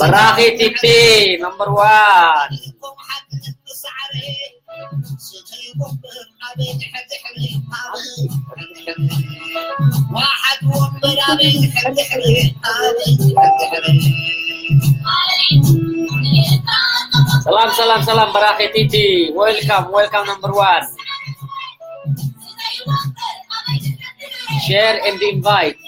በራኺ ቲቲ ነምበር ዋን። ሰላም ሰላም ሰላም፣ በራኺ ቲቲ፣ ዌልካም ዌልካም ነምበር ዋን። Share and invite.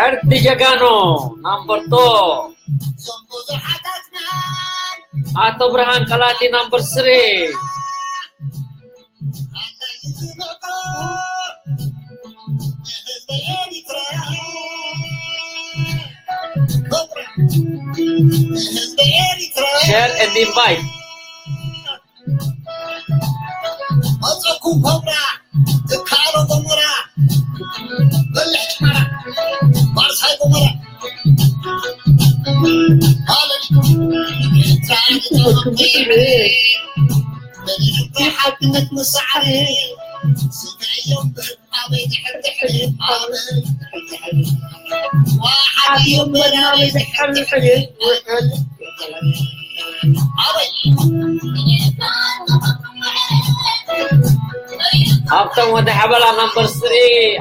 ዕርዲ ጀጋኑ ናምበር ቱ። ኣቶ ብርሃን ቀላቲ ናምበር ስሪ። Share and invite. መፀኩም ኮብራ ትካሎ ጎሞራ በልሕ ጭመራ ባርሳይ ጎሞራ ማለት ሓድነት ምሳዕሪ ስጋዮም ሃብቶም ወዲ ሓበላ ናምበር ስሪ፣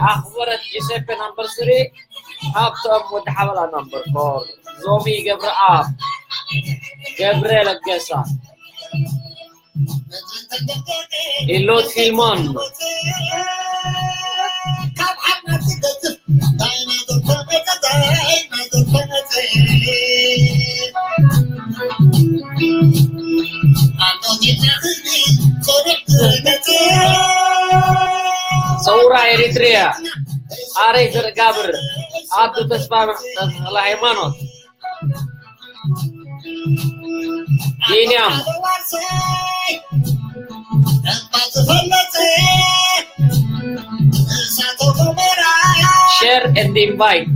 ኣኽበረት ጂሴፔ ናምበር ስሪ፣ ሃብቶም ወዲ ሓበላ ናምበር ፎር፣ ዞሚ ገብረኣብ፣ ገብረ ለገሳ። ኢሎት ፊልሞን። ሰውራ ኤሪትሪያ፣ ኣረይ ዘርጋብር፣ ኣዱ ተስፋ፣ ተኽለ ሃይማኖት። ቢንያም። Share and invite.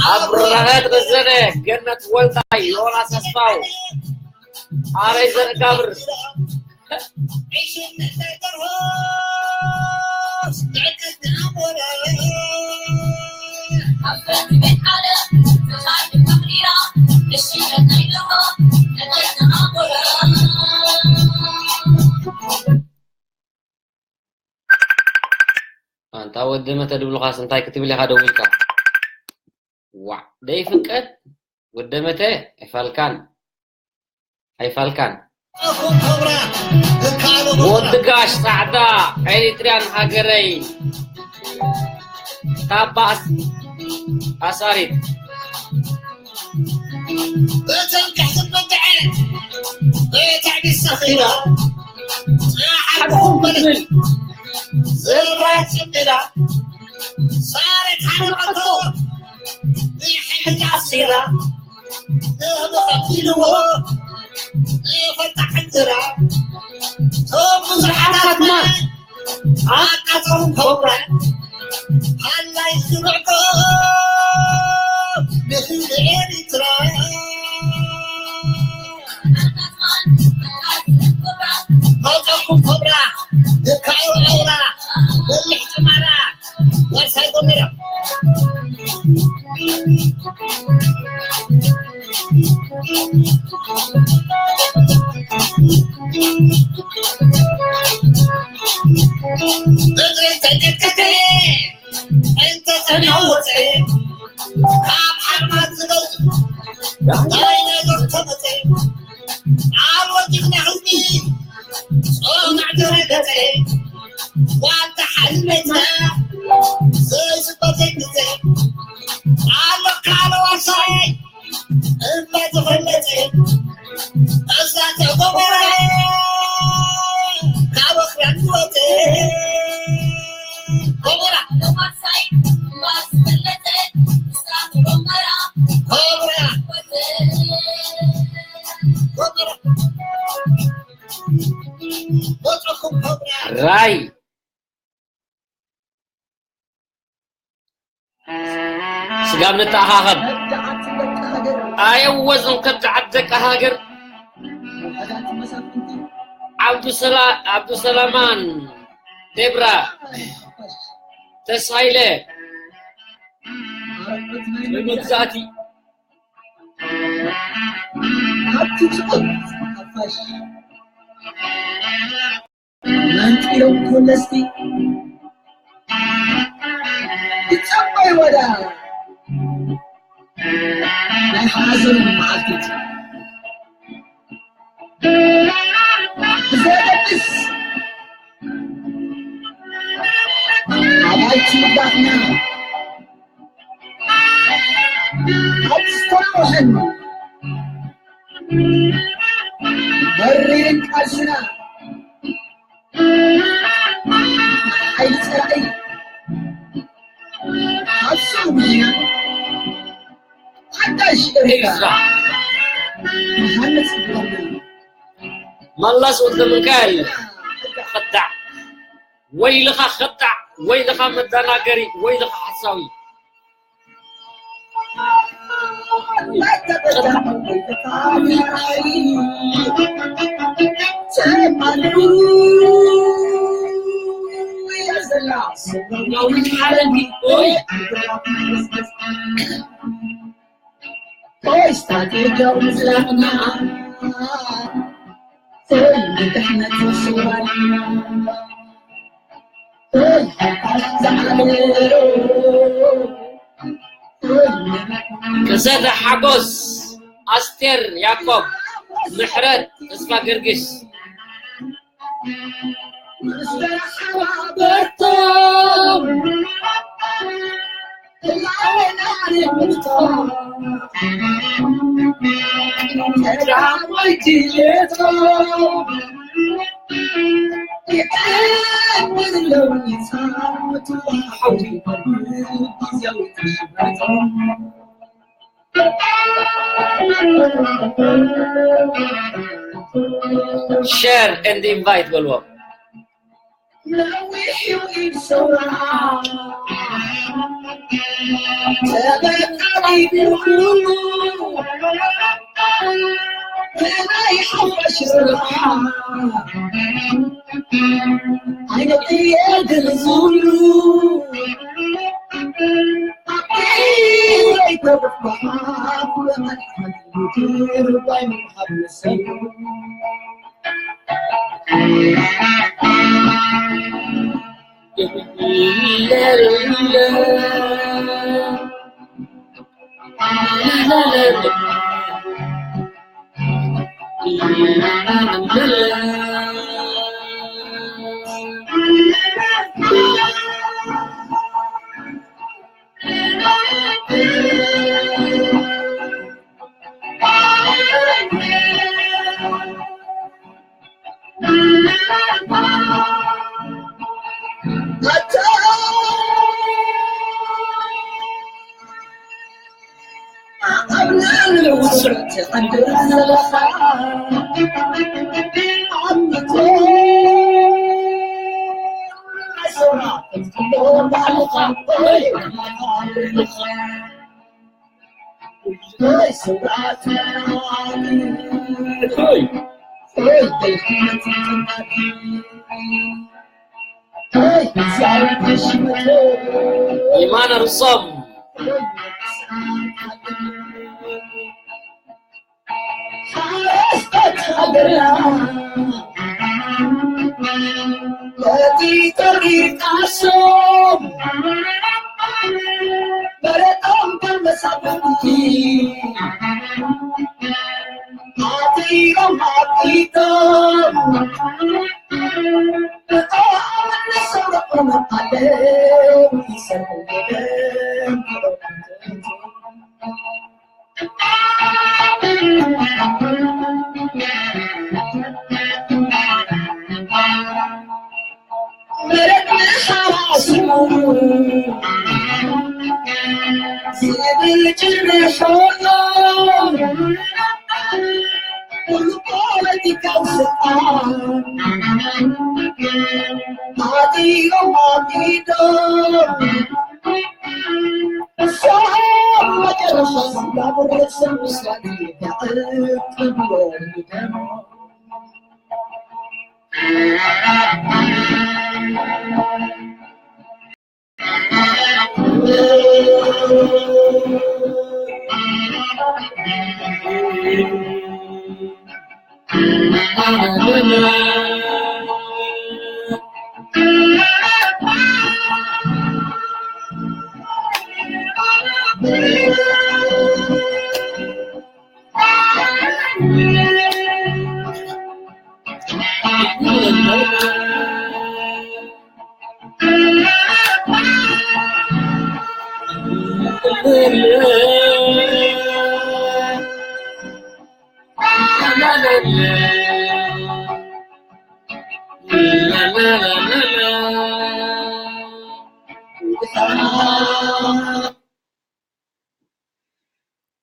ኣብርሃት ረዘነ፣ ገነት ወልዳይ፣ ዮናስ ኣስፋው፣ ኣረይ ዘርጋብር። ኣንታ ወዲ መተ ድብሉኻስ እንታይ ክትብል ኢኻ ደዊልካ? ዋዕ ደይፍቀድ ወደ መተ ኣይፋልካን ኣይፋልካን። ወዲ ጋሽ ጻዕዳ ኤሪትርያን ሃገረይ ታባስ ኣሳሪት። እተንክሕ ዝበድዐ እታ ቢሰኺራ ሓድኹም በለት ዘራት ጽምዳ ሳረት ሓረቐቶ ብሕጂ ኣሲራ ንህቢ ቐቢልዎ ይፈልጣ ሕንዝራ ቶም ብዙሓታትና ኣቃጸሩን ኮብራ ሃላይ ዝብዕቶ ንህዝቢ ኤሪትራ መጸኩም ኮብራ ንካዮ ዐውራ በልሕ ጭማራ ዋርሳይ ጎመራ ምድሪ ተንቀጥቀጠ እንተ ተናወፀ ካብ ሓርማት ዝገዙ ናይ ነገር ተመፀ ኣልወዲኽና ህዝቢ ጾማዕ ተረገጸ ዋታ ሓልመተ ዘይስበተግዘ ኣሎ ካለ ዋሳይ እባ ተፈለጠ እዛ ተጎበረ ካብ ኣኽራን ዝወፀ ጎበራ ጎበራ ጎበራ ራይ ስጋብ ንተኣኻኸብ ኣየወዝን ከብቲ ዓዲ ደቂ ሃገር ዓብዱሰላማን ደብራ ተስሃይለ መግዛእቲ መንጢሮም ኮለስቲ ይጸበይ ወዳ ናይ ሓዘን መዓልቲ ብዘየገድስ ኣባይቲ ዳፍና ኣብ ዝተናውሐን መሪርን ቃልስና ሓይሊ ፀላኢ ኣብ ስሩ ጊዜና ሓዳሽ ኤርትራ ንሃንፅ ብለና መለስ ወልደ ሚካኤል ኸዳዕ ወይልኻ ኸዳዕ ወይልኻ መደናገሪ ወይልኻ ሓሳዊ ከሰተ ሓጎስ ኣስቴር ያዕቆብ ምሕረት ተስፋ ገርግስ share and invite በልዎም። የማነ ርሶም። ሓረስቶት ሃገርና ነቲ ጥሪ ቃሶም መሬቶም ከም መሳፍንቲ ኣትዮም ኣፍሊጦም። እቶም ንሰውረኦም ኣለዉ ይሰርሑ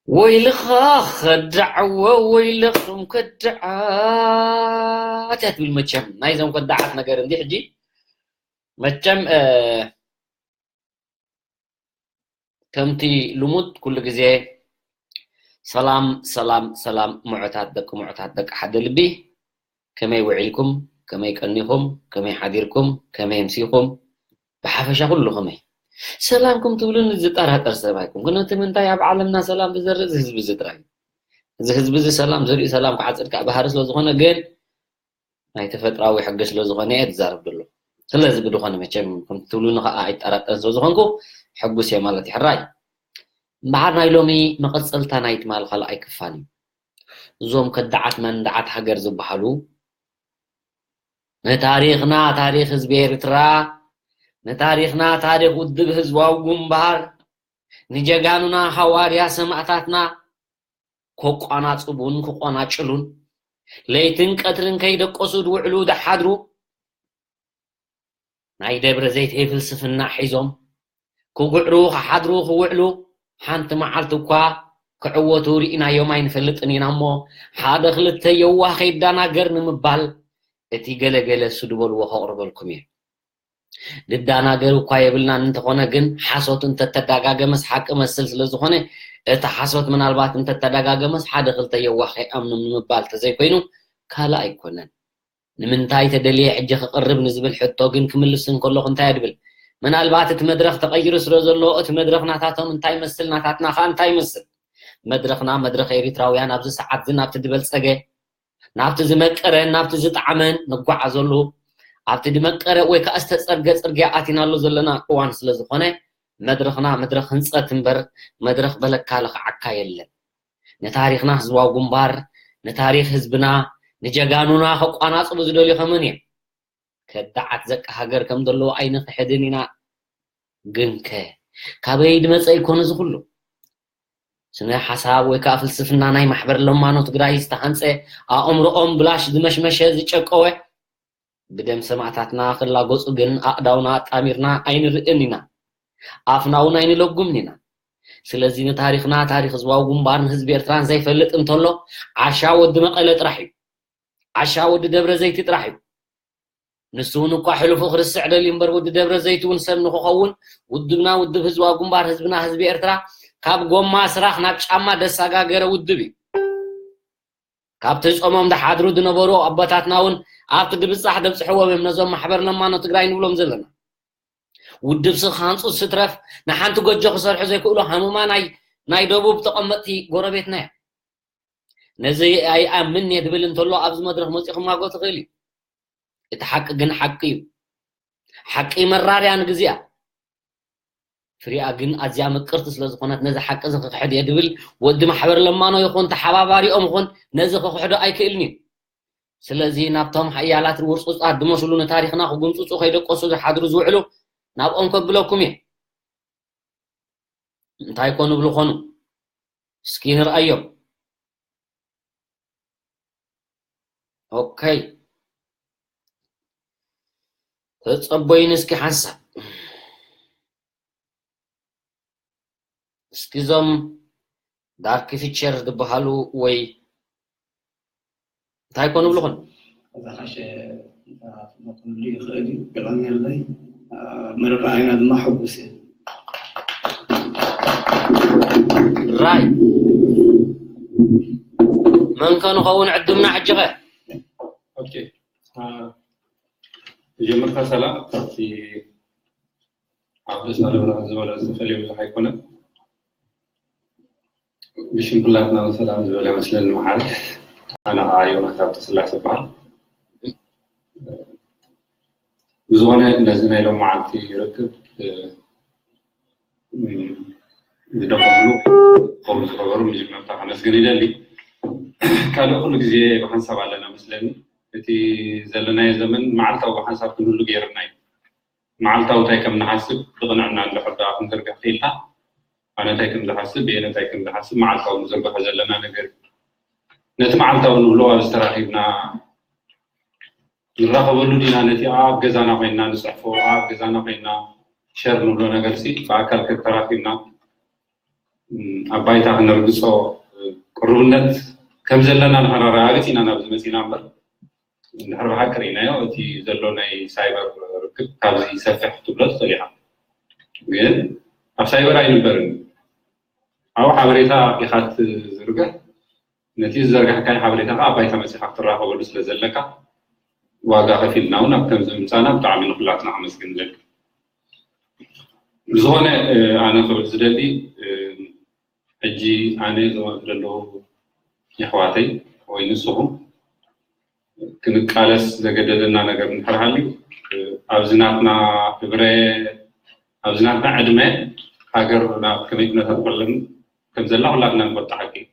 ወይልኻ ኸዳዕዎ ወይልኹም ከዳዓት እያ ትብል። መቸም ናይዞም ከዳዓት ነገር እንዲ ሕጂ መቸም ከምቲ ልሙድ ኩሉ ግዜ ሰላም ሰላም ሰላም፣ ምዑታት ደቂ ምዑታት ደቂ ሓደ ልቢ። ከመይ ውዒልኩም? ከመይ ቀኒኹም? ከመይ ሓዲርኩም? ከመይ ኣምሲኹም? ብሓፈሻ ኩሉ ከመይ ሰላምኩም ትብሉኒ ዝጠራጠር ሰብ ኣይኮንኩን። እቲ ምንታይ ኣብ ዓለምና ሰላም ዝዘርእ እዚ ህዝቢ እዚ ጥራይ እዩ። እዚ ህዝቢ እዚ ሰላም ዘሪኡ ሰላም ክዓጽድ ከዓ ባህሪ ስለ ዝኾነ፣ ግን ናይ ተፈጥራዊ ሕጊ ስለ ዝኾነ እየ ዝዛረብ ዘሎ። ስለዚ ብድኾነ መቸም ከም ትብሉኒ ከዓ ኣይጠራጠርን ስለ ዝኾንኩ ሕጉስ እየ ማለት እዩ። ሕራይ እምበሓር ናይ ሎሚ መቐጸልታ ናይ ትማል ካልኣይ ክፋል እዩ። እዞም ከዳዓት መንዳዓት ሃገር ዝበሃሉ ንታሪኽና ታሪኽ ህዝቢ ኤርትራ፣ ንታሪኽና ታሪኽ ውድብ ህዝባዊ ግንባር፣ ንጀጋኑና ሃዋርያ ሰማእታትና ከቋናጽቡን ክቆናጭሉን ለይትን ቀትርን ከይደቀሱ ዝውዕሉ ዝሓድሩ ናይ ደብረ ዘይት ፍልስፍና ሒዞም ክጉዕሩ ክሓድሩ ክውዕሉ ሓንቲ መዓልቲ እኳ ክዕወቱ ርኢናዮም ኣይንፈልጥን ኢና እሞ ሓደ ክልተ የዋህ ከይዳናገር ንምባል እቲ ገለገለ እሱ ዝበልዎ ከቕርበልኩም እየ። ንዳናገር እኳ የብልናን፣ እንተኾነ ግን ሓሶት እንተተዳጋገመስ ሓቂ መስል ስለ ዝኾነ እቲ ሓሶት ምናልባት እንተተዳጋገመስ ሓደ ክልተ የዋህ ከይኣምኑ ንምባል ተዘይኮይኑ ካልእ ኣይኮነን። ንምንታይ ተደልየ ሕጂ ክቕርብ ንዝብል ሕቶ ግን ክምልስ እንከለኹ እንታይ እየ ድብል? ምናልባት እቲ መድረኽ ተቐይሩ ስለ ዘሎ፣ እቲ መድረኽ ናታቶም እንታይ ይመስል፣ ናታትና ኸኣ እንታይ ይመስል? መድረኽና መድረኽ ኤሪትራውያን ኣብዚ ሰዓት ግን ኣብቲ ዝበልጸገ፣ ናብቲ ዝመቀረን ናብቲ ዝጠዓመን ንጓዓዘሉ፣ ኣብቲ ዝመቀረ ወይ ከኣ ዝተጸርገ ጽርግያ ኣቲናሉ ዘለና እዋን ስለ ዝኾነ፣ መድረኽና መድረኽ ህንጸት እምበር መድረኽ በለካ ለኽዓካ የለን። ንታሪኽና ህዝባዊ ግንባር፣ ንታሪኽ ህዝብና፣ ንጀጋኑና ከቋናጽቡ ዝደልዩ ከመን እዮም። ከዳዓት ዘቃ ሃገር ከም ዘለዉ ኣይንኽሕድን ኢና። ግንከ ካበይ ድመጸ ይኮን እዚ ኩሉ? ስነ ሓሳብ ወይ ከኣ ፍልስፍና ናይ ማሕበር ለማኖ ትግራይ ዝተሃንጸ፣ ኣእምሮኦም ብላሽ ዝመሽመሸ ዝጨቀወ፣ ብደም ሰማእታትና ክላጎጹ ግን ኣእዳውና ኣጣሚርና ኣይንርእን ኢና። ኣፍና እውን ኣይንለጉምን ኢና። ስለዚ ንታሪኽና፣ ታሪኽ ህዝባዊ ግንባርን ህዝቢ ኤርትራን ዘይፈልጥ እንተሎ፣ ዓሻ ወዲ መቐለ ጥራሕ እዩ። ዓሻ ወዲ ደብረ ዘይቲ ጥራሕ እዩ። ንሱ እውን እኳ ሕሉፉ ክርስዕ ደልዩ እምበር፣ ወዲ ደብረ ዘይቲ እውን ሰብ ንክኸውን፣ ውድብና ውድብ ህዝባዊ ግንባር፣ ህዝብና ህዝቢ ኤርትራ፣ ካብ ጎማ ስራኽ ናብ ጫማ ደሳጋገረ ውድብ እዩ። ካብቲ ጾሞም ዝሓድሩ ዝነበሩ ኣቦታትና እውን ኣብቲ ድብጻሕ ደብጽሕዎም እዮም፣ ነዞም ማሕበር ለማኖ ትግራይ ንብሎም ዘለና። ውድብ ስኽ ሃንጹ ስትረፍ፣ ንሓንቲ ጎጆ ክሰርሑ ዘይክእሉ ሃሙማ ናይ፣ ናይ ደቡብ ተቐመጥቲ ጎረቤትና እዮም። ነዚ ኣይኣምን እየ ድብል እንተሎ ኣብዚ መድረኽ መጺኡ ክማጎ ትኽእል እዩ። እቲ ሓቂ ግን ሓቂ እዩ። ሓቂ መራር እያ ንግዚኣ። ፍሪኣ ግን ኣዝያ ምቅርቲ ስለ ዝኾነት ነዚ ሓቂ እዚ ክክሕድ እየ ድብል ወዲ ማሕበር ለማኖ ይኹን ተሓባባሪኦም ይኹን ነዚ ክክሕዶ ኣይክእልን እዩ። ስለዚ ናብቶም ሓያላት ውርጹጻት ዝመስሉ ንታሪኽና ክጉምጽጹ ከይደቀሱ ዝሓድሩ ዝውዕሉ ናብኦም ከብለኩም እየ። እንታይ ኮኑ ብሉ ኮኑ? እስኪ ንርኣዮም። ኦከይ። ተጸበዩኒ እስኪ ሓንሳብ። እስኪ እዞም ዳርክ ፊቸር ዝበሃሉ ወይ እንታይ ኮኑ ብሉ ኮኑ? እዛ ኸሸ ክመቕሉ ይኽእል እዩ። የቐንየለይ። ኣብ ምርቃይና ድማ ሕጉስ እየ። ራይ መን ከ ንኸውን ዕድምና ሕጂ ኸ? ኦኬ። አ፣ መጀመርታ ሰላም። ካብቲ ኣብ ደስታ ለብርሃን ዝበሎ ዝተፈልየ ብዙሕ ኣይኮነን። ብሽም ኩላትና ሰላም ዝበለ መስለኒ መሓሪ። ኣነ ከዓ ዮናስ ሃብተስላሴ ይበሃል። ብዝኾነ ነዚ ናይ ሎመዓልቲ ርክብ ዝደኸምሉ ከምኡ ዝገበሩ መጀመርታ ከመስግን ይደሊ። ካልእ ኩሉ ግዜ ብሓንሳብ ኣለና መስለኒ። እቲ ዘለናዮ ዘመን መዓልታዊ ብሓንሳብ ክንህሉ ገይርና እዩ። መዓልታዊ እንታይ ከም ንሓስብ ብቕንዕና እንድሕር ደኣ ክንዝርግሕ ክኢልና፣ ኣነ እንታይ ከም ዝሓስብ፣ ብኤነ እንታይ ከም ዝሓስብ መዓልታዊ ንዝርግሖ ዘለና ነገር እዩ። ነቲ መዓልታዊ ንብሎ ኣብዚ ተራኺብና ንራኸበሉ ዲና፣ ነቲ ኣብ ገዛና ኮይንና ንፅሕፎ፣ ኣብ ገዛና ኮይንና ሸር ንብሎ ነገርሲ ብኣካል ከተራኺብና ኣብ ባይታ ክነርግፆ ቅሩብነት ከም ዘለና ንኸነረጋግፅ ኢና ናብዚ መፂና እምበር፣ እንድሕር ብሓቂ ርኢናዮ እቲ ዘሎ ናይ ሳይበር ርክብ ካብዚ ይሰፍሕ ክትብሎ ትኽእል ኢኻ። ግን ኣብ ሳይበር ኣይንበርን። ኣብኡ ሓበሬታ ኢኻ ትዝርግሕ፣ ነቲ ዝዘርጋሕካዮ ሓበሬታ ከዓ ኣብ ባይታ መፂኻ ክትራኸበሉ ስለ ዘለካ ዋጋ ከፊልና እውን ኣብ ከምዚ ምምፃና ብጣዕሚ ንኩላትና ከመስግን ንደሊ። ብዝኾነ ኣነ ክብል ዝደሊ ሕጂ ኣነ ዘለዉ የሕዋተይ ወይ ንስኹም ክንቃለስ ዘገደደና ነገር እንድሕር ሃልዩ ኣብዚ ናትና እብረ ኣብዚ ናትና ዕድመ ሃገር ናብ ከመይ ኩነታት በለን ከም ዘላ ኩላትና ንፈልጦ ሓቂ እዩ።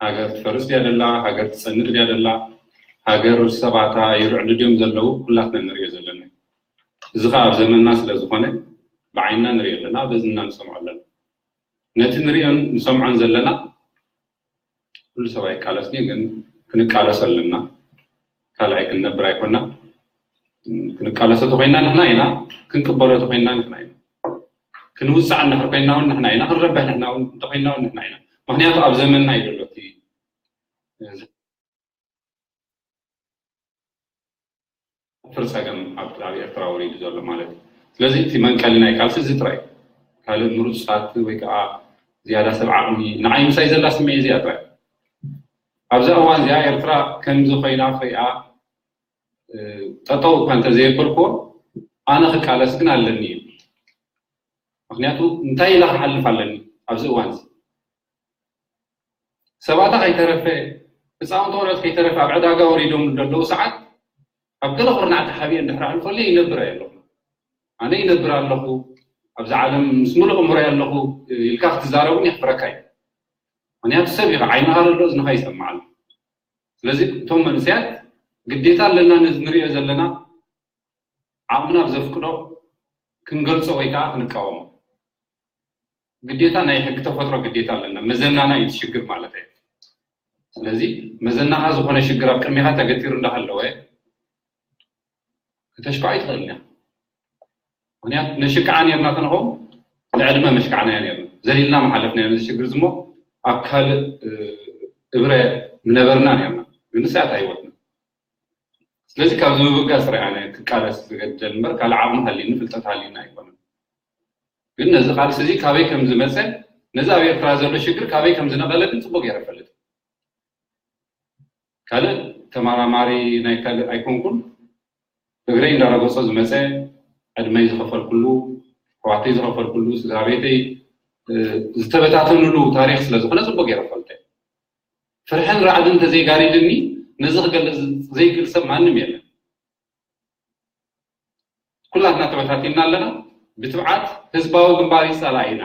ሃገር ትፈርስ ድያ ደላ፣ ሃገር ትጸንዕ ድያ ደላ፣ ሃገር ሰባታ ይርዕዱ ድዮም ዘለዉ ኩላትና ንሪኦ ዘለና። እዚ ኸኣ ኣብ ዘመንና ስለ ዝኾነ ብዓይንና ንሪኦ ኣለና፣ በዝንና ንሰምዖ ኣለና። ነቲ ንሪኦን ንሰምዖን ዘለና ኩሉ ሰብ ኣይቃለስን እዩ፣ ግን ክንቃለሶ ኣለና። ካልኣይ ክንነብር ኣይኮና። ክንቃለሶ ተኮይና ንሕና ኢና፣ ክንቅበሎ ተኮይና ንሕና ኢና። ክንውፃዕ እንድሕር ኮይና እውን ንሕና ኢና፣ ክንረብሕ ንሕና እውን እንተኮይና እውን ንሕና ኢና። ምክንያቱ ኣብ ዘመንና እዩ ዘሎ እቲ ፍር ፀገም ኣብ ኣብ ኤርትራ ወሪዱ ዘሎ ማለት እዩ። ስለዚ እቲ መንቀሊ ናይ ቃልሲ እዚ ጥራይ እዩ። ካልእ ምሩፃት ወይ ከዓ ዝያዳ ሰብ ዓቕሚ ንዓይ ምሳይ ዘላ ስምዒ እዚኣ ጥራይ። ኣብዛ እዋን እዚኣ ኤርትራ ከምዚ ኮይና ክሪኣ፣ እ፣ ጠጠው እኳ እንተዘየበልኩዎ፣ ኣነ ክቃለስ ግን ኣለኒ እዩ። ምክንያቱ እንታይ ኢላ ክሓልፍ ኣለኒ ኣብዚ እዋን እዚ? ሰባታ ከይተረፈ፣ ህፃውንቲ ቆልዑት ከይተረፈ ኣብ ዕዳጋ ወሪዶም ዘለዉ ሰዓት፣ ኣብ ገለ ኩርናዕ ተሓቢኤ እንድሕር ኣሕልፈለይ ይነብር ኣየ ኣለኹ። ኣነ ይነብር ኣለኹ፣ ኣብዚ ዓለም ምስ ሙሉእ እምሮይ ኣለኹ ኢልካ ክትዛረቡን የኽፍረካ እዩ። ምክንያቱ ሰብ ኢኻ፣ ዓይንኻ ዘሎ እዝንኻ ይሰምዓሉ። ስለዚ እቶም መንእሰያት ግዴታ ኣለና፣ ነዚ ንሪኦ ዘለና ዓቕምና ብዘፍቅዶ ክንገልጾ ወይ ከዓ ክንቃወሞ። ግዴታ ናይ ሕጊ ተፈጥሮ ግዴታ ኣለና። መዘናና እዩ እቲ ሽግር ማለት እዩ። ስለዚ መዘናኻ ዝኾነ ሽግር ኣብ ቅድሜኻ ተገቲሩ እንዳሃለወ ከተሽክዖ ኣይትኽእልን እያ። ምክንያቱ ነሽክዓ ነርና ተንኸው ንዕድመ መሽክዕናዮ ነርና። ዘሊልና መሓለፍናዮ ነዚ ሽግር ዝሞ ኣብ ካልእ፣ እ፣ እብረ ምነበርና ነርና። ግን ንሳያት ኣይወትና። ስለዚ ካብዚ ምብጋስ ጥራይ ኣነ ክቃለስ ዝገድደል እምበር ካልእ ዓቕሚ ሃልዩኒ ፍልጠት ሃልዩኒ ኣይኮነን። ግን ነዚ ቃልሲ እዚ ካበይ ከም ዝመጸ፣ ነዚ ኣብ ኤርትራ ዘሎ ሽግር ካበይ ከም ዝነቐለ ግን ጽቡቕ ገይረ እፈልጥ። ካልእ ተመራማሪ ናይ ካልእ ኣይኮንኩን። እግረይ እንዳረገጾ ዝመጸ፣ ዕድመይ ዝኸፈልኩሉ፣ ኣሕዋተይ ዝኸፈልኩሉ፣ ስድራ ቤተይ፣ እ፣ ዝተበታተኑሉ ታሪኽ ስለ ዝኾነ ጽቡቕ ገይረ እፈልጥ። ፍርሕን ራዕድን እንተዘይጋሪድኒ ነዚ ክገልጽ ዘይክእል ሰብ ማንም የለን። ኩላትና ተበታቲንና ኣለና። ብትብዓት ህዝባዊ ግንባር እዩ ጸላኢና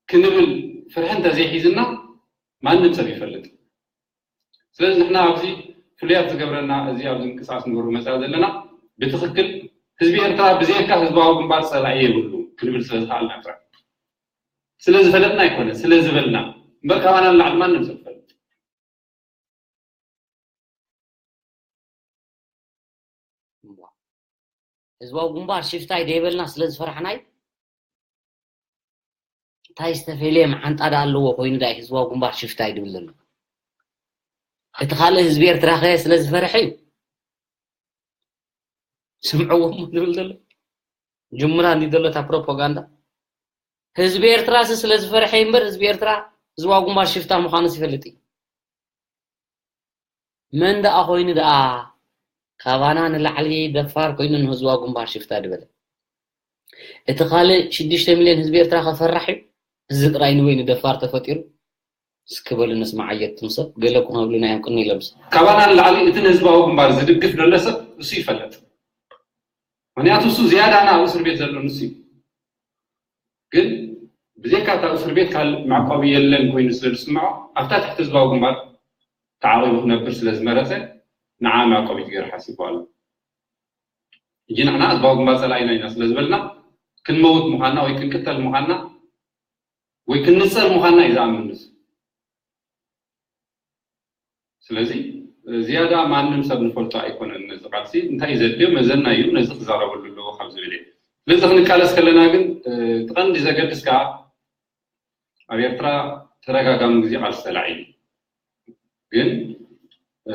ክንብል ፍርሒ እንተዘይሒዝና ማንም ሰብ ይፈልጥ። ስለዚ ንሕና ኣብዚ ፍሉያት ዝገብረና እዚ ኣብዚ ምንቅስቃስ ንገብሮ መጻኢ ዘለና ብትኽክል ህዝቢ ኤርትራ ብዘይካ ህዝባዊ ግንባር ጸላኢ የብሉ ክንብል ስለ ዝኸኣልና ጥራሕ። ስለ ዝፈለጥና ኣይኮነ፣ ስለ ዝበልና እምበር ካባና ንላዕሊ ማንም ሰብ ይፈልጥ። እምቧ። ህዝባዊ ግንባር ሽፍታይ ደይበልና ስለ ዝፈራሕናይ፣ እንታይ ዝተፈልየ መዓንጣ ደኣ ኣለዎ ኮይኑ ዳይ ህዝባዊ ግንባር ሽፍታይ ድብል ዘሎ? እቲ ካልእ ህዝቢ ኤርትራ ኸ ስለ ዝፈርሕ እዩ? ስምዕዎ እሞ ድብል ዘሎ? ጅምራ እንዲ ዘሎ እታ ፕሮፓጋንዳ? ህዝቢ ኤርትራ ስ-፣ ስለ ዝፈርሐ እዩ እምበር ህዝቢ ኤርትራ ህዝባዊ ግንባር ሽፍታ ምዃኑ ይፈልጥ እዩ። መን ደኣ ኮይኑ ደኣ ካባና ንላዕሊ ደፋር ኮይኑ ንህዝባዊ ግንባር ሽፍታ ድበለ? እቲ ካልእ ሽዱሽተ ሚልዮን ህዝቢ ኤርትራ ከፈራሕ እዩ? እዚ ጥራይ ንበይኑ ደፋር ተፈጢሩ? እስኪ በሉ ንስማዕ ኣየትም ሰብ፣ ገለ እኮ ክብሉና እዮም ቅኒ ኢሎም ሰብ። ካባና ንላዕሊ እቲ ንህዝባዊ ግንባር ዝድግፍ ዘሎ ሰብ እሱ ይፈለጥ። ምክንያቱ እሱ ዝያዳ ኣብ እስር ቤት ዘሎ ንሱ እዩ። ግን ብዘይካ እታ እስር ቤት ካልእ መዕቆቢ የለን ኮይኑ ስለ ዝስምዖ፣ ኣብታ ትሕቲ ህዝባዊ ግንባር ተዓቒቡ ክነብር ስለ ዝመረጸ፣ ንዓ መዕቆቢት ገይሩ ሓሲቡ ኣሎ። ሕጂ ንሕና ህዝባዊ ግንባር ጸላኢና ኢና ስለ ዝበልና፣ ክንመውት ምዃንና ወይ ክንቅተል ምዃንና ወይ ክንጸር ምዃንና እዩ ዝኣምን ንሱ። ስለዚ ዝያዳ ማንም ሰብ ንፈልጦ ኣይኮነን። ነዚ ቃልሲ እንታይ እዩ ዘድልዮ መዘና እዩ፣ ነዚ ክዛረበሉ ኣለዎ ካብ ዝብል እየ። ስለዚ ክንቃለስ ከለና ግን፣ እ፣ እቲ ቀንዲ ዘገድስ ከኣ ኣብ ኤርትራ ተደጋጋሚ ግዜ ቃልሲ ተላዒሉ። ግን፣ እ፣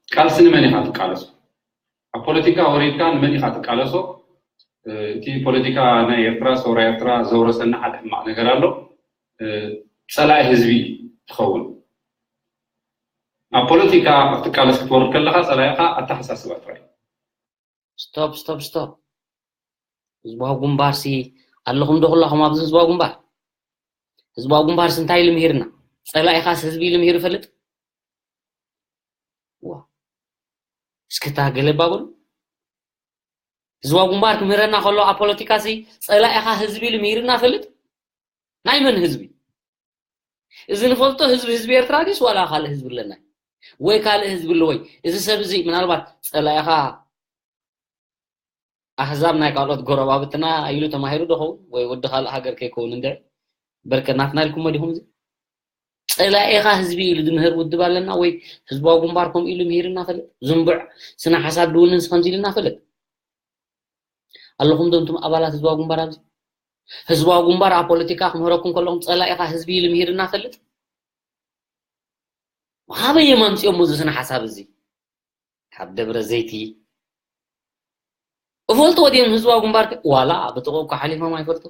ቃልሲ ንመን ኢኻ ትቃለሶ? ኣብ ፖለቲካ ወሪድካ ንመን ኢኻ ትቃለሶ? እ፣ እቲ ፖለቲካ ናይ ኤርትራ፣ ሰውራ ኤርትራ ዘውረሰና ሓደ ሕማቕ ነገር ኣሎ። እ፣ ጸላኢ ህዝቢ ትኸውን። ኣብ ፖለቲካ ክትቃለስ ክትወርድ ከለኻ ጸላኢኻ ኣተሓሳስባ ጥራይ። ስቶፕ፣ ስቶፕ፣ ስቶፕ። ህዝባዊ ግንባርሲ ኣለኹም ዶ ኩላኹም ኣብዚ ህዝባዊ ግንባር? ህዝባዊ ግንባርሲ እንታይ ኢሉ ምሂርና? ጸላኢኻስ ህዝቢ ኢሉ ምሂሩ ይፈልጥ? ዋ። እስኪ እታ ገለ እባ በሉ። ህዝባዊ ግንባር ክምህረና ከሎ ኣብ ፖለቲካሲ ጸላኢኻ ህዝቢ ኢሉ ምሂርና ይፈልጥ? ናይ መን ህዝቢ? እዚ ንፈልጦ ህዝቢ፣ ህዝቢ ኤርትራ ድዩስ ዋላ ካልእ ህዝቢ ኣለና? ወይ ካልእ ህዝቢ ኣሎ ወይ? እዚ ሰብ እዚ ምናልባት ጸላኢኻ ኣህዛብ ናይ ካልኦት ጎረባብትና ኢሉ ተማሂሩ ዶ ኸውን? ወይ ወዲ ካልእ ሃገር ከይከውን እንድዒ? በርከ ናትና ኢልኩሞ ዲኹም እዚ? ጸላኢኻ ህዝቢ ኢሉ ዝምህር ውድብ ኣለና ወይ ህዝባዊ ግንባር ከምኡ ኢሉ ምሂርና ፈልጥ? ዝንቡዕ ስነ ሓሳብ ድውንንስ ከምዚ ኢልና ፈልጥ? ኣለኹም ዶ እንቱም ኣባላት ህዝባዊ ግንባር ኣብዚ? ህዝባዊ ግንባር ኣብ ፖለቲካ ክምህረኩም ከለኹም ጸላኢኻ ህዝቢ ኢሉ ምሂርና ፈልጥ? ካበይ እዮም ኣምጺኦሞ እዚ ስነ ሓሳብ እዚ? ካብ ደብረ ዘይቲ። እፈልጥዎ ድዮም ህዝባዊ ግንባር ከ? ዋላ ብጥቕኡ እኮ ሓሊፎም ኣይፈልጡ።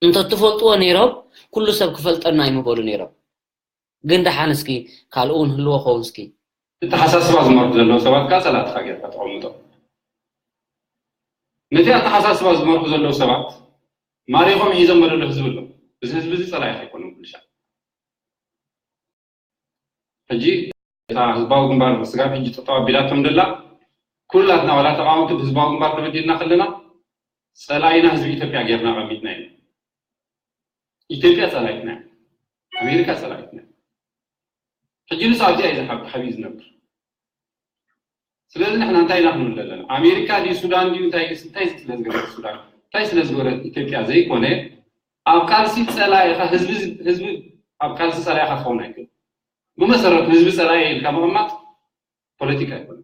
እንተትፈልጥዎ ነይሮም፣ ኩሉ ሰብ ክፈልጠና ኣይምበሉ ነይሮም። ግን ደሓን እስኪ ካልኡ እውን ህልዎ ኸውን እስኪ። ኣተሓሳስባ ዝመርሑ ዘለዉ ሰባት ከዓ ፀላእትኻ ጌርካ ተቐምጦ። ነቲ ኣተሓሳስባ ዝመርሑ ዘለዉ ሰባት ማሪኾም ሒዞም መለሎ ህዝቢ ኣሎ። እዚ ህዝቢ እዚ ፀላኢ ኣይኮነን ኩሉ ሻዕ። ሕጂ እታ ህዝባዊ ግንባር ስጋብ ሕጂ ጠጠው ኣቢላቶም ደላ ኩላትና ዋላ ተቃወምቲ ብህዝባዊ ግንባር ተበዲልና ከለና ፀላኢና ህዝቢ ኢትዮጵያ ጌርና ቀሚጥና ኢና። ኢትዮጵያ ፀላኢትና እያ። ኣሜሪካ ፀላኢትና እያ። ሕጂ ንሱ ኣብዚኣ እዩ ዝሓብ- ሓቢኡ ዝነብር። ስለዚ ንሕና እንታይ ኢና ክንብል ዘለና? ኣሜሪካ ድዩ ሱዳን ድዩ እንታይ እንታይ ስለ ዝገበረት ሱዳን እንታይ ስለ ዝገበረት ኢትዮጵያ ዘይኮነ ኣብ ቃልሲ ፀላኢኻ ህዝቢ ህዝቢ ኣብ ቃልሲ ፀላኢኻ ትኸውን ኣይክእል። ብመሰረቱ ህዝቢ ፀላኢ ኢልካ ምቕማጥ ፖለቲካ ኣይኮነን።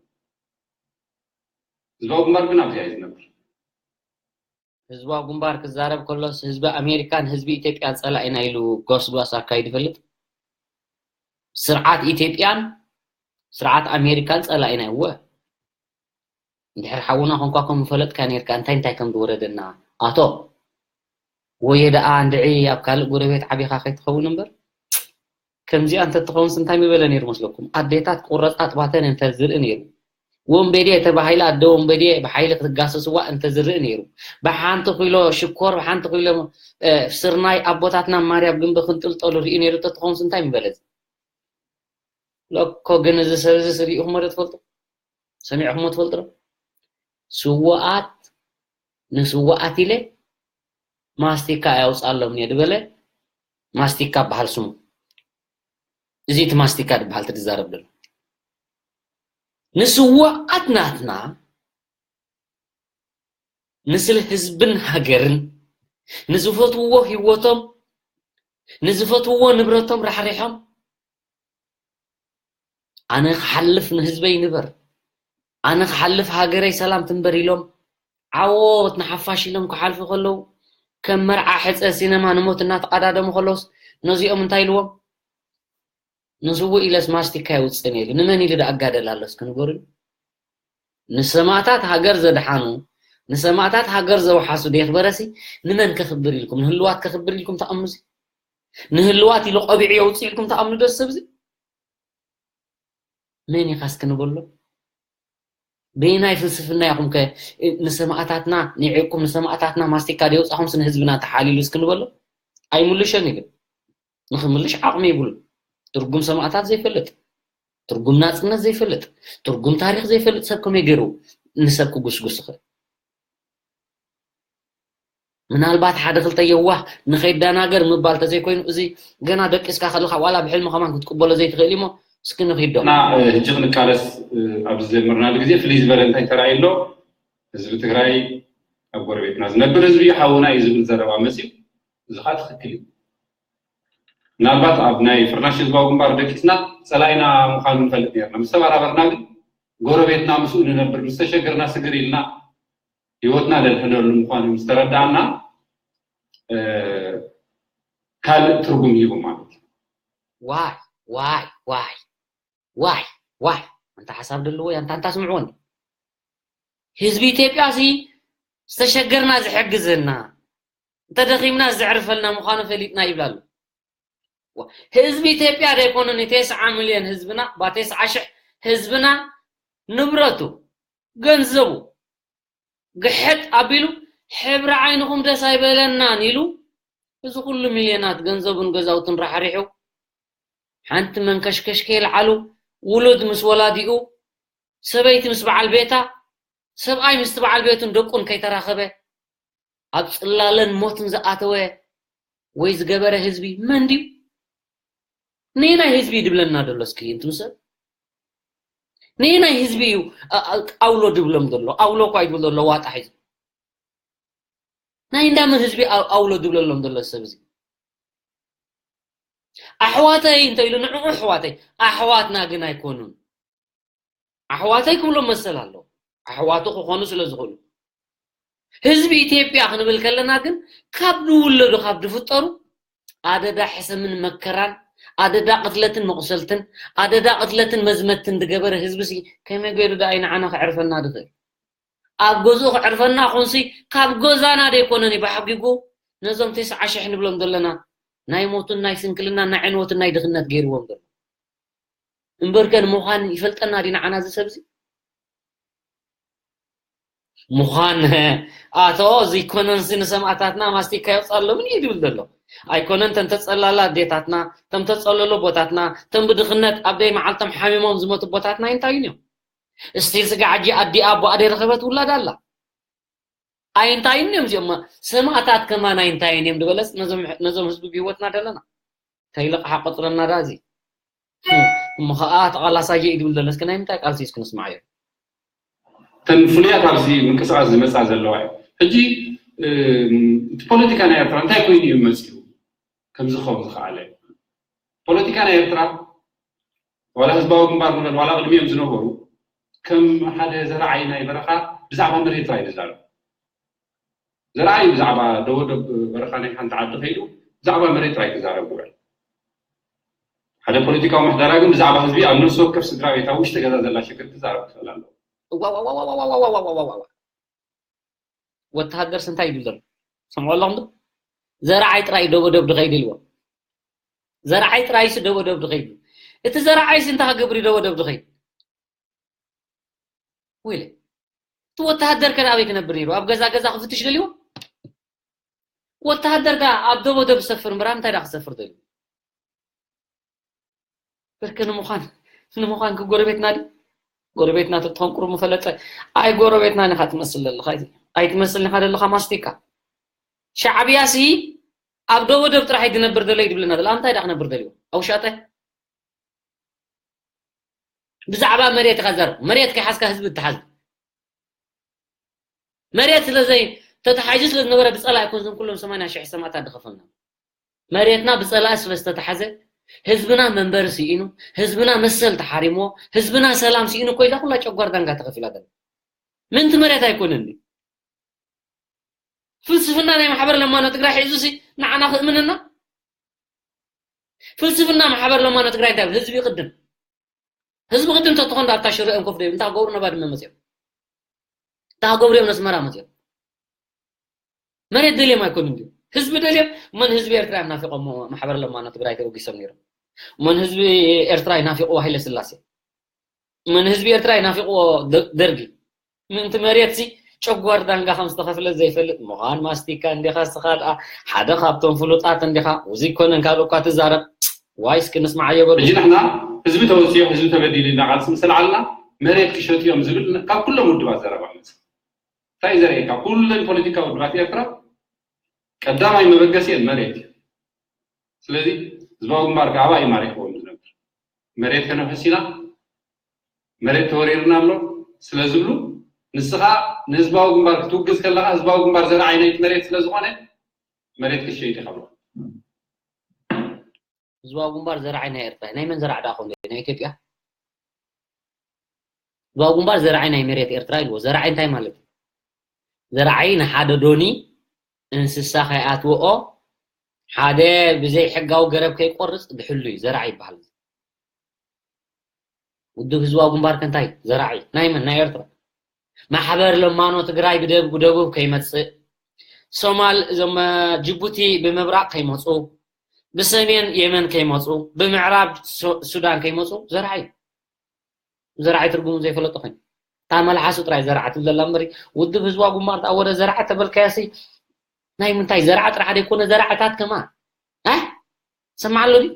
ህዝባዊ ግንባር ግን ኣብዚኣ እዩ ዝነብር። ህዝባዊ ግንባር ክዛረብ ከሎስ ህዝቢ ኣሜሪካን ህዝቢ ኢትዮጵያን ፀላኢና ኢሉ ጎስጓስ ኣካይዱ ይፈልጥ? ስርዓት ኢትዮጵያን ስርዓት ኣሜሪካን ፀላኢና እወ። እንድሕር ሓውና ኮንኳ ከም ምፈለጥካ ነርካ እንታይ እንታይ ከም ዝወረደና ኣቶ ወየ ደኣ እንድዒ ኣብ ካልእ ጎረቤት ዓቢኻ ከይትኸውን እምበር ከምዚኣ እንተትኸውንስ እንታይ ምበለ ነይሩ መስለኩም? ኣዴታት ቁረፃ ጥባተን እንተዝርኢ ነይሩ። ወንበዴ ተባሂላ ኣደ ወንበዴ ብሓይሊ ክትጋሰስዋ እንተዝርኢ ነይሩ። ብሓንቲ ኪሎ ሽኮር ብሓንቲ ኪሎ ስርናይ ኣቦታትና ማርያም ግንቢ ክንጥልጠሉ ርኢ ነይሩ እንተትኸውንስ እንታይ ምበለ? ለኮ ግን እዚ ሰብ እዚ ስሪእኹሞ ዶ ትፈልጡ? ሰሚዕኹሞ ትፈልጡ ዶ? ስዋኣት ንስዋኣት ኢለ ማስቲካ ኣያውፅኣሎም እየ ዝበለ ማስቲካ በሃል ስሙ። እዚ እቲ ማስቲካ ዝበሃል ትዛረብ ዘሎ ንስዋኣት ናትና ንስለ ህዝብን ሃገርን ንዝፈትውዎ ህይወቶም ንዝፈትውዎ ንብረቶም ራሕሪሖም ኣነ ክሓልፍ ንህዝበይ ንበር ኣነ ክሓልፍ ሃገረይ ሰላም ትንበር ኢሎም ዓወት ንሓፋሽ ኢሎም ክሓልፉ ከለዉ ከም መርዓ ሕፀ ሲነማ ንሞት እናተቐዳደሙ ከለውስ ነዚኦም እንታይ ኢልዎም ንስውእ ኢለስ ማስቲካ የውፅእን ኢሉ ንመን ኢሉ ዳኣ ጋደል ኣሎስ ክንገሩኒ ንሰማእታት ሃገር ዘድሓኑ ንሰማእታት ሃገር ዘውሓሱ ደይክበረሲ ንመን ከኽብር ኢልኩም ንህልዋት ከኽብር ኢልኩም ተኣምኑሲ ንህልዋት ኢሉ ቆቢዑ የውፅእ ኢልኩም ተኣምኑ ዶ ሰብዚ መን ኢኻስ ክንበሎ በየናይ ፍልስፍና ኢኹም ከ ንሰማእታትና ኒዕኩም ንሰማእታትና ማስቲካ ደይውፃኹምስ ንህዝብና ተሓሊሉስ ክንበሎ ኣይምልሸን እዩ ግን ንኽምልሽ ዓቕሚ የብሉን። ትርጉም ሰማእታት ዘይፈልጥ፣ ትርጉም ናጽነት ዘይፈልጥ፣ ትርጉም ታሪኽ ዘይፈልጥ ሰብ ከመይ ገይሩ ንሰብ ክጉስጉስ ይኽእል? ምናልባት ሓደ ክልተ የዋህ ንኸይዳናገር ምባል ተዘይኮይኑ እዚ ገና ደቂስካ ከለኻ ዋላ ብሕልሚ ከማን ክትቅበሎ ዘይትኽእል እሞ እስኪ ንኺዶ። እና ሕጂ ክንቃለስ ኣብዚ ዝጀመርናሉ ግዜ ፍልይ ዝበለ እንታይ ተራእዩ ኣሎ? ህዝቢ ትግራይ ኣብ ጎረቤትና ዝነብር ህዝቢ ሓውና እዩ ዝብል ዘረባ መፅዩ እዚ ከዓ ትኽክል እዩ። ምናልባት ኣብ ናይ ፍርናሽ ህዝባዊ ግንባር ደቂስና ፀላኢና ምዃኑ ንፈልጥ ነርና ምስ ተበራበርና ግን ጎረቤትና ምስኡ ንነብር ምስ ተሸገርና ስግር ኢልና ህይወትና ነድሕነሉ ምዃኑ ምስ ተረዳእና ካልእ ትርጉም ሂቡ ማለት እዩ። ዋይ ዋይ ዋይ ዋይ ዋይ ኣንታ ሓሳብ ደለዎ ኣንታ ኣንታ ስምዕዎ እንዲ ህዝቢ ኢትዮጵያ ሲ ዝተሸገርና ዝሕግዘና እንተደኺምና ዘዕርፈልና ምዃኑ ፈሊጥና ይብላ ኣሎ። ህዝቢ ኢትዮጵያ ዘይኮነ ንቴስዓ ሚልዮን ህዝብና ባ ቴስዓ ሽሕ ህዝብና ንብረቱ ገንዘቡ ግሕጥ ኣቢሉ ሕብሪ ዓይንኹም ደስ ኣይበለናን ኢሉ እዚ ኩሉ ሚልዮናት ገንዘቡን ገዛውትን ራሕሪሑ ሓንቲ መንከሽከሽ ከይልዓሉ ውሉድ ምስ ወላዲኡ ሰበይቲ ምስ በዓል ቤታ ሰብኣይ ምስቲ በዓል ቤቱን ደቁን ከይተራኸበ ኣብ ፅላለን ሞትን ዝኣተወ ወይ ዝገበረ ህዝቢ መን ድዩ? ነየናይ ህዝቢ እዩ ድብለና ደሎ እስኪ እንቱም ሰብ? ነየናይ ህዝቢ እዩ ኣውሎ ድብሎም ዘሎ? ኣውሎ እኳ ይድብል ዘሎ ዋጣ ሒዙ ናይ እንዳመን ህዝቢ ኣውሎ ድብለሎም ዘሎ ሰብ እዚ ኣሕዋተይ እንተ ኢሉ ንዕኡ ኣሕዋተይ ኣሕዋትና ግን ኣይኮኑን ኣሕዋተይ ክብሎም መሰል ኣለዎ ኣሕዋቱ ክኾኑ ስለ ዝኽእሉ ህዝቢ ኢትዮጵያ ክንብል ከለና ግን ካብ ዝውለዱ ካብ ዝፍጠሩ ኣደዳ ሕሰምን መከራን ኣደዳ ቅትለትን መቑሰልትን ኣደዳ ቅትለትን መዝመትን ዝገበረ ህዝቢ ሲ ከመይ ገይሩ ደኣ ንዓና ክዕርፈና ዝኽእል ኣብ ገዝኡ ክዕርፈና ኹንሲ ካብ ገዛና ደይኮነን እዩ ብሓጊጉ ነዞም ተስዓ ሽሕ ንብሎም ዘለና ናይ ሞትን ናይ ስንክልናን ናይ ዕንወትን ናይ ድኽነት ገይርዎም ዘሎ። እምበርከ ንምዃን ይፈልጠና ድዩ ንዓና እዚ ሰብ እዚ? ምዃን ኣቶ እዚ ኣይኮነንሲ ንሰማእታትና ማስቲካ የውፅኣሎምን እዩ ድብል ዘሎ። ኣይኮነን ተም ተፀላላ ኣዴታትና፣ ተም ተፀለሎ ኣቦታትና፣ ተም ብድኽነት ኣብ ደይ መዓልቶም ሓሚሞም ዝሞቱ ኣቦታትና ኣይንታዩን እዮም? እስቲል ስጋ ዓጂ ኣዲኣ ኣቦኣ ደይ ረኸበት ውላድ ኣላ። ኣይንታይን እዮም እዚኦም ሰማእታት ከማን ኣይንታይን እዮም ዝበለስ ነዞም ነዞም ህዝቢ ብህይወትና ደለና እንታይ ልቕሓ ቆፅረና ዳ እዚ እሞ ከዓ ተቓላሳየ እዩ ድብል ዘሎ እስከ ናይ ምንታይ ቃልሲ እስኪ ንስማዓዮ። እተን ፍሉያት ኣብዚ ምንቅስቃስ ዝመፃ ዘለዋ እዩ። ሕጂ እቲ ፖለቲካ ናይ ኤርትራ እንታይ ኮይኑ እዩ መፅኡ ከምዚ ክኸውን ዝኸኣለ? ፖለቲካ ናይ ኤርትራ ዋላ ህዝባዊ ግንባር ንበል ዋላ ቅድሚኦም ዝነበሩ ከም ሓደ ዘርዓይ ናይ በረኻ ብዛዕባ መሬት ጥራይ ዝዛረብ። ዘርዓይ ብዛዕባ ደወደብ በረኻ ናይ ሓንቲ ዓዲ ከይዱ ብዛዕባ መሬት ጥራይ ክዛረብ ውዕል። ሓደ ፖለቲካዊ ምሕደራ ግን ብዛዕባ ህዝቢ ኣብ ነፍሲ ወከፍ ስድራ ቤት ኣብ ውሽጢ ገዛ ዘላ ሽግር ክዛረብ ክኽእል ኣለዎ። ወተሃደርስ እንታይ ይብል ዘሎ ሰምዖ ኣለኹም ዶ? ዘርዓይ ጥራይ ደወደብ ድኸይድ ኢልዎ። ዘርዓይ ጥራይስ ደወደብ ድኸይድ። እቲ ዘርዓይስ እንታይ ክገብር እዩ ደወደብ ድኸይድ? ወይለ እቲ ወተሃደር ከ ኣበይ ክነብር ነይሩ? ኣብ ገዛ ገዛ ክፍትሽ ደልዎ? ወተሃደር ከ ኣብ ደወደብ ዝሰፍር እምበር ኣብ እንታይ ዳ ክሰፍር ደልዩ? ብርክ ንምዃን ንምዃን ጎረቤትና ድዩ? ጎረቤትና ተተንቁሩ ምፈለጠ ኣይ ጎረቤትና ንኻ ትመስል ዘለኻ ኣይትመስል ንኻ ዘለኻ ማስቲካ ሻዕብያ ሲ ኣብ ደወደብ ጥራሕ ይድነብር ደለይ ድብልና ደላ እንታይ ዳ ክነብር ደልዩ ኣውሻጠ ብዛዕባ መሬት ኢኻ ዘርብ መሬት ከይሓዝካ ህዝቢ ትሓዝ መሬት ስለዘይ ተተሓይዙ ስለ ዝነበረ ብፀላ ኣይኮን ዞም ኩሎም ሰማንያ ሽሕ ሰማእታት ዝኸፈልና መሬትና ብፀላኢ ስለ ዝተተሓዘ ህዝብና መንበሪ ስኢኑ ህዝብና መሰል ተሓሪምዎ ህዝብና ሰላም ስኢኑ ኮይዛ ኩላ ጨጓር ዳንጋ ተኸፊላ ዘላ ምንቲ መሬት ኣይኮነን ፍልስፍና ናይ ማሕበር ለማኖ ትግራይ ሒዙ ሲ ንዓና ክእምነና ፍልስፍና ማሕበር ለማኖ ትግራይ እንታይ ህዝቢ ይቅድም ህዝቢ ቅድም ተትኾን ኣብታ ሽረ እዮም ኮፍ ደዮም እንታይ ገብሩ ነባድመ መፅኦም እንታይ ገብሩ እዮም ነስመራ መፅኦም መሬት ደልዮም ኣይኮኑን ድዩ ህዝቢ ደልዮም መን ህዝቢ ኤርትራ እዮም ናፊቆሞ ማሕበር ለማኖ ትግራይ ተበጊሶም ነይሮም መን ህዝቢ ኤርትራ ይናፊቅዎ ሃይለ ስላሴ መን ህዝቢ ኤርትራ ይናፊቅዎ ደርጊ ምእንቲ መሬት ሲ ጨጓር ዳንጋ ከም ዝተኸፍለ ዘይፈልጥ ምዃን ማስቲካ እንዲኻ ስኻ ደኣ ሓደ ካብቶም ፍሉጣት እንዲኻ እዚ ኮነን ካልእ እኳ ትዛረብ ዋይ እስኪ ንስማዓዮ በሉ ሕጂ ንሕና ህዝቢ ተወሲዮ ህዝቢ ተበዲሉ ኢልና ቃልሲ ምስ ኣልዓልና መሬት ክሸጡ እዮም ዝብል ካብ ኩሎም ውድባት ዘረባ መፅእ እንታይ ዘርእየካ ኩለን ፖለቲካ ውድባት ኤርትራ ቀዳማይ መበገሲአን መሬት እዩ ስለዚ ህዝባዊ ግንባር ከዓባ እዩ ማሪኽዎም ዝነብር መሬት ከነፍሕስ ኢና መሬት ተወሪርና ኣሎ ስለ ዝብሉ ንስኻ ንህዝባዊ ግንባር ክትውግዝ ከለካ ህዝባዊ ግንባር ዘርዓይ ናይቲ መሬት ስለ ዝኾነ መሬት ክትሸይጥ ኢኻ ብሎ ህዝባዊ ግንባር ዘርዓይ ናይ ኤርትራ ናይ መን ዘራዕ ዳ ኮንዶ ናይ ኢትዮጵያ ህዝባዊ ግንባር ዘርዓይ ናይ መሬት ኤርትራ ኢልዎ ዘርዓይ እንታይ ማለት እዩ ዘርዓይ ንሓደ ዶኒ እንስሳ ከይኣትወኦ ሓደ ብዘይ ሕጋዊ ገረብ ከይቆርፅ ድሕሉ እዩ ዘርዓይ ይበሃል ውድብ ህዝባዊ ግንባር ከንታይ ዘራዒ ናይ መን ናይ ኤርትራ ማሕበር ለማኖ ትግራይ ብደቡብ ከይመፅእ ሶማል እዞም ጅቡቲ ብምብራቅ ከይመፁ ብሰሜን የመን ከይመፁ ብምዕራብ ሱዳን ከይመፁ ዘራዒ ዘራዒ ትርጉሙ ዘይፈለጡ ኮይኑ እታ መልሓሱ ጥራይ ዘራዓ ትብል ዘላ እምበሪ ውድብ ህዝባዊ ግንባር ወረ ዘራዓ ተበልካያሲ ናይ ምንታይ ዘራዓ ጥራሕ ደይኮነ ዘራዓታት ከማ ሰማዕ ኣሎ ድዩ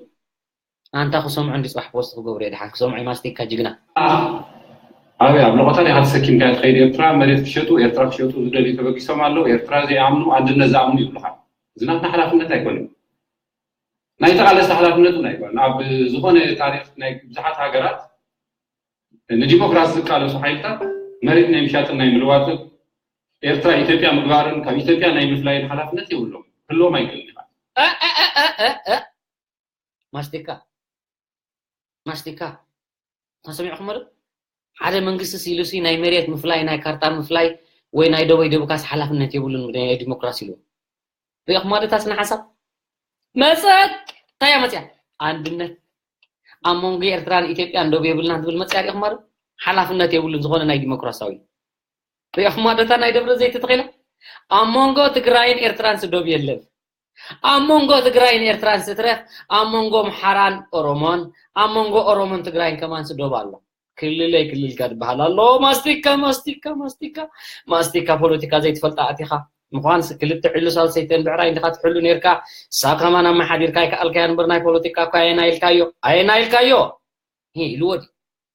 ኣንታ ክሰምዑ እንዲ ፅባሕ ፖስት ክገብሩ እየ ድሓን ክሰምዑ ማስቲካ ጅግና ኣበይ ኣብ ለቆታ ዲኻ ተሰኪምካ ትኸይድ ኤርትራ መሬት ክሸጡ ኤርትራ ክሸጡ ዝደልዩ ተበጊሶም ኣለዉ ኤርትራ ዘይኣምኑ ኣንድነት ዝኣምኑ ይብሉኻ እዚ ናትና ሓላፍነት ኣይኮነን ናይ ተቓለስቲ ሓላፍነት እውን ኣይኮነን ኣብ ዝኾነ ታሪክ ናይ ብዙሓት ሃገራት ንዲሞክራሲ ዝቃለሱ ሓይልታት መሬት ናይ ምሻጥን ናይ ምልዋጥን ኤርትራ ኢትዮጵያ ምግባርን ካብ ኢትዮጵያ ናይ ምፍላይን ሓላፍነት የብሎም ክህልዎም ኣይክእልን ማስቲካ ማስቲካ ተሰሚዕኩም ዶ ሓደ መንግስቲ ሲሉሲ ናይ መሬት ምፍላይ ናይ ካርታ ምፍላይ ወይ ናይ ደቡይ ደቡካስ ሓላፍነት የብሉን ናይ ዲሞክራሲ ኢሉ ሪኢኹም ዶ እታ ስነ ሓሳብ መፀት እንታይ እያ መፅያ ኣንድነት ኣብ መንጎ ኤርትራን ኢትዮጵያን ደቡ የብልናን ትብል መፅያ ሪኢኹም ዶ ሓላፍነት የብሉን ዝኾነ ናይ ዲሞክራሲያዊ ሪኢኹም ዶ እታ ናይ ደብረ ዘይት ተተኺላ ኣብ መንጎ ትግራይን ኤርትራን ስደቡ የለን ኣብ መንጎ ትግራይን ኤርትራን ስትረፍ፣ ኣብ መንጎ ኣምሓራን ኦሮሞን፣ ኣብ መንጎ ኦሮሞን ትግራይን ከማን ስዶብ ኣሎ። ክልለይ ክልልካ ዝበሃል ኣሎ። ማስቲካ፣ ማስቲካ፣ ማስቲካ፣ ማስቲካ። ፖለቲካ ዘይትፈልጣ ኣቲኻ ምዃን ክልተ ዕሉ ሳልሰይተን ብዕራይ እንዲኻ ትሕሉ ነርካ። እሳ ከማን ኣመሓዲርካ ኣይከኣልካያ እምበር ናይ ፖለቲካ እኳ ኣየና ኢልካዮ፣ ኣየና ኢልካዮ። ሂ ኢልዎ ድዩ?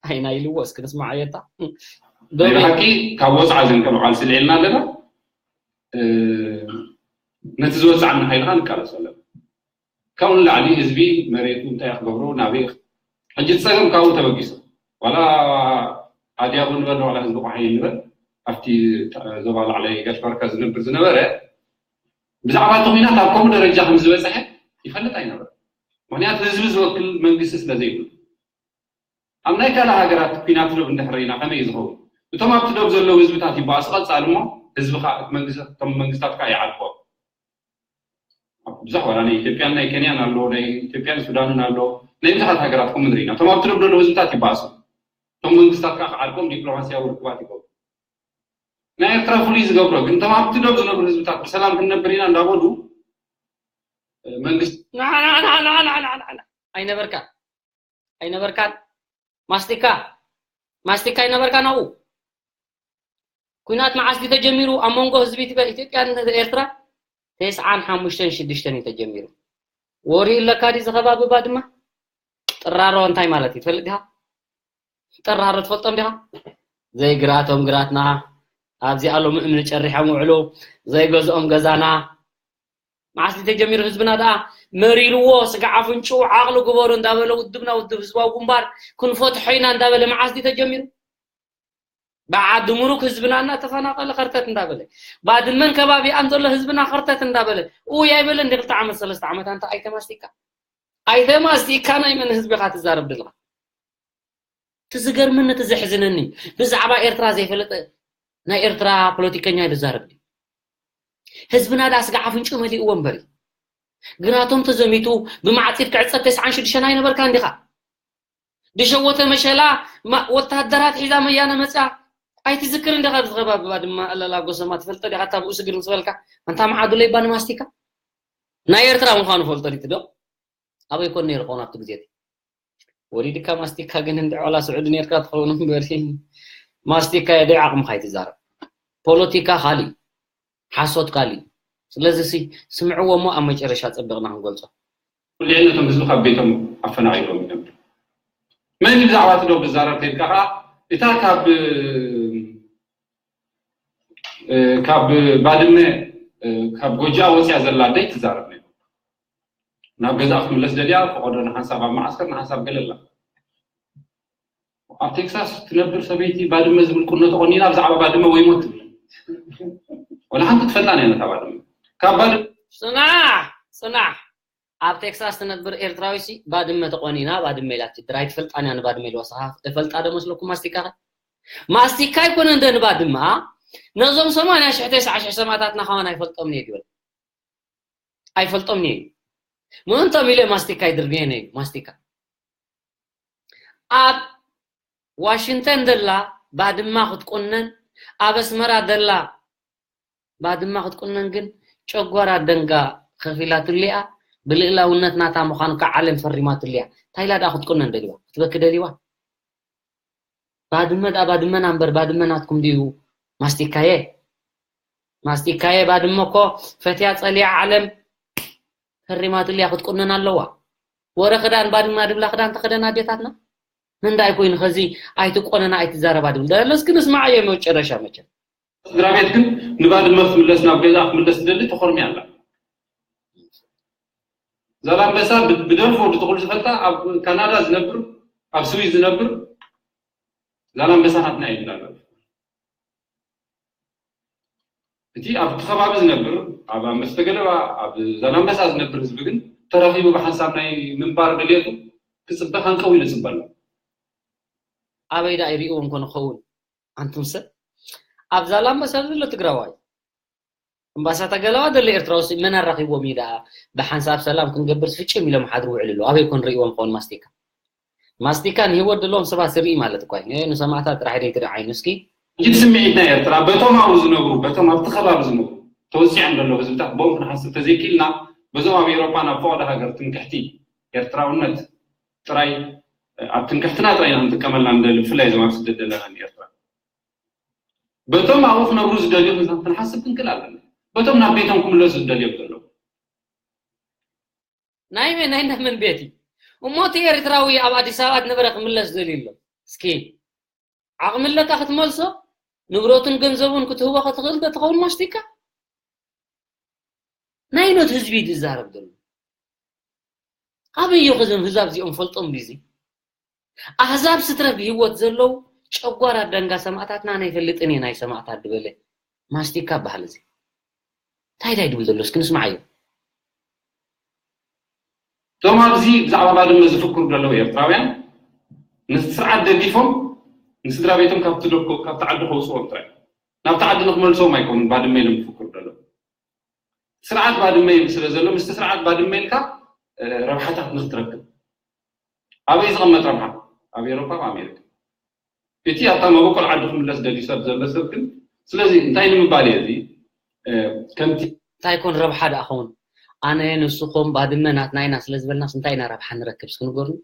ኣየና ኢልዎ እስኪ ንስማዓዮ እታ። ናይ ብሓቂ ካብ ወፅዓ ዘንቀምዓል ስልዒልና ኣለና። ነቲ ዝወፅዓና ሓይልና ንቃለስ ኣለና። ካብኡ ንላዕሊ ህዝቢ መሬቱ እንታይ ክገብሮ ናበይ። ሕጂ እቲ ፀገም ካብኡ ተበጊሱ ዋላ ኣድያቦ ንበል ዋላ ህዝቢ ቆሓይ ንበል ኣብቲ ዞባ ላዕላይ ጋሽ ባርካ ዝነብር ዝነበረ ብዛዕባ እቲ ኩናት ኣብ ከምኡ ደረጃ ከም ዝበፅሐ ይፈልጥ ኣይነበረ። ምክንያቱ ህዝቢ ዝወክል መንግስቲ ስለ ዘይብሉ ኣብ ናይ ካልእ ሃገራት ኩናት ዶብ እንድሕር ኢና ከመይ እዩ ዝኸውን? እቶም ኣብቲ ዶብ ዘለዉ ህዝብታት ይበኣሱ ቀፃሊ እሞ ህዝቢ እቶም መንግስታት ከዓ ይዓልቆ። ብዙሕ ዋላ ናይ ኢትዮጵያን ናይ ኬንያን ኣሎ ናይ ኢትዮጵያን ሱዳንን ኣሎ ናይ ብዙሓት ሃገራት ከምኡ ንርኢ ኢና። እቶም ኣብቲ ዶብ ዘለዉ ህዝብታት ይበኣሱ እቶም መንግስታት ከዓ ክዓልቆም ዲፕሎማሲያዊ ርክባት ይገብሩ። ናይ ኤርትራ ፍሉይ ዝገብሮ ግን እቶም ኣብቲ ዶብ ዝነብሩ ህዝብታት ብሰላም ክንነብር ኢና እንዳበሉ መንግስቲ ኣይነበርካ ኣይነበርካን ማስቲካ ማስቲካ ኣይነበርካ ናብኡ ኩናት መዓስ ድዩ ተጀሚሩ ኣብ መንጎ ህዝቢ ኢትዮጵያን ኤርትራ ተስዓን ሓሙሽተን ሽዱሽተን እዩ ተጀሚሩ ወሪ ኣለካ ድዩ ዝኸባቢ ባድማ ጥራሮ እንታይ ማለት እዩ ትፈልጥ ዲኻ ጥራሮ ትፈልጦም ዲኻ ዘይግራቶም ግራትና ኣብዚ ኣሎም እምኒ ጨሪሖም ውዕሉ ዘይገዝኦም ገዛና መዓስ ተጀሚሩ ህዝብና ደኣ መሪርዎ ስጋዕ ኣፍንጭኡ ዓቕሊ ግበሩ እንዳበለ ውድብና ውድብ ህዝባዊ ግንባር ክንፈትሖ ኢና እንዳበለ መዓስ ተጀሚሩ ብዓዲ ሙሩክ ህዝብና እናተፈናቐለ ኸርተት እንዳበለ ባድመን ከባቢኣን ዘሎ ህዝብና ኸርተት እንዳበለ እውይ ኣይበለ እንዲ ክልተ ዓመት ሰለስተ ዓመት ኣንተ ኣይተማስቲካ ኣይተማስቲካ ናይ መን ህዝቢ ኢኻ ትዛረብ ዘለኻ እቲ ዝገርምን እቲ ዘሕዝነኒ ብዛዕባ ኤርትራ ዘይፈለጠ ናይ ኤርትራ ፖለቲከኛ ይዛረብ ድዩ ህዝብና ዳ ስጋዕ ኣፍንጭ መሊእዎ እምበሪ ግራቶም ተዘሚቱ ብማዕፂድ ክዕፀብ ተስዓን ሽዱሽተን ኣይነበርካ እንዲኻ ድሸወተ መሸላ ወታደራት ሒዛ መያነ መፅያ ኣይትዝክር እንዲኻ ብዝኸባብባ ድማ ኣለላ ጎሰማ ትፈልጠ ዲኻ እታ ብኡ ስግር ምስ በልካ ኣንታ መዓዱ ለይባ ንማስቲካ ናይ ኤርትራ ምዃኑ ፈልጦ ዲቲ ዶ ኣበይ ኮን ነይሩ ኾን ኣብቲ ግዜ ወሊድካ ማስቲካ ግን እንዲ ዖላ ስዑዲ ነርካ ትኸውን እምበር ማስቲካ የደ ዓቕምኻ ይትዛረብ ፖለቲካ ካሊ ሓሶት ካሊ ስለዚ ሲ ስምዕዎ እሞ ኣብ መጨረሻ ጸብቕና ክንገልጾ ኩልዕነቶም ህዝቢ ካብ ቤቶም ኣፈናቒሎም እዮም መን ብዛዕባ ትዶ ብዛረብ ከይድካ ከዓ እታ ካብ ካብ ባድመ ካብ ጎጃ ወፅያ ዘላ ኣደይ ትዛረብ ነይሩ ናብ ገዛ ክትምለስ ደልያ ፈቐዶ ንሓንሳብ ኣብ መዓስከር ንሓንሳብ ገለላ ኣብ ቴክሳስ ትነብር ሰበይቲ ባድመ ዝብል ቁኖ ተቆኒና ብዛዕባ ባድመ ወይ ሞት ትብል ወላ ሓንቲ ትፈልጣ ናይ ነታ ባድመ ካብ ባድመ ፅናሕ ፅናሕ ኣብ ቴክሳስ ትነብር ኤርትራዊ ሲ ባድመ ተቆኒና ባድመ ኢላ ትድር ኣይትፈልጣን እያ ንባድመ ኢልዋ ስኻ እፈልጣ ዶ መስለኩም ማስቲካ ማስቲካ ኣይኮነ እንደ ንባድማ ነዞም ሰማንያ ሽሕ ተስዓ ሽሕ ሰማእታትና ከማን ኣይፈልጦም እየ ድበል ኣይፈልጦም እየ ምእንቶም ኢለ ማስቲካ ይድርብየ ነዩ ማስቲካ ኣብ ዋሽንተን ደላ ባድማ ክትቁነን ኣብ ኣስመራ ደላ ባድማ ክትቁነን ግን ጨጓራ ደንጋ ከፊላትሉ እያ ብልእላውነት ናታ ምዃኑ ከዓ ዓለም ፈሪማትሉ እያ ታይላ ደኣ ክትቁነን ደልዋ ክትበኪ ደልዋ ባድመ ደኣ ባድመና እምበር ባድመ ናትኩም ድዩ ማስቲካየ ማስቲካየ ባድመ እኮ ፈትያ ጸሊያ ዓለም ፈሪማትሉ እያ ክትቁነን ኣለዋ ወረ ክዳን ባድማ ድብላ ክዳን ተኸደና ኣዴታትና ምንዳይ ኮይኑ ከዚ ኣይትቆነና ኣይትዛረባ ድብል ደለስ ግን እስማዓዮ መጨረሻ መቸም ስድራ ቤት ግን ንባድመ ክትምለስ ናብ ገዛ ክትምለስ ትደሊ ተኾርሚ ኣላ ዛላምበሳ ብደርፎ ብትኹል ዝፈልጣ ኣብ ካናዳ ዝነብር ኣብ ስዊዝ ዝነብር ዛላምበሳ ናትና ይብል ኣሎ እቲ ኣብቲ ከባቢ ዝነብር ኣብ ኣንበስተ ገለባ ኣብ ዛላምበሳ ዝነብር ህዝቢ ግን ተረኺቡ ብሓንሳብ ናይ ምንባር ድልየቱ ክፅበ ሃንቀው ኢሉ ፅበ ኣሎ ኣበይ ዳ ይርእዎም ኮነ ክኸውን ኣንቱም ሰብ ኣብ ዛላምበሳ ዘሎ ትግራዋይ እምባሳታ ገለዋ ዘሎ ኤርትራዊ መን ኣራኺብዎም እዩ ደኣ ብሓንሳብ ሰላም ክንገብር ፍጭም ኢሎም ሓድሩ ውዕል ኣለዉ ኣበይ ኮን ርእይዎም ክኸውን ማስቲካ ማስቲካ ንህይወት ዘለዎም ሰባት ስርኢ ማለት እኳ እዩ ንሰማዕታት ጥራሕ ደይትርኢ ዓይኑ እስኪ እቲ ስምዒት ናይ ኤርትራ በቶም ኣብኡ ዝነብሩ በቶም ኣብቲ ከባቢ ዝነብሩ ተወፂዖም ዘለዉ ህዝብታት ብኦም ክንሓስብ ተዘይክኢልና በዞም ኣብ ኤውሮጳ ናብ ፈቐዶ ሃገር ትምክሕቲ ኤርትራውነት ጥራይ ኣብ ትምክሕትና ጥራይ ኢና ክንጥቀመላ ንደሊ፣ ብፍላይ እዞም ኣብ ስደት ዘለና ንኤርትራ። በቶም ኣብኡ ክነብሩ ዝደልዩ ክንሓስብ ክንክእል ኣለና። በቶም ናብ ቤቶም ክምለሱ ዝደልዮም ዘለዉ ናይ መን ናይ መን ቤት እዩ? እሞ እቲ ኤርትራዊ ኣብ ኣዲስ ኣበባ ዝነበረ ክምለስ ደልዩ ኣሎ። እስኪ ዓቕሚ ኣለካ ክትመልሶ? ንብረቱን ገንዘቡን ክትህቦ ክትኽእል ዶ ትኸውን ማስቲካ? ናይ ኖት ህዝቢ እዩ ዝዛረብ ዘሎ። ኣበይ እዩ ከዞም ህዛብ እዚኦም ፈልጦም ድዩ? ኣህዛብ ስትረፍ ብህይወት ዘለዉ ጨጓራ ደንጋ ሰማእታትና ናይ ፈልጥን እየ ናይ ሰማእታት ዝበለ ማስቲካ በሃል እዚ እንታይ እንታይ ድብል ዘሎ እስኪ ንስማዓዮ። እቶም ኣብዚ ብዛዕባ ባድመ ዝፍክሩ ዘለዉ ኤርትራውያን ነቲ ስርዓት ደጊፎም ንስድራ ቤቶም ካብቲ ደኮ ካብቲ ዓዲ ከውፅዎም ጥራይ ናብቲ ዓዲ ንክመልሶም ኣይኮኑን ባድመ ኢሎም ዝፍክሩ ዘለዉ። ስርዓት ባድመ ይብል ስለ ዘሎ ምስቲ ስርዓት ባድመ ኢልካ ረብሓታት ንክትረክብ ኣበይ ዝቐመጥ ረብሓ ኣብ ኤሮፓ ኣብ ኣሜሪካ እቲ ኣብታ መበቆል ዓዲ ክምለስ ደልዩ ሰብ ዘሎ ሰብ ግን ስለዚ እንታይ ንምባል እየ እዚ ከምቲ እንታይ ኮን ረብሓ ደኣ ኸውን ኣነ ንስኹም ባድመ ናትና ኢና ስለ ዝበልናስ እንታይ ኢና ረብሓ ንረክብ እስኪ ንገሩኒ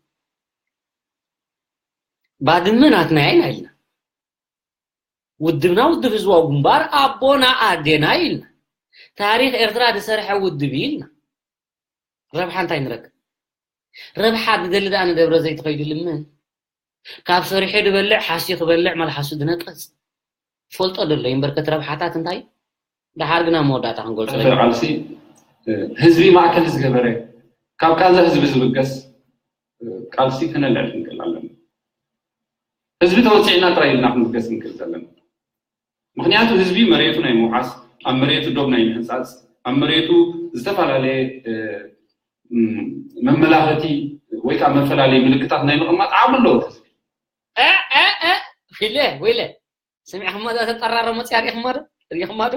ባድመ ናትና ኢና ኢልና ውድብና ውድብ ህዝባዊ ግንባር ኣቦና ኣዴና ኢልና ታሪክ ኤርትራ ዝሰርሐ ውድብ ኢልና ረብሓ እንታይ ንረክብ ረብሓ ዝደሊ ደኣ ንደብረ ዘይት ከይዱ ልምን ካብ ሰሪሑ ዝበልዕ ሓስዩ ክበልዕ መልሓሱ ዝነቀጽ ፈልጦ ደሎ ይንበርከት ረብሓታት እንታይ ደሓር ግና መወዳእታ ክንገልጾ ቃልሲ ህዝቢ ማእከል ዝገበረ ካብ ቃንዛ ህዝቢ ዝብገስ ቃልሲ ክነልዕል ክንክእል ኣለና። ህዝቢ ተወፂዕና ጥራይ ኢልና ክንብገስ ክንክእል ዘለና። ምክንያቱ ህዝቢ መሬቱ ናይ ምውሓስ፣ ኣብ መሬቱ ዶብ ናይ ምሕንፃፅ፣ ኣብ መሬቱ ዝተፈላለየ መመላኸቲ ወይ ከዓ መፈላለይ ምልክታት ናይ ምቕማጥ ዓቕሚ ኣለዎ ህዝቢ። ወይለ ወይለ ሰሚዕኹም ዶ ተጠራሮ መፅያ ሪኢኹም ዶ ሪኢኹም ዶ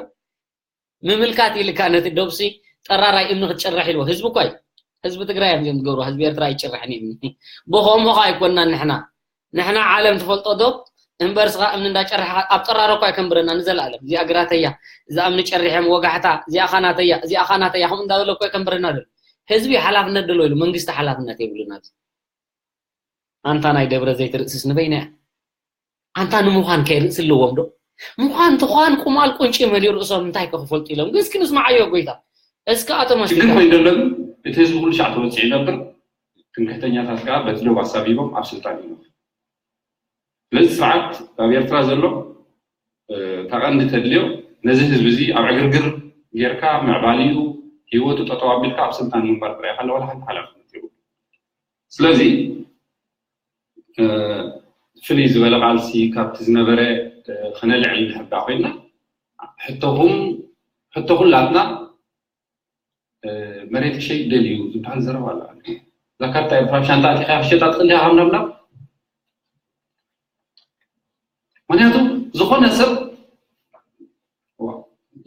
ምምልካት ኢልካ ነቲ ዶብሲ ጠራራይ እምኒ ክትጭርሕ ኢልዎ ህዝቢ እኳ እዩ ህዝቢ ትግራይ እዮም ዝገብሩ ህዝቢ ኤርትራ ኣይጭርሕን እዩ እምኒ ብኸምኡ ኸ ኣይኮንናን ንሕና ንሕና ዓለም ትፈልጦ ዶብ እምበር ስኻ እምኒ እንዳጨረሕኻ ኣብ ጠራሮ እኳ ኣይከንብረና ንዘለኣለም እዚኣ ግራተያ እዛ እምኒ ጨሪሐም ወጋሕታ እዚኣ ኻናተያ እዚኣ ኻናተያ ከምኡ እንዳበለ እኳ ኣይከንብረና ዘሎ ህዝቢ ሓላፍነት ደሎ ኢሉ መንግስቲ ሓላፍነት የብሉን ኣብዚ ኣንታ ናይ ደብረ ዘይት ርእስስ ንበይና እያ ኣንታ ንምዃን ከይ ርእሲ ኣለዎም ዶ ምዃን ትዃን ቁማል ቁንጪ መሊኡ ርእሶም እንታይ ከክፈልጡ ኢሎም ግን እስኪ ንስማዓዮ ጎይታ እስኪ ኣቶ ችግር ማስቲካ ኮይኑ ዘሎ ግን እቲ ህዝቢ ኩሉ ሻዕ ተወፂዑ ይነብር ትምክሕተኛታት ከዓ በቲ ዶብ ኣሳቢቦም ኣብ ስልጣን ይነብር ስለዚ ስርዓት ኣብ ኤርትራ ዘሎ እታ ቀንዲ ተድልዮ ነዚ ህዝቢ እዚ ኣብ ዕግርግር ጌርካ ምዕባሊኡ ሂወቱ ጠጠው ኣቢልካ ኣብ ስልጣን ምንባር ጥራይ ካለ ዋላ ሓንቲ ሓላፍነት የብሉ ስለዚ ፍልይ ዝበለ ቃልሲ ካብቲ ዝነበረ ክነልዕል ንሕዳ ኮይና ሕቶኹም ሕቶ ኩላትና መሬት ክሸይጥ ደልዩ ዝበሃል ዘረባ ኣሎ እዛ ካርታ ኤርትራ ሻንጣ ኣቲኻ ክሸጣ ትኽእል ኢኻ ምናምናም ምክንያቱ ዝኾነ ሰብ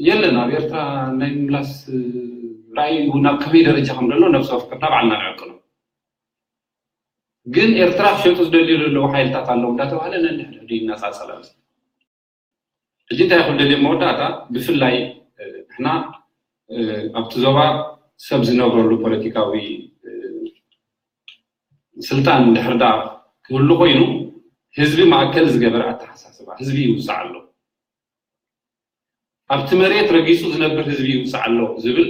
የለን ኣብ ኤርትራ ናይ ምምላስ ራእይ ናብ ከመይ ደረጃ ከም ዘሎ ነብሲ ወከፍና ባዕልና ንዕቅኖ ግን ኤርትራ ክሸጡ ዝደልዩ ዘለዉ ሓይልታት ኣለዉ እንዳተባሃለ ነንሕድሕዱ ይነፃፀል ኣሎ ሕጂ እንታይ ክደልየ መወዳእታ ብፍላይ ንሕና ኣብቲ ዞባ ሰብ ዝነብረሉ ፖለቲካዊ ስልጣን እንድሕር ዳ ክህሉ ኮይኑ ህዝቢ ማእከል ዝገበረ ኣተሓሳስባ ህዝቢ ይውፃዕ ኣሎ ኣብቲ መሬት ረጊፁ ዝነብር ህዝቢ ይውፃዕ ኣሎ ዝብል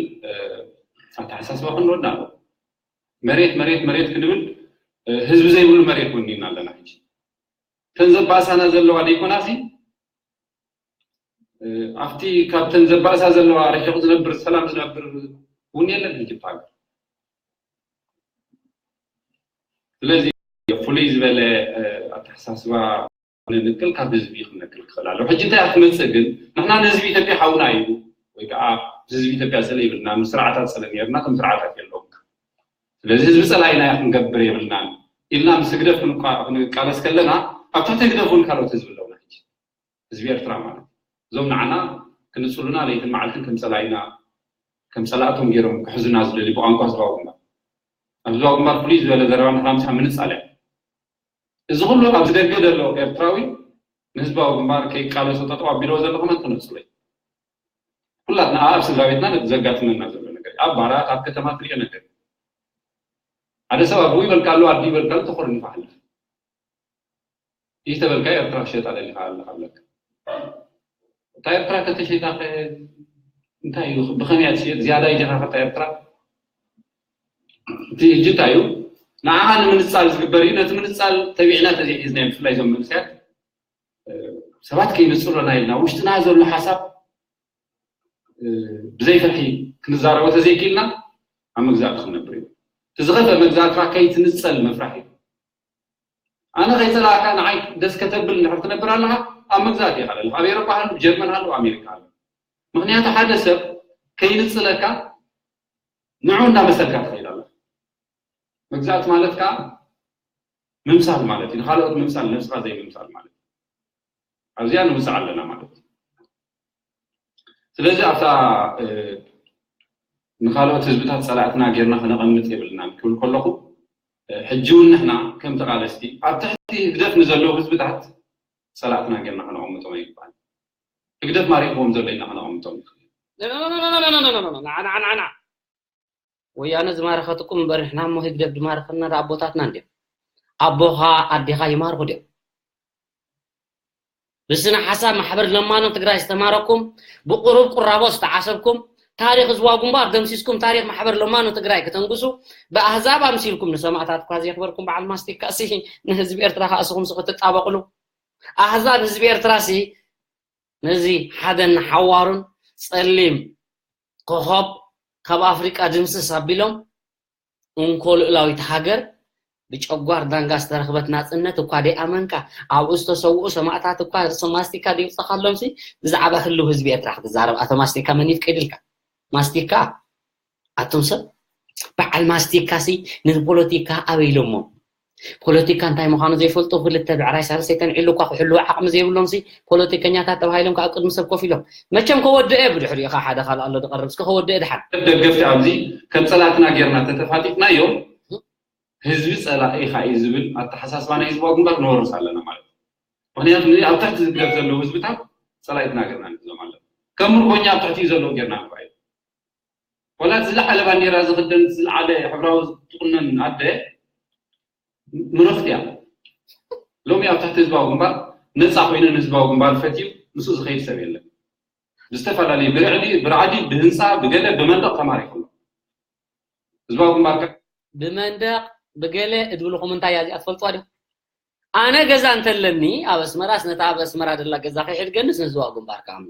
ኣተሓሳስባ ክንወዳ ኣሎ መሬት መሬት መሬት ክንብል ህዝቢ ዘይብሉ መሬት ወኒና ኣለና ሕጂ እተን ዘባእሳና ዘለዋ ደይኮናሲ ኣብቲ ካብተን ዘባእሳ ዘለዋ ርሒቑ ዝነብር ሰላም ዝነብር እውን የለን ሕጂ ብሃገር ስለዚ ፍሉይ ዝበለ ኣተሓሳስባ ንንቅል ካብ ህዝቢ ክንነቅል ክኽእል ኣለዎ ሕጂ እንታይ ክትመፅእ ግን ንሕና ንህዝቢ ኢትዮጵያ ሓውና እዩ ወይ ከዓ ህዝቢ ኢትዮጵያ ፀለ ይብልና ምስ ስርዓታት ፀለ ነርና ከም ስርዓታት የለውም ስለዚ ህዝቢ ፀላይና ክንገብር የብልናን ኢልና ምስ ህግደፍ ክንቃለስ ከለና ኣብ ትሕቲ ህግደፍ እውን ካልኦት ህዝቢ ኣለውና ሕጂ ህዝቢ ኤርትራ ማለት እዞም ንዓና ክንፅሉና ለይትን መዓልትን ከም ፀላኢና ከም ፀላእቶም ገይሮም ክሕዙና ዝደሊ ብቋንቋ ህዝባዊ ግንባር ኣብ ህዝባዊ ግንባር ፍሉይ ዝበለ ዘረባ ንሕና ምሳ ምንፃል እያ እዚ ኩሉ ኣብዚ ደገ ዘሎ ኤርትራዊ ንህዝባዊ ግንባር ከይቃለሶ ጠጠው ኣቢልዎ ዘሎ ከመን ተነፅሎ እዩ ኩላትና ኣብ ስድራ ቤትና ዘጋጥመና ዘሎ ነገር እዩ ኣብ ባራት ኣብ ከተማ ትሪኦ ነገር እዩ። ሓደ ሰብ ኣቦ ይበልካ ኣሎ ኣዲ ይበልካ ኣሎ ተኾርኒፋ ኣለፍ። ይህ ተበልካ ኤርትራ ክሸጣ ደሊኻ ኣለኻ ኣለካ። እታ ኤርትራ ከተሸይጣ እንታይ እዩ ብኸመይ ትሽየጥ ዝያዳ ይጀኻ ከታ ኤርትራ? እቲ ሕጂ እንታይ እዩ ንዓኻ ንምንጻል ዝግበር እዩ። ነቲ ምንጻል ተቢዕና ተዘይሒዝና ብፍላይ ዞም መንእሰያት ሰባት ከይንጽሎና ኢልና ውሽጥና ዘሎ ሓሳብ ብዘይ ፍርሒ ክንዛረቦ ተዘይክኢልና ኣብ መግዛእቲ ክንነብር እዩ። እቲ ዝኸፍአ መግዛእትኻ ከይትንጸል ምፍራሕ እዩ። ኣነ ከይጸላእካ ንዓይ ደስ ከተብል እንድሕር ትነብር ኣለኻ ኣብ መግዛእቲ ኢኻ ዘለኻ። ኣብ ኤሮፓ ሃሉ፣ ጀርመን ሃሉ፣ ኣሜሪካ ሃሉ። ምኽንያቱ ሓደ ሰብ ከይንጽለካ ንዑ እንዳመሰልካ ትኸይድ ኣለኻ። መግዛእቲ ማለት ከዓ ምምሳል ማለት እዩ። ንካልኦት ምምሳል ነብስኻ ዘይምምሳል ማለት እዩ። ኣብዚኣ ንውፅእ ኣለና ማለት እዩ። ስለዚ ኣብታ ንካልኦት ህዝብታት ፀላእትና ጌርና ክነቐምጥ የብልናን ክብል ከለኹ ሕጂ እውን ንሕና ከም ተቓለስቲ ኣብ ትሕቲ ህግደፍ ንዘለዉ ህዝብታት ፀላእትና ጌርና ክነቐምጦም ኣይግባእን። ህግደፍ ማሪኽዎም ዘሎ ኢና ክነቐምጦም ንኽእል። ወያነ ዝማረኸትኩም እምበር ንሕና እሞ ህግደፍ ዝማረኸና ዳ ኣቦታትና እንድዮም። ኣቦኻ ኣዴኻ ይማርኹ ድዮም? ብስነ ሓሳብ ማሕበር ለማኖ ትግራይ ዝተማረኩም ብቁሩብ ቁራቦ ዝተዓሰብኩም ታሪኽ ህዝባዊ ግንባር ደምሲስኩም ታሪኽ ማሕበር ለማኖ ትግራይ ክተንግሱ ብኣህዛብ ኣምሲልኩም ንሰማእታት እኳ ዘየኽበርኩም በዓል ማስቲካ ሲ ንህዝቢ ኤርትራ ከኣ እስኹም ሲ ክትጣበቕሉ ኣህዛብ ህዝቢ ኤርትራ ሲ ነዚ ሓደን ሓዋሩን ጸሊም ኮኾብ ካብ ኣፍሪቃ ድምስስ ኣቢሎም እንኮ ልኡላዊት ሃገር ብጨጓር ዳንጋ ዝተረኽበት ናጽነት እኳ ደይኣመንካ ኣብኡ ዝተሰውኡ ሰማእታት እኳ ርእሲ ማስቲካ ደይውጸኻሎም ሲ ብዛዕባ ህልው ህዝቢ ኤርትራ ክትዛረብ ኣቶ ማስቲካ መን ይፍቀድልካ? ማስቲካ ኣቱም ሰብ በዓል ማስቲካ ሲ ንፖለቲካ ኣበይ ኢሎሞ ፖለቲካ እንታይ ምዃኑ ዘይፈልጡ ክልተ ብዕራይ ሳልሰይተን ዒሉ እኳ ክሕልዎ ዓቕሚ ዘይብሎም ሲ ፖለቲከኛታት ተባሂሎም ካብ ቅድሚ ሰብ ኮፍ ኢሎም መቸም ከወድአ ብድሕሪኡ ከዓ ሓደ ካልእ ኣሎ ዝቐርብ እስከ ከወድአ ድሓን ደገፍቲ ኣብዚ ከም ፀላእትና ጌርና ተተፋጢጥናዮም ህዝቢ ፀላኢኻ እዩ ዝብል ኣተሓሳስባ ናይ ህዝባዊ ግንባር ነወርስ ኣለና ማለት እዩ። ምክንያቱ ኣብ ትሕቲ ዝግደፍ ዘለዉ ህዝብታት ፀላኢትና ጌርና ንሕዞም ኣለና። ከም ምርኮኛ ኣብ ትሕቲኡ ዘለዉ ጌርና ንርኣዩ። ወላ ዝለዓለ ባንዴራ ዝኽደን ዝለዓለ ሕብራዊ ዝቁነን ኣደ ምርኽቲ እያ። ሎሚ ኣብ ትሕቲ ህዝባዊ ግንባር ነፃ ኮይኑ ንህዝባዊ ግንባር ፈትዩ ምስኡ ዝኸይድ ሰብ የለን። ብዝተፈላለዩ ብርዕዲ ብርዓዲ ብህንፃ ብገለ ብመንደቕ ተማሪኹ ኣሎ። ህዝባዊ ግንባር ከ ብመንደቕ ብገለ እድብልኹም እንታይ እያ እዚኣ ትፈልጥዋ ዲኹም? ኣነ ገዛ እንተለኒ ኣብ ኣስመራስ ነታ ኣብ ኣስመራ ደላ ገዛ ከይሕድገንስ ንህዝባዊ ግንባር ክኣምኖ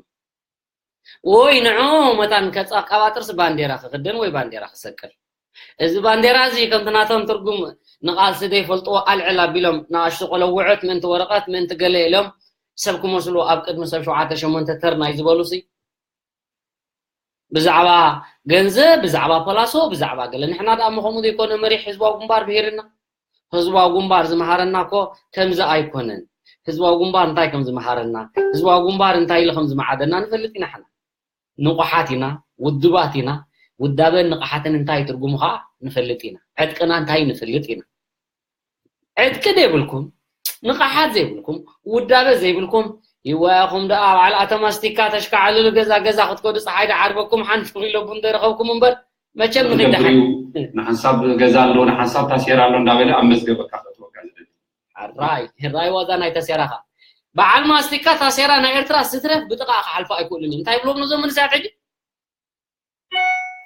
ወይ ንዑ መታን ከፃ ቀባጥርስ ባንዴራ ክክደን ወይ ባንዴራ ክሰቅል እዚ ባንዴራ እዚ ከምቲ ናቶም ትርጉም ንቓልሲ ዘይፈልጥዎ ኣልዕል ኣቢሎም ንኣሽቱ ቆለውዑት ምእንቲ ወረቐት ምእንቲ ገለ ኢሎም ሰብ ክመስሉ ኣብ ቅድሚ ሰብ ሸውዓተ ሸሞንተ ተር ናይ ዝበሉ ሲ ብዛዕባ ገንዘብ ብዛዕባ ፖላሶ ብዛዕባ ገለ ንሕና ደኣ ምኸምኡ ዘይኮነ መሪሕ ህዝባዊ ግንባር ብሄርና ህዝባዊ ግንባር ዝመሃረና እኮ ከምዚ ኣይኮነን ህዝባዊ ግንባር እንታይ ከም ዝመሃረና ህዝባዊ ግንባር እንታይ ኢሉ ከም ዝመዓደና ንፈልጥ ኢና ሓና ንቑሓት ኢና ውድባት ኢና ውዳበን ንቕሓትን እንታይ ትርጉሙ ከዓ ንፈልጥ ኢና ዕጥቅና እንታይ ንፈልጥ ኢና ዕጥቂ ዘይብልኩም ንቕሓት ዘይብልኩም ውዳበ ዘይብልኩም ይዋያኹም ደኣ ባዕል ኣተማስቲካ ተሽካዓልሉ ገዛ ገዛ ክትከዱ ፀሓይ ደዓርበኩም ሓንቲ ኪሎ ቡን ደረኸብኩም እምበር መቸም ንግድሓን ንሓንሳብ ገዛ ኣሎ ንሓንሳብ ታሴራ ኣሎ እንዳበለ ኣብ መዝገበካ ከእትወካ ዝደሊ ራይ ራይ ዋዛ ናይ ተሴራኻ በዓል ማስቲካ ታሴራ ናይ ኤርትራ ስትረፍ ብጥቓ ክሓልፎ ኣይክእሉን እዮም እንታይ ብሎም ነዞም መንስያት ሕጂ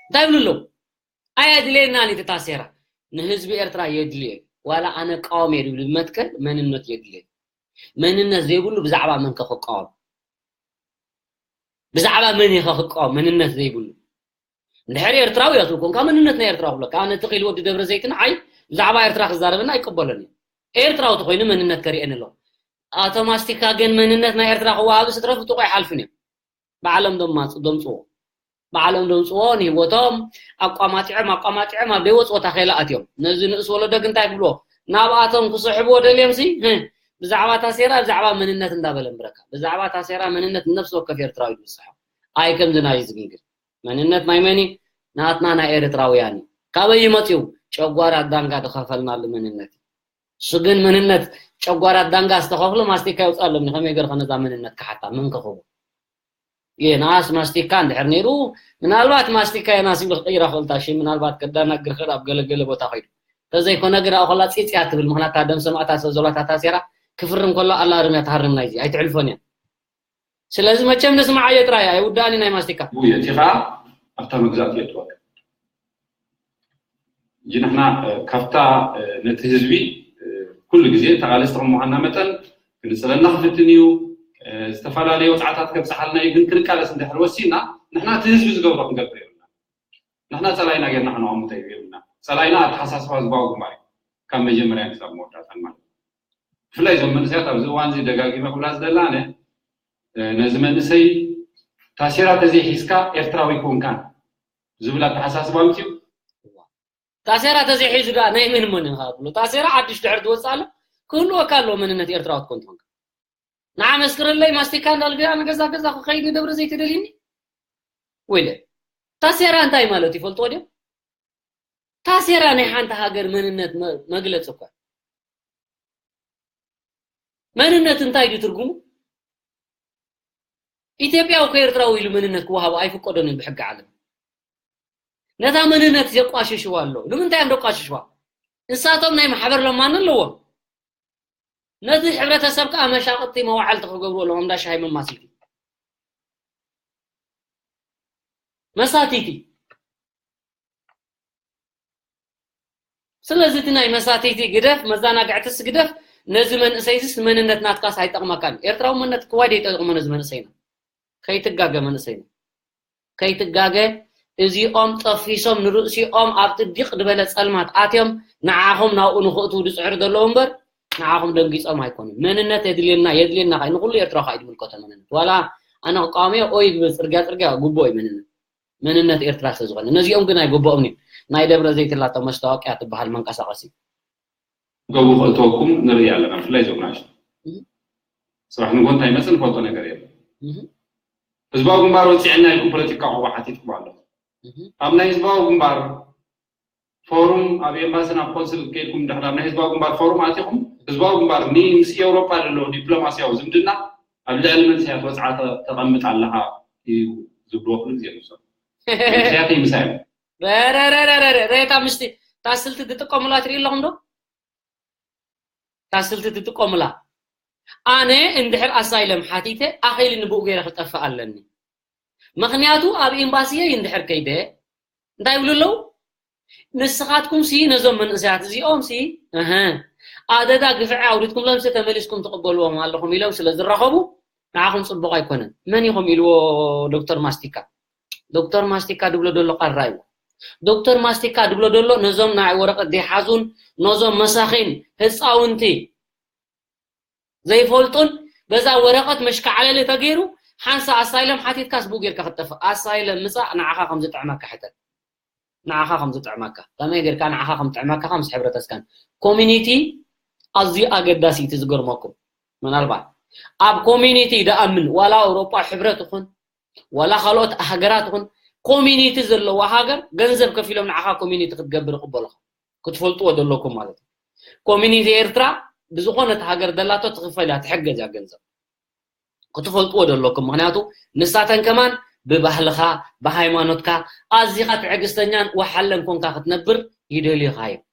እንታይ ይብሉ ኣለዉ ኣየድልየናን እዩ ታሴራ ንህዝቢ ኤርትራ የድልየ ዋላ ኣነ ቃወም እየ ዝብል መትከል መንነት የድልየ መንነት ዘይብሉ ብዛዕባ መን ከ ክቃወም ብዛዕባ መን ኢኸ ክቃወም መንነት ዘይብሉ እንድሕር ኤርትራዊ እያ ትብል ኮንካ መንነት ናይ ኤርትራ ክብለካ ኣነ ትኺል ወዲ ደብረ ዘይትን ዓይ ብዛዕባ ኤርትራ ክዛረበና ኣይቀበሎን እዩ ኤርትራዊ ተኮይኑ መንነት ከሪኤን ኣሎ ኣቶ ማስቲካ ግን መንነት ናይ ኤርትራ ክወሃብ ስትረፍ ብጥቑ ኣይሓልፍን እዮም ባዕሎም ደማፅ ደምፅዎ ባዕሎም ደምፅዎ ንህወቶም ኣቋማጢዖም ኣቋማጢዖም ኣብ ደይወፅዎ ታኼላ ኣትዮም ነዚ ንእስ ወለዶ ግን እንታይ ክብልዎ ናብኣቶም ክስሕብዎ ደልዮም ሲ ብዛዕባ ታሴራ ብዛዕባ መንነት እንዳበለ ምብረካ ብዛዕባ ታሴራ መንነት ነፍሲ ወከፍ ኤርትራዊ ዝብፅሖ ኣይ ከምዚ ናይ ዝግንግል መንነት ናይ መን ናትና ናይ ኤርትራውያን እዩ ካበይ ይመፅው ጨጓራ ዳንጋ ዝኸፈልናሉ መንነት እሱ ግን መንነት ጨጓራ ዳንጋ ዝተኸፍሉ ማስቲካ ይውፅእ ኣለኒ ከመይ ገርኸ ነዛ መንነት ክሓታ መን ከኸቡ ዮናስ ማስቲካ እንድሕር ነይሩ፣ ምናልባት ማስቲካ ዮናስ ይብል ክቕይራ ክእልታ ሺ፣ ምናልባት ከዳናግር ክእል ኣብ ገለገለ ቦታ ከይዱ። ተዘይኮነ ግን ኣብኡ ከላ ፂፅያ ትብል፣ ምክንያት ደም ሰማእታት ስለ ዘለዋ እታ ታሴራ ክፍርም ከሎ ኣላ ርምያ ትሃርም ናይዚ ኣይትዕልፎን እያ። ስለዚ መቸም ንስምዓዮ ጥራይ ኣይውዳእን ናይ ማስቲካ። ውይ እቲ ከዓ ኣብታ መግዛእቲ የጥወቅ እንጂ ንሕና ካብታ ነቲ ህዝቢ ኩሉ ግዜ ተቓለስቲ ከም ምዃንና መጠን ክንፅለና ክፍትን እዩ። ዝተፈላለየ ወፅዓታት ከብፅሓልና እዩ፣ ግን ክንቃለስ እንድሕር ወሲና ንሕና እቲ ህዝቢ ዝገብሮ ክንገብር የብልና። ንሕና ፀላይና ጌርና ከነቐምጦ የብልና። ፀላይና ኣተሓሳስባ ህዝባዊ ግንባር እዩ፣ ካብ መጀመርያ ክሳብ መወዳእታን ማለት እዩ። ብፍላይ እዞም መንእሰያት ኣብዚ እዋን እዚ ደጋጊመ ክብላ ዝደላ ኣነ ነዚ መንእሰይ ታሴራ ተዘይሒዝካ ኤርትራዊ ኮንካን ዝብል ኣተሓሳስባ ኣምፅኡ። ታሴራ ተዘይሒዙ ደኣ ናይ መን መን ኢኻ ትብሎ? ታሴራ ሓድሽ ድሕር ትወፅእ ኣሎ ክህልወካ ኣለዎ መንነት ኤርትራዊ ትኮን ትኾንካ። ንዓ መስክረለይ ማስቲካ እንዳልግያ ንገዛ ገዛ ክኸይድ ንደብረ ዘይት ደልዩኒ ወይለ ታሴራ እንታይ ማለት ይፈልጥዎ ድዮም? ታሴራ ናይ ሓንቲ ሃገር መንነት መግለፂ እኳ መንነት እንታይ ድዩ ትርጉሙ? ኢትዮጵያዊ እኮ ኤርትራዊ ኢሉ መንነት ክወሃቦ ኣይፍቀዶን እዩ ብሕጊ ዓለም። ነታ መንነት ዘቋሽሽዋ ኣለዉ። ንምንታይ እዮም ዘቋሽሽዋ? እንሳቶም ናይ ማሕበር ለማኒ ኣለዎም። ነቲ ሕብረተሰብ ከዓ መሻቕጥቲ መዋዕልቲ ክገብሩ ኣለዎም። እንዳ ሻሂ መማሲቲ መሳቲቲ ስለዚ እቲ ናይ መሳተይቲ ግደፍ፣ መዘናግዕትስ ግደፍ፣ ነዚ መንእሰይዝስ መንነት ናትካስ ኣይጠቕመካን። ኤርትራዊ መንነት ክዋይ ደይጠቕሞ ነዚ መንእሰይና። ከይትጋገ መንእሰይና። ከይትጋገ እዚኦም ጠፊሶም ንርእሲኦም ኣብቲ ዲቕ ዝበለ ጸልማት ኣትዮም ንዓኹም ናብኡ ንኽእትዉ ዝጽዕሩ ዘለዉ እምበር ንዓኹም ደንጊጾም ኣይኮኑን። መንነት የድልየና የድልየና ካይ ንኹሉ ኤርትራዊ ካይ ዝምልከቶ መንነት ዋላ ኣነ ክቃወምዮ ኦይ ግብል ጽርግያ ጽርግያ ግቡእ እዩ መንነት መንነት ኤርትራ ስለ ዝኾነ ነዚኦም ግን ኣይግብኦም እዩ ናይ ደብረ ዘይት ላቶ መስታወቅያ ትበሃል መንቀሳቀሲ ገቡ ክእተወኩም ንርኢ ኣለና ብፍላይ ዞም ናሽ ስራሕ ንጎ እንታይ መፅእ ንፈልጦ ነገር የለ ህዝባዊ ግንባር ወፂዕና ኢልኩም ፖለቲካ ቆባ ሓቲትኩም ኣሎ ኣብ ናይ ህዝባዊ ግንባር ፎሩም ኣብ ኤምባሲ ናብ ኮንስል ከይድኩም ድሕር ኣብ ናይ ህዝባዊ ግንባር ፎሩም ኣቲኹም ህዝባዊ ግንባር ምስ ኤውሮጳ ዘሎ ዲፕሎማስያዊ ዝምድና ኣብ ልዕሊ መንስያት ወፅዓ ተቐምጥ ኣለኻ እዩ ዝብልዎ ኩሉ ግዜ ንሶም መንስያት ይምሳዮም ረረረረረ ሬታ ምስቲ ታስልቲ ትጥቀሙላ ትርኢ ኣለኹም ዶ ታስልቲ ትጥቀሙላ ኣነ እንድሕር ኣሳይለም ሓቲተ ኣኸይሊ ንብኡ ገይረ ክጠፍእ ኣለኒ ምኽንያቱ ኣብ ኤምባሲየይ እንድሕር ከይደ እንታይ ይብሉ ኣለዉ ንስኻትኩም ሲ ነዞም መንእሰያት እዚኦም ሲ ኣደዳ ግፍዒ ኣውሪድኩምሎም ሲ ተመሊስኩም ትቕበልዎም ኣለኹም ኢሎም ስለ ዝራኸቡ ንዓኹም ጽቡቕ ኣይኮነን መን ኢኹም ኢልዎ ዶክተር ማስቲካ ዶክተር ማስቲካ ድብሎ ደሎ ቃል ራይዎ ዶክተር ማስቲካ ድብሎ ደሎ ነዞም ናይ ወረቐት ዘይሓዙን ነዞም መሳኺን ህፃውንቲ ዘይፈልጡን በዛ ወረቐት መሽካዕለሊ ተገይሩ ሓንሳ ኣሳይለም ሓቲትካስ ብኡ ጌርካ ክትጠፍእ ኣሳይለም ምፃእ ንዓኻ ከም ዝጥዕመካ ሕተት ንዓኻ ከም ዝጥዕመካ ከመይ ጌርካ ንዓኻ ከም ጥዕመካ ምስ ሕብረተስካን ኮሚኒቲ ኣዝዩ ኣገዳሲ እቲ ዝገርመኩም ምናልባት ኣብ ኮሚኒቲ ደኣምን ዋላ ኣውሮጳ ሕብረት ይኹን ዋላ ካልኦት ሃገራት ይኹን ኮሚኒቲ ዘለዋ ሃገር ገንዘብ ከፊሎም ንዓኻ ኮሚኒቲ ክትገብር ይቕበሉኻ ክትፈልጥዎ ዘለኩም ማለት እዩ ኮሚኒቲ ኤርትራ ብዝኾነት ሃገር ደላቶ ትኽፈል እያ ትሕገዝ እያ ገንዘብ ክትፈልጥዎ ዘለኩም ምክንያቱ ንሳተን ከማን ብባህልኻ ብሃይማኖትካ ኣዚኻ ትዕግስተኛን ወሓለን ኮንካ ክትነብር ይደልዩኻ እዮም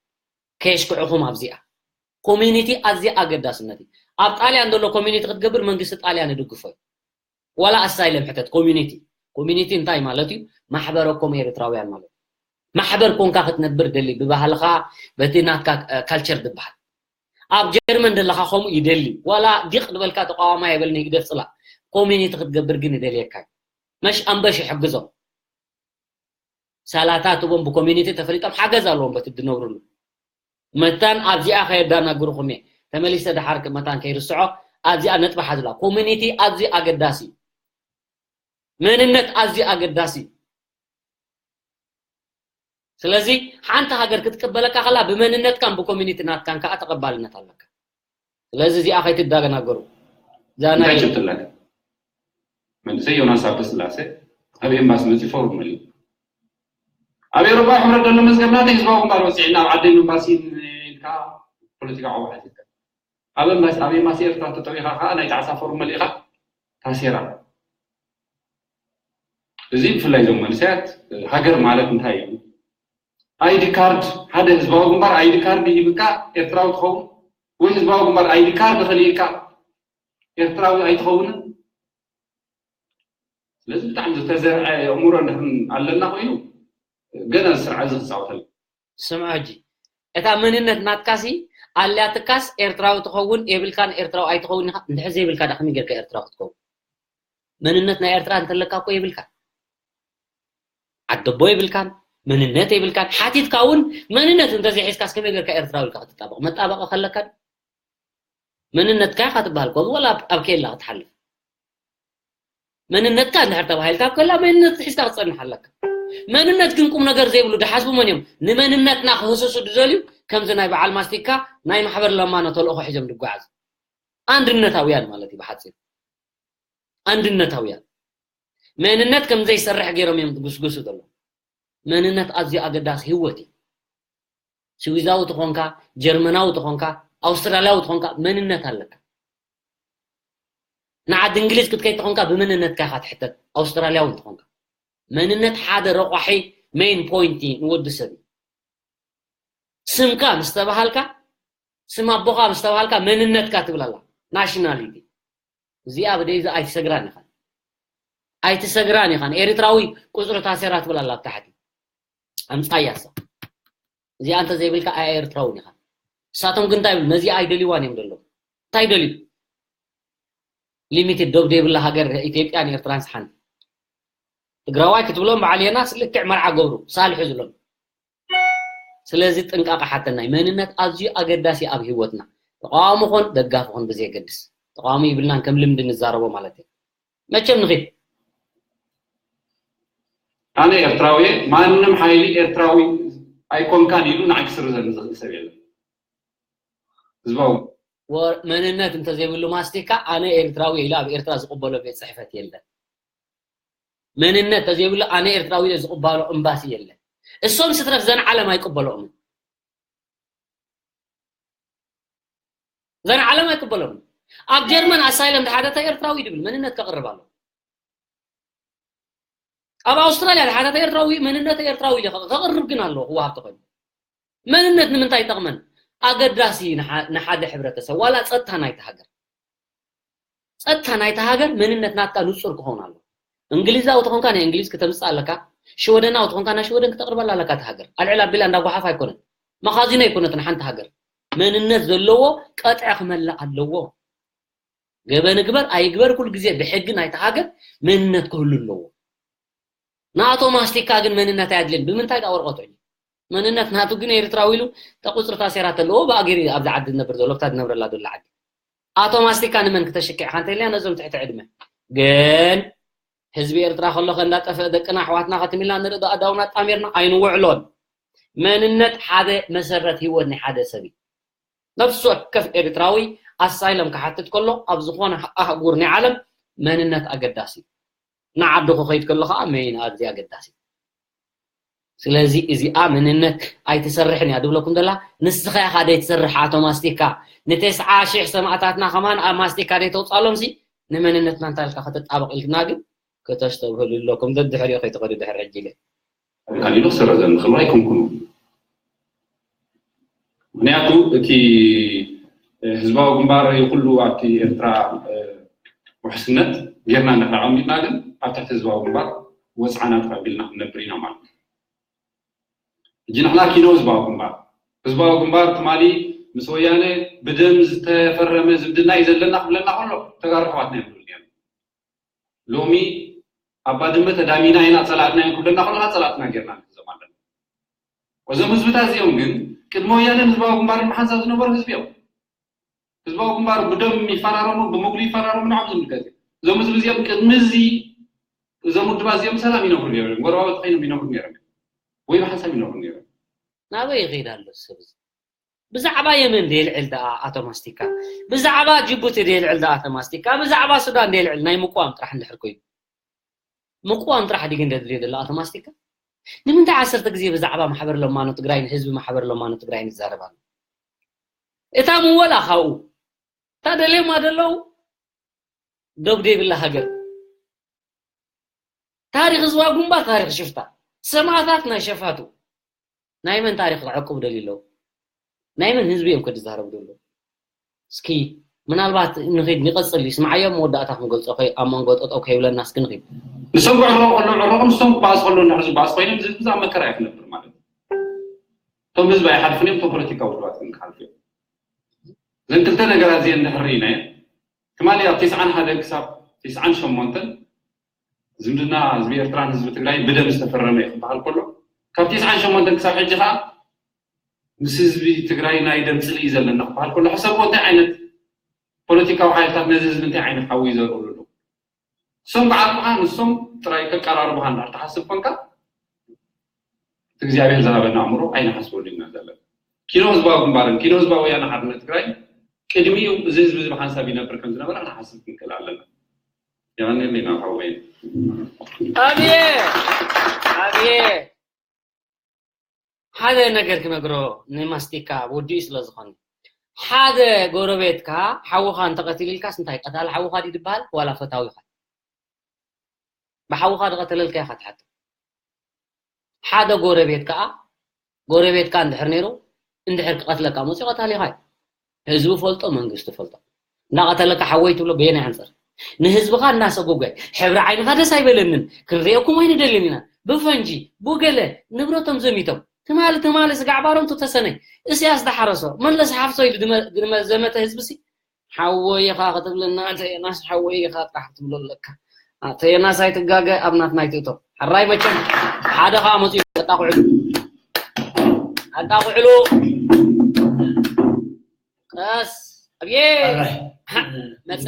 ከየሽክዕኹም ኣብዚኣ ኮሚኒቲ ኣዝያ ኣገዳስነት እዩ ኣብ ጣልያን ዘሎ ኮሚኒቲ ክትገብር መንግስቲ ጣልያን ይድግፎ እዩ ዋላ ኣሳይለም ሕተት ኮሚኒቲ ኮሚኒቲ እንታይ ማለት እዩ ማሕበረኮም ኤርትራውያን ማለት ማሕበር ኮንካ ክትነብር ደሊ ብባህልኻ በቲ ናትካ ካልቸር ዝበሃል ኣብ ጀርመን ዘለኻ ከምኡ ይደሊ ዋላ ዲቕ ዝበልካ ተቃዋማ የበልኒ ይግደፍ ፅላ ኮሚኒቲ ክትገብር ግን ይደልየካ መሽ ኣንበሽ ይሕግዞም ሳላታት እቦም ብኮሚኒቲ ተፈሊጦም ሓገዝ ኣለዎም በቲ ድነብርሉ መታን ኣብዚኣ ከየዳናግርኹም እየ ተመሊሰ ድሓር መታን ከይርስዖ ኣብዚኣ ነጥቢ ሓዝላ ኮሚኒቲ ኣብዚ ኣገዳሲ መንነት ኣዝዩ ኣገዳሲ ስለዚ ሓንቲ ሃገር ክትቅበለካ ከላ ብመንነትካን ብኮሚኒቲ ናትካን ከዓ ተቐባልነት ኣለካ ስለዚ እዚኣ ከይትዳገናገሩ እንታይ ጭብጥለካ መንእሰይ ዮናስ ኣብተስላሴ ኣብ ኤምባሲ መፂ ፎርም መሊኡ ኣብ ኤሮፓ ሕብረት ዘሎ መዝገብና ህዝባዊ ግንባር ወፂዕና ኣብ ዓደይ ምንባሲ ኢልካ ፖለቲካ ቆባሓት ኢልካ ኣብ ኤምባሲ ኣብ ኤምባሲ ኤርትራ ተጠዊኻ ከዓ ናይ ጣዕሳ ፎርም መሊእኻ ታሴራ እዚ ብፍላይ እዞም መንእሰያት ሃገር ማለት እንታይ እዩ? ኣይዲ ካርድ፣ ሓደ ህዝባዊ ግንባር ኣይዲ ካርድ ይህብካ ኤርትራዊ ትኸውን፣ ወይ ህዝባዊ ግንባር ኣይዲ ካርድ ከልኢካ ኤርትራዊ ኣይትኸውንን። ስለዚ ብጣዕሚ ዝተዘርዐ ኣእምሮ እንድሕር ኣለና ኮይኑ ገና እዚ ስርዓት እዚ ክፃወተሉ። ስምዐ ሕጂ፣ እታ መንነት ናትካሲ ኣልያትካስ ኤርትራዊ ትኸውን የብልካን፣ ኤርትራዊ ኣይትኸውን ኢኻ። እንድሕር ዘይብልካ ዳ ከመይ ጌርካ ኤርትራዊ ክትከውን? መንነት ናይ ኤርትራ እንተለካ እኮ የብልካን፣ ዓደቦ የብልካን፣ መንነት የብልካን። ሓቲትካ እውን መንነት እንተዘይሒዝካስ ከመይ ጌርካ ኤርትራዊ ኢልካ ክትጣበቕ? መጣበቂ ከለካ መንነትካ ኢኻ ትበሃል፣ ከምኡ ወላ ኣብ ኬላ ክትሓልፍ። መንነትካ እንድሕር ተባሂልካ ኣብ ከላ መንነት ሒዝካ ክትጸንሕ ኣለካ። መንነት ግን ቁም ነገር ዘይብሉ ድሓስቡ መን እዮም? ንመንነትና ክህስሱ ድደልዩ፣ ከምዚ ናይ በዓል ማስቲካ ናይ ማሕበር ለማኖ ተልእኾ ሒዞም ድጓዓዙ። ኣንድነታውያን ማለት እዩ ብሓጺሩ። ኣንድነታውያን። መንነት ከም ዘይሰርሕ ገይሮም እዮም ዝጉስጉሱ ዘለዉ። መንነት ኣዝዩ ኣገዳሲ ህይወት እዩ። ስዊዛዊ ተኾንካ፣ ጀርመናዊ ተኾንካ፣ ኣውስትራልያዊ ተኾንካ መንነት ኣለካ። ንዓዲ እንግሊዝ ክትከይድ ተኾንካ ብመንነትካ ኢኻ ትሕተት፣ ኣውስትራልያዊ እንተኾንካ። መንነት ሓደ ረቋሒ ሜይን ፖይንት እዩ ንወዲ ሰብ እዩ። ስምካ ምስ ተባሃልካ፣ ስም ኣቦኻ ምስ ተባሃልካ መንነትካ ትብል ኣላ፣ ናሽናሊቲ። እዚኣ ብደይ እዛ ኣይትሰግራን ኢኻ። ኣይትሰግራን ኢኻ። ኤርትራዊ ቁጽሪ ታሴራ ትብል ኣላ ኣብ ታሕቲ። ኣምጻያ እሳ። እዚኣ እንተ ዘይብልካ ኣይ ኤርትራውን ኢኻ። እሳቶም ግን እንታይ ይብሉ? ነዚኣ ኣይደልይዋን እዮም ዘለዉ። እንታይ ደልዩ? ሊሚትድ ዶብ ዘይብላ ሃገር ኢትዮጵያን ኤርትራን ሓንቲ። ትግራዋይ ክትብሎም በዓል የናስ ልክዕ መርዓ ገብሩ ሳልሑ ዝብሎም። ስለዚ ጥንቃቐ ሓተናይ መንነት ኣዝዩ ኣገዳሲ ኣብ ህይወትና። ተቃዋሚ ኾን ደጋፊ ኾን ብዘየገድስ። ተቃዋሚ ይብልናን ከም ልምዲ ንዛረቦ ማለት እዩ። መቸም ንኺድ። ኣነ ኤርትራዊ እየ፣ ማንም ሓይሊ ኤርትራዊ ኣይኮንካን ኢሉ ንዓይ ክስርዘኒ ዝኽእል ሰብ የለን። ህዝባዊ ወ-፣ መንነት እንተዘይብሉ ማስቲካ ኣነ ኤርትራዊ ኢሉ ኣብ ኤርትራ ዝቕበሎ ቤት ጽሕፈት የለን። መንነት እንተዘይብሉ ኣነ ኤርትራዊ ኢሉ ዝቕበሎ እምባሲ የለን። እሶም ስትረፍ ዘን ዓለም ኣይቅበሎምን። ዘን ዓለም ኣይቅበሎምን። ኣብ ጀርመን ኣሳይለም ዝሓተተ ኤርትራዊ ድብል መንነት ከቕርብ ኣሎ። ኣብ ኣውስትራልያ ዝሓተተ ኤርትራዊ መንነት ኤርትራዊ ኢሉ ከቕርብ ግን ኣለዎ ክወሃብ ተኾይኑ። መንነት ንምንታይ ይጠቕመን? ኣገዳሲ ንሓ-፣ ንሓደ ሕብረተሰብ ዋላ ጸጥታ ናይቲ ሃገር። ጸጥታ ናይቲ ሃገር መንነት ናትካ ንጹር ክኸውን ኣለዎ። እንግሊዛዊ ተኾንካ ናይ እንግሊዝ ክተምጽእ ኣለካ፣ ሽወደናዊ ተኾንካ ናይ ሽወደን ክተቕርበላ ኣለካ እቲ ሃገር። ኣልዕል ኣቢላ እንዳጓሓፍ ኣይኮነን። መኻዚኖ ኣይኮነትን ሓንቲ ሃገር። መንነት ዘለዎ ቀጥዒ ክመልእ ኣለዎ። ገበን ግበር ኣይግበር ኩሉ ግዜ ብሕጊ ናይቲ ሃገር መንነት ክህሉ ኣለዎ። ንኣቶ ማስቲካ ግን መንነት ኣየድልን። ብምንታይ ዳ ወረቐቱ እዩ? መንነት ናቱ ግን ኤርትራዊ ኢሉ ተቁጽሪ ታሴራ ተለዎ ብኣገር ኣብዚ ዓዲ ዝነብር ዘሎ ብታ ዝነብረላ ዘሎ ዓዲ። ኣቶ ማስቲካ ንመን ክተሽክዕ ኢኻ እንተኢልና ነዞም ትሕቲ ዕድመ። ግን ህዝቢ ኤርትራ ከሎ ከንዳጠፍአ ደቅና ኣሕዋትና ከትም ኢልና ንርኢ ዶ ኣዳውና ጣሚርና ኣይንውዕሎን። መንነት ሓደ መሰረት ህይወት ናይ ሓደ ሰብ እዩ። ነፍሲ ወከፍ ኤርትራዊ ኣሳይለም ክሓትት ከሎ ኣብ ዝኾነ ኣህጉር ናይ ዓለም መንነት ኣገዳሲ እዩ። ንዓዲ ክኸይድ ከሎ ከዓ መይን ኣዝዩ ኣገዳሲ እዩ። ስለዚ እዚኣ መንነት ኣይትሰርሕን እያ ድብለኩም ዘላ ንስኻ ኢኻ ዘይትሰርሕ ኣቶ ማስቲካ። ንተስዓ ሽሕ ሰማእታትና ከማን ኣብ ማስቲካ ዘይተውፃሎም ሲ ንመንነትና እንታይ ኢልካ ከተጣበቕ ኢልክና ግን ከተስተብህሉ ኣለኩም። ደድሕሪኡ ከይትኸዱ ድሕሪ ሕጂ ኢለ። ኣሊሉ ክስረዘኒ ክልዋ ኣይኮንኩን። ምክንያቱ እቲ ህዝባዊ ግንባር ይኩሉ ኣብቲ ኤርትራ ውሕስነት ጌርና እንድሕር ኣቐሚጥና ግን ኣብ ትሕቲ ህዝባዊ ግንባር ወፅዓና ተቐቢልና ክንነብር ኢና ማለት እዩ። ሕጂ ንሕና ኪኖ ህዝባዊ ግንባር ህዝባዊ ግንባር ትማሊ ምስ ወያነ ብደም ዝተፈረመ ዝምድና እዩ ዘለና ክብለና ከሎ ተጋሩ ኣሕዋትና እዮም ዝብሉ ነይሮም። ሎሚ ኣብ ባድመ ተዳሚና ኢና ጸላእትና እዮም ክብለና ከሎ ጸላእትና ጌርና ንሕዞም ኣለና። እዞም ህዝብታት እዚኦም ግን ቅድሚ ወያነን ህዝባዊ ግንባርን ብሓንሳብ ዝነበሩ ህዝቢ እዮም። ህዝባዊ ግንባር ብደም ይፈራረሙ፣ ብምግሉ ይፈራረሙ ንዖም ዝምልከት እዩ። እዞም ህዝቢ እዚኦም ቅድሚ እዚ እዞም ውድባት እዚኦም ሰላም ይነብሩ ነይሮም፣ ጎረባብቲ ኮይኖም ይነብሩ ነይሮም ወይ ብሓንሳብ ይነብሩ ነይሮም። ናበይ ይኸይድ ኣሎ ሰብ እዚ? ብዛዕባ የመን ደየልዕል ደኣ ኣቶ ማስቲካ፣ ብዛዕባ ጅቡቲ ደየልዕል ደኣ ኣቶ ማስቲካ፣ ብዛዕባ ሱዳን ደየልዕል ናይ ምቋም ጥራሕ እንድሕር ኮይኑ ምቋም ጥራሕ ድዩ ግን ደድልዮ ዘሎ ኣቶ ማስቲካ? ንምንታይ ዓሰርተ ግዜ ብዛዕባ ማሕበር ለማኖ ትግራይን ህዝቢ ማሕበር ለማኖ ትግራይን ይዛረብ ኣሎ? እታ ምወላ ካብኡ እታ ደልዮማ ደለዉ ዶብ ደይብላ ሃገር ታሪኽ ዝዋ ጉንባር ታሪኽ ሽፍታ፣ ሰማእታት ናይ ሸፋቱ። ናይ መን ታሪኽ ክዕቅቡ ደልዩ ኣለዉ? ናይ መን ህዝቢ እዮም ከድዛረቡ ደለዉ? እስኪ ምናልባት ንኺድ ንቐጽል፣ ይስምዓዮ መወዳእታ ክንገልጾ ከይ-፣ ኣብ መንጎ ጠጠው ከይብለና እስኪ ንኺድ። ንሶም ክዕረቑ ከለዉ ዕረቑ፣ ንሶም ክበኣሱ ከለዉ እንድሕር ዝበኣሱ ኮይኖም፣ እዚ ህዝቢ ኣብ መከራ እዩ ክነብር ማለት እዩ። እቶም ህዝቢ ኣይሓልፉን እዮም፣ እቶም ፖለቲካዊ ውድባት ግን ክሓልፉ እዮም። እዘን ክልተ ነገራት እዚአን እንድሕር ርኢናየን፣ ትማሊ ኣብ ተስዓን ሓደን ክሳብ ተስዓን ሸሞንተን ዝምድና ህዝቢ ኤርትራን ህዝቢ ትግራይን ብደም ዝተፈረመ እዩ ክበሃል ከሎ፣ ካብ ተስዓን ሸሞንተን ክሳብ ሕጂ ከዓ ምስ ህዝቢ ትግራይ ናይ ደም ፅልኢ እዩ ዘለና ክበሃል ከሎ፣ ሕሰብዎ እንታይ ዓይነት ፖለቲካዊ ሓይልታት ነዚ ህዝቢ እንታይ ዓይነት ሓዊ ይዘርእሉ ኣለዉ? እሶም በዓል ከዓ ንሶም ጥራይ ከቀራርቡኻ እንዳር ትሓስብ ኮንካ፣ እቲ እግዚኣብሔር ዝሃበና ኣእምሮ ኣይንሓስበሉ ኢና ዘለና። ኪኖ ህዝባዊ ግንባርን ኪኖ ህዝባዊ ወያነ ሓርነት ትግራይ ቅድሚኡ እዚ ህዝቢ እዚ ብሓንሳብ ይነብር ከም ዝነበረ ክንሓስብ ክንክእል ኣለና። የቐንየለይ ናብ ሓወይ። ኣብየ፣ ኣብየ። ሓደ ነገር ክነግሮ ንማስቲካ ወዲኡ ስለ ዝኾነ፣ ሓደ ጎረቤትካ ሓውኻ እንተቐቲልልካስ እንታይ ቀታሊ ሓውኻ ድዩ ዝበሃል ዋላ ፈታዊኻ? ብሓውኻ ዝቐተለልካ ኢኻ ትሓቶ። ሓደ ጎረቤት ከኣ፣ ጎረቤትካ እንድሕር ነይሩ፣ እንድሕር ክቐትለካ መፅዩ ቀታሊኻ እዩ። ህዝቢ ፈልጦ፣ መንግስቲ ፈልጦ። እንዳቐተለካ ሓወይ ትብሎ በየናይ ኣንጻር? ንህዝብኻ እናሰጎገ፣ ሕብሪ ዓይንኻ ደስ ኣይበለንን፣ ክንሪኦኩም ኣይንደልን ኢና። ብፈንጂ፣ ብገለ፣ ንብረቶም ዘሚቶም። ትማሊ፣ ትማሊ ስጋዕ ባሮም ተሰነይ፣ እስያስ ዳሓረሶ፣ መለስ ሓፍሶ ኢሉ ድመ-፣ ድመ-፣ ዘመተ ህዝብሲ፣ ሓወይ ኢኻ ክትብለና፣ ኣንተ ዮናስ ሓወይ ኢኻ ጥራሕ ክትብሎ ኣለካ። ኣንተ ዮናስ ኣይትጋገ፣ ኣብ ናትና ኣይትእቶ። ሕራይ መቸም፣ ሓደ ኸኣ መፅዩ፣ ኣጣቕዕሉ። ኣጣቕዕሉ። ቀስ፣ ኣብየ። ሕራይ። መፀ፣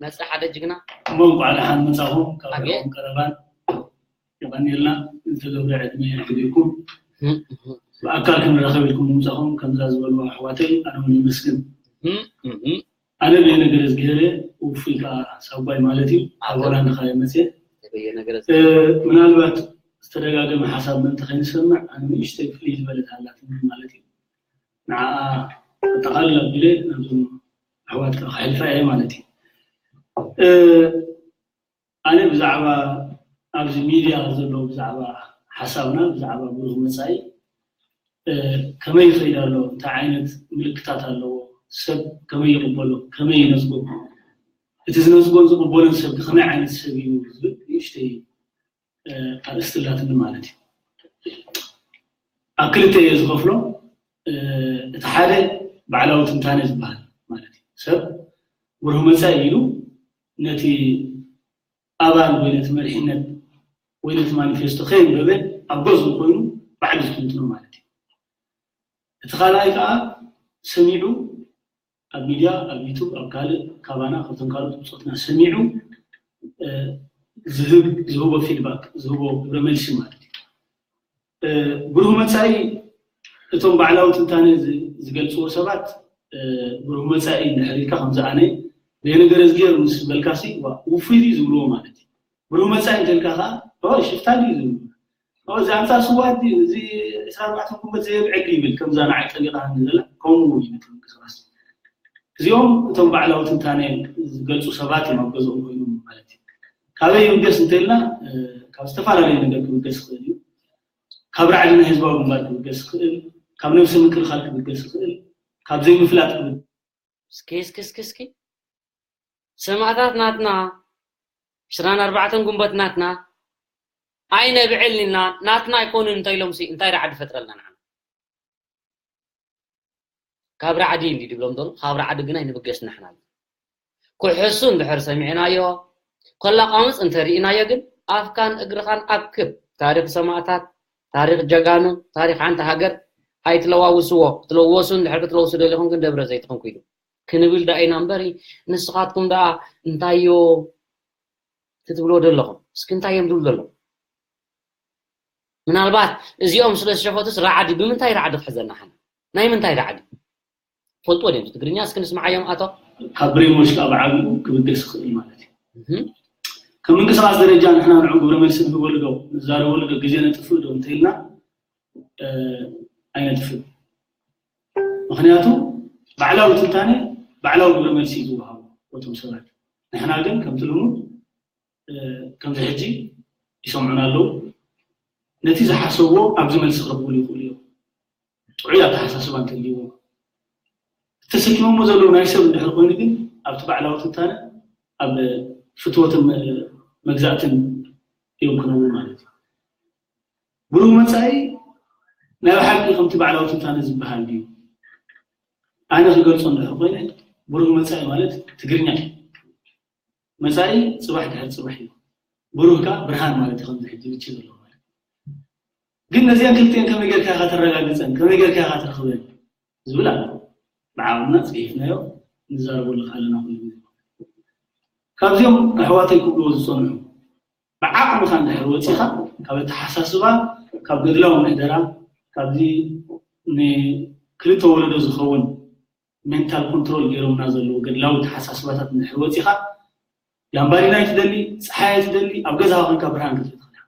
መፀ ሓደ ጅግና። እሞ እንኳዕ ደሓን መጻኹም፣ ካብ ኣቤት። ርሑቕን ቀረባን። የቐንየልና፣ ዝተገብረ ዕድመ የዕድልኩም። እም፣ እም። ብኣካል ክንራኸብ ኢልኩም ምምጻኹም፣ ከምዛ ዝበልዎ ኣሕዋተይ፣ ኣነ እውን የመስግን። እም፣ እም። ኣነ በየነ ገረዝግሄር እየ፣ ውፉይ ከኣ ሳጓይ ማለት እዩ። ካብ ኣቶ ሆላንድ ከኣ እየ መጽየ። በየነ ገረዝ- እ፣ ምናልባት ዝተደጋገመ ሓሳብ ምእንቲ ከይንሰምዕ፣ ኣነ ንእሽተይ ፍልይ ዝበለት ኣላትኒ ማለት እዩ። ንዓኣ ኣጠቓልል ኣቢለ ናብዞም ኣሕዋት ከኣ ከሕልፋ እየ ማለት እዩ። እ፣ ኣነ ብዛዕባ ኣብዚ ሚድያ ዘሎ ብዛዕባ ሓሳብና፣ ብዛዕባ ብሩህ መጻኢ፣ እ፣ ከመይ ይኸይድ ኣሎ፣ እንታይ ዓይነት ምልክታት ኣለዎ፣ ሰብ ከመይ ይቕበሎ፣ ከመይ ይነጽጎ፣ እቲ ዝነጽጎን ዝቕበሎን ሰብ ከመይ ዓይነት ሰብ እዩ ዝብል ንእሽተይ፣ እ፣ ኣርእስቲ ኣላትኒ ማለት እዩ። ኣብ ክልተ እየ ዝኸፍሎ። እ፣ እቲ ሓደ ባዕላዊ ትንታነ ዝበሃል ማለት እዩ። ሰብ ብሩህ መጻኢ ኢሉ ነቲ ኣባል ወይ ነቲ መሪሕነት ወይ ነቲ ማኒፌስቶ ከየንበበ ኣብ ገዝኡ ኮይኑ ባዕሉ ዝትንትኖ ማለት እዩ። እቲ ካልኣይ ከኣ ሰሚዑ ኣብ ሚድያ፣ ኣብ ዩቱብ፣ ኣብ ካልእ ካባና ካብቶም ካልኦት ብጾትና ሰሚዑ፣ እ፣ ዝህብ-፣ ዝህቦ ፊድባክ፣ ዝህቦ ግብረ መልሲ ማለት እዩ። እ፣ ብሩህ መጻኢ እቶም ባዕላዊ ትንታነ ዝ-፣ ዝገልጽዎ ሰባት፣ እ፣ ብሩህ መጻኢ እንድሕር ኢልካ ከምዚ ኣነ በየነ ገረዝግሄር ምስ በልካሲ፣ ዋ፣ ውፉይ ድዩ ዝብልዎ ማለት እዩ። ብሩህ መጻኢ እንተልካ ከኣ፣ ኦ፣ ሽፍታ ድዩ ዝብልዎ? ኦ፣ እዚ ኣንጻር ስውኣት ድዩ? እዚ ዕስራን ኣርባዕተን ጉንበት ዘየብዕል ድዩ ይብል፣ ከምዛ ንዓይ ጠሊቓ ዘላ፣ ከምኡ እዩ ነቲ ምንቅስቓስ። እዚኦም እቶም ባዕላዊ ትንታነ ዝገልጹ ሰባት እዮም ኣብ ገዝኦም ኮይኖም ማለት እዩ። ካበይ ይብገስ እንተኢልና፣ እ፣ ካብ ዝተፈላለየ ነገር ክብገስ ይኽእል እዩ። ካብ ራዕዲ ናይ ህዝባዊ ግንባር ክብገስ ይኽእል፣ ካብ ነብሲ ምክልኻል ክብገስ ይኽእል፣ ካብ ዘይምፍላጥ ክብገስ እስኪ፣ እስኪ፣ እስኪ፣ እስኪ። ሰማእታት ናትና፣ ዕስራን ኣርባዕተን ጉንበት ናትና፣ ኣይነብዕል ኢና፣ ናትና ኣይኮኑን እንተ ኢሎምሲ፣ እንታይ ራዕዲ ፈጥረልና ንዓና? ካብ ራዕዲ እንዲ ድብሎም ዘሎ፣ ካብ ራዕዲ ግን ኣይንብገስ ንሕና። ክሕሱ እንድሕር ሰሚዕናዮ፣ ከላቋምፅ እንተርኢናዮ ግን፣ ኣፍካን እግርኻን ኣክብ። ታሪኽ ሰማእታት፣ ታሪኽ ጀጋኑ፣ ታሪኽ ሓንቲ ሃገር ኣይትለዋውስዎ። ክትለወሱ እንድሕር ክትለውሱ ደሊኹም ግን ደብረ ዘይት ኹም ኪዱ ክንብል ደኣ ኢና እምበሪ፣ ንስኻትኩም ደኣ እንታዮ ትትብልዎ ደለኹም? እስኪ እንታይ እዮም ዝብሉ ዘለዉ? ምናልባት እዚኦም ስለ ዝሸፈቱስ ራዕዲ፣ ብምንታይ ራዕዲ ክሕዘና ሓና? ናይ ምንታይ ራዕዲ? ፈልጥዎ ድዮም? ትግርኛ እስኪ ንስምዓዮም ኣቶ። ካብ ብሬሞሽ ካብ ዓቢኡ ክብገስ ይኽእል ማለት እዩ። እህ። ከም ምንቅስቓስ ደረጃ ንሕና ንዕኡ ግብረ መልሲ ንህበሉ ዶ፣ ንዛረበሉ ዶ፣ ግዜ ነጥፍእ ዶ እንተኢልና፣ እ፣ ኣይነጥፍእ። ምኽንያቱ ባዕላዊ ትንታነ፣ ባዕላዊ ግብረ መልሲ እዩ ዝወሃቦ በቶም ሰባት። ንሕና ግን ከምቲ ልሙድ፣ እ፣ ከምዚ ሕጂ ይሰምዑና ኣለዉ። ነቲ ዝሓሰብዎ ኣብዚ መልሲ ክረኽብሉ ይኽእሉ እዮም። ጥዑይ ኣተሓሳስባ እንተልይዎ፣ ተሰኪሞሞ ዘለዉ ናይ ሰብ እንድሕር ኮይኑ ግን ኣብቲ ባዕላዊ ትንታነ ኣብ ፍትወትን መ- መግዛእትን እዮም ክነብሩ ማለት እዩ። ብሩህ መጻኢ ናይ ብሓቂ ከምቲ ባዕላዊ ትንታነ ዝበሃል ድዩ? ኣነ ክገልጾ እንድሕር ኮይነ ብሩህ መጻኢ ማለት ትግርኛ እዩ። መጻኢ ጽባሕ ድሕር ጽባሕ እዩ። ብሩህ ከኣ ብርሃን ማለት እዩ። ከምዚ ሕጂ ልቺ ዘሎ ማለት እዩ። ግን ነዚኣን ክልቲኤን ከመይ ጌርካ ኢኻ ተረጋግጸን ከመይ ጌርካ ኢኻ ትረኽበን ዝብል ኣሎ። ብዓቕምና ጽሒፍናዮ ንዛረበሉ ኣለና ኩሉ ግዜ። ካብዚኦም ኣሕዋተይ ክብልዎ ዝጸንሑ ብዓቕምኻ እንድሕር ወጺኻ ካብ ኣተሓሳስባ ካብ ገድላዊ ምሕደራ ካብዚ ንክልተ ወለዶ ዝኸውን ሜንታል ኮንትሮል ገይሮምና ዘለዉ ገድላዊ ተሓሳስባታት እንድሕር ወጺኻ ላምባዲና ኣይትደሊ፣ ፀሓይ ኣይትደሊ፣ ኣብ ገዛኻ ኮንካ ብርሃን ክትርኢ ትኽእል ኢኻ።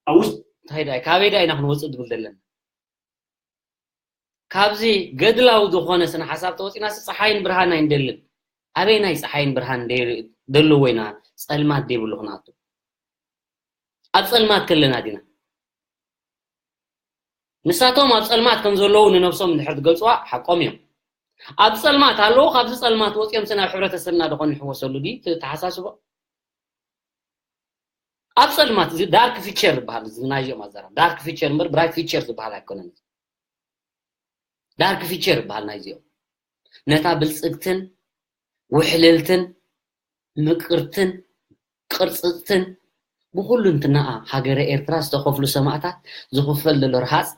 ኣብ ውሽጢ እንታይ ዳይ ካበይ ዳይ ኢና ክንወፅእ ዝብል ዘለና? ካብዚ ገድላዊ ዝኾነ ስነ ሓሳብ ተወፂናስ ፀሓይን ብርሃን ኣይንደልን። ኣበይ ናይ ፀሓይን ብርሃን ደልዎ ኢና? ፀልማት ደይብሉ ክንኣቱ ኣብ ፀልማት ከለና ዲና? ንሳቶም ኣብ ጸልማት ከም ዘለዉ ንነብሶም እንድሕር ትገልጽዋ ሓቆም እዮም። ኣብ ጸልማት ኣለዉ፣ ካብዚ ጸልማት ወጺኦም ናብ ሕብረተሰብና ዶ ከንሕወሰሉ ድዩ እቲ ኣተሓሳስቦ? ኣብ ጸልማት እዚ ዳርክ ፊቸር ዝበሃል እዚ ናይዚኦም ኣዘራርባ ዳርክ ፊቸር እምበር ብራይት ፊቸር ዝበሃል ኣይኮነን። ዳርክ ፊቸር ዝበሃል ናይዚኦም ነታ ብልጽግትን ውሕልልትን ምቅርትን ቅርጽጽትን ብኹሉ እንትናኣ ሃገረ ኤርትራ ዝተኸፍሉ ሰማእታት ዝኽፈል ዘሎ ረሃጽ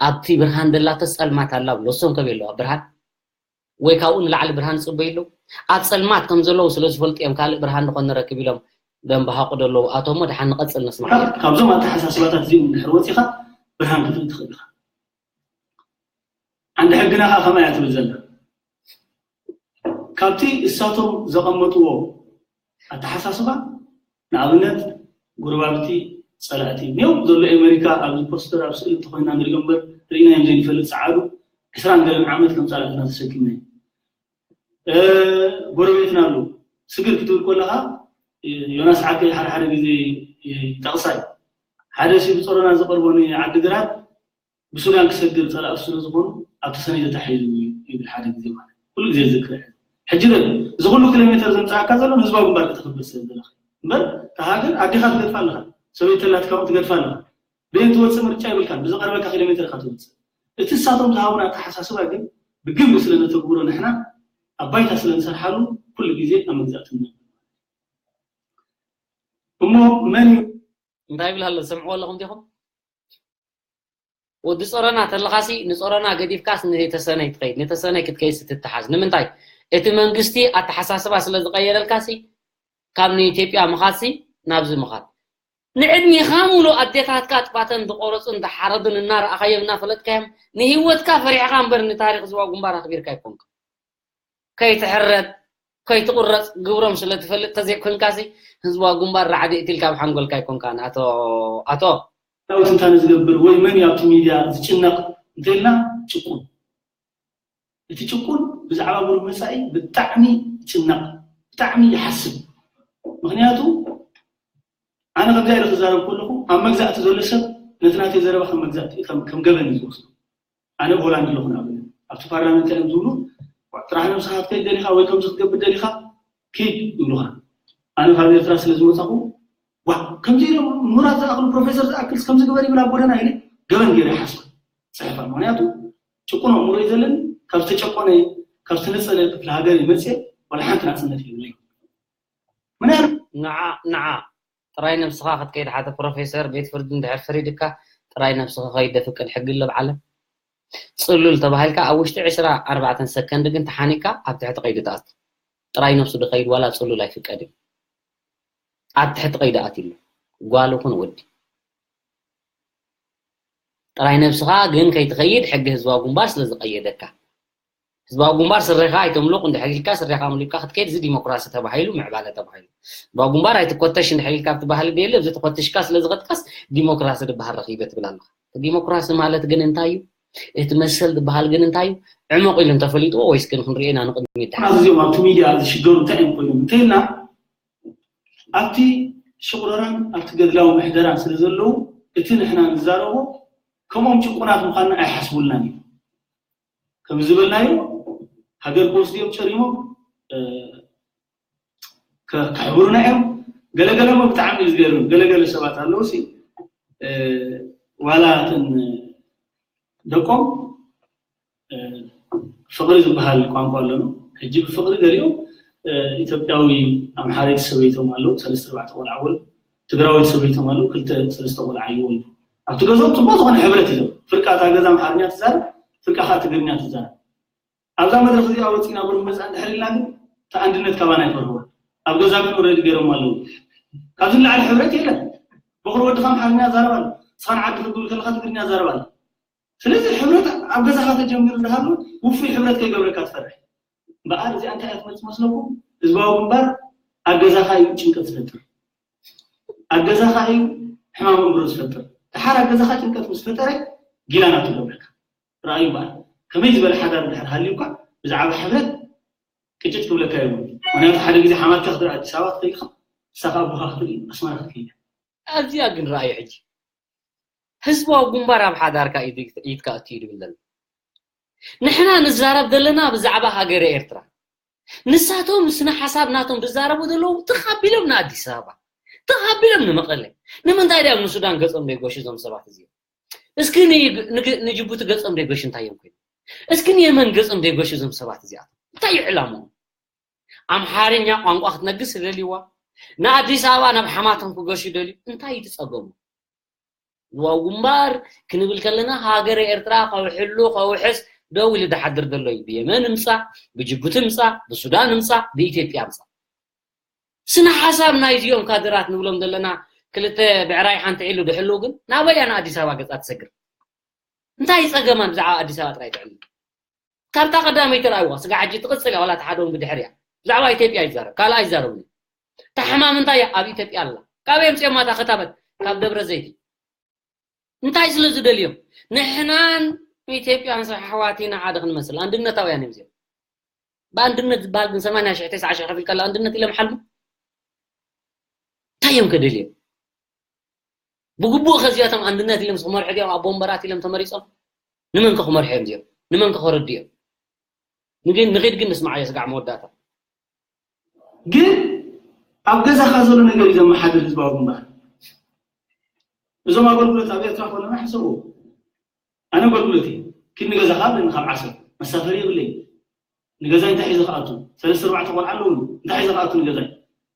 ኣብቲ ብርሃን ደላቶ ጸልማት ኣላ ብሎ እሶም ከበይ ኣለዋ ብርሃን ወይ ካብኡ ንላዕሊ ብርሃን ይጽበዩ ኣለዉ ኣብ ጸልማት ከም ዘለዉ ስለ ዝፈልጡ እዮም ካልእ ብርሃን ዝኾን ንረክብ ኢሎም ደንበሃቑ ደለዉ ኣቶሞ ድሓን ንቐጽል ንስማዕ ካብዞም ኣተሓሳስባታት እዚኦም እንድሕር ወፂኻ ብርሃን ክትርኢ ትኽእል ኢኻ ዓንዲ ሕግና ከዓ ከመይ እያ ትብል ዘላ ካብቲ እሳቶም ዘቐመጥዎ ኣተሓሳስባ ንኣብነት ጎረባብቲ ፀላእቲ ኔው ዘሎ ኣሜሪካ ኣብዚ ፖስተር ኣብ ስእሊ እንተኮይና ንሪኦ እምበር ርኢናዮም ዘይንፈልጥ ፀዓዱ ዕስራን ገለን ዓመት ከም ፀላእትና ተሰኪምና ጎረቤትና ኣለዉ ስግር ክትብል ከለካ ዮናስ ዓርከይ ሓደ ሓደ ግዜ ይጠቕሳ እዩ ሓደ ሲ ብፀሮና ዝቀርቦ ንዓዲ ግራት ብሱዳን ክሰግር ጸላእቲ ስለ ዝኾኑ ኣብቲ ሰነይ ተታሒዙ ይብል ሓደ ግዜ ማለት ኩሉ ግዜ ዝዝክር ሕጂ ግን እዚ ኩሉ ኪሎ ሜትር ዘምጻእካ ዘሎ ንህዝባዊ ግንባር ከተኽብር ስለ ዘለኻ እምበር እታ ሃገር ኣዴኻ ትገድፋ ኣለኻ ሰበይቲ ተላትካ እውን ትገድፋ ኣለኻ ብየን ትወፅእ ምርጫ ይብልካን ብዝቐርበካ ኪሎ ሜትር ኢኻ ትወፅእ እቲ ንሳቶም ዝሃቡና ኣተሓሳስባ ግን ብግብሪ ስለ ነተግብሮ ንሕና ኣብ ባይታ ስለ ንሰርሓሉ ኩሉ ግዜ ኣብ መግዛእቲ ንነብር እሞ መን እዩ እንታይ ይብል ኣሎ ዝሰምዕዎ ኣለኹም ዲኹም ወዲ ጾረና ተለኻሲ ንጾረና ገዲፍካስ ንተሰነይ ትኸይድ ንተሰነይ ክትከይስ ትተሓዝ ንምንታይ እቲ መንግስቲ ኣተሓሳስባ ስለ ዝቀየረልካሲ ካብ ንኢትዮጵያ ምኻድሲ ናብዚ ምኻድ ንዕድሚኻ ሙሉ ኣዴታትካ ጥባተን ዝቆረፁን ዝሓረዱን እናረኣኻዮም እናፈለጥካዮም ንሂወትካ ፈሪሕኻ እምበር ንታሪክ ዝዋ ጉንባር ኣኽቢርካ ኣይኮንካ ከይትሕረድ ከይትቁረፅ ግብሮም ስለትፈልጥ ተዘይኮንካሲ ህዝባዊ ግንባር ራዕዲ እቲ ኢልካ ብሓንጎልካ ኣይኮንካን ኣቶ ኣቶ ዳዊት እንታ ንዝገብር ወይ መን እዩ ኣብቲ ሚድያ ዝጭነቕ እንተልና ጭቁን እቲ ጭቁን ብዛዕባ ብሩህ መፃኢ ብጣዕሚ ይጭነቕ ብጣዕሚ ይሓስብ ምክንያቱ ኣነ ከምዚኣ ኢለ ክዛረብ ከለኹ ኣብ መግዛእቲ ዘሎ ሰብ ነቲ ናተይ ዘረባ ከም መግዛእቲ ከም ገበን እዩ ዝወስዶ ኣነ ብሆላንድ ኣለኹ ንኣብነት ኣብቲ ፓርላመንት እዮም ዝብሉ ጥራሕ ነብስኻ ክትከይድ ደሊኻ ወይ ከምዚ ክትገብር ደሊኻ ኪድ ይብሉኻ ኣነ ካብ ኤርትራ ስለ ዝመፃኹ ዋ ከምዚ ኢሎም ምሁራት ዝኣኽሉ ፕሮፌሰር ዝኣክልስ ከምዚ ግበር ይብል ኣብ ጎደና ኢለ ገበን ገይረ ይሓስብ ፅሕፋ ምክንያቱ ጭቁን ኣእምሮ እዩ ዘለኒ ካብ ዝተጨቆነ ካብ ዝተነፀለ ክፍለ ሃገር ይመፅእ ዋላ ሓንቲ ናፅነት የብለይ ምክንያቱ ንዓ ንዓ ጥራይ ነብስኻ ክትከይድ ሓደ ፕሮፌሰር ቤት ፍርዲ እንድሕር ፈሪድካ ጥራይ ነብስኻ ከይድ ደፍቅድ ሕጊ ኣሎ ብዓለም ጽሉል ተባሂልካ ኣብ ውሽጢ ዕስራ ኣርባዕተ ሰከንድ ግን ተሓኒካ ኣብ ትሕቲ ቀይዲ ትኣቱ ጥራይ ነብሱ ድኸይድ ዋላ ጽሉል ኣይፍቀድን ኣብ ትሕቲ ቀይዲ ኣትሉ ጓል ኹን ወዲ ጥራይ ነብስኻ ግን ከይትኸይድ ሕጊ ህዝባዊ ግንባር ስለ ዝቀየደካ ህዝባዊ ግንባር ስረኻ ኣይተምልቕ እንድሕር ኢልካ ስረኻ ኣምሊቕካ ክትከይድ እዚ ዲሞክራሲ ተባሂሉ ምዕባለ ተባሂሉ ህዝባዊ ግንባር ኣይትኮተሽ እንድሕር ኢልካ ብትባህሊ ደየለ እዚ ተኮትሽካ ስለ ዝኸድካስ ዲሞክራሲ ዝበሃል ረኺበ ትብል ኣለኻ ዲሞክራሲ ማለት ግን እንታይ እዩ እቲ መሰል ዝበሃል ግን እንታይ እዩ ዕሙቕ ኢሉ እንተፈሊጥዎ ወይስ ግን ክንሪኦ ኢና ንቕድሚት ድሓር እዚኦም ኣብቲ ሚድያ ዝሽገሩ እንታይ እዮም ኮይኖም እንተኢልና ኣብቲ ሽቑረራን ኣብቲ ገድላዊ ምሕደራን ስለ ዘለዉ እቲ ንሕና ንዛረቦ ከምኦም ጭቁናት ምዃንና ኣይሓስቡልናን እዩ። ከም ዝበልናዮ ሃገር ክወስዱ እዮም ጨሪሞም ከሕብሩና እዮም። ገለገለ ሞ ብጣዕሚ እዩ ዝገርም። ገለገለ ሰባት ኣለዉ ሲ ዋላ እተን ደቆም ፍቕሪ ዝበሃል ቋንቋ ኣለኑ። ሕጂ ብፍቕሪ ገሊኦም ኢትዮጵያዊ ኣምሓረይቲ ሰበይቶም ኣለዉ፣ ሰለስተ ኣርባዕተ ቆልዓ ወለዱ። ትግራወይቲ ሰበይቶም ኣለዉ፣ ክልተ ሰለስተ ቆልዓ ይወልዱ። ኣብቲ ገዝኦም ፅቡቅ ዝኾነ ሕብረት እዮም። ፍርቃ እታ ገዛ ኣምሓርኛ ትዛረብ፣ ፍርቃ ከዓ ትግርኛ ትዛረብ። ኣብዛ መድረክ እዚኣ ወፂና ብር መፃ እንድሕር ኢልና ግን እቲ ኣንድነት ካባና ኣይፈርህዋ። ኣብ ገዛ ግን ኦልሬዲ ገይሮም ኣለዉ። ካብዚ ንላዕሊ ሕብረት የለን። በኩር ወድኻ ኣምሓርኛ ዛረብ ኣሎ፣ ንስኻ ንዓዲ ክትብል ከለካ ትግርኛ ዛረብ ኣሎ። ስለዚ ሕብረት ኣብ ገዛኻ ተጀሚሩ እንዳሃሉ ውፉይ ሕብረት ከይገብረካ ትፈርሕ እምበኣር እዚኣ እንታይ እያ ትመፅእ መስለኩም? ህዝባዊ ግንባር ኣብ ገዛኻ እዩ ጭንቀት ዝፈጥር፣ ኣብ ገዛኻ እዩ ሕማም ኣእምሮ ዝፈጥር። ድሓር ኣብ ገዛኻ ጭንቀት ምስ ፈጠረ ጊላና ትገብረካ። ረኣዩ እምበኣር ከመይ ዝበለ ሓዳር ድሕር ሃልዩካ ብዛዕባ ሕብረት ቅጭጭ ክብለካ ይብሉ። ምክንያቱ ሓደ ግዜ ሓማትካ ክትርኢ ኣዲስ ኣበባ ክትርኢ ኢኻ፣ ንሳ ከዓ ኣቦኻ ክትርኢ ኣስመራ ክትከይድ እያ። ኣብዚኣ ግን ረኣዩ ሕጂ ህዝባዊ ግንባር ኣብ ሓዳርካ ኢድካ እትዩ ድብል ዘሎ። ንሕና ንዛረብ ዘለና ብዛዕባ ሃገረ ኤርትራ። ንሳቶም ስነ ሓሳብ ናቶም ዝዛረቡ ዘለዉ ትኻቢሎም ንኣዲስ ኣበባ ትኻቢሎም ንመቐለ። ንምንታይ ድዮም ንሱዳን ገጾም ዘይጎሹ እዞም ሰባት እዚኦም? እስኪ ንጅቡቲ ገጾም ዘይጎሹ እንታይ እዮም ኮይኖም? እስኪ ንየመን ገጾም ዘይጎሹ እዞም ሰባት እዚኣቶም እንታይ እዩ ዕላምኦም? ኣምሓርኛ ቋንቋ ክትነግስ ደልይዋ ንኣዲስ ኣበባ ናብ ሓማቶም ክገሹ ደልዩ እንታይ እዩ ትጸገሙ? ህዝባዊ ግንባር ክንብል ከለና ሃገረ ኤርትራ ከውሕሉ ከውሕስ ደው ኢሉ ዝሓድር ዘሎ እዩ። ብየመን ምጻእ፣ ብጅቡቲ ምጻእ፣ ብሱዳን ምጻእ፣ ብኢትዮጵያ ምጻእ። ስነ ሓሳብ ናይዚኦም ካድራት ንብሎም ዘለና ክልተ ብዕራይ ሓንቲ ዒሉ ድሕሉ ግን ናበይ እያ ንኣዲስ ኣበባ ገጻ ትሰግር? እንታይ ጸገማ ብዛዕባ ኣዲስ ኣበባ ጥራይ ትዕልል? ካብታ ቀዳመይቲ ረኣይዋ ስጋ ሕጂ ትቕጽል እያ ዋላ ተሓደውን ብድሕር እያ። ብዛዕባ ኢትዮጵያ ይዛረብ ካልኣ ይዛረብ። ታሕማም እንታይ እያ ኣብ ኢትዮጵያ ኣላ? ካበይ ኣምፅኦማ እታ ክታበት? ካብ ደብረ ዘይቲ። እንታይ ስለ ዝደልዮም? ንሕናን ኢትዮጵያን ኣሕዋት ኢና ሓደ ክንመስል። ኣንድነታውያን እዮም እዚኦም። ብኣንድነት ዝበሃል ግን ሰማንያ ሽሕ ተስዓ ሽሕ ከፊልካ ኣሎ ኣንድነት ኢሎም ሓልሙ። እንታይ እዮም ከደልዮም? ብግቡእ ከዚኣቶም ኣንድነት ኢሎም ዝመርሑ እዮም ኣብ ወንበራት ኢሎም ተመሪፆም። ንመን ክመርሑ እዮም እዚኦም? ንመን ክረዱ እዮም? ንግን ንኺድ ግን ንስማዓዮ ስጋዕ መወዳእታ። ግን ኣብ ገዛኻ ዘሎ ነገር እዩ ዘመሓድር ህዝባዊ ግንባር። እዞም ኣገልግሎት ኣብ ኤርትራ ከለና ሕሰቡ። ኣነ ኣገልግሎት እየ። ኪድ ንገዛኻ ኣለኒ ካብ ዓሰብ መሳፈሪ የብለይ። ንገዛይ እንታይ ሒዘ ክኣቱ? ሰለስተ ኣርባዕተ ቆልዓ ኣለውኒ። እንታይ ሒዘ ክኣቱ ንገዛይ?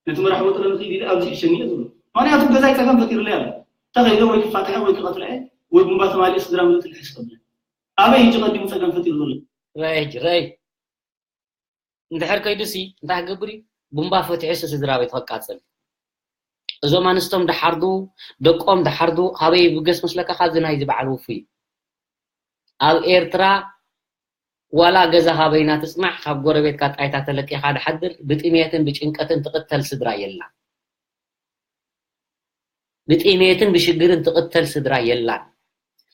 ነቲ መራሕ ወጥረ ንኽይድ ኢለ ኣብዚ ሕሸኒ እየ ዝብሎ። ምክንያቱ ገዛይ ፀገም ፈጢሩለይ ኣሎ። ተኸይደ ወይ ክፋትሐ ወይ ክቐትለ እየ ወይ ቡምባ ተማሊኡ ስድራ ምልእቲ ልሕስ ከብለ። ኣበይ ሕጂ ቀዲሙ ፀገም ፈጢሩ ዘሎ? ረይ ሕጂ ረይ እንድሕር ከይዱሲ እንታይ ክገብር እዩ? ቡምባ ፈትሒሱ ስድራ ቤት ከቃፅል። እዞም ኣንስቶም ድሓርዱ ደቆም ድሓርዱ ካበይ ይብገስ መስለካ? ካብዚ ናይዚ በዓል ውፉይ ኣብ ኤርትራ ዋላ ገዛ ካበይና ትጽናሕ ካብ ጎረቤትካ ጣይታ ተለቂኻ ድሓድር ብጥሜትን ብጭንቀትን ትቕተል ስድራ የላን። ብጥሜትን ብሽግርን ትቕተል ስድራ የላን።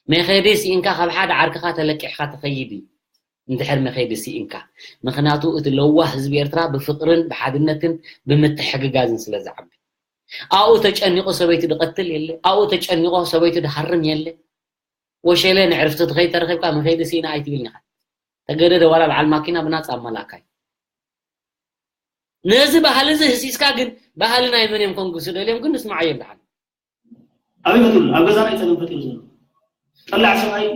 መኸዲ ስኢንካ ካብ ሓደ ዓርክኻ ተለቂሕካ ትኸይድ እዩ። እንድሕር መኸዲ ስኢንካ ምኽንያቱ እቲ ለዋህ ህዝቢ ኤርትራ ብፍቕርን ብሓድነትን ብምትሕግጋዝን ስለ ዝዓቢ ኣብኡ ተጨኒቑ ሰበይቱ ድቐትል የለ ኣብኡ ተጨኒቑ ሰበይቱ ድሃርም የለ። ወሸለ ንዕርፍቲ ትኸይድ ተረኺብካ መኸይዲ ስኢና ኣይትብልኒ ኢኻ። ተገደደ ዋላ በዓል ማኪና ብናጻ ኣመላካይ ነዚ ባህሊ እዚ ህሲስካ ግን ባህሊ ናይ መን እዮም ከንግሱ ደልዮም ግን ንስማዓዮም ደሓን። ኣበይ ፈጢሩ ኣብ ገዛና እዩ ጸገም ፈጢሩ ዘሎ። ጠላዕ ሰብኣይ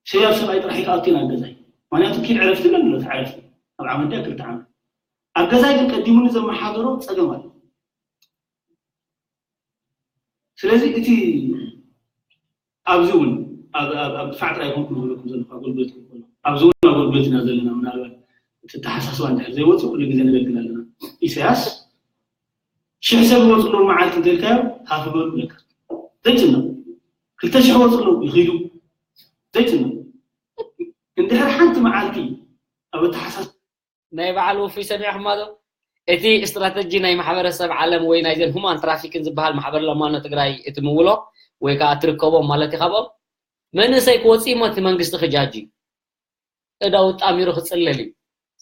ሰያብ ሰብኣይ ጥራሕ ይከኣቱ ኢና ኣብ ገዛይ ምክንያቱ ኪድ ዕረፍቲ ይብለኒ ኣሎ እቲ ዕረፍቲ ኣብ ዓመት ድያ ክልተ ዓመት ኣብ ገዛይ ግን ቀዲሙኒ ዘመሓደሮ ጸገም ኣሎ። ስለዚ እቲ ኣብዚ እውን ኣብ ድፋዕ ጥራይ ኮንኩ ዝብለኩም ዘለኩ ኣገልግሎት ኮንኩ ኣብዚ እውን ኣገልግሎት ኢና ዘለና ምናልባት እቲ ተሓሳስባ እንድሕር ዘይወፅእ ኩሉ ግዜ ነገልግል ኣለና። ኢሳያስ ሽሕ ሰብ ዝወፁ ኣለዉ መዓልቲ እንተልካዮ ሃፍ በሉ ብለካ ዘይጭነቕ ክልተ ሽሕ ወፁ ኣለዉ ይኽይዱ ዘይጭነቕ እንድሕር ሓንቲ መዓልቲ ኣብ ኣተሓሳስ ናይ በዓል ውፉይ ሰሚዕኹማ ዶ? እቲ ስትራተጂ ናይ ማሕበረሰብ ዓለም ወይ ናይዘን ሁማን ትራፊክን ዝበሃል ማሕበር ለማኖ ትግራይ እቲ ምውሎ ወይ ከዓ እትርከቦም ማለት እዩ ካብኦም መንእሰይ ክወፅእ እሞ እቲ መንግስቲ ክጃጅ እዩ። እዳው ጣሚሩ ክፅለል እዩ።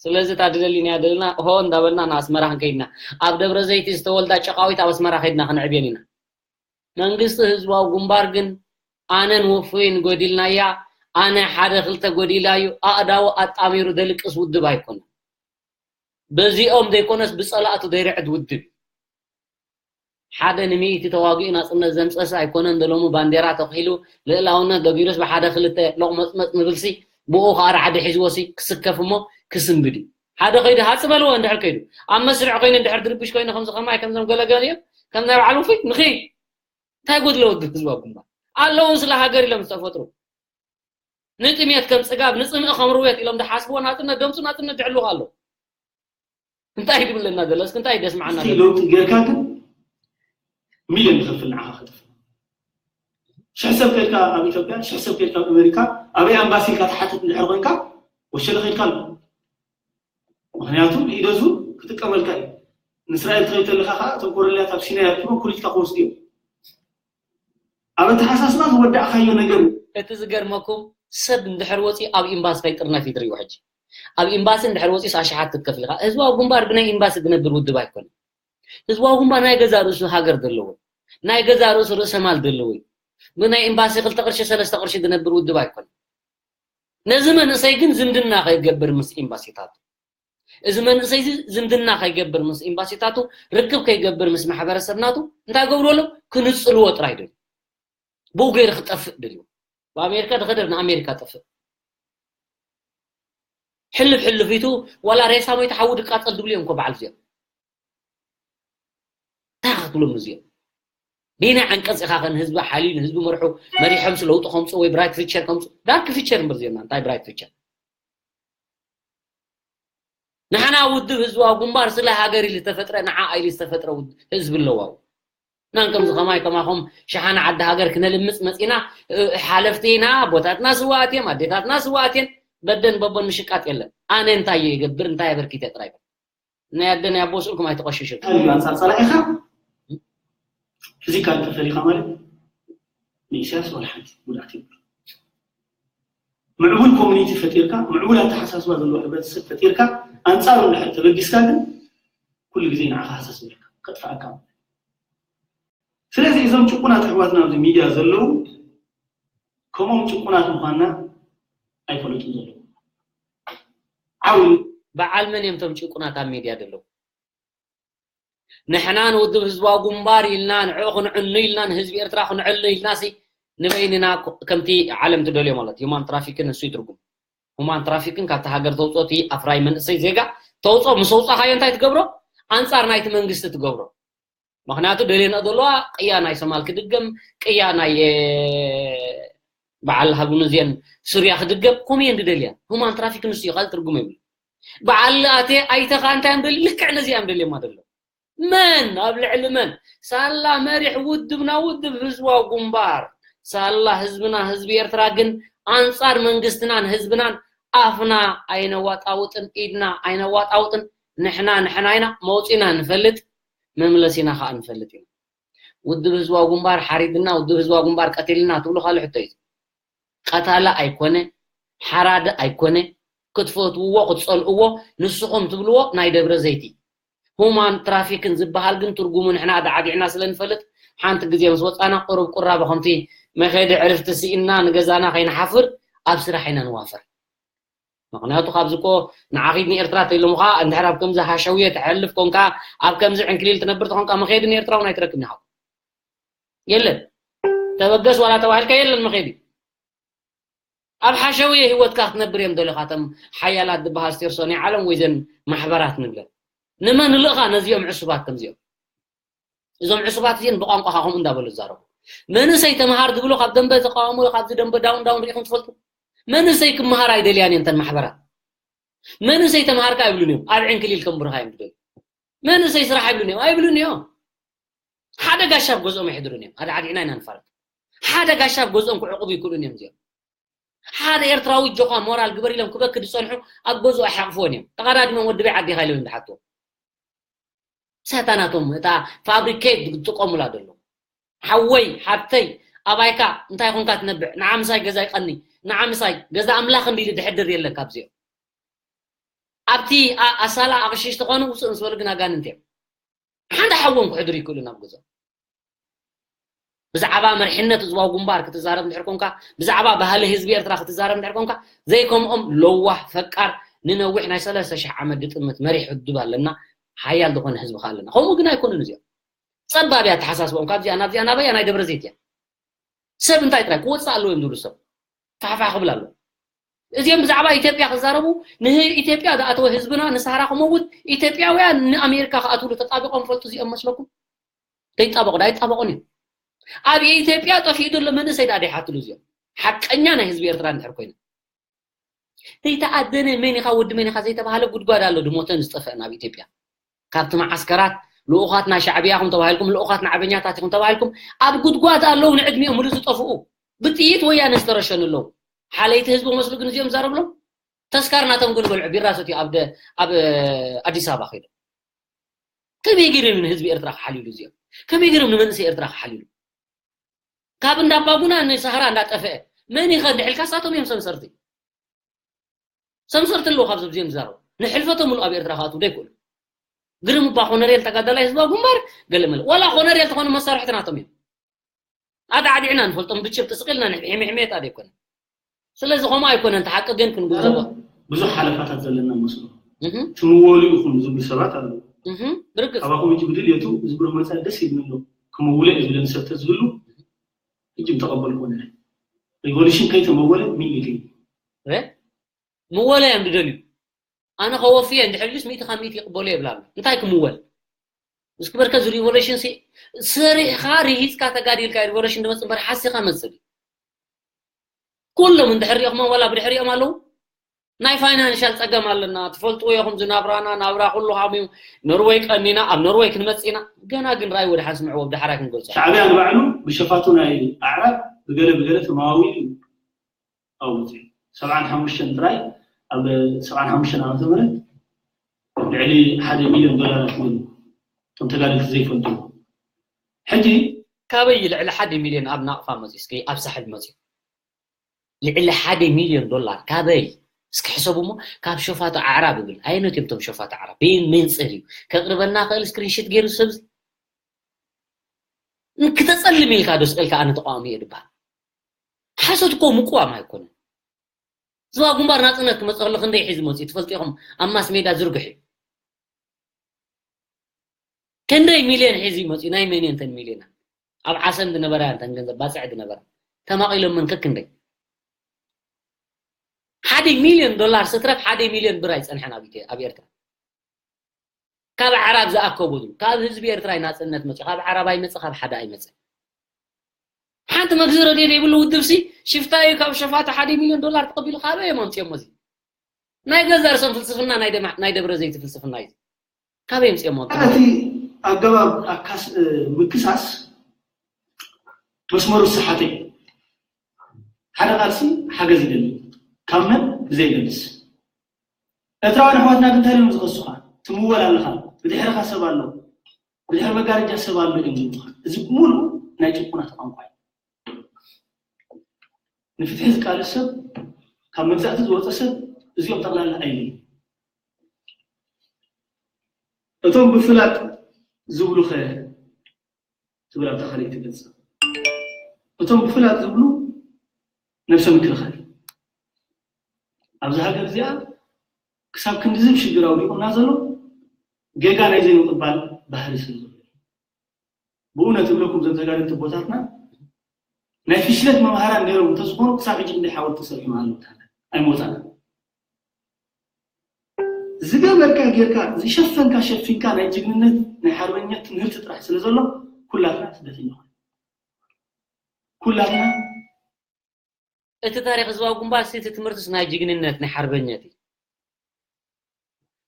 ስለዚ እታ ድደሊና ዘለና ሆ እንዳበልና ንኣስመራ ክንከይድና፣ ኣብ ደብረ ዘይቲ ዝተወልዳ ጨቃዊት ኣብ ኣስመራ ከይድና ክንዕብየን ኢና። መንግስቲ ህዝባዊ ግንባር ግን ኣነን ውፉይን ጎዲልናያ፣ ኣነ ሓደ ክልተ ጎዲላዩ ኣእዳው ኣጣሚሩ ደልቅስ ውድብ ኣይኮነን። በዚኦም ዘይኮነስ ብጸላእቱ ዘይርዕድ ውድብ። ሓደ ንሚእቲ ተዋጊኡ ናጽነት ዘምጸስ ኣይኮነን። ደሎሙ ባንዴራ ተኽሂሉ ልእላውነት ደጊሩስ ብሓደ ክልተ ሎቕመጽመጽ ንብልሲ ብኡ ከዓ ራዕዲ ሒዝዎሲ ክስከፍ እሞ ክስንብድ እዩ። ሓደ ከይዱ ሃጽ በልዎ እንድሕር ከይዱ ኣብ መስርዕ ኮይኑ እንድሕር ድርብሽ ኮይኑ ከምዚ ከማይ ከምዞም ገለገለ እዮም ከም ናይ በዓል ውፉይ ንኺ እንታይ ጎድለ ውድብ ህዝባዊ ግንባር ኣለዉ ስለ ሃገር ኢሎም ዝተፈጥሩ ንጥሜት ከም ጽጋብ ንጽምኢ ከም ርውየት ኢሎም ዝሓስብዎ ናጽነት ደምጹ ናጽነት ዝሕልው ኣሎ እንታይ ድብለና ዘሎ እስኪ እንታይ ደስምዓና እስኪ ለውጢ ጌርካ ግን ሚልዮን ይኸፍል ንዓኻ ከጥፍ ሽሕ ሰብ ከድካ ኣብ ኢትዮጵያ ሽሕ ሰብ ከድካ ኣብ ኣሜሪካ ኣበይ ኣምባሲ ኢልካ ትሓትት እንድሕር ኮንካ ወሸለ ከድካ ኣሎ ምክንያቱ ብኢደዙ ክጥቀመልካ እዩ ንእስራኤል ትኸይድ ተለካ ከዓ እቶም ኮረልያት ኣብ ሲናይ ኣርኪቦም ኩሊትካ ክወስዱ እዮም ኣብ ኣተሓሳስባ ዝወዳእካዮ ነገር እዩ እቲ ዝገርመኩም ሰብ እንድሕር ወፂ ኣብ ኤምባሲ ከይጥርነፍ ይትርእዩ ሕጂ ኣብ ኤምባሲ እንድሕር ወፂስ ኣሽሓት ክትከፍል ኢኻ ህዝባዊ ግንባር ብናይ ኤምባሲ ዝነብር ውድብ ኣይኮነ ህዝባዊ ግንባር ናይ ገዛ ርእሱ ሃገር ዘለዎ ናይ ገዛ ርእሱ ርእሰ ማል ዘለዎ ብናይ ኤምባሲ ክልተ ቅርሺ ሰለስተ ቅርሺ ዝነብር ውድብ ኣይኮነ ነዚ መንእሰይ ግን ዝምድና ከይገብር ምስ ኤምባሲታቱ እዚ መንእሰይ እዚ ዝምድና ከይገብር ምስ ኤምባሲታቱ ርክብ ከይገብር ምስ ማሕበረሰብ ናቱ እንታይ ገብርዎ ኣለዉ ክንጽልዎ ጥራይ ደልዩ ብኡ ገይሩ ክጠፍእ ደልዩ ብኣሜሪካ ዝኸደ ንኣሜሪካ ጠፍእ ሕልፍ ሕልፍ ኢቱ ዋላ ሬሳ ሞይቱ ሓዊ ድቃጸል ድብሉ እዮም እኮ በዓል እዚኦም እንታይ ክትብሎም እዚኦም ቤናይ ዓንቀፅ ኢኻ ከን ህዝቢ ሓልዩ ንህዝቢ መርሑ መሪሖምሲ ለውጢ ከምፁ ወይ ብራይት ፊቸር ከምፁ ዳርክ ፊቸር እምበር ዜና እንታይ ብራይት ፊቸር ንሓና ውድብ ህዝባዊ ግንባር ስለ ሃገር ኢሉ ዝተፈጥረ ንዓ ኢሉ ዝተፈጥረ ህዝቢ ኣለዋው ናን ከምዚ ከማይ ከማኹም ሸሓነ ዓዲ ሃገር ክነልምፅ መፂና ሓለፍቲ ኢና ኣቦታትና ስዋኣት እዮም ኣዴታትና ስዋኣት እየን በደን በቦን ምሽቃጥ የለን ኣነ እንታይ እየ ይገብር እንታይ ኣበርኪተ ጥራይ ናይ ኣደ ናይ ኣቦ ስእልኩም ኣይተቐሽሹ ካልእ ኣንጻር ጸላኢኻ ፊዚካል ተፈሊኻ ማለት ንኢሳያስ ዋላ ሓንቲ ጉድኣት የብሉ ምዕቡል ኮሚኒቲ ፈጢርካ ምዕቡል ኣተሓሳስባ ዘለዎ ሕብረተሰብ ፈጢርካ ኣንጻሩ እንድሕር ተበጊስካ ግን ኩሉ ግዜ ንዓኻ ሃሰስ ይብለካ ከጥፍኣካ ማለት ስለዚ እዞም ጭቁናት ኣሕዋትና ኣብዚ ሚድያ ዘለዉ ከምኦም ጭቁናት ምዃንና ኣይፈለጡን ዘለዉ ዓው በዓል መን እዮም እቶም ጭቁናት ኣብ ሚድያ ዘለዉ ንሕና ንውድብ ህዝባዊ ግንባር ኢልና ንዕኡ ክንዕኑ ኢልና ንህዝቢ ኤርትራ ክንዕኑ ኢልና ሲ ንበይንና ከምቲ ዓለም ትደልዮ ማለት human trafficking ንሱ ይትርጉም human trafficking ካብቲ ሃገር ተውፅኦ እቲ ኣፍራይ መንእሰይ ዜጋ ተውፅኦ ምስ ኣውፃኻዮ እንታይ ትገብሮ ኣንፃር ናይቲ መንግስቲ ትገብሮ ምኽንያቱ ደልየንኦ ዘለዋ ቅያ ናይ ሶማል ክድገም ቅያ ናይ በዓል ሃቡንዝየን ሱርያ ክድገም ከምኡ እየን ዝደልያ human trafficking ንሱ እዩ ካልእ ትርጉም የብሉ በዓል ኣቴ ኣይተኻ እንታይ እዮም ደልዩ ልክዕ ነዚ እዮም ደልዮማ ደሎ መን ኣብ ልዕሊ መን ሳላ መሪሕ ውድብና ውድብ ህዝባዊ ግንባር ሳላ ህዝብና ህዝቢ ኤርትራ ግን ኣንጻር መንግስትናን ህዝብናን ኣፍና ኣይነዋጣውጥን ኢድና ኣይነዋጣውጥን ንሕና ንሕና ኢና መውፂና ንፈልጥ መምለሲና ከዓ ንፈልጥ ኢና ውድብ ህዝባዊ ግንባር ሓሪድና ውድብ ህዝባዊ ግንባር ቀቲልና ትብሉ ካልእ ሕቶ እዩ ቀታሊ ኣይኮነ ሓራዲ ኣይኮነ ክትፈትውዎ ክትጸልእዎ ንስኹም ትብልዎ ናይ ደብረ ዘይቲ human trafficking ዝበሃል ግን ትርጉሙ ንሕና ኣዳዓዲዕና ስለ ንፈልጥ ሓንቲ ግዜ ምስ ወጻና ቁሩብ ቁራብ ከምቲ መኸዲ ዕርፍቲ ስኢንና ንገዛና ከይንሓፍር ኣብ ስራሕ ኢና ንዋፈር ምኽንያቱ ካብዚ እኮ ንዓኺድ ንኤርትራ ተኢሎምኻ እንድሕር ኣብ ከምዚ ሃሸውየ ትሐልፍ ኮንካ ኣብ ከምዚ ዕንክሊል ትነብር ተኾንካ መኸዲ ንኤርትራ እውን ኣይትረክብን ኢኻ የለን ተበገስ ዋላ ተባሂልካ የለን መኸዲ ኣብ ሓሸውየ ህይወትካ ክትነብር እዮም ደለኻ እቶም ሓያላት ዝበሃል ስቴርሶ ናይ ዓለም ወይ ዘን ማሕበራት ንብለን ንመን ንልእኻ ነዚኦም ዕሱባት ከምዚኦም እዞም ዕሱባት እዚኦም ብቋንቋኻ ከምኡ እንዳበሉ ዝዛረቡ መንእሰይ ተምሃር ዝብሎ ካብ ደንበ ተቃውሞ ካብዚ ደንበ ዳውን ዳውን ሪኢኹም ትፈልጡ መንእሰይ ክምሃር ኣይደልያን እየን ተን ማሕበራት መንእሰይ ተምሃርካ ኣይብሉን እዮም ኣብ ዕንክሊል ከንብርኻ እዮም ዝደልዩ መንእሰይ ስራሕ ኣይብሉን እዮም ኣይብሉን እዮም ሓደ ጋሻ ኣብ ገዝኦም ኣይሕድሩን እዮም ኣድዓዲዕና ኢና ንፋለጥ ሓደ ጋሻ ኣብ ገዝኦም ክዕቁቡ ይክእሉን እዮም እዚኦም ሓደ ኤርትራዊ ጆኻ ሞራል ግበር ኢሎም ክበክ ዝፀንሑ ኣብ ገዝኡ ኣይሓቕፍዎን እዮም ተቐዳድሞም ወዲ በይ ዓዲኻ ኢሎም ዝሓትዎ ሳታ ናቶም እታ ፋብሪኬት ዝጥቀሙላ ዘሎ ሓወይ ሓብተይ ኣባይካ እንታይ ኮንካ ትነብዕ ንዓ ምሳይ ገዛ ይቀኒ ንዓ ምሳይ ገዛ ኣምላኽ እንዲ ድሕድር የለን ካብዚኦም ኣብቲ ኣሳላ ኣቕሽሽ ተኾኑ ውፅእ ምስ በሉ ግን ኣጋንንቲ እዮም። ሓንቲ ሓዎም ክሕድሩ ይክእሉ ናብ ገዛ። ብዛዕባ መርሕነት ህዝባዊ ግንባር ክትዛረብ እንድሕር ኮንካ፣ ብዛዕባ ባህሊ ህዝቢ ኤርትራ ክትዛረብ እንድሕር ኮንካ፣ ዘይከምኦም ለዋህ ፈቃር ንነዊሕ ናይ ሰለስተ ሽሕ ዓመት ድጥምት መሪሕ ውድብ ኣለና፣ ሓያል ዝኾነ ህዝቢ ከ ኣለና። ከምኡ ግን ኣይኮኑን እዚኦም። ጸባብ እያ ኣተሓሳስቦም። ካብዚኣ ናብዚኣ ናበያ ናይ ደብረ ዘይት እያ። ሰብ እንታይ ጥራይ ክወጽእ ኣለዎ እዮም ዝብሉ ሰብ ፋሕፋሕ ክብል ኣለዎ። እዚኦም ብዛዕባ ኢትዮጵያ ክዛረቡ ንኢትዮጵያ ዝኣተወ ህዝብና ንሳህራ ክመውት ኢትዮጵያውያን ንኣሜሪካ ክኣትውሉ ተጣቢቆም ፈልጡ እዚኦም መስለኩም? ዘይጣበቑ ዳ ኣይጣበቑን እዮም። ኣብ ኢትዮጵያ ጠፊኡ ዘሎ መንእሰይ ዳ ደይሓትሉ እዚኦም ሓቀኛ ናይ ህዝቢ ኤርትራ እንድሕር ኮይነ ዘይተኣደነ መን ኢኻ ወዲ መን ኢኻ ዘይተባሃለ ጉድጓድ ኣሎ ድሞተን ዝጠፍአን ኣብ ኢትዮጵያ። ካብቲ መዓስከራት ልኡኻት ናይ ሻዕብያ ኢኹም ተባሂልኩም ልኡኻት ንዓበኛታት ኢኹም ተባሂልኩም ኣብ ጉድጓድ ኣለዉ ንዕድሚኦም ሙሉ ዝጠፍኡ ብጥይት ወያነ ዝተረሸኑ ኣለዉ። ሓለይቲ ህዝቢ መስሉ ግን እዚኦም ዛረብሎም ተስካር ናቶም ግን በልዑ ቢራ ሰትዩ ኣብ ደ- ኣብ ኣዲስ ኣበባ ከይዶም ከመይ ገይሮም ንህዝቢ ኤርትራ ክሓልዩሉ እዚኦም ከመይ ገይሮም ንመንእሰይ ኤርትራ ክሓልዩሉ ካብ እንዳባጉና ንሳህራ እንዳጠፈአ መን ይኸ እንድሕልካ ሳቶም እዮም ሰምሰርቲ ሰምሰርቲ ኣለዉ ካብ ዘብዚኦም ዝዛረቡ ንሕልፈቶም ምሉ ኣብ ኤርትራ ክኣትዉ ዘይክእሉ ግርም እባ ኮነሬል ተጋዳላይ ህዝባዊ ግንባር ገለ መለ ዋላ ኮነሬል ተኾነ መሳርሕቲ ናቶም እዮም ኣዳዕዲዕና ንፈልጦም ብጭብጢ ስቕ ኢልና ንሕምሕሜት ኣደ ኣይኮነ ስለዚ ከምኡ ኣይኮነ እንተ ሓቂ ግን ክንግንዘቦ ብዙሕ ሓለፋታት ዘለና መስሎ ትምወሉ ኢኹም ዝብሉ ሰባት ኣለዉ ብርግጽ ካባኹም ሕጂ ብድልየቱ እዚ ብሩህ መጻኢ ደስ ይብለኒ ክምውለ እዩ ዝብለኒ ሰብ ተዝህሉ ሕጂ ምተቐበልኩዎ ነረ ሪቮሉሽን ከይተመወለ ሚኒሊክ እዩ ምወለ እዮም ዝደልዩ ኣነ ከወፍየ እንድሕር ኢሉስ ሚእቲ ካብ ሚእቲ ይቕበሎ የብላሉ እንታይ ክምወል እስኪ በርከ እዚ ሪቮሉሽን ሲ ሰሪሕኻ ርሂፅካ ተጋዲልካ ሪቮሉሽን ድመፅእ እምበር ሓሲኻ መፅእ ኩሎም እንድሕር ሪኦኹማ ዋላ ብድሕሪኦም ኣለዉ ናይ ፋይናንሻል ፀገም ኣለና ትፈልጥዎ ኢኹም ዝናብራና ናብራ ኩሉ ሃምዩ ኖርወይ ቀኒና ኣብ ኖርወይ ክንመፅእ ኢና ገና ግን ራይ ወደ ሓንስምዕዎ ብዳሕራይ ክንገልፆ ሻዕብያ ንባዕሉ ብሸፋቱ ናይ ኣዕራብ ብገለ ብገለ ተማዋዊሉ እዩ ኣውፅኡ ሰብዓን ሓሙሽተን ጥራይ ኣብ ሰብዓን ሓሙሽተን ዓመተ ምህረት ልዕሊ ሓደ ሚልዮን ዶላራት ይብል እቶም ተጋደልቲ ዘይፈልጡ ሕጂ ካበይ ልዕሊ ሓደ ሚልዮን ኣብ ናቕፋ መፅዩ እስኪ ኣብ ሳሕል መፅዩ ልዕሊ ሓደ ሚልዮን ዶላር ካበይ እስኪ ሕሰቡ እሞ ካብ ሸፋቱ ዓዕራብ ይብል ኣየኖት እዮም እቶም ሸፋቱ ዓዕራብ በየን መንፅር እዩ ከቅርበልና ክእል ስክሪንሽት ገይሩ ሰብ ክተፀልም ኢልካ ዶ ስቀልካ ኣነ ተቃዋሚ እየ ድበሃል ሓሶት እኮ ምቅዋም ኣይኮነን ዝዋ ግንባር ናፅነት ክመፅእ ከሎ ክንደይ ሒዙ መፅኡ ትፈልጡ ኢኹም ኣብ ማስ ሜዳ ዝርግሕ እዩ ክንደይ ሚልዮን ሒዙ ይመፅኡ ናይ መን እየን ተን ሚልዮናት ኣብ ዓሰብ ዝነበራ እየን ተን ገንዘብ ባፅዕ ዝነበራ ተማቒሎም መን ከክንደይ ሓደ ሚልዮን ዶላር ስትረፍ ሓደ ሚልዮን ብር ኣይፀንሐን ኣብ ኤርትራ ካብ ዓራብ ዝኣከቡ ድዩ ካብ ህዝቢ ኤርትራ ናጽነት መጽ ካብ ዓራብ ኣይመጽ ካብ ሓደ ኣይመጽ ሓንቲ መግዝረ ደይ ዘይብሉ ውድብ ሲ ሽፍታ እዩ ካብ ሸፋቱ ሓደ ሚልዮን ዶላር ተቐቢሉ ካበይ እዮም ኣምጽኦሞ እዚ ናይ ገዛ ርእሶም ፍልስፍና ናይ ደማ ናይ ደብረ ዘይት ፍልስፍና እዩ ካበይ ኣምጽኦሞ እቲ ኣገባብ ኣካስ ምክሳስ መስመሩ ዝሰሓተ እዩ ሓደ ቃልሲ ሓገዝ ይደሊ ካብ መን ብዘይገልስ ኤርትራውያን ኣሕዋትና ግን እንታይ እዮም ዝኸሱኻ ትምወል ኣለኻ ብድሕርኻ ሰብ ኣሎ ብድሕሪ መጋረጃ ሰብ ኣሎ እዮም ዝብሉኻ እዚ ሙሉ ናይ ጭቁናት ቋንቋ እዩ ንፍትሒ ዝቃለስ ሰብ ካብ መግዛእቲ ዝወፀ ሰብ እዚኦም ጠቕላላ ኣይለዩ እቶም ብፍላጥ ዝብሉኸ ትብል ኣብታ ካልኣይቲ ገጽ። እቶም ብፍላጥ ዝብሉ ነብሰ ምክልኻል ኣብዚ ሃገር እዚኣ ክሳብ ክንድዚ ሽግር ኣውዲቑና ዘሎ ጌጋ ናይ ዘይምቕባል ባህሪ ስለ ዘሎ ብእውነት እብለኩም ዘም ተጋደልቲ ኣቦታትና ናይ ፍሽለት መምሃራን ነይሮም እንተዝኾኑ ክሳብ ሕጂ ክንደይ ሓወልቲ ተሰሪሑ ምሃሉ ኣይመውፃና ዝገበርካ ጌርካ ዝሸፈንካ ሸፊንካ ናይ ጅግንነት ናይ ሓርበኛ ትምህርቲ ጥራሕ ስለ ዘሎ ኩላትና ስደተኛ ኾን ኩላትና እቲ ታሪክ ህዝባዊ ግንባር እቲ ትምህርትስ ናይ ጅግንነት ናይ ሓርበኛ እዩ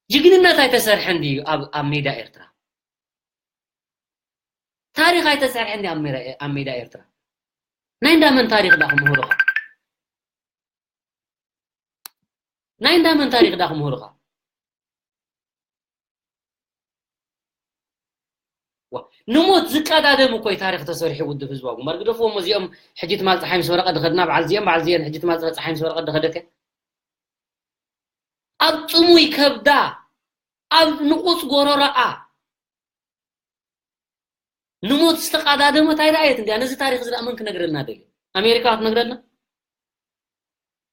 ጅግንነት ኣይተሰርሐን ድዩ ኣብ ኣብ ሜዳ ኤርትራ ታሪክ ኣይተሰርሐን ድዩ ኣብ ሜዳ ኤርትራ ናይ እንዳመን ታሪክ ዳ ክምህሩካ ናይ እንዳመን ታሪክ ዳ ክምህሩኻ ንሞት ዝቀዳደም እኮ ታሪክ ተሰሪሑ ውድብ ህዝባዊ ግንባር ግደፍዎም እዚኦም ሕጂ ትማል ፀሓይ ምስ በረቀ ድኸድና በዓል እዚኦም በዓል እዚአን ሕጂ ትማል ፀሓይ ምስ በረቀ ድኸደት እያ ኣብ ጽሙይ ከብዳ፣ ኣብ ንቑጽ ጎረሮኣ ንሞት ዝተቓዳደመት ኣይረኣየት እንድያ። ነዚ ታሪኽ እዚ ደኣ መን ክነግረልና ደልዩ? ኣሜሪካ ክትነግረልና?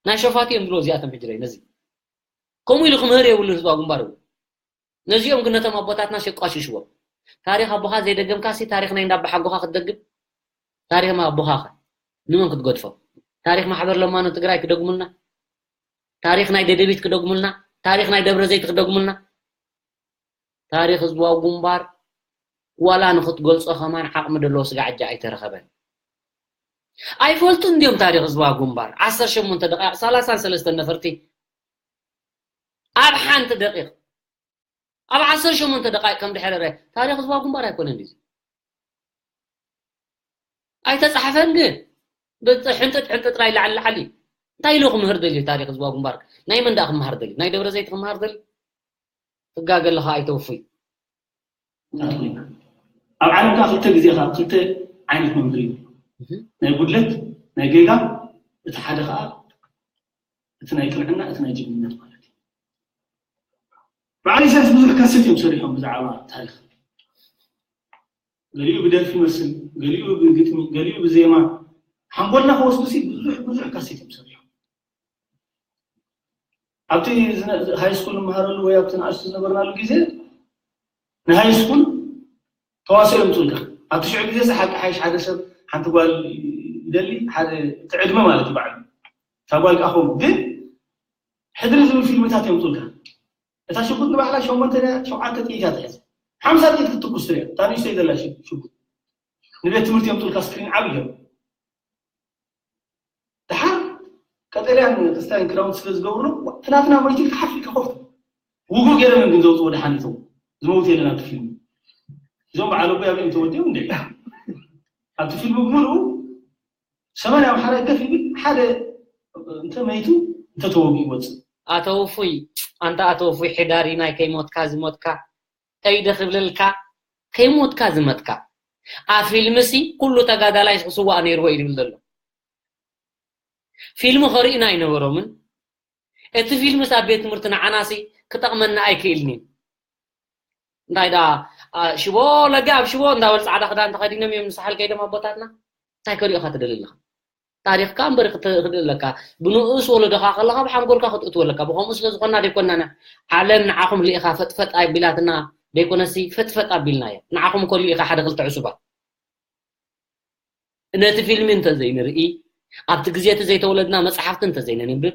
ናይ ሸፋት እዮም ዝብሎ እዚኣቶም ሕጂ ነዚ። ከምኡ ኢሉ ክምህር የብሉን ህዝባዊ ግንባር እውን። ነዚኦም ግን ነቶም ኣቦታትና ሸቋሽሽዎም። ታሪኽ ኣቦኻ ዘይደገምካሲ ታሪኽ ናይ እንዳባሓጎኻ ክትደግም? ታሪኽ ኣቦኻኸ ንመን ክትገድፎ? ታሪኽ ማሕበር ለማኖ ትግራይ ክደግሙልና? ታሪኽ ናይ ደደቢት ክደግሙልና? ታሪኽ ናይ ደብረ ዘይት ክደግሙልና? ታሪኽ ህዝባዊ ግንባር ዋላ ንኽትገልጾ ከማን ዓቕሚ ደለዎ ስጋዕ ሕጂ ኣይተረኸበን። ኣይፈልጡን እንድዮም ታሪኽ ህዝባዊ ግንባር። ዓሰርተ ሸሞንተ ደቂቕ፣ ሰላሳን ሰለስተን ነፈርቲ ኣብ ሓንቲ ደቂቕ፣ ኣብ ዓሰርተ ሸሞንተ ደቂቕ ከም ድሕረረ ታሪኽ ህዝባዊ ግንባር ኣይኮነን ድዩ? ኣይተጻሕፈን ግን ብጥ-፣ ሕንጥጥ ሕንጥጥ ናይ ላዕሊ ላዕሊ። እንታይ ኢሉ ክምህር ደልዩ ታሪኽ ህዝባዊ ግንባር? ናይ መን ደኣ ክመሃር ደልዩ? ናይ ደብረ ዘይት ክመሃር ደልዩ? ትጋገ ኣለኻ ኣይተውፉይ። ኣብ ዓለም ከዓ ክልተ ግዜ ካብ ክልተ ዓይነት መምህር እዩ። ናይ ጉድለት፣ ናይ ጌጋ፣ እቲ ሓደ ከዓ እቲ ናይ ቅንዕና፣ እቲ ናይ ጅግንነት ማለት እዩ። በዓል ኢሳያስ ብዙሕ ካሴት እዮም ሰሪሖም ብዛዕባ ታሪኽ። ገሊኡ ብደርፊ ይመስል፣ ገሊኡ ብግጥሚ፣ ገሊኡ ብዜማ። ሓንጎልና ከወስዱ ሲ ብዙሕ ብዙሕ ካሴት እዮም ሰሪሖም። ኣብቲ ሃይ ስኩል ንመሃረሉ ወይ ኣብቲ ንኣሽቱ ዝነበርናሉ ግዜ ንሃይ ስኩል ተዋስኦ የምፅኡልካ። ኣብቲ ሽዑ ግዜ ሲ ሓቂ ሓይሽ ሓደ ሰብ ሓንቲ ጓል ይደሊ፣ ሓደ እቲ ዕድመ ማለት እዩ ባዕሉ። እታ ጓል ከዓ ከምኡ። ግን ሕድሪ ዝብል ፊልምታት የምፅኡልካ። እታ ሽጉጥ ንባዕላ ሸሞንተ ድያ ሸውዓተ ጥይት እያ ትሕዝ። ሓምሳ ጥይት ክትትኩስ ትሪኦ። እታ ንእሽተይ ዘላ ሽ-፣ ሽጉጥ። ንቤት ትምህርቲ የምፅኡልካ ስክሪን ዓብዪ ገይሮም። ደሓር ቀጠልያን ክስታይን ክዳውንቲ ስለ ዝገብሩ፣ እቲ ናትና ሞይቱ ኢልካ ሓፍ ኢልካ ኮፍ ትብል። ውጉእ ገይሮም እዮም ግን ዘውፅዎ ደሓን ይተው። ዝመውት የለን ኣብቲ ፊልም። እዞም በዓል ኣቦይ ኣበይ ተወዲኦም እንደ ኣብቲ ፊልም ብምሉኡ ሰማንያ ኣምሓራይ ገፍ ይብል፣ ሓደ እንተ መይቱ እንተ ተወጊኡ ይወፅእ። ኣቶ ውፉይ፣ ኣንታ ኣቶ ውፉይ ሕዳር እዩ ናይ ከይሞትካ ዝሞትካ፣ ከይደ ክብለልካ፣ ከይሞትካ ዝመትካ። ኣብ ፊልምሲ ኩሉ ተጋዳላይ ክስዋእ ነይርዎ እዩ ዝብል ዘሎ። ፊልም ከርእዩና ኣይነበሮምን። እቲ ፊልምስ ኣብ ቤት ትምህርቲ ንዓናሲ ክጠቕመና ኣይክእልን እዩ። እንታይ ደኣ፣ አ፣ ሽቦ ለጋ ኣብ ሽቦ እንዳበል ጻዕዳ ክዳን ተኸዲኖም እዮም ንሳሕል ከይዶም ኣቦታትና። እንታይ ከርእዩኻ ትደሊ ኣለኻ? ታሪኽካ እምበር ክት-፣ ክትደሊ ኣለካ። ብንኡስ ወለዶኻ ከለኻ ብሓንጎልካ ክትእትዎ ኣለካ። ብኸምኡ ስለ ዝኾንና ደይኮንና ና-፣ ዓለም ንዓኹም ልኢኻ ፈጥፈጥ ኣቢላትና ደይኮነሲ ፈጥፈጥ ኣቢልናዮ። ንዓኹም እኮ ልኢኻ ሓደ ክልተ ዕሱባት። ነቲ ፊልሚ እንተዘይንርኢ፣ ኣብቲ ግዜ እቲ ዘይተወለድና መጽሓፍቲ እንተዘይነንብብ፣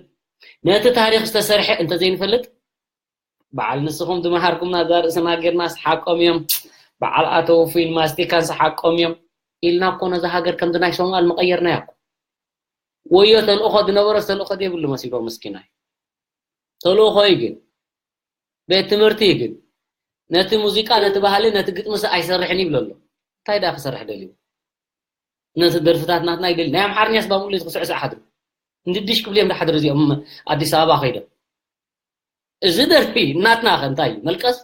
ነቲ ታሪኽ ዝተሰርሐ እንተዘይንፈልጥ፣ በዓል ንስኹም ዝመሃርኩምና እዛ ርእስና ጌርናስ ሓቆም እዮም፣ በዓል ኣቶ ውፉይን ማስቲካንስ ሓቆም እዮም ኢልና እኮ ነዛ ሃገር ከምዚ ናይ ሶማል መቐየርናያ እኮ። ወዮ ተልእኾ ዝነበሮስ ተልእኾ ዘይብሉ መሲልዎ ምስኪናይ። ተልእኾ እዩ ግን፣ ቤት ትምህርቲ እዩ ግን፣ ነቲ ሙዚቃ፣ ነቲ ባህሊ፣ ነቲ ግጥምስ ኣይሰርሕን ይብል ኣሎ። እንታይ ደኣ ክሰርሕ ደልዩ? ነቲ ደርፍታት ናትና ይደሊ። ናይ ኣምሓርኛስ ባሙሉ ክስዕስዕ ሓድሩ። እንድድሽ ክብሉ እዮም ድሓድሩ እዚኦም ኣዲስ ኣበባ ከይዶም። እዚ ደርፊ ናትና ከ እንታይ እዩ? መልቀስ?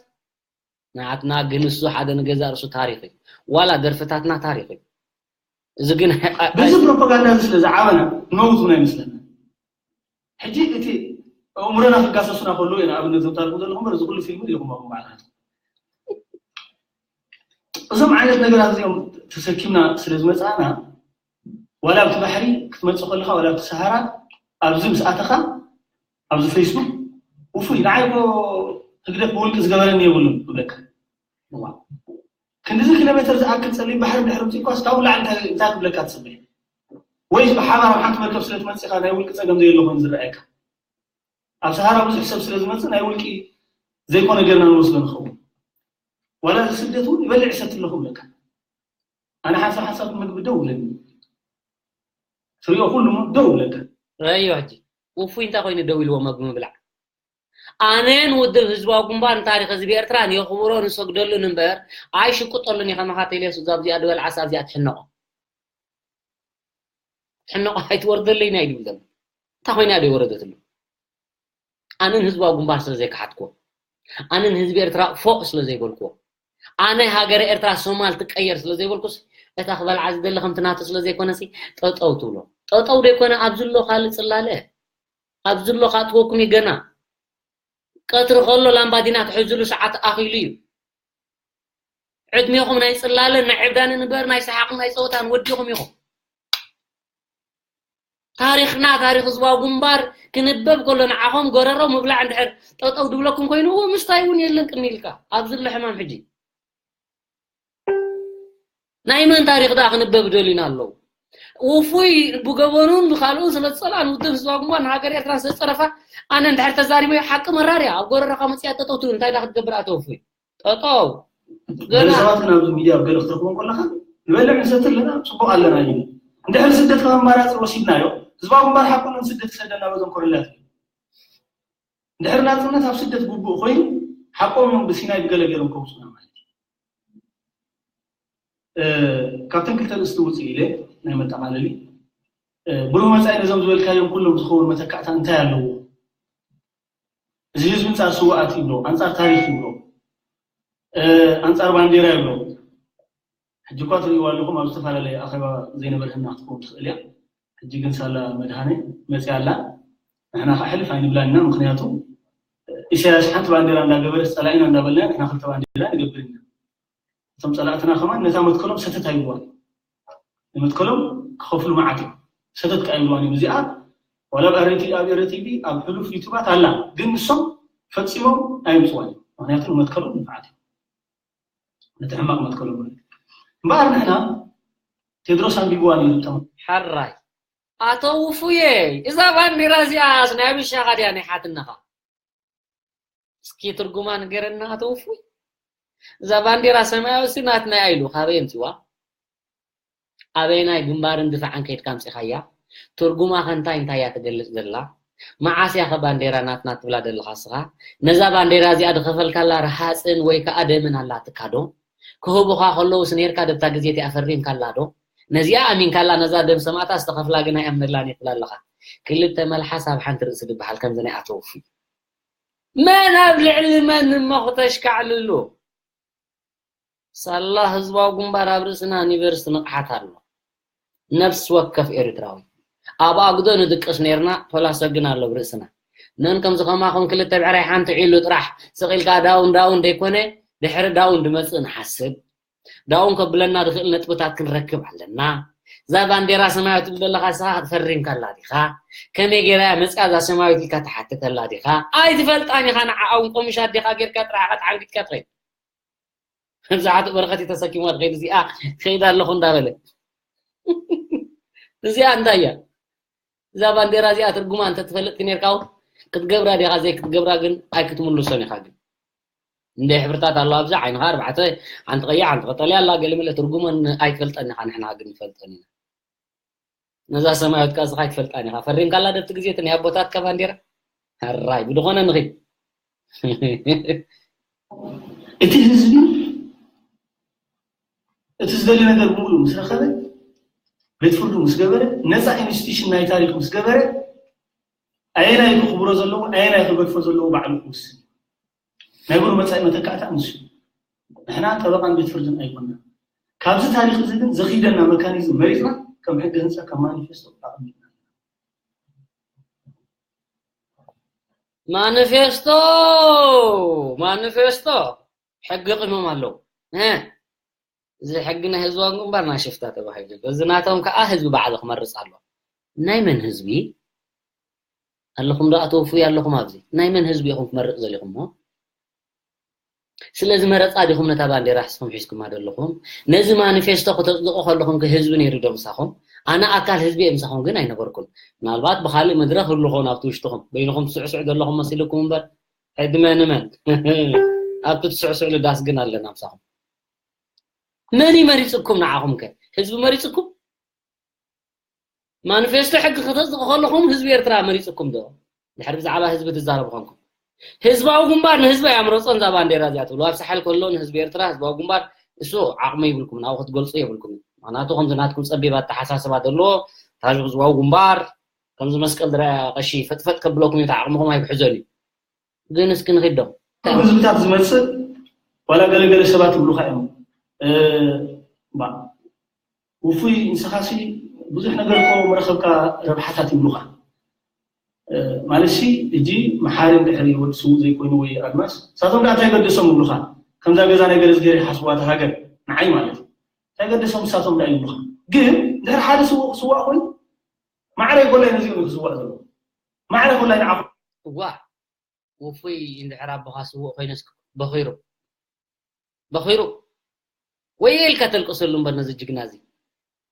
ናትና ግን እሱ ሓደ ንገዛእ ርእሱ ታሪኽ እዩ። ዋላ ደርፍታትና ታሪኽ እዩ። እዚ ግን በዚ ፕሮፓጋንዳ እዚ ስለ ዝዓበና ንመውት እውን ኣይመስለና። ሕጂ እቲ ኣእምሮና ክጋሰሱና ከለዉ ኢና ኣብነት ዘምጣልኩም ዘለኹም እምበር እዚ ኩሉ ፊልም ርኢኹም ኣለኹም ባዕልኻትኩም። እዞም ዓይነት ነገራት እዚኦም ተሰኪምና ስለ ዝመጻእና ዋላ ኣብቲ ባሕሪ ክትመጽእ ከለኻ ዋላ ኣብቲ ሰሃራ ኣብዚ ምስ ኣተኻ ኣብዚ ፌስቡክ ውፉይ ንዓይ እኮ ህግደፍ ብውልቂ ዝገበረኒ የብሉን ክብለካ። እዋ። ክንድዚ ኪሎ ሜትር ዝኣክል ጸሊም ባሕሪ ድሕሪ ምጽእኳስ ካብኡ ላዕሊ እንታይ እንታይ ክብለካ ትጽበ? ወይስ ብሓባር ኣብ ሓንቲ መርከብ ስለ ትመጽእ ኢኻ ናይ ውልቂ ጸገም ዘየሎ ኮይኑ ዝረኣየካ? ኣብ ሰሃራ ብዙሕ ሰብ ስለ ዝመጽእ ናይ ውልቂ ዘይኮነ ጌርና ንወስዶ ንኸውን። ዋላ እዚ ስደት እውን ይበልዕ ይሰቲ ኣለኹ ይብለካ። ኣነ ሓንሳብ ሓንሳብ ምግቢ ደው ይብለኒ። ትሪኦ ኩሉ ደው ይብለካ። ረኣዮ ሕጂ ውፉይ እንታይ ኮይኑ ደው ኢልዎ ምግቢ ምብላዕ? ኣነ ንውድብ ህዝባዊ ግንባር ንታሪኽ ህዝቢ ኤርትራ ንየኽብሮን ንሰግደሉን እምበር ኣይሽቅጠሉን እየ ከማኻ ቴሌስ እዛ ኣብዚኣ ዝበልዓስ ኣብዚኣ ትሕነቖ። ትሕነቖ ኣይትወርደለይን እያ ድብል ዘሎ። እንታይ ኮይና እያ ደይወረደትሉ? ኣነ ንህዝባዊ ግንባር ስለ ዘይከሓድክዎ፣ ኣነ ንህዝቢ ኤርትራ ፎእ ስለ ዘይበልክዎ፣ ኣነ ሃገረ ኤርትራ ሶማል ትቀየር ስለ ዘይበልኩስ፣ እታ ክበልዓ ዝደሊ ከምቲ ናቱ ስለ ዘይኮነሲ ጠጠው ትብሎ። ጠጠው ደይኮነ ኣብዚ ኣሎ ካልእ ጽላለ፣ ኣብዚ ኣሎ ካእትወኩም እዩ ገና። ቀትሪ ከሎ ላምባዲና ትሕዝሉ ሰዓት ኣኺሉ እዩ። ዕድሜኹም ናይ ጽላለን ናይ ዕብዳንን እምበር ናይ ሰሓቕን ናይ ጸወታን ወዲኹም ኢኹም። ታሪኽና፣ ታሪኽ ህዝባዊ ግንባር ክንበብ ከሎ ንዓኹም ጎረሮ ምብላዕ እንድሕር ጠጠው ድብለኩም ኮይኑ፣ እዎ ምስታይ እውን የለን ቅድሚ ኢልካ ኣብ ዝሎ ሕማም ሕጂ። ናይ መን ታሪኽ ደኣ ክንበብ ደልዩና ኣለዉ? ውፉይ ብገበኑን ብኻልኡን ስለ ዝጸልኣን ውድብ ህዝባዊ ግንባር ንሃገር ኤርትራ ስለ ዝጸረፋ ኣነ እንድሕር ተዛሪበዮ ሓቂ መራር እያ። ኣብ ጎረሮኻ መጺኣ ጠጠው ትብል እንታይ ደኣ ክትገብር ኣተ ውፉይ? ጠጠው። ገለ ገና ሰባት ግን ኣብዚ ሚድያ ኣብ ገለ ክትረኽቦም ከለኻ ንበልዕ ንሰቲ ኣለና፣ ጽቡቕ ኣለና እዩ። እንድሕር ስደት ከም ኣማራጺ ወሲድናዮ፣ ህዝባዊ ግንባር ሓቁ ንስደት ይሰደና በዞም ኮረላት እዩ። እንድሕር ናጽነት ኣብ ስደት ግቡእ ኮይኑ ሓቆም እዮም ብሲናይ ብገለ ገይሮም ከውጹና ማለት እዩ። እ፣ ካብተን ክልተ ርእስቲ ውፅእ ኢለ ናይ መጠቓለሊ እ፣ ብሩህ መጻኢ ነዞም ዝበልካዮም ኩሎም ዝኸውን መተካእታ እንታይ ኣለዎ? እዚ ህዝቢ ኣንጻር ስውኣት ይብሎ፣ ኣንጻር ታሪኽ ይብሎ፣ እ፣ ኣንጻር ባንዴራ ይብሎ። ሕጂ እኳ ትርእይዋ ኣለኹም ኣብ ዝተፈላለየ ኣኼባ ዘይነበርህና ክትከውን ትኽእል እያ። ሕጂ ግን ሳላ መድሃኔ መጽያ ኣላ። ንሕና ከዓ ሕልፍ ኣይንብላን ኢና። ምኽንያቱ ኢሳያስ ሓንቲ ባንዴራ እንዳገበረ ጸላኢና እንዳበልና ንሕና ክልተ ባንዴራ ንገብር ኢና። እቶም ጸላእትና ከማን ነታ መትከሎም ሰተት ኣይብልዋን። ንመትከሎም ክኸፍሉ መዓት እዮም። ሰተት ከኣ ኣይብልዋን እዮም። እዚኣ ዋላ ኣብ ኣረቲ-፣ ኣብ ኤረ ቲቪ ኣብ ሕሉፍ ዩቱባት ኣላ። ግን ንሶም ፈጺሞም ኣየምጽዋን እዮም። ምኽንያቱ ንመትከሎም ንፍዓት እዮም። ነቲ ሕማቕ መትከሎም ማለት እዩ። እምበኣር ንሕና ቴድሮስ ኣንቢብዋ ነይሩ እቶም ሓራይ ኣቶ ውፉየ፣ እዛ ባንዴራ እዚኣስ ናይ ብሻኻ ድያ ናይ ሓትነኻ? እስኪ ትርጉማ ንገረና ኣቶ ውፉይ። እዛ ባንዴራ ሰማያዊ ሲ ናትና እያ ኢሉ ካበይ ኣምጺዋ? ኣበየናይ ግንባርን ድፋዕን ከይድካ ኣምጺኻያ? ትርጉማ ከ እንታይ እንታይ እያ ትገልጽ ዘላ? መዓስ እያ ከ ባንዴራ ናትና ትብላ ዘለኻ እስኻ? ነዛ ባንዴራ እዚኣ ድኸፈልካላ ረሃጽን ወይ ከኣ ደምን ኣላትካ ዶ? ክህቡኻ ከለውስ ኔርካ ደብታ ግዜ እቲኣ ፈሪምካላ ዶ? ነዚኣ ኣሚንካላ ነዛ ደም ሰማእታ ዝተኸፍላ ግን ኣይኣምነላን እየ ትብላ ኣለኻ። ክልተ መልሓስ ኣብ ሓንቲ ርእሲ ድበሃል ከምዚ ናይ ኣቶ ውፉይ። መን ኣብ ልዕሊ መን እሞ ክተሽካዕልሉ? ሳላ ህዝባዊ ግንባር ኣብ ርእስና ዩኒቨርሲቲ ንቕሓት ኣሎ። ነፍሲ ወከፍ ኤርትራዊ። ኣብ ኣጉዶ ንድቅስ ኔርና፣ ፖላሶ ግን ኣሎ ኣብ ርእስና። ነን ከምዚ ከማኹም ክልተ ብዕራይ ሓንቲ ዒሉ ጥራሕ ስቕ ኢልካ ዳውን ዳውን ደይኮነ፣ ድሕሪ ዳውን ድመጽእ ንሓስብ። ዳውን ከብለና ዝኽእል ነጥብታት ክንረክብ ኣለና። እዛ ባንዴራ ሰማያዊ ትብል ዘለኻ ንስኻ ክትፈርምካላ ዲኻ? ከመይ ገይራ እያ መጽያ እዛ ሰማያዊት ኢልካ ትሓትተላ ዲኻ? ኣይትፈልጣን ኢኻ ንዓኣ እውን ቆሚሽ ኣዴኻ ጌርካ ጥራሕ ኢኻ ተዓንጊጥካ ትኸይድ። መብዛሕትኡ በረኸት እዩ ተሰኪምዋ ትኸይድ፣ እዚኣ ትኸይድ ኣለኹ እንዳበለ። እዚኣ እንታይ እያ? እዛ ባንዴራ እዚኣ ትርጉማ እንተትፈልጥ ነርካ እውን ክትገብራ ዲኻ ዘይክትገብራ ግን ኣይክትምልሶን ኢኻ። ግን እንደ ሕብርታት ኣለዋ ኣብዛ ዓይንኻ ኣርባዕተ፣ ሓንቲ ቀይሕ ሓንቲ ቀጠልያ ኣላ። ገለ መለ ትርጉመን ኣይትፈልጠን ኢኻ፣ ንሕና ግን ንፈልጠን ኢና። ነዛ ሰማያዊት ከኣ እስኻ ኣይትፈልጣን ኢኻ። ፈሪምካላ ደብቲ ግዜ እቲ ናይ ኣቦታትካ ባንዴራ? ሕራይ ብድኾነ ንኺድ። እቲ ህዝቢ እቲ ዝደልዮ ነገር ብምሉእ ምስ ረኸበ፣ ቤት ፍርዱ ምስ ገበረ፣ ነፃ ኢንስቲቱሽን ናይ ታሪኽ ምስ ገበረ፣ ኣየናይ ክኽብሮ ዘለዎ ኣየናይ ክገድፎ ዘለዎ ባዕሉ ክውስን። ናይ ብሩህ መጻኢ መተካእታ ንሱ። ንሕና ጠበቓን ቤት ፍርድን ኣይኮንና። ካብዚ ታሪኽ እዚ ግን ዘኽይደና መካኒዝም መሪጽና ከም ሕጊ ህንጻ ከም ማኒፌስቶ ኣቐሚጥና። ማኒፌስቶ፣ ማኒፌስቶ ሕጊ ቅመም ኣለዉ። እ፣ እዚ ሕጊ ናይ ህዝባዊ ግንባር ናይ ሽፍታ ተባሂሉ ኣሎ። እዚ ናቶም ከኣ ህዝቢ ባዕሉ ክመርጽ ኣለዎ። ናይ መን ህዝቢ? ኣለኹም ዶ ኣቶ ውፉይ ኣለኹም ኣብዚ? ናይ መን ህዝቢ ኢኹም ክመርጽ ዘሊኹሞ? ስለዚ መረጻ ዲኹም ነታ ባንዴራ ሕዝኩም ሒዝኩማ ዘለኹም? ነዚ ማኒፌስቶ ከተጽድቑ ከለኹም ከ ህዝቢ ነይሩ ዶ ምሳኹም? ኣነ ኣካል ህዝቢ እየ ምሳኹም ግን ኣይነበርኩን። ምናልባት ብኻልእ መድረኽ ህሉ ኾን ኣብቲ ውሽጥኹም በይንኹም ትስዕስዑ ዘለኹም መሲልኩም እምበር ዕድመ ንመን? ኣብቲ ትስዕስዑሉ ዳስ ግን ኣለና ምሳኹም። መን እዩ መሪጽኩም ንዓኹም ከ? ህዝቢ መሪጽኩም? ማኒፌስቶ ሕጊ ከተጽድቑ ከለኹም ህዝቢ ኤርትራ መሪጽኩም ዶ? ድሕሪ ብዛዕባ ህዝቢ ትዛረቡ ኮንኩም። ህዝባዊ ግንባር ንህዝቢ ኣየምረጾን እዛ ባንዴራ እዚኣ ትብሉ። ኣብ ሳሕል ከሎ ንህዝቢ ኤርትራ ህዝባዊ ግንባር እሱ ዓቕሚ ይብልኩም፣ ናብኡ ክትገልጹ የብልኩም። ምኽንያቱ ከምዚ ናትኩም ጸቢብ ኣተሓሳስባ ዘለዎ ታሪኽ ህዝባዊ ግንባር ከምዚ መስቀል ድረ ቀሺ ፈጥፈጥ ከብለኩም እዩ፣ እቲ ዓቕምኹም ኣይክሕዞን እዩ። ግን እስኪ ንኺዶም። ካብ ህዝብታት ዝመጽእ ዋላ ገለገለ ሰባት ይብሉኻ እዮም። እ፣ ባ፣ ውፉይ ንስኻሲ ብዙሕ ነገር እኮ መረኸብካ ረብሓታት ይብሉኻ። ማለት ሲ እጂ መሓሪ ድሕሪ ወዲ ስውእ ዘይኮይኑ ወይ ኣድማስ ሳቶም ዳ እንታይ ገደሶም ይብሉኻ? ከምዛ ገዛ ናይ ገለ ዝገር ሓስዋት ሃገር ንዓይ ማለት እዩ። እንታይ ገደሶም ሳቶም ዳ ይብሉኻ? ግን ድሕሪ ሓደ ስውእ ክስዋእ ኮይኑ ማዕረ ይጎላይ ነዚኦም ክስዋእ ዘሎ ማዕረ ጎላይ ንዓኹም እዋ ውፉይ እንድሕር ኣቦኻ ስውእ ኮይነስ በኺሩ በኺሩ ወይ ኢልካ ተልቅሰሉ እምበር ነዚ ጅግና እዚ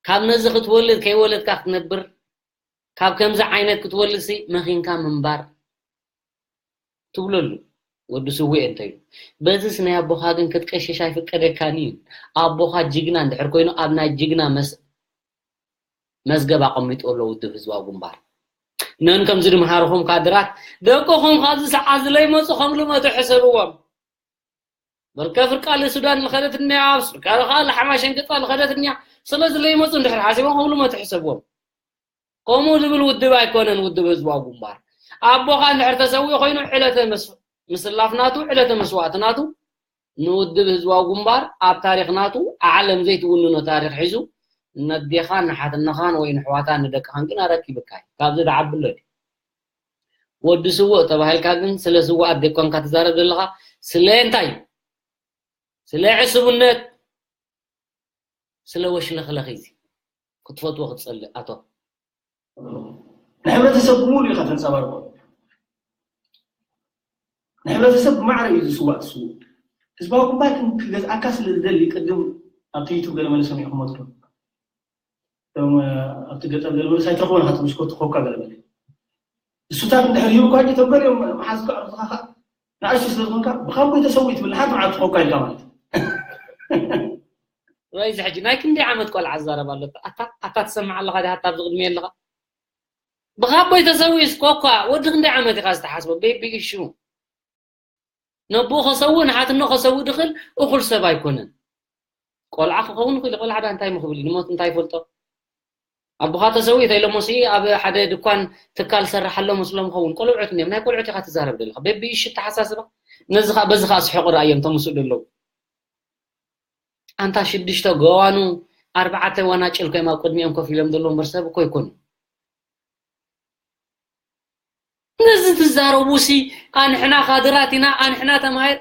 ካብ ነዚ ክትወልድ ከይወለድካ ክትነብር ካብ ከምዚ ዓይነት ክትወልድ ሲ መኺንካ ምንባር ትብለሉ ወዲ ስውእ እንተዩ በዚስ ናይ ኣቦኻ ግን ክትቀሽሽ ኣይፍቀደካን እዩ ኣቦኻ ጅግና እንድሕር ኮይኑ ኣብ ናይ ጅግና መስ መዝገብ ኣቐሚጡ ኣሎ ውድብ ህዝባዊ ግንባር ነን ከም ዝድምሃርኹም ካድራት ደቅኹም ካብዚ ሰዓት ዝለይመፁ ከም ልመቱ ሕሰብዎም በልከ ፍርቃ ለሱዳን ልኸደት እኒያ ኣብ ሱርካ ከዓ ለሓማሸን ገፃ ልኸደት እኒያ ስለዚ ለይመፁ እንድሕር ሓሲቦም ከም ልመቱ ሕሰብዎም ከምኡ ዝብል ውድብ ኣይኮነን ውድብ ህዝባዊ ግንባር ኣቦኻ እንድሕር ተሰዊኡ ኮይኑ ዕለተ ምስላፍ ናቱ ዕለተ መስዋእቲ ናቱ ንውድብ ህዝባዊ ግንባር ኣብ ታሪኽ ናቱ ዓለም ዘይትውንኖ ታሪኽ ሒዙ ነዴኻን ንሓትነኻን ወይ ንሕዋታን ንደቅኻን ግን ኣረኪብካ እዩ ካብዚ ድዓብሎ ድዩ ወዲ ስውእ ተባሂልካ ግን ስለ ስውኣት ደይኮንካ ትዛረብ ዘለኻ ስለ እንታይ ስለ ዕስብነት ስለ ወሽለኽለኺ እዚ ክትፈትዎ ክትጸልእ ኣቶ ንሕብረተሰብ ብሙሉ ኢኻ ተንጸባርቆ ንሕብረተሰብ ብማዕረ እዩ ዝስዋእ ትስውእ ህዝባዊ ግንባር ክገዝኣካ ስለ ዝደሊ ቅድም ኣብቲ ዩቱብ ገለ መለ ሰሚዕኹሞ ትዶ እቶም ኣብቲ ገጠር ገለ መለ ሳይትረኽቦ ኢኻ ትምሽኮ ትኾካ ገለ መለ እሱታት እንድሕር ሂብኳ እቶም ገሊኦም መሓዝካ ኣርዝኻ ንኣሽቱ ስለ ዝኾንካ ብኻቦይ ተሰዊእ ትብል ንሓንቲ መዓልቲ ትኾካ ኢልካ ማለት እዩ ወይ እዚ ሕጂ ናይ ክንደይ ዓመት ቆልዓ ዝዛረብ ኣሎ ኣታ ኣታ ትሰምዕ ኣለኻ ዲኻ ኣታ ኣብዚ ቅድሚ ኣለኻ ብኻቦይ ተሰዊእስ ኮኳ ወዲ ክንደይ ዓመት ኢኻ ዝተሓስቦ ቤቢ ኢሹ ነቦኡ ከሰውእ ንሓትኖ ከሰውእ ድኽል እኹል ሰብ ኣይኮነን ቆልዓ ክኸውን ይኽእል ቆልዓ ዳ እንታይ ምኽብል እዩ ንሞት እንታይ ይፈልጦ ኣቦኻ ተሰዊእ ተይሎሞሲ ኣብ ሓደ ድኳን ትካል ሰርሓሎ መስሎም ኸውን ቆልዑት እዮም ናይ ቆልዑት ኢኻ ትዛረብ ዘለኻ ቤቢ ኢሹ ተሓሳስባ ነዚ ኻ በዚ ኻ ስሕቕ ርኣዮም ተምስኡ ደለዉ ኣንታ ሽዱሽተ ገዋኑ ኣርባዕተ ዋናጭል ኮይም ኣብ ቅድሚኦም ኮፍ ኢሎም ዘለዉ እምበር ሰብ እኮ ይኮኑ ነዚ ትዛረቡ ሲ ኣንሕና ካድራት ኢና ኣንሕና ተማሂር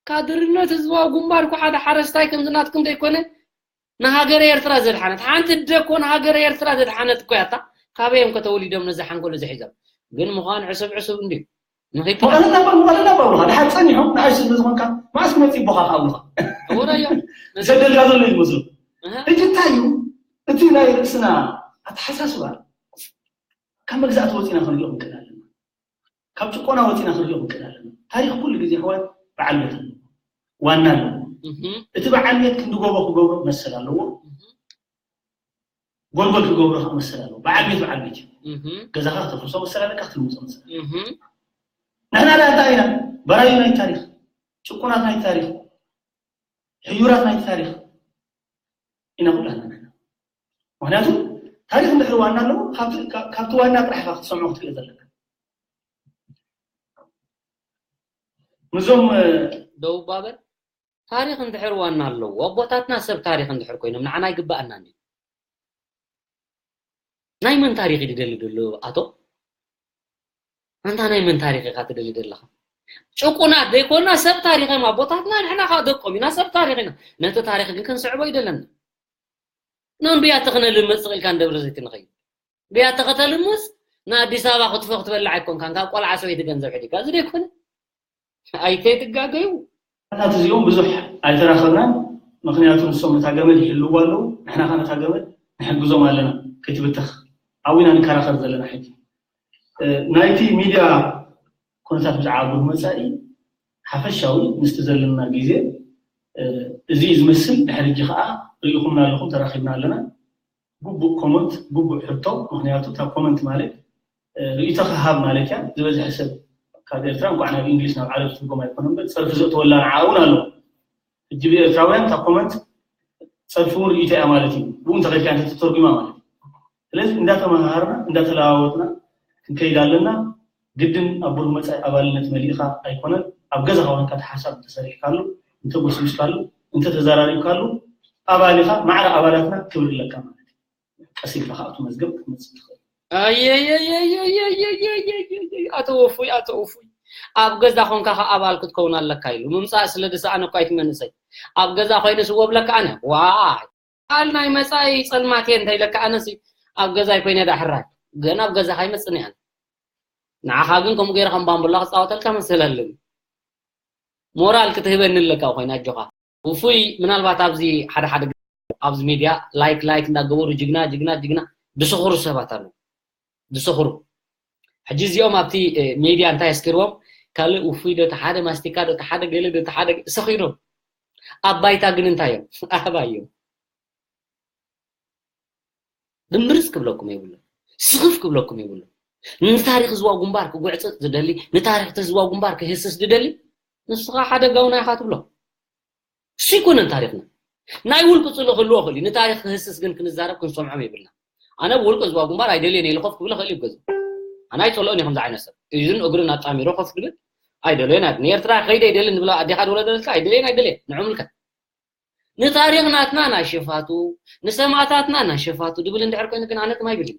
ካድርነት ህዝባዊ ግንባር እኮ ሓደ ሓረስታይ ከምዚ ናትኩም ዘይኮነ ንሃገረ ኤርትራ ዘድሓነት ሓንቲ ደኮ ንሃገረ ኤርትራ ዘድሓነት እኮ ያታ ካበዮም ከተወሊዶም ነዚ ሓንጎል እዚ ሒዞም ግን ምዃን ዕሱብ ዕሱብ እንድዩ ንኺድ መቐለና ባ መቐለና ባ ውሃ ድሓር ጸኒሖም ንኣይ ስለ ዝኾንካ ማዕስ መጺ ቦኻ ካብ ውሃ ወረዮ ዘደልጋ ዘሎ እዩ ዝመስሉ ሕጂ እንታይ እዩ እቲ ናይ ርእስና ኣተሓሳስባ ካብ መግዛእቲ ወፂና ክንሪኦ ክንክእል ኣለና ካብ ጭቆና ወፂና ክንሪኦ ክንክእል ኣለና ታሪክ ኩሉ ግዜ ሕዋት በዓል ቤት ኣለዎ ዋና ኣለዎ እቲ በዓል ቤት ክንዲ ጎቦ ክገብሮ መሰል ኣለዎ ጎልጎል ክገብሮ ከዓ መሰል ኣለዎ በዓል ቤት በዓል ቤት እዩ ገዛካ ከተፍርሶ መሰል ኣለካ ክትልውፆ መሰል ኣለካ ንሕና ዳ እንታይ ኢና በራዩ ናይ ታሪክ ጭቁናት ናይ ታሪክ ሕዩራት ናይ ታሪክ ኢና ኩላና ንሕና ምክንያቱ ታሪክ እንድሕር ዋና ኣለዎ ካብቲ ዋና ጥራሕ ኢካ ክትሰምዖ ክትክእል ዘለካ ምዞም ደቡብ ባበር ታሪክ እንድሕር ዋና ኣለዎ ኣቦታትና ሰብ ታሪክ እንድሕር ኮይኖም ንዓና ኣይግበኣናን እዩ ናይ መን ታሪክ እዩ ድደሊ ደሎ ኣቶ ኣንታ ናይ መን ታሪክ ኢካ ትደሊ ደለካ ጭቁናት ዘይኮና ሰብ ታሪክ እዮም ኣቦታትና ንሕና ከዓ ደቆም ኢና ሰብ ታሪክ ኢና ነቲ ታሪክ ግን ክንስዕቦ ይደለና ነን ብያተ ክነልመፅ ኢልካ ንደብረ ዘይት ንኸይድ ብያተ ከተልምፅ ንኣዲስ ኣበባ ክትፎ ክትበልዕ ኣይኮንካን ካብ ቆልዓ ሰበይቲ ገንዘብ ሕዲጋ እዚ ደይኮነ ኣይተይትጋገዩ ኣታት እዚኦም ብዙሕ ኣይተራኸብናን ምክንያቱ ንሶም ነታ ገመድ ይሕልዋ ኣለዉ ንሕና ከ ነታ ገመድ ንሕግዞም ኣለና ከይትብተኽ ኣብና ንከራኸር ዘለና ሕጂ ናይቲ ሚድያ ኩነታት ብዛዕባ ብሩህ መፃኢ ሓፈሻዊ ምስቲ ዘለና ግዜ እዚ ዝመስል ድሕሪ ሕጂ ከዓ ርኢኹምና ኣለኹም ተራኺብና ኣለና ግቡእ ኮመንት ግቡእ ሕቶ ምክንያቱ እታ ኮመንት ማለት ርእይቶኻ ሃብ ማለት እያ ዝበዝሐ ሰብ ካብ ኤርትራ እንኳዕ ናብ እንግሊዝ ናብ ዓረብ ትርጎም ኣይኮነ እምበር ፀርፊ ዘእተወላ ንዓ እውን ኣሎ ሕጂ ብኤርትራውያን እታ ኮመንት ፀርፊ እውን ርእይቶ እያ ማለት እዩ ብኡ እንተኸድካ እንተ ተተርጉማ ማለት እዩ ስለዚ እንዳተመሃሃርና እንዳተለዋወጥና ክንከይድ ኣለና ግድን ኣብ ብሩህ መፃኢ ኣባልነት መሊእኻ ኣይኮነን ኣብ ገዛኻ ኮንካ እቲ ሓሳብ እንተሰሪሕካሉ እንተጎስሚስካሉ እንተተዘራሪብካሉ ኣባል ኢኻ ማዕረ ኣባላትና ክብሪ ኣለካ ማለት እዩ ቀስ ኢልካ ካብቲ መዝገብ ክትመፅእ ትኽእል ኣየየየየየየየየየየየ፣ ኣቶ ውፉይ፣ ኣቶ ውፉይ፣ ኣብ ገዛ ኮንካ ከ ኣባል ክትከውን ኣለካ ኢሉ ምምፃእ ስለ ዝሰኣነ እኳ እዩ እቲ መንእሰይ። ኣብ ገዛ ኮይነ ስዎ ብለካ ኣነ ዋይ፣ ቃል ናይ መፃኢ ፀልማት እየ እንተ ኢለካ ኣነሲ ኣብ ገዛይ ኮይነ ዳ ሕራይ፣ ገና ኣብ ገዛኻ ኣይመፅን እየ ኣነ። ንዓኻ ግን ከምኡ ገይረ ከም ባምቡላ ክፃወተልካ መሰል ኣለኒ። ሞራል ክትህበኒ ኣለካ ኮይና ኣጆኻ። ውፉይ ምናልባት ኣብዚ ሓደ ሓደ ኣብዚ ሚድያ ላይክ ላይክ እንዳገበሩ ጅግና ጅግና ጅግና ዝስኽሩ ሰባት ኣለዉ። ዝስኽሩ። ሕጂ እዚኦም ኣብቲ ሚድያ እንታይ ኣስኪርዎም? ካልእ ውፉይ ዶ ተሓደ ማስቲካ ዶ ተሓደ ገለ ዶ ተሓደ ሰኺሮም። ኣብ ባይታ ግን እንታይ እዮም? ኣህባ እዮም። ድምርፅ ክብለኩም የብሉ፣ ስኽፍ ክብለኩም የብሉ። ንታሪኽ ዝዋ ግንባር ክጉዕፅፅ ዝደሊ፣ ንታሪኽ ህዝባዊ ግንባር ክህስስ ዝደሊ ንስኻ ሓደጋውና ኢኻ ትብሎ። እሱ ኣይኮነን ታሪኽና። ናይ ውልቂ ጽልኢ ክህልዎ ይኽእል እዩ። ንታሪኽ ክህስስ ግን ክንዛረብ ክንሰምዖም የብልና። ኣነ ብውልቂ ህዝባዊ ግንባር ኣይደልየን ኢለ ኮፍ ክብል ይኽእል እዩ ገዛ። ኣነ ኣይጸልኦን እየ ከምዚ ዓይነት ሰብ። እዝን እግርን ኣጣሚሩ ኮፍ ክብል ኣይደልዮን። ንኤርትራ ከይደ ኣይደልን ዝብላ ኣዴኻ ዝወለደልካ ኣይደልየን ኣይደልየን። ንዑ ምልከት። ንታሪኽ ናትና ናሸፋቱ፣ ንሰማእታትና ናሸፋቱ ድብል እንድሕር ኮይኑ ግን ኣነ ትም ኣይብል እዩ።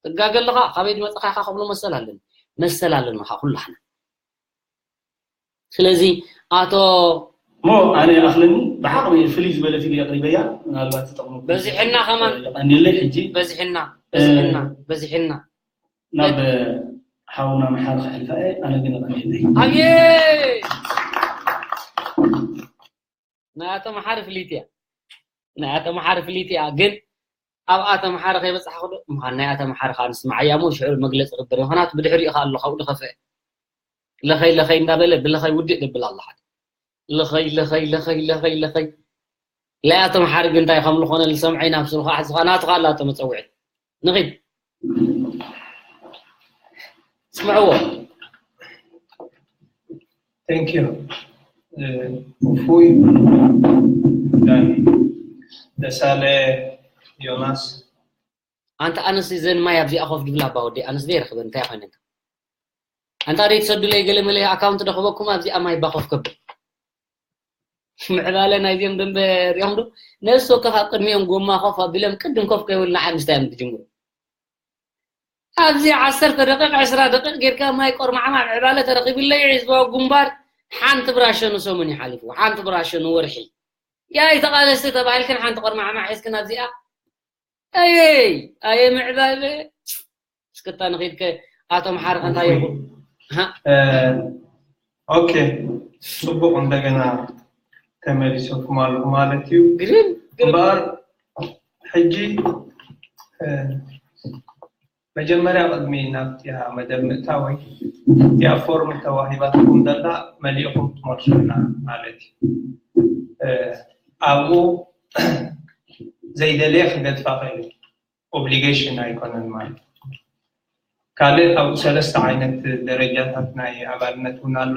ትጋገ ኣለኻ፣ ካበይ ዝመጽኻ ኢኻ ክብሎ መሰል ኣለኒ። መሰል ኣለና ኸዓ ኩላህና። ስለዚ ኣቶ እሞ ኣነ ይኣኽለኒ፣ ብዓቕሚ ፍልይ ዝበለ ፊልም የቕሪበያ፣ ምናልባት ትጠቕመኩም በዚሕና ከማን የቐንየለይ። ሕጂ በዚሕና፣ በዚሕና፣ በዚሕና። ናብ ሓውና መሓሪ ከሕልፋ እየ፣ ኣነ ግን የቐንየለይ። ኣየ! ናይ ኣቶ መሓሪ ፍልይቲ እያ። ናይ ኣቶ መሓሪ ፍልይቲ እያ። ግን ኣብ ኣቶ መሓሪ ከይበጻሕኩ ዶ? ምዃን ናይ ኣቶ መሓሪ ከኣ ንስምዓያ እሞ ሽዑ መግለጺ ክግበር እዩ። ምኽንያቱ ብድሕሪኡ ከኣ ኣሎ፣ ካብኡ ዝኸፍአ። ለኸይ፣ ለኸይ እንዳበለ ብለኸይ ውድእ ደብል ኣሎ ሓደ። ለኸይ፣ ለኸይ፣ ለኸይ፣ ለኸይ፣ ለኸይ። ናይ ኣቶ መሓሪ ግን እንታይ ከም ዝኾነ ዝሰምዐ ናብ ስሩ ከኣ ሕዚ ከኣ ናቱ ከኣ ኣሎ ኣቶ መጸውዒ። ንኺድ። ስምዕዎ። Thank you. እ፣ ውፉይ፣ ዳኒ፣ ደሳለ፣ ዮናስ። ኣንታ ኣነስ ዘን ማይ ኣብዚኣ ኮፍ ድብላ ኣባ ወዲ ኣነስ ዘይረኽበን እንታይ ኮይነን? ኣንታ ደይ ትሰዱለይ ገለ መለ ኣካውንት ደኽበኩም ኣብዚኣ ማይ ባ ኮፍ ከብል። ምዕባለ ናይዚኦም ደንበ ሪኦም ዶ? ነፍሲ ወከፍ ኣብ ቅድሚኦም ጎማ ኮፍ ኣቢሎም ቅድም ኮፍ ከይብል ንዓይ ምስታይ እዮም ዝጅምሩ። ኣብዚ ዓሰርተ ደቂቕ፣ ዕስራ ደቂቕ ጌርካ ማይ ቆርማዕማዕ ምዕባለ ተረኺብለይ ህዝባዊ ግንባር ሓንቲ ብራሸ ንሰሙን ይሓሊፉ፣ ሓንቲ ብራሸ ንወርሒ። ያይ ተቓለስቲ ተባሂልክን ሓንቲ ቆርማዕማዕ ሒዝክን ኣብዚኣ። ኣየይ፣ ኣየ ምዕባለ። እስክታ ንኺድከ ኣቶ መሓሪ ከ እንታይ ይኹ? ሃ? እ፣ ኦኬ፣ ጽቡቕ፣ እንደገና ተመሊሰኩም ኣለኹ ማለት እዩ። ግርም፣ ግርም። እምበኣር ሕጂ፣ እ፣ መጀመርያ ቅድሚ ናብቲኣ መደብ ምእታወይ፣ እቲኣ ፎርም ተዋሂባትኩም ዘላ መሊእኹም ትመልሱልና ማለት እዩ። እ፣ ኣብኡ ዘይደልየ ክገድፋ ክእል እዩ። ኦብሊጌሽን ኣይኮነን ማለት እዩ። ካልእ ኣብኡ ሰለስተ ዓይነት ደረጃታት ናይ ኣባልነት እውን ኣሎ።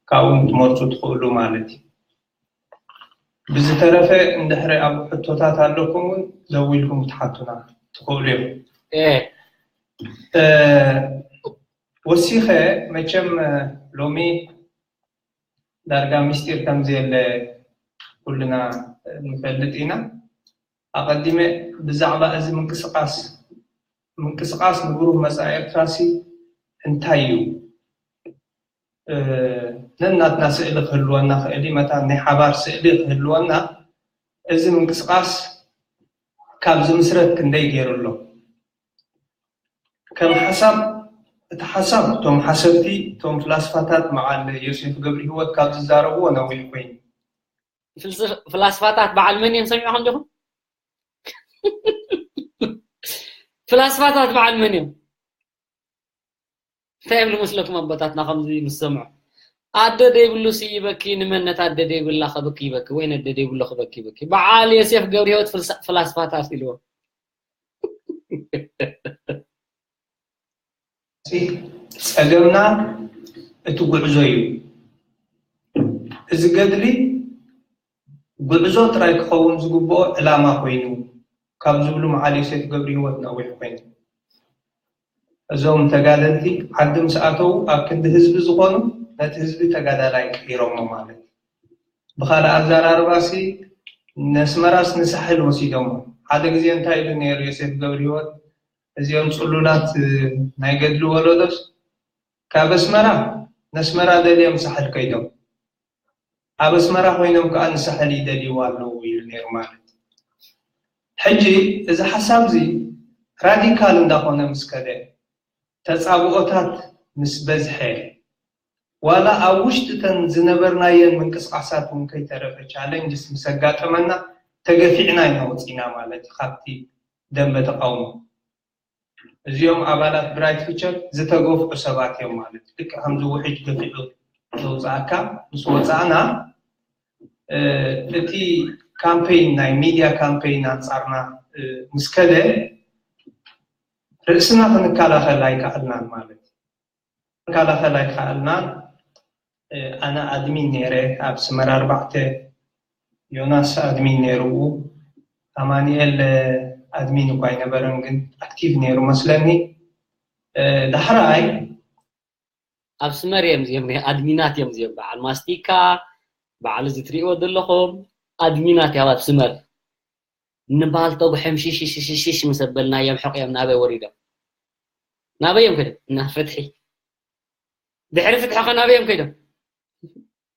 ካብኡ ትመርጹ ትኽእሉ ማለት እዩ። ብዝተረፈ እንድሕሪ ኣብ ሕቶታት ኣለኩም እውን ደዊልኩም ክትሓቱና ትኽእሉ እዮም። እ፣ እ፣ ወሲኸ መቸም ሎሚ ዳርጋ ምስጢር ከም ዘየለ ኩልና ንፈልጥ ኢና። ኣቐዲመ ብዛዕባ እዚ ምንቅስቓስ፣ ምንቅስቓስ ንብሩህ መጻኢ ኤርትራሲ እንታይ እዩ? እ፣ ነናትና ስእሊ ክህልወና ክእል እዩ፣ መታን ናይ ሓባር ስእሊ ክህልወና፣ እዚ ምንቅስቓስ ካብ ዝምስረት ክንደይ ገይሩ ኣሎ? ከም ሓሳብ፣ እቲ ሓሳብ እቶም ሓሰብቲ፣ እቶም ፍላስፋታት በዓል ዮሴፍ ገብረሂወት ካብ ዝዛረብዎ ነዊሕ ኮይኑ። ፍልስ-፣ ፍላስፋታት በዓል መን እዮም ሰሚዕኹም ዲኹም? ፍላስፋታት በዓል መን እዮም? እንታይ ይብሉ መስለኩም ኣቦታትና ከምዚ ምስ ሰምዑ? ኣደ ደይብሉ ስይበኪ፣ ንመን ነታ ኣደ ደይብላ ከብኪ ይበኪ፣ ወይ ነደ ደይብሎ ክበኪ ይበኪ። በዓል ዮሴፍ ገብረሂወት ፍልሳ-፣ ፍላስፋታት ኢልዎ። ጸገምና እቲ ጉዕዞ እዩ። እዚ ገድሊ ጉዕዞ ጥራይ ክኸውን ዝግብኦ ዕላማ ኮይኑ ካብ ዝብሉ መዓል ዮሴፍ ገብረሂወት ነዊሕ ኮይኑ። እዞም ተጋደልቲ ዓዲ ምስ ኣተዉ ኣብ ክንዲ ህዝቢ ዝኾኑ ነቲ ህዝቢ ተጋዳላይ ቀይሮሞ ማለት እዩ። ብኻልእ ኣዘራርባሲ ነስመራስ ንሳሕል ወሲዶሞ። ሓደ ግዜ እንታይ ኢሉ ነይሩ ዮሴፍ ገብረሂወት? እዚኦም ጽሉላት ናይ ገድሊ ወለዶስ ካብ ኣስመራ ነስመራ ደልዮም ሳሕል ከይዶም፣ ኣብ ኣስመራ ኮይኖም ከዓ ንሳሕል ይደልይዋ ኣለዉ ኢሉ ነይሩ ማለት። ሕጂ እዚ ሓሳብ እዚ ራዲካል እንዳኾነ ምስ ከደ፣ ተጻብኦታት ምስ በዝሐ፣ ዋላ ኣብ ውሽጢ እተን ዝነበርናየን ምንቅስቃሳት እውን ከይተረፈ ቻለንጅስ ምስ ኣጋጠመና፣ ተገፊዕና ኢና ወፂና ማለት እዩ ካብቲ ደንበ ተቃውሞ። እዚኦም ኣባላት ብራይት ፊቸር ዝተገፍዑ ሰባት እዮም ማለት እዩ። ልክዕ ከምዚ ውሕጅ ገፊዑ ዘውፅኣካ ምስ ወፃእና፣ እቲ ካምፔይን፣ ናይ ሚድያ ካምፔይን ኣንፃርና ምስ ከደ፣ ርእስና ክንከላኸል ኣይከኣልናን ማለት እዩ። ክንከላኸል ኣይከኣልናን። ኣነ ኣድሚን ነይረ ኣብ ስመር ኣርባዕተ፣ ዮናስ ኣድሚን ነይሩ፣ ኣማኒኤል ኣድሚን እኳ ኣይነበረን ግን ኣክቲቭ ነይሩ መስለኒ። ዳሕራይ ኣብ ስመር እዮም እዚኦም ናይ ኣድሚናት እዮም እዚኦም፣ በዓል ማስቲካ፣ በዓል እዚ ትሪእዎ ዘለኹም ኣድሚናት እዮም ኣብ ስመር። ንባልቶ ጉሕም ሽሽሽሽሽ ምስ ኣበልናዮም ሕቕ እዮም ናበይ ወሪዶም? ናበይ እዮም ከይዶም? ናብ ፍትሒ። ድሕሪ ፍትሒ ከ ናበይ እዮም ከይዶም?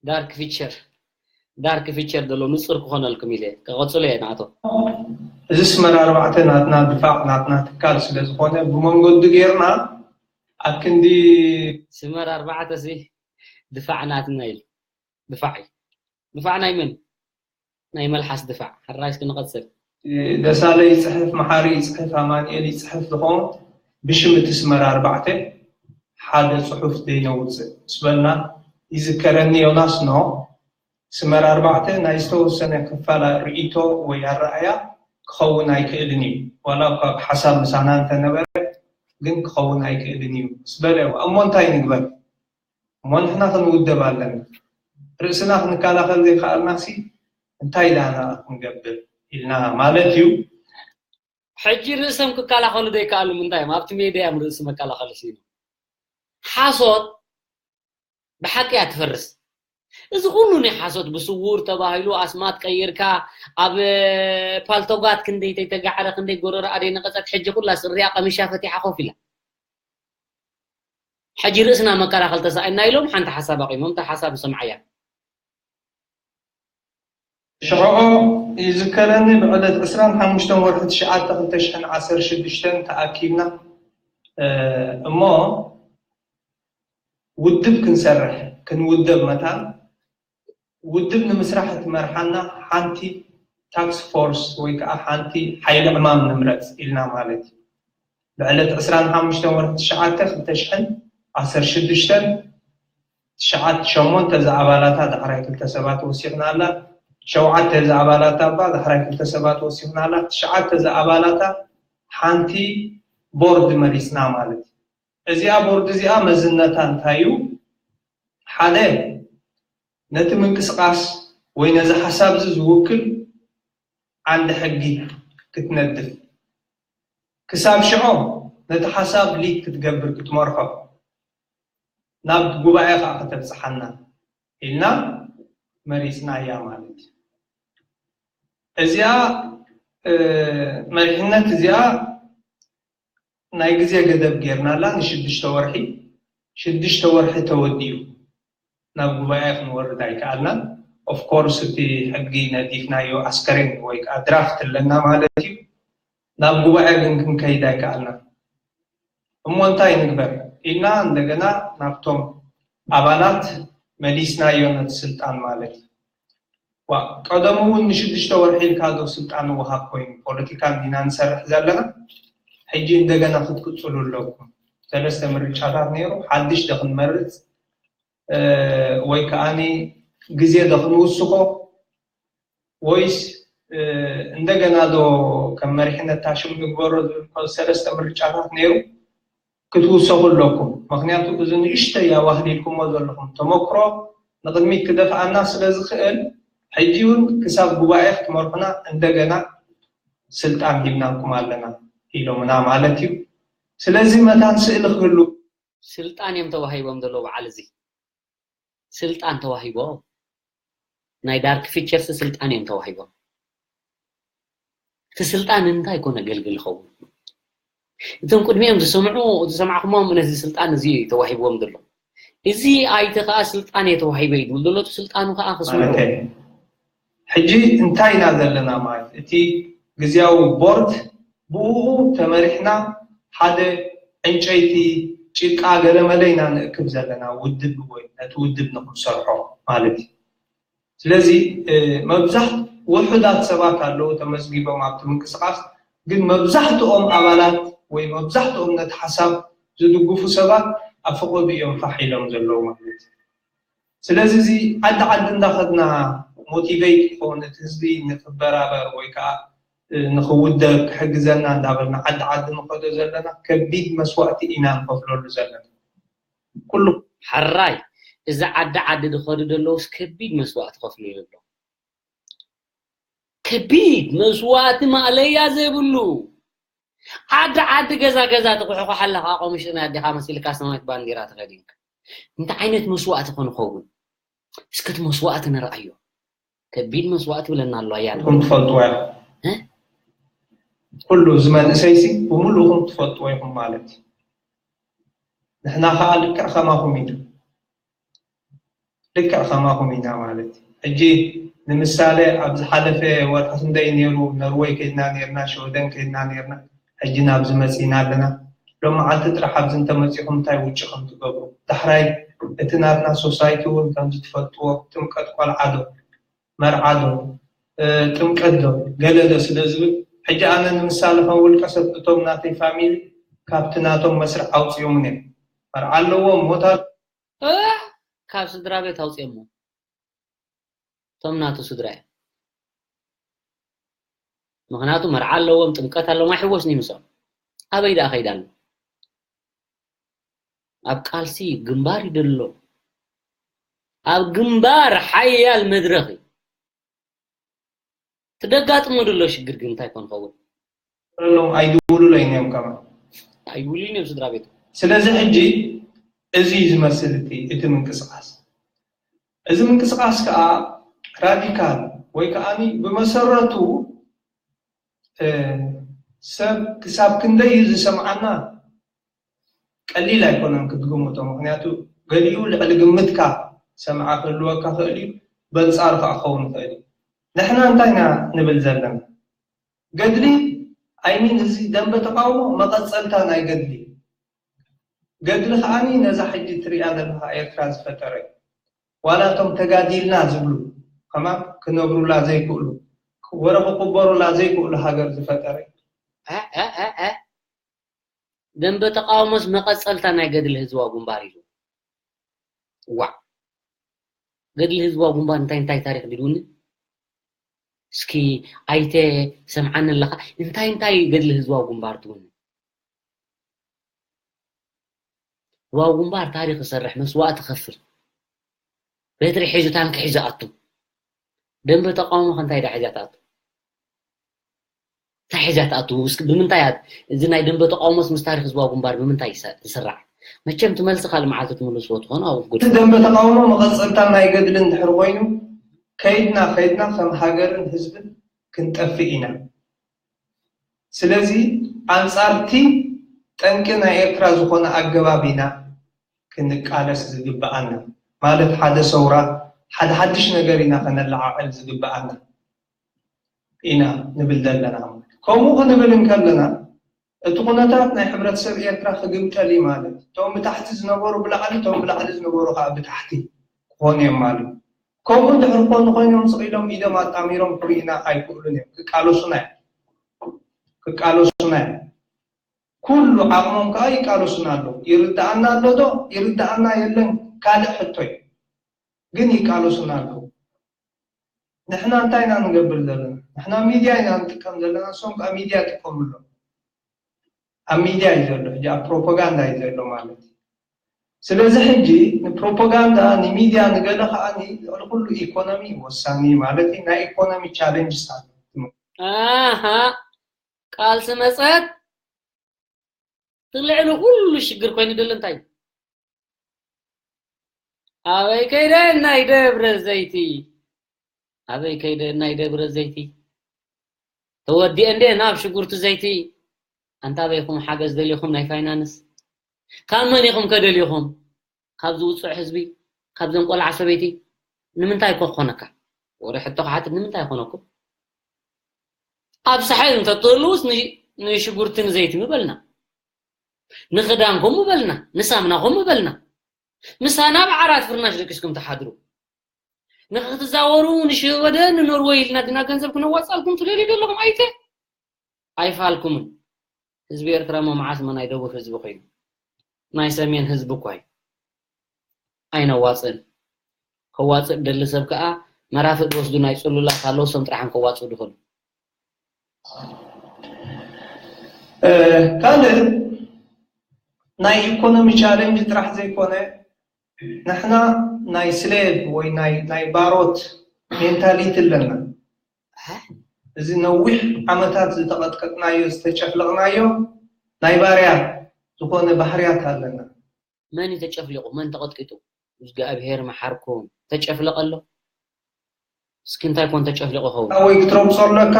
ዳርክ ፊቸር፣ ዳርክ ፊቸር ዘሎ ንጹር ክኾነልኩም ኢለ ከቐጽሎ እየ ንኣቶ። እዚ ስመር ኣርባዕተ ናትና ድፋዕ ናትና ትካል ስለ ዝኾነ ብመንገዱ ጌርና ኣብ ክንዲ ስመር ኣርባዕተ ሲ ድፋዕ ናትና ኢሉ። ድፋዕ እዩ። ድፋዕ ናይ መን? ናይ መልሓስ ድፋዕ። ሕራይ እስኪ ንቐጽል። ደሳለ ይጽሕፍ፣ መሓሪ ይጽሕፍ፣ ኣማኑኤል ይጽሕፍ ዝኾኑ ብሽም እቲ ስመር ኣርባዕተ ሓደ ጽሑፍ ዘይነውጽእ ምስ በልና ይዝከረኒ። ዮናስ ኖ ስመር ኣርባዕተ ናይ ዝተወሰነ ክፋል ርእይቶ ወይ ኣረኣያ ክኸውን ኣይክእልን እዩ። ዋላ እኳ ብሓሳብ ምሳና እንተነበረ ግን ክኸውን ኣይክእልን እዩ ምስ በለ፣ እሞ እንታይ ንግበር? እሞ ንሕና ክንውደብ ኣለና። ርእስና ክንከላኸል ዘይከኣልናሲ እንታይ ዳና ክንገብር ኢልና ማለት እዩ። ሕጂ ርእሶም ክከላኸሉ ዘይከኣሉ ምንታይ እዮም? ኣብቲ ሜድያ እዮም ርእሲ መከላኸሊ ስኢኖም። ሓሶት ብሓቂ እያ ትፈርስ። እዚ ኩሉ ናይ ሓሶት ብስውር ተባሂሉ ኣስማት ቀይርካ ኣብ ፓልቶጋት ክንደይ ተይተጋዕረ ክንደይ ጎረሮ ኣደይ ነቐጸት ሕጂ ኩላ ስሪያ ቀሚሻ ፈቲሓ ኮፍ ኢላ። ሕጂ ርእስና መከላኸል ተሳኢና ኢሎም ሓንቲ ሓሳብ ኣቂሞም እታ ሓሳብ ንሰምዓያ። ሽዑ ይዝከረኒ ብዕለት ዕስራን ሓሙሽተን ወርሒ ትሽዓተ ክልተ ሽሕን ዓሰርተ ሽዱሽተን ተኣኪብና እሞ ውድብ ክንሰርሕ ክንውደብ መታን ውድብ ንምስራሕ እትመርሓና ሓንቲ ታክስ ፎርስ ወይ ከዓ ሓንቲ ሓይሊ ዕማም ንምረፅ ኢልና ማለት እዩ። ብዕለት ዕስራን ሓሙሽተን ወርሒ ትሽዓተ ክልተ ሽሕን ዓሰርተ ሽዱሽተን ትሽዓተ ሸሞንተ ዝኣባላታ ዳሕራይ ክልተ ሰባት ወሲኽና ኣላ። ሸውዓተ ዝኣባላታ እባ ዳሕራይ ክልተ ሰባት ወሲኽና ኣላ። ትሽዓተ ዝኣባላታ ሓንቲ ቦርድ መሪፅና ማለት እዩ። እዚኣ ቦርድ እዚኣ መዝነታ እንታይ እዩ? ሓደ ነቲ ምንቅስቃስ ወይ ነዚ ሓሳብ እዚ ዝውክል ዓንዲ ሕጊ ክትነድፍ፣ ክሳብ ሽዑ ነቲ ሓሳብ ሊድ ክትገብር ክትመርሖ፣ ናብ ጉባኤ ከዓ ከተብፅሓና ኢልና መሪፅና እያ ማለት እዩ። እዚኣ መሪሕነት እዚኣ ናይ ግዜ ገደብ ጌርናላ ንሽዱሽተ ወርሒ፣ ሽዱሽተ ወርሒ ተወዲኡ ናብ ጉባኤ ክንወርድ ኣይከኣልናን። ኦፍኮርስ እቲ ሕጊ ነዲፍናዮ ኣስከሬን ወይ ከዓ ድራፍት ኣለና ማለት እዩ። ናብ ጉባኤ ግን ክንከይድ ኣይከኣልናን። እሞ እንታይ ንግበር ኢልና እንደገና ናብቶም ኣባላት መሊስናዮ ነቲ ስልጣን ማለት እዩ። ዋ ቀደሙ እውን ንሽዱሽተ ወርሒ ኢልካ ዶ ስልጣን ንወሃብ ኮይኑ ፖለቲካ እንዲና ንሰርሕ ዘለና። ሕጂ እንደገና ክትቅፅሉ ኣለኩም። ሰለስተ ምርጫታት ነይሩ። ሓድሽ ዶ ክንመርፅ ወይ ከዓኒ ግዜ ዶ ክንውስኾ ወይስ እንደገና ዶ ከም መሪሕነት ታሽም ንግበሮ ዝብል ሰለስተ ምርጫታት ነይሩ። ክትውሰኹ ኣለኩም። ምክንያቱ እዚ ንእሽተይ ኣዋህሊልኩሞ ዘለኹም ተመክሮ ንቕድሚት ክደፍኣና ስለ ዝኽእል ሕጂ እውን ክሳብ ጉባኤ ክትመርሑና እንደገና ስልጣን ሂብናኩም ኣለና ኢሎምና ማለት እዩ። ስለዚ መታን ስእሊ ክህሉ ስልጣን እዮም ተዋሂቦም ዘለዉ በዓል እዚ ስልጣን ተዋሂቦም ናይ ዳርክ ፊቸርስ ስልጣን እዮም ተዋሂቦም። እቲ ስልጣን እንታይ ኮነ ገልግል ይኸውን? እቶም ቅድሚኦም ዝሰምዑ ዝሰማዕኹሞም ነዚ ስልጣን እዚ እዩ ተዋሂብዎም ዘሎ። እዚ ኣይተ ከኣ ስልጣን እየ ተዋሂበ እዩ ዝብል ዘሎ፣ እቲ ስልጣኑ ከኣ ክስምዑ። ማለተይ ሕጂ እንታይ ኢና ዘለና ማለት እቲ ግዝያዊ ቦርድ ብኡ ተመሪሕና ሓደ ዕንጨይቲ ጭቃ ገለመለ ኢና ንእክብ ዘለና ውድብ ወይ ነቲ ውድብ ንክንሰርሖ ማለት እዩ። ስለዚ መብዛሕ ውሑዳት ሰባት ኣለዉ ተመዝጊቦም ኣብቲ ምንቅስቃስ፣ ግን መብዛሕትኦም ኣባላት ወይ መብዛሕትኦም ነቲ ሓሳብ ዝድግፉ ሰባት ኣብ ፍቆዱ እዮም ፋሕ ኢሎም ዘለዉ ማለት እዩ። ስለዚ እዚ ዓዲ ዓዲ እንዳኸድና ሞቲቬት ክኸውን እቲ ህዝቢ ንክበራበር ወይ ከዓ ንክውደብ ክሕግዘና እንዳበልና ዓዲ ዓዲ ንኸዶ ዘለና ከቢድ መስዋእቲ ኢና ንኸፍለሉ ዘለና ኩሉ ሕራይ እዚ ዓዲ ዓዲ ዝኸዱ ዘለውስ ከቢድ መስዋእቲ ከፍሉ ዘሎ ከቢድ መስዋእቲ ማእለያ ዘይብሉ ዓዲ ዓዲ ገዛ ገዛ ትኩሕኩሕ ኣለካ ቆምሽን ኣዴኻ መሲልካ ሰማያዊት ባንዲራ ተኸዲንካ እንታይ ዓይነት መስዋእቲ ክንኸውን እስከ እቲ መስዋእቲ ንርኣዮ ከቢድ መስዋእቲ ብለና ኣሎ ኣያ ኩም ትፈልጥዎ ኢኹም ኩሉ እዚ መንእሰይሲ ብምሉእኹም ትፈልጥዎ ኢኹም ማለት እዩ ንሕና ከዓ ልክዕ ከማኹም ኢና ልክዕ ከማኹም ኢና ማለት እዩ ሕጂ ንምሳሌ ኣብ ዝሓለፈ ወርሒ ክንደይ ነይሩ ነርወይ ከድና ነርና ሸወደን ከድና ነርና ሕጂ ናብዚ መፂና ኣለና ሎመዓልቲ ጥራሕ ኣብዚ እንተመፂኹም እንታይ ውጭ ከም ትገብሩ ዳሕራይ እቲ ናትና ሶሳይቲ እውን ከምዚ ትፈልጥዎ ጥምቀት ቆልዓ ዶ መርዓ ዶ ጥምቀት ዶ ገለ ዶ ስለ ዝብል ሕጂ ኣነ ንምሳሌ ከም ውልቀ ሰብ እቶም ናተይ ፋሚሊ ካብቲ ናቶም መስርዕ ኣውፅኦምን እዮም መርዓ ኣለዎም ሞት ካብ ስድራ ቤት ኣውፅኦሞ እቶም ናቱ ስድራ እዮም ምክንያቱ መርዓ ኣለዎም ጥምቀት ኣለዎም ኣይሕወስኒ ምሶም ኣበይ ደኣ ከይዳ ኣሎ ኣብ ቃልሲ ግንባር ይደሎ ኣብ ግንባር ሓያል መድረኽ እዩ ትደጋጥሞ ደሎ ሽግር ግን እንታይ ኮን ኸውን ሎም ኣይድውሉለይን እዮም ከማ ኣይውሉን እዮም ስድራ ቤት ስለዚ ሕጂ እዚ እዩ ዝመስል እቲ እቲ ምንቅስቃስ እዚ ምንቅስቃስ ከዓ ራዲካል ወይ ከዓ ብመሰረቱ ሰብ ክሳብ ክንደይ ዝሰምዓና ቀሊል ኣይኮነን ክትግምቶ ምክንያቱ ገሊኡ ልዕሊ ግምትካ ሰምዓ ክህልወካ ክእል እዩ በንፃር ከዓ ክኸውን ይኽእል እዩ ንሕና እንታይ ኢና ንብል ዘለና ገድሊ ኣይሚን እዚ ደንበ ተቃውሞ መቐፀልታ ናይ ገድሊ ገድሊ ከዓኒ ነዛ ሕጂ ትሪኣ ዘለካ ኤርትራ ዝፈጠረ ዋላ እቶም ተጋዲልና ዝብሉ ከማን ክነብሩላ ዘይክእሉ ወረ ክቁበሩላ ዘይክእሉ ሃገር ዝፈጠረ ደንበ ተቃውሞስ መቐፀልታ ናይ ገድሊ ህዝባዊ ግንባር ኢሉ ዋዕ ገድሊ ህዝባዊ ግንባር እንታይ እንታይ ታሪክ ድልውኒ እስኪ ኣይተ ሰምዓኒ ኣለካ እንታይ እንታይ ገድሊ ህዝባዊ ግንባር ትውኒ ህዝባዊ ግንባር ታሪክ ዝሰርሕ መስዋእቲ ከፍል በትሪ ሒዙ ታንኪ ሒዙ ኣቱ ደንበ ተቃውሞ ከንታይ ዳ ሒዛ ትኣቱ እንታይ ሒዛ ትኣቱ እስኪ ብምንታይ እያ እዚ ናይ ደንበ ተቃውሞስ ምስ ታሪክ ህዝባዊ ግንባር ብምንታይ ይስራዕ መቸም ትመልሲ ካልእ መዓልቲ ትምልስዎ ትኾኑ ኣብኡ ጉድ ደንበ ተቃውሞ መቐፀልታ ናይ ገድሊ እንድሕር ኮይኑ ከይድና ከይድና ከም ሃገርን ህዝብን ክንጠፍእ ኢና ስለዚ ኣንፃርቲ ጠንቂ ናይ ኤርትራ ዝኾነ ኣገባብ ኢና ክንቃለስ ዝግብኣና ማለት ሓደ ሰውራ ሓደ ሓድሽ ነገር ኢና ከነለዓዕል ዝግብኣና ኢና ንብል ዘለና ከምኡ ክንብል እንከለና እቲ ኩነታት ናይ ሕብረተሰብ ኤርትራ ክግምጠል እዩ ማለት እቶም ብታሕቲ ዝነበሩ ብላዕሊ እቶም ብላዕሊ ዝነበሩ ከዓ ብታሕቲ ክኾኑ እዮም ማለት ከምኡ እንድሕር ኮኑ ኮይኖም ስቕ ኢሎም ኢዶም ኣጣሚሮም ክርእዩና ኣይክእሉን እዮም ክቃለሱና እዮም ክቃለሱና እዮም ኩሉ ዓቕሞም ከዓ ይቃለሱና ኣለዉ ይርድኣና ኣሎ ዶ ይርድኣና የለን ካልእ ሕቶ እዩ ግን ይቃለሱና ኣለዉ ንሕና እንታይ ኢና ንገብር ዘለና ንሕና ሚድያ ኢና ንጥቀም ዘለና እሶም ከዓ ሚድያ ይጥቀሙ ኣለዉ ኣብ ሚድያ እዩ ዘሎ ሕጂ ኣብ ፕሮፓጋንዳ እዩ ዘሎ ማለት እዩ ስለዚ ሕጂ ንፕሮፓጋንዳ ንሚድያ ንገለ ከዓ ልዕሊ ኩሉ ኢኮኖሚ ወሳኒ ማለት እዩ ናይ ኢኮኖሚ ቻሌንጅስ ኣሎ ኣሃ ቃልሲ መፀት እቲ ልዕሊ ኩሉ ሽግር ኮይኑ ደሎ እንታይ ኣበይ ከይደ ናይ ደብረ ዘይቲ ኣበይ ከይደ ናይ ደብረ ዘይቲ ተወዲአ እንደ ናብ ሽጉርቲ ዘይቲ ኣንታ በይኹም ሓገዝ ደሊኹም ናይ ፋይናንስ ካብ መን ኢኹም ከደሊኹም? ካብ ዝውፅዕ ህዝቢ፣ ካብዘን ቆልዓ ሰበይቲ ንምንታይ እኮ ክኾነካ? ወረ ሕቶ ክሓትት ንምንታይ ይኾነኩም? ኣብ ሳሕል እንተትህልውስ ንሽጉርትን ዘይትን ምበልና፣ ንኽዳንኩም ምበልና፣ ንሳምናኹም ምበልና። ምሳና ኣብ ዓራት ፍርናሽ ደቂስኩም ትሓድሩ። ንክትዛወሩ ንሽወደን ንኖርወይ ኢልና ግና ገንዘብ ክነዋፅኣልኩም ትደልዩ ዘለኹም ኣይተ ኣይፋልኩምን። ህዝቢ ኤርትራ እሞ መዓስ እሞ ናይ ደቡብ ህዝቢ ኮይኑ? ናይ ሰሜን ህዝቢ እኳ እዩ። ኣይነዋፅእን። ከዋፅእ ደሊ ሰብ ከዓ መራፍእ ዝወስዱ ናይ ፅሉላት ኣለዉ፣ እሶም ጥራሕን ከዋፅኡ ድኽእሉ። ካልእ ናይ ኢኮኖሚ ቻለንጅ ጥራሕ ዘይኮነ ንሕና ናይ ስሌቭ ወይ ናይ ባሮት ሜንታሊቲ ኣለና። እዚ ነዊሕ ዓመታት ዝተቐጥቀጥናዮ ዝተጨፍለቕናዮ ናይ ባርያ ዝኾነ ባህርያት ኣለና። መን እዩ ተጨፍሊቑ? መን ተቐጥቂጡ? እግዚኣብሔር መሓርኩም። ተጨፍለቐ ኣሎ? እስኪ እንታይ ኮን ተጨፍሊቑ ይኸውን? ወይ ክትረግጾ ኣለካ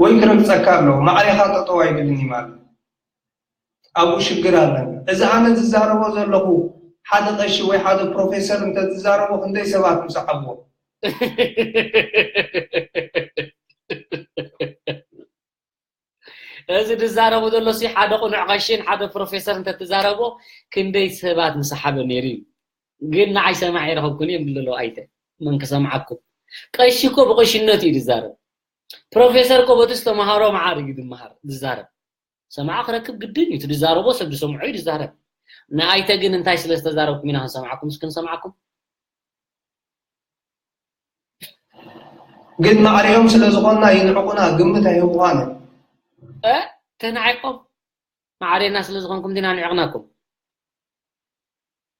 ወይ ክረግጸካ ኣለዎ። ማዕሬኻ ጠጠው ኣይብልን እዩ ማለት ኣብኡ ሽግር ኣለና። እዚ ኣነ ዝዛረቦ ዘለኹ ሓደ ቀሺ ወይ ሓደ ፕሮፌሰር እንተዝዛረቦ ክንደይ ሰባት ምሰዓብዎ። እዚ ዝዛረቦ ዘሎ ሲ ሓደ ቁኑዕ ቀሺን ሓደ ፕሮፌሰር እንተትዛረቦ ክንደይ ሰባት ምሰሓበ ነይሩ እዩ። ግን ንዓይ ሰማዒ ረኸብኩን እዮም ብሎ ኣይተ መን ክሰምዓኩም? ቀሺ እኮ ብቐሽነቱ እዩ ዝዛረብ። ፕሮፌሰር እኮ በቲ ዝተምሃሮ መዓር እዩ ዝመሃር ዝዛረብ። ሰማዒ ክረክብ ግድን እዩ። እቲ ዝዛረቦ ሰብ ዝሰምዖ እዩ ዝዛረብ። ንኣይተ ግን እንታይ ስለ ዝተዛረብኩም ኢና ክንሰምዓኩም? እስኪ ንሰምዓኩም። ግን ማዕሪኦም ስለ ዝኾንና ይንዕቑና፣ ግምት ኣይህቡኻን እዮም። እ ተናዒቆም ማዕሬና ስለ ዝኾንኩም ዲና ንዕቕናኩም?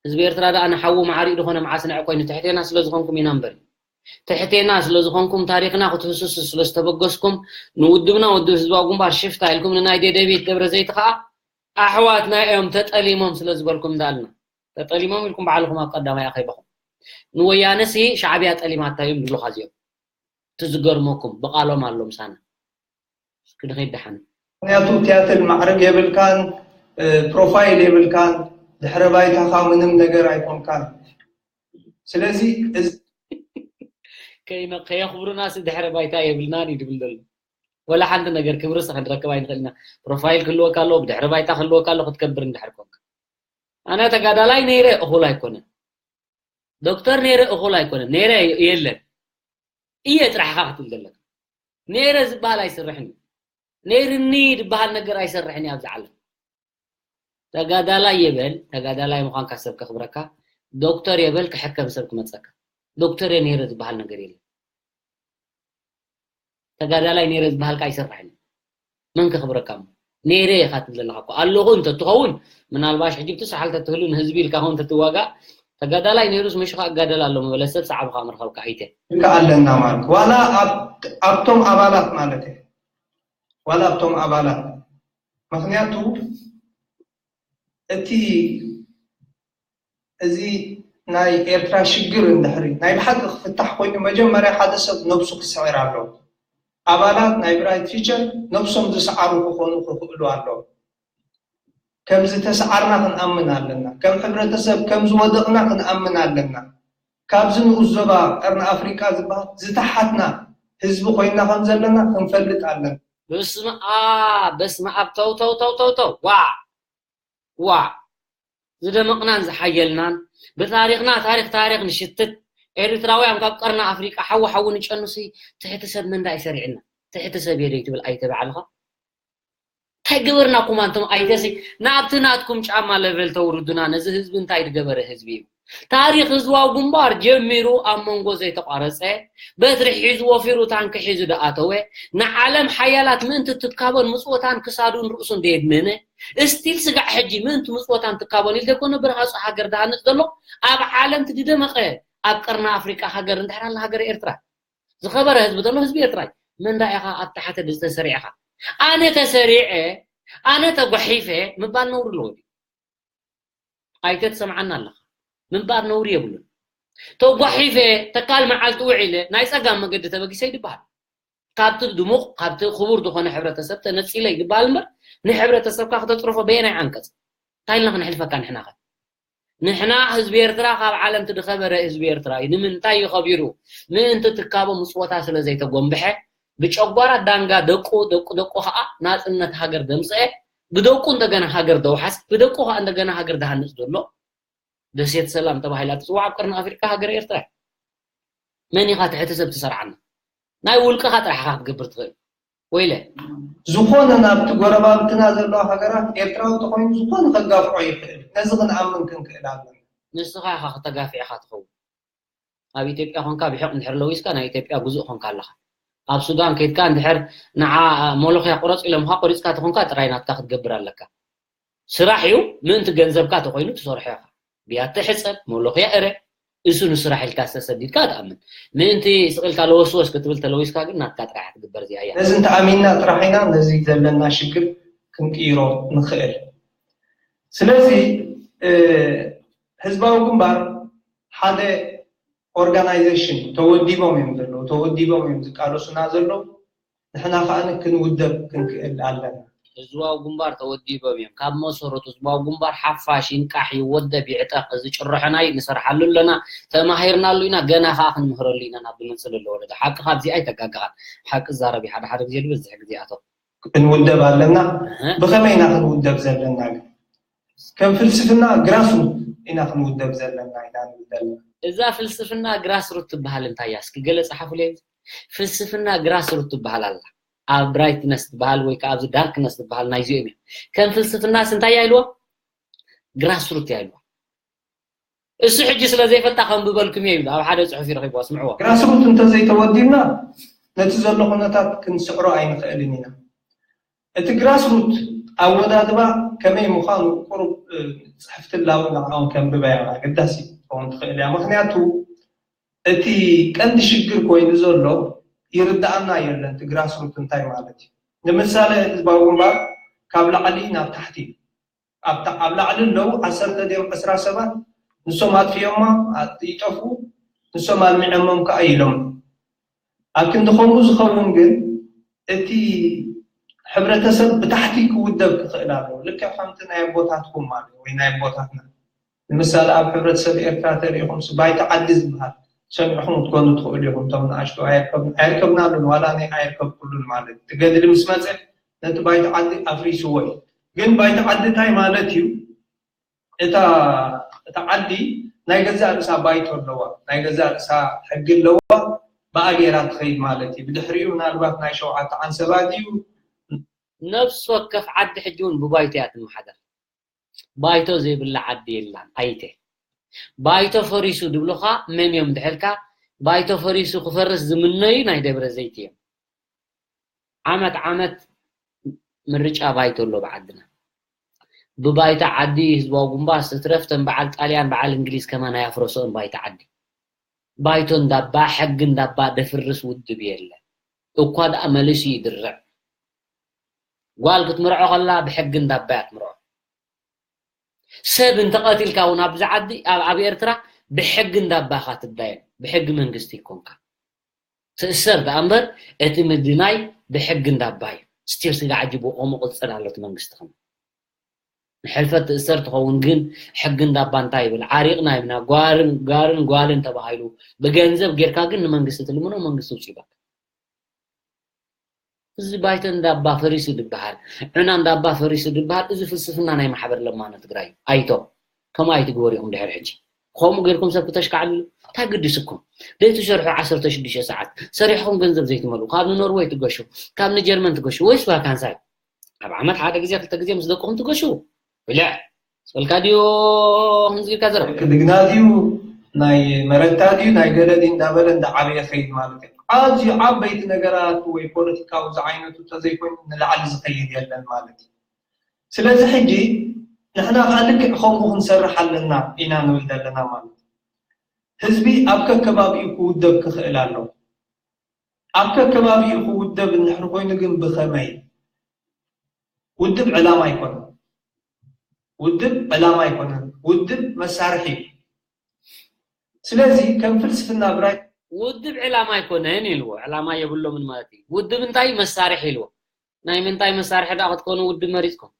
ህዝቢ ኤርትራ ደኣ ንሓዉ ማዕሪኡ ዝኾነ መዓስ ንዕቆ እዩ። ንትሕቴና ስለ ዝኾንኩም ኢና እምበር። ትሕቴና ስለ ዝኾንኩም ታሪኽና ክትህስሱ ስለ ዝተበገስኩም ንውድብና ውድብ ህዝባዊ ግንባር ሽፍታ ኢልኩም ንናይ ደደቢት ደብረ ዘይት ኸኣ ኣሕዋትና እዮም ተጠሊሞም ስለ ዝበልኩም እንዳልና ተጠሊሞም ኢልኩም ባዕልኹም ኣብ ቀዳማይ ኣኼባኹም ንወያነ ሲ ሻዕብያ ጠሊማታ እዮም ዝብሉኻ እዚኦም። እቲ ዝገርመኩም ብቓሎም ኣሎ ምሳና። እስኪ ንኸይድ ደሓን። ምክንያቱ ቲያትር ማዕረግ የብልካን፣ ፕሮፋይል የብልካን፣ ድሕረ ባይታኻ ምንም ነገር ኣይኮንካን። ስለዚ እዚ ከየኽብሩናስ ድሕረ ባይታ የብልናን እዩ ድብል ዘሎ። ወላ ሓንቲ ነገር ክብርስ ክንረክብ ኣይንኽእል ኢና። ፕሮፋይል ክህልወካ ኣለዎ፣ ብድሕረ ባይታ ክህልወካ ኣለዎ ክትከብር እንድሕር ኮንካ። ኣነ ተጋዳላይ ነይረ እኹል ኣይኮነን። ዶክተር ነይረ እኹል ኣይኮነን። ነይረ የለን። እየ ጥራሕ ኢኻ ክትብል ዘለካ። ነይረ ዝበሃል ኣይሰርሕን እዩ። ነይርኒ ዝበሃል ነገር ኣይሰርሕን እዩ ኣብዚ ዓለም። ተጋዳላይ የበል፣ ተጋዳላይ ምዃንካ ሰብ ከኽብረካ፣ ዶክተር የበል ክሕከም ሰብ ክመፀካ። ዶክተር እየ ነይረ ዝበሃል ነገር የለን። ተጋዳላይ ነይረ ዝበሃልካ ኣይሰርሕን እዩ። መን ከኽብረካ እሞ? ነይረ ኢኻ ትብል ዘለኻ እኮ ኣለኹ እንተትኸውን ምናልባሽ ሕጂ ብትሰሓል ተትህሉ ንህዝቢ ኢልካ ኸውን ተትዋጋእ ተጋዳላይ ነይሩስ መሽኻ እጋደል ኣሎ ምበለ ሰብ ሰዓብኻ ምረኸብካ ኣይተ ልካ ኣለና ማለት ዋላ ኣብቶም ኣባላት ማለት ዋላ ኣብቶም ኣባላት ምክንያቱ እቲ እዚ ናይ ኤርትራ ሽግር እንድሕሪ ናይ ብሓቂ ክፍታሕ ኮይኑ መጀመርያ ሓደ ሰብ ነብሱ ክስዕር ኣለዎ። ኣባላት ናይ ብራይት ፊቸር ነብሶም ዝሰዓሩ ክኾኑ ክኽእሉ ኣለዎም። ከም ዝተሰዓርና ክንኣምን ኣለና። ከም ሕብረተሰብ ከም ዝወደቕና ክንኣምን ኣለና። ካብዚ ንኡስ ዞባ ቀርኒ ኣፍሪቃ ዝበሃል ዝተሓትና ህዝቢ ኮይንና ከም ዘለና ክንፈልጥ ኣለና። በስመ ኣብ በስመ ኣብ ተው ተው ተው ተው ተው ዋዕ ዋዕ ዝደመቕናን ዝሓየልናን ብታሪኽና ታሪኽ ታሪኽ ንሽትት ኤርትራውያን ካብ ቀርኒ ኣፍሪቃ ሓዊ ሓዊ ንጨኑሲ ትሕቲ ሰብ መንዳ ይሰሪዕና ትሕቲ ሰብ የደይ ትብል ኣይተባዕልኻ እንታይ ገበርናኩም ኣንቶም ኣይተሲ ናብቲ ናትኩም ጫማ ለቨል ተውርዱና ነዚ ህዝቢ እንታይ ዝገበረ ህዝቢ እዩ ታሪኽ ህዝባዊ ግንባር ጀሚሩ ኣብ መንጎ ዘይተቋረፀ በትሪ ሒዙ ወፊሩ ታንኪ ሒዙ ደኣተወ ንዓለም ሓያላት ምእንቲ ትትካቦን ምፅወታን ክሳዱን ርእሱን ደየድነነ እስቲል ስጋዕ ሕጂ ምእንቲ ምፅወታን ትካቦን ኢል ደኮነ ብርሃፁ ሃገር ደሃንፅ ዘሎ ኣብ ዓለም ትድደመቐ ኣብ ቀርና ኣፍሪቃ ሃገር እንድሕር ኣላ ሃገር ኤርትራ ዝኸበረ ህዝቢ ዘሎ ህዝቢ ኤርትራ እዩ። መንዳ ኢኻ ኣብ ታሕተ ዝተሰሪዕኻ ኣነ ተሰሪዐ ኣነ ተጓሒፈ ምባል ነውሪ ኣለዎ ድዩ? ኣይተትሰምዓና ኣለኻ ምንባር ነውሪ የብሉን። ተጓሒፈ ተካል መዓልቲ ውዒለ ናይ ጸጋም መገዲ ተበጊሰ ይድበሃል። ካብቲ ድሙቕ ካብቲ ክቡር ዝኾነ ሕብረተሰብ ተነጺለ ይድበሃል እምበር ንሕብረተሰብካ ክተፅርፎ በየናይ ዓንቀፅ? እንታይ ኢልና ክንሕልፈካ ንሕና ከ? ንሕና ህዝቢ ኤርትራ ካብ ዓለም ትድኸበረ ህዝቢ ኤርትራ እዩ። ንምንታይ እዩ ከቢሩ? ምእንቲ ትካቦ ምጽወታ ስለ ዘይተጎንብሐ፣ ብጨጓራ ዳንጋ ደቁ፣ ደቁ፣ ደቁ ኸኣ ናጽነት ሃገር ደምጽአ፣ ብደቁ እንደገና ሃገር ደውሓስ፣ ብደቁ ኸኣ እንደገና ሃገር ደሃንጽ ዘሎ ደሴት ሰላም ተባሂላ ትጽዋዕ ኣብ ቀርኒ ኣፍሪቃ ሃገር ኤርትራ። መን ኢኻ ትሕቲ ሰብ ትሰርዓና? ናይ ውልቅኻ ጥራሕ ኢኻ ክትገብር ትኽእል። ወይለ። ዝኾነ ናብቲ ጎረባብትና ዘለዋ ሃገራት ኤርትራዊ ተኾይኑ ዝኾነ ከጋፍዖ ይኽእል። ነዚ ክንኣምን ክንክእል ኣለና። ንስኻ ኢኻ ከተጋፍዕ ኢኻ ትኸውን። ኣብ ኢትዮጵያ ኾንካ ብሕቕ እንድሕር ለዊስካ ናይ ኢትዮጵያ ጉዙእ ኾንካ ኣለኻ። ኣብ ሱዳን ከይድካ እንድሕር ንዓ ሞሎኽያ ቁረጽ ኢሎምኻ ቆሪጽካ ተኾንካ ጥራይ ናትካ ክትገብር ኣለካ። ስራሕ እዩ፣ ምእንቲ ገንዘብካ ተኾይኑ ትሰርሖ ኢኻ። ብያቲ ሕጸብ፣ ሞሎኽያ እረ፣ እሱ ንስራሕ ኢልካ ዝተሰዲድካ ትኣምን። ምእንቲ ስቕ ኢልካ ለወስወስ ክትብል ተለዊስካ ግን ናትካ ጥራሕ ትግበር እዚኣ እያ። ነዚ እንተኣሚንና ጥራሕ ኢና ነዚ ዘለና ሽግር ክንቅይሮ ንኽእል። ስለዚ፣ እ፣ ህዝባዊ ግንባር ሓደ ኦርጋናይዜሽን ተወዲቦም እዮም ዘለዉ፣ ተወዲቦም እዮም ዝቃለሱና ዘለዉ። ንሕና ከኣ ክንውደብ ክንክእል ኣለና። ህዝባዊ ግንባር ተወዲቦም እዮም። ካብ መሰረቱ ህዝባዊ ግንባር ሓፋሽ ይንቃሕ፣ ይወደብ፣ ይዕጠቕ። እዚ ጭርሖናይ ንሰርሓሉ ኣለና፣ ተማሂርናሉ ኢና፣ ገና ከኣ ክንምህረሉ ኢና ናብ ዝመጽእ ዘሎ ወለዶ። ሓቂ ካብዚ ኣይተጋገኻን። ሓቂ ዛረብ እዩ፣ ሓደ ሓደ ግዜ ዝበዝሕ ግዜ ኣቶ። ክንውደብ ኣለና። እህ። ብኸመይ ኢና ክንውደብ ዘለና ግን? ከም ፍልስፍና ግራስሩት ኢና ክንውደብ ዘለና ኢና ንብል ዘለና። እዛ ፍልስፍና ግራስሩት ትበሃል እንታይ እያ? እስኪ ገለ ጸሓፉለይ። ፍልስፍና ግራስሩት ትበሃል ኣላ። ኣብ ብራይትነስ ትበሃል ወይ ከኣ ኣብዚ ዳርክነስ ትበሃል ናይዚኦም እዮም። ከም ፍልስፍናስ እንታይ እያ ኢልዎ? ግራስሩት እያ ኢልዎ። እሱ ሕጂ ስለ ዘይፈልጣ ከንብበልኩም እየ ይብሉ። ኣብ ሓደ ጽሑፍ ይረኺብዋ፣ ስምዕዎ። ግራስሩት እንተዘይተወዲብና ነቲ ዘሎ ኩነታት ክንስዕሮ ኣይንኽእልን ኢና። እቲ ግራስሩት ኣወዳድባ ከመይ ምዃኑ ቁሩብ፣ እ፣ ጽሕፍቲ ላውን ንዓውን ከንብበያ ኣገዳሲ ክትኸውን ትኽእል እያ። ምኽንያቱ እቲ ቀንዲ ሽግር ኮይኑ ዘሎ ይርድኣና የለን፣ እቲ ግራስሩት እንታይ ማለት እዩ። ንምሳሌ ህዝባዊ ግንባር ካብ ላዕሊ ናብ ታሕቲ እዩ። ኣብ ታ-፣ ኣብ ላዕሊ ኣለዉ ዓሰርተ ድዮም ዕስራ ሰባት፣ ንሶም ኣጥፊኦማ፣ ኣ-፣ ይጠፍኡ፣ ንሶም ኣልሚዖሞም ከኣ ኢሎም። ኣብ ክንዲ ከምኡ ዝኸውን ግን እቲ ሕብረተሰብ ብታሕቲ ክውደብ ክኽእል ኣለዎ። ልክዕ ከምቲ ናይ ኣቦታትኩም ማለት ወይ ናይ ኣቦታትና። ንምሳሌ ኣብ ሕብረተሰብ ኤርትራ ተሪኢኹም ስ-፣ ባይቶ ዓዲ ዝበሃል ሰሚዕኹም ክትኮኑ ትኽእሉ ኢኹም። እቶም ንኣሽቱ ኣይርከብ-፣ ኣይርከብናሉን፣ ዋላ ኣነ ኣይርከብኩሉን ማለት እዩ። እቲ ገድሊ ምስ መጸ ነቲ ባይቶ ዓዲ ኣፍሪስዎ እዩ። ግን ባይቶ ዓዲ እንታይ ማለት እዩ? እታ፣ እታ ዓዲ ናይ ገዛእ ርእሳ ባይቶ ኣለዋ፣ ናይ ገዛእ ርእሳ ሕጊ ኣለዋ፣ ብኣ ገይራ ትኸይድ ማለት እዩ። ብድሕሪኡ ምናልባት ናይ ሸውዓተ ዓንሰባ ድዩ? ነፍሲ ወከፍ ዓዲ ሕጂ እውን ብባይቶ እያ ትመሓደር። ባይቶ ዘይብላ ዓዲ የላን፣ ኣይተ። ባይቶ ፈሪሱ ድብሉኻ መን እዮም ድሕልካ? ባይቶ ፈሪሱ ክፈርስ ዝምነዩ ናይ ደብረ ዘይት እዮም። ዓመት ዓመት ምርጫ ባይቶ ኣሎ ብዓድና። ብባይቶ ዓዲ ህዝባዊ ግንባር ስትረፍ ተን በዓል ጣልያን በዓል እንግሊዝ ከማን ኣያፍረሶን ባይቶ ዓዲ። ባይቶ እንዳባ፣ ሕጊ እንዳባ ደፍርስ ውድብ የለ። እኳ ደኣ መሊሱ ይድርዕ። ጓል ክትምርዖ ከላ ብሕጊ እንዳባ እያ ትምርዖ። ሰብ እንተቐቲልካ እውን ኣብዚ ዓዲ፣ ኣብ፣ ኣብ ኤርትራ ብሕጊ እንዳባ ኢኻ ትዳየን። ብሕጊ መንግስቲ ይኮንካ። ትእሰር ደኣ እምበር እቲ ምድናይ ብሕጊ እንዳባ እዩ። ስቲል ስጋዕ ጅቡ ከምኡ ቅጽል ኣሎ እቲ መንግስቲ ከማን። ንሕልፈት ትእሰር ትኸውን ግን ሕጊ እንዳባ እንታይ ይብል? ዓሪቕና ይብና። ጓርን፣ ጋርን ጓልን ተባሂሉ ብገንዘብ ጌርካ ግን ንመንግስቲ ትልምኖ መንግስቲ ውጽእ ይበካ። እዚ ባይቶ እንዳባ ፈሪሱ ድበሃል፣ ዕና እንዳባ ፈሪሱ ድበሃል፣ እዚ ፍልስፍና ናይ ማሕበር ለማኖ ትግራይ እዩ። ኣይቶ፣ ከምኡ ኣይትግበሩ ኢኹም ድሕሪ ሕጂ። ከምኡ ጌርኩም ሰብ ክተሽካዕልሉ፣ እንታይ ግድስኩም? ደይትሰርሑ ዓሰርተ ሽዱሽተ ሰዓት፣ ሰሪሕኹም ገንዘብ ዘይትመልኡ፣ ካብ ንኖርወይ ትገሹ፣ ካብ ንጀርመን ትገሹ፣ ወይስ ጓል ካንሳይ? ኣብ ዓመት ሓደ ግዜ፣ ክልተ ግዜ ምስ ደቅኹም ትገሹ። ብልዕ፣ ስበልካ ድዩ፣ ከምዚ ጌርካ ዘረብ? ክድግና ድዩ፣ ናይ መረታ ድዩ፣ ናይ ገለ ድዩ እንዳበለ እንዳዓበየ ኸይድ ማለት እዩ። ኣዝዩ ዓበይቲ ነገራት ወይ ፖለቲካዊ ዝዓይነቱ እንተዘይኮይኑ ንላዕሊ ዝኸይድ የለን ማለት እዩ። ስለዚ ሕጂ ንሕና ኸዓ ልክዕ ከምኡ ክንሰርሕ ኣለና ኢና ንብል ዘለና ማለት እዩ። ህዝቢ ኣብ ከከባቢኡ ክውደብ ክኽእል ኣለዎ። ኣብ ከከባቢኡ ክውደብ እንድሕር ኮይኑ ግን ብኸመይ? ውድብ ዕላማ ኣይኮነን። ውድብ ዕላማ ኣይኮነን። ውድብ መሳርሒ እዩ። ስለዚ ከም ፍልስፍና ብራይ ውድብ ዕላማ ኣይኮነን ኢልዎ። ዕላማ የብሎምን ማለት እዩ። ውድብ እንታይ? መሳርሒ ኢልዎ። ናይ ምንታይ መሳርሒ ደኣ ክትኮኑ ውድብ መሪጽኩም?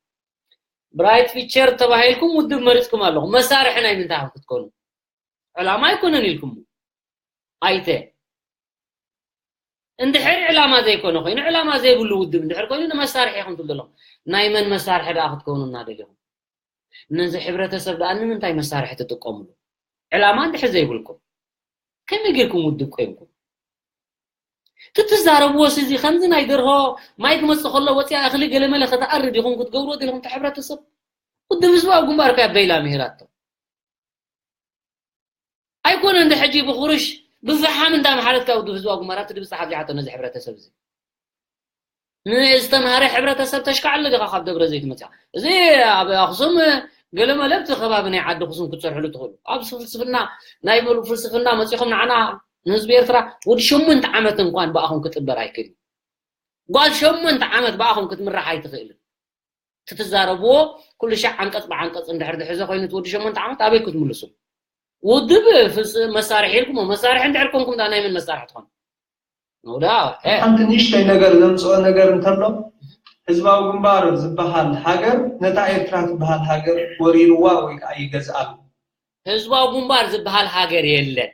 ብራይት ፊቸር ተባሂልኩም ውድብ መሪጽኩም ኣለኹም። መሳርሒ ናይ ምንታይ ክትኮኑ? ዕላማ ኣይኮነን ኢልኩም። ኣይተ እንድሕር ዕላማ ዘይኮነ ኮይኑ፣ ዕላማ ዘይብሉ ውድብ እንድሕር ኮይኑ፣ ንመሳርሒ ኢኹም ትብሉ ኣለኹም። ናይ መን መሳርሒ ደኣ ክትኮኑ እናደሊኹም? ነዚ ሕብረተሰብ ደኣ ንምንታይ መሳርሒ ትጥቀምሉ? ዕላማ እንድሕር ዘይብልኩም፣ ከመይ ጌርኩም ውድብ ቆይምኩም? ትትዛረብዎስ እዚ ከምዚ ናይ ደርሆ ማይ ክመጽእ ከሎ ወጽያ እኽሊ ገለመለ ከተኣርድ ኢኹም ክትገብርዎ ደለኹም? እቲ ሕብረተሰብ ውድብ ህዝባዊ ግንባር እኮ እያ በይላ ምሂራቶ። ኣይኮነ እንደ ሕጂ ብኹርሽ ብፈሓም እንዳመሓረትካ ውድብ ህዝባዊ ግንባር ኣብቲ ድብጻሕ ኣብዚሓቶ ነዚ ሕብረተሰብ እዚ። ንዝተምሃረ ሕብረተሰብ ተሽካዕሉ ዲኻ ካብ ደብረ ዘይት መጽያ? እዚ ኣብ ኣኽሱም ገለመለ ኣብቲ ከባቢ ናይ ዓዲ ኣኽሱም ክትሰርሕሉ ትኽእሉ። ኣብዚ ፍልስፍና፣ ናይ ምሉእ ፍልስፍና መጺኹም ንዓና ንህዝቢ ኤርትራ ወዲ ሸሞንተ ዓመት እንኳን ብኣኹም ክጥበር ኣይክእልን። ጓል ሸሞንተ ዓመት ብኣኹም ክትምራሕ ኣይትኽእልን። እቲ ትዛረብዎ ኩሉ ሻዕ ዓንቀጽ ብዓንቀጽ እንድሕር ዝሕዘ ኮይኑ እቲ ወዲ ሸሞንተ ዓመት ኣበይ ክትምልሱ? ውድብ ፍስ-፣ መሳርሒ ኢልኩም መሳርሒ እንድሕር ኮንኩም ዳ ናይ መን መሳርሒ ትኾኑ? ነውዳ፣ እ። ሓንቲ ንእሽተይ ነገር ዘምጽኦ ነገር እንተሎ፣ ህዝባዊ ግንባር ዝበሃል ሃገር ነታ ኤርትራ ትበሃል ሃገር ወሪርዋ ወይ ከዓ ይገዝኣ ኣሎ። ህዝባዊ ግንባር ዝበሃል ሃገር የለን።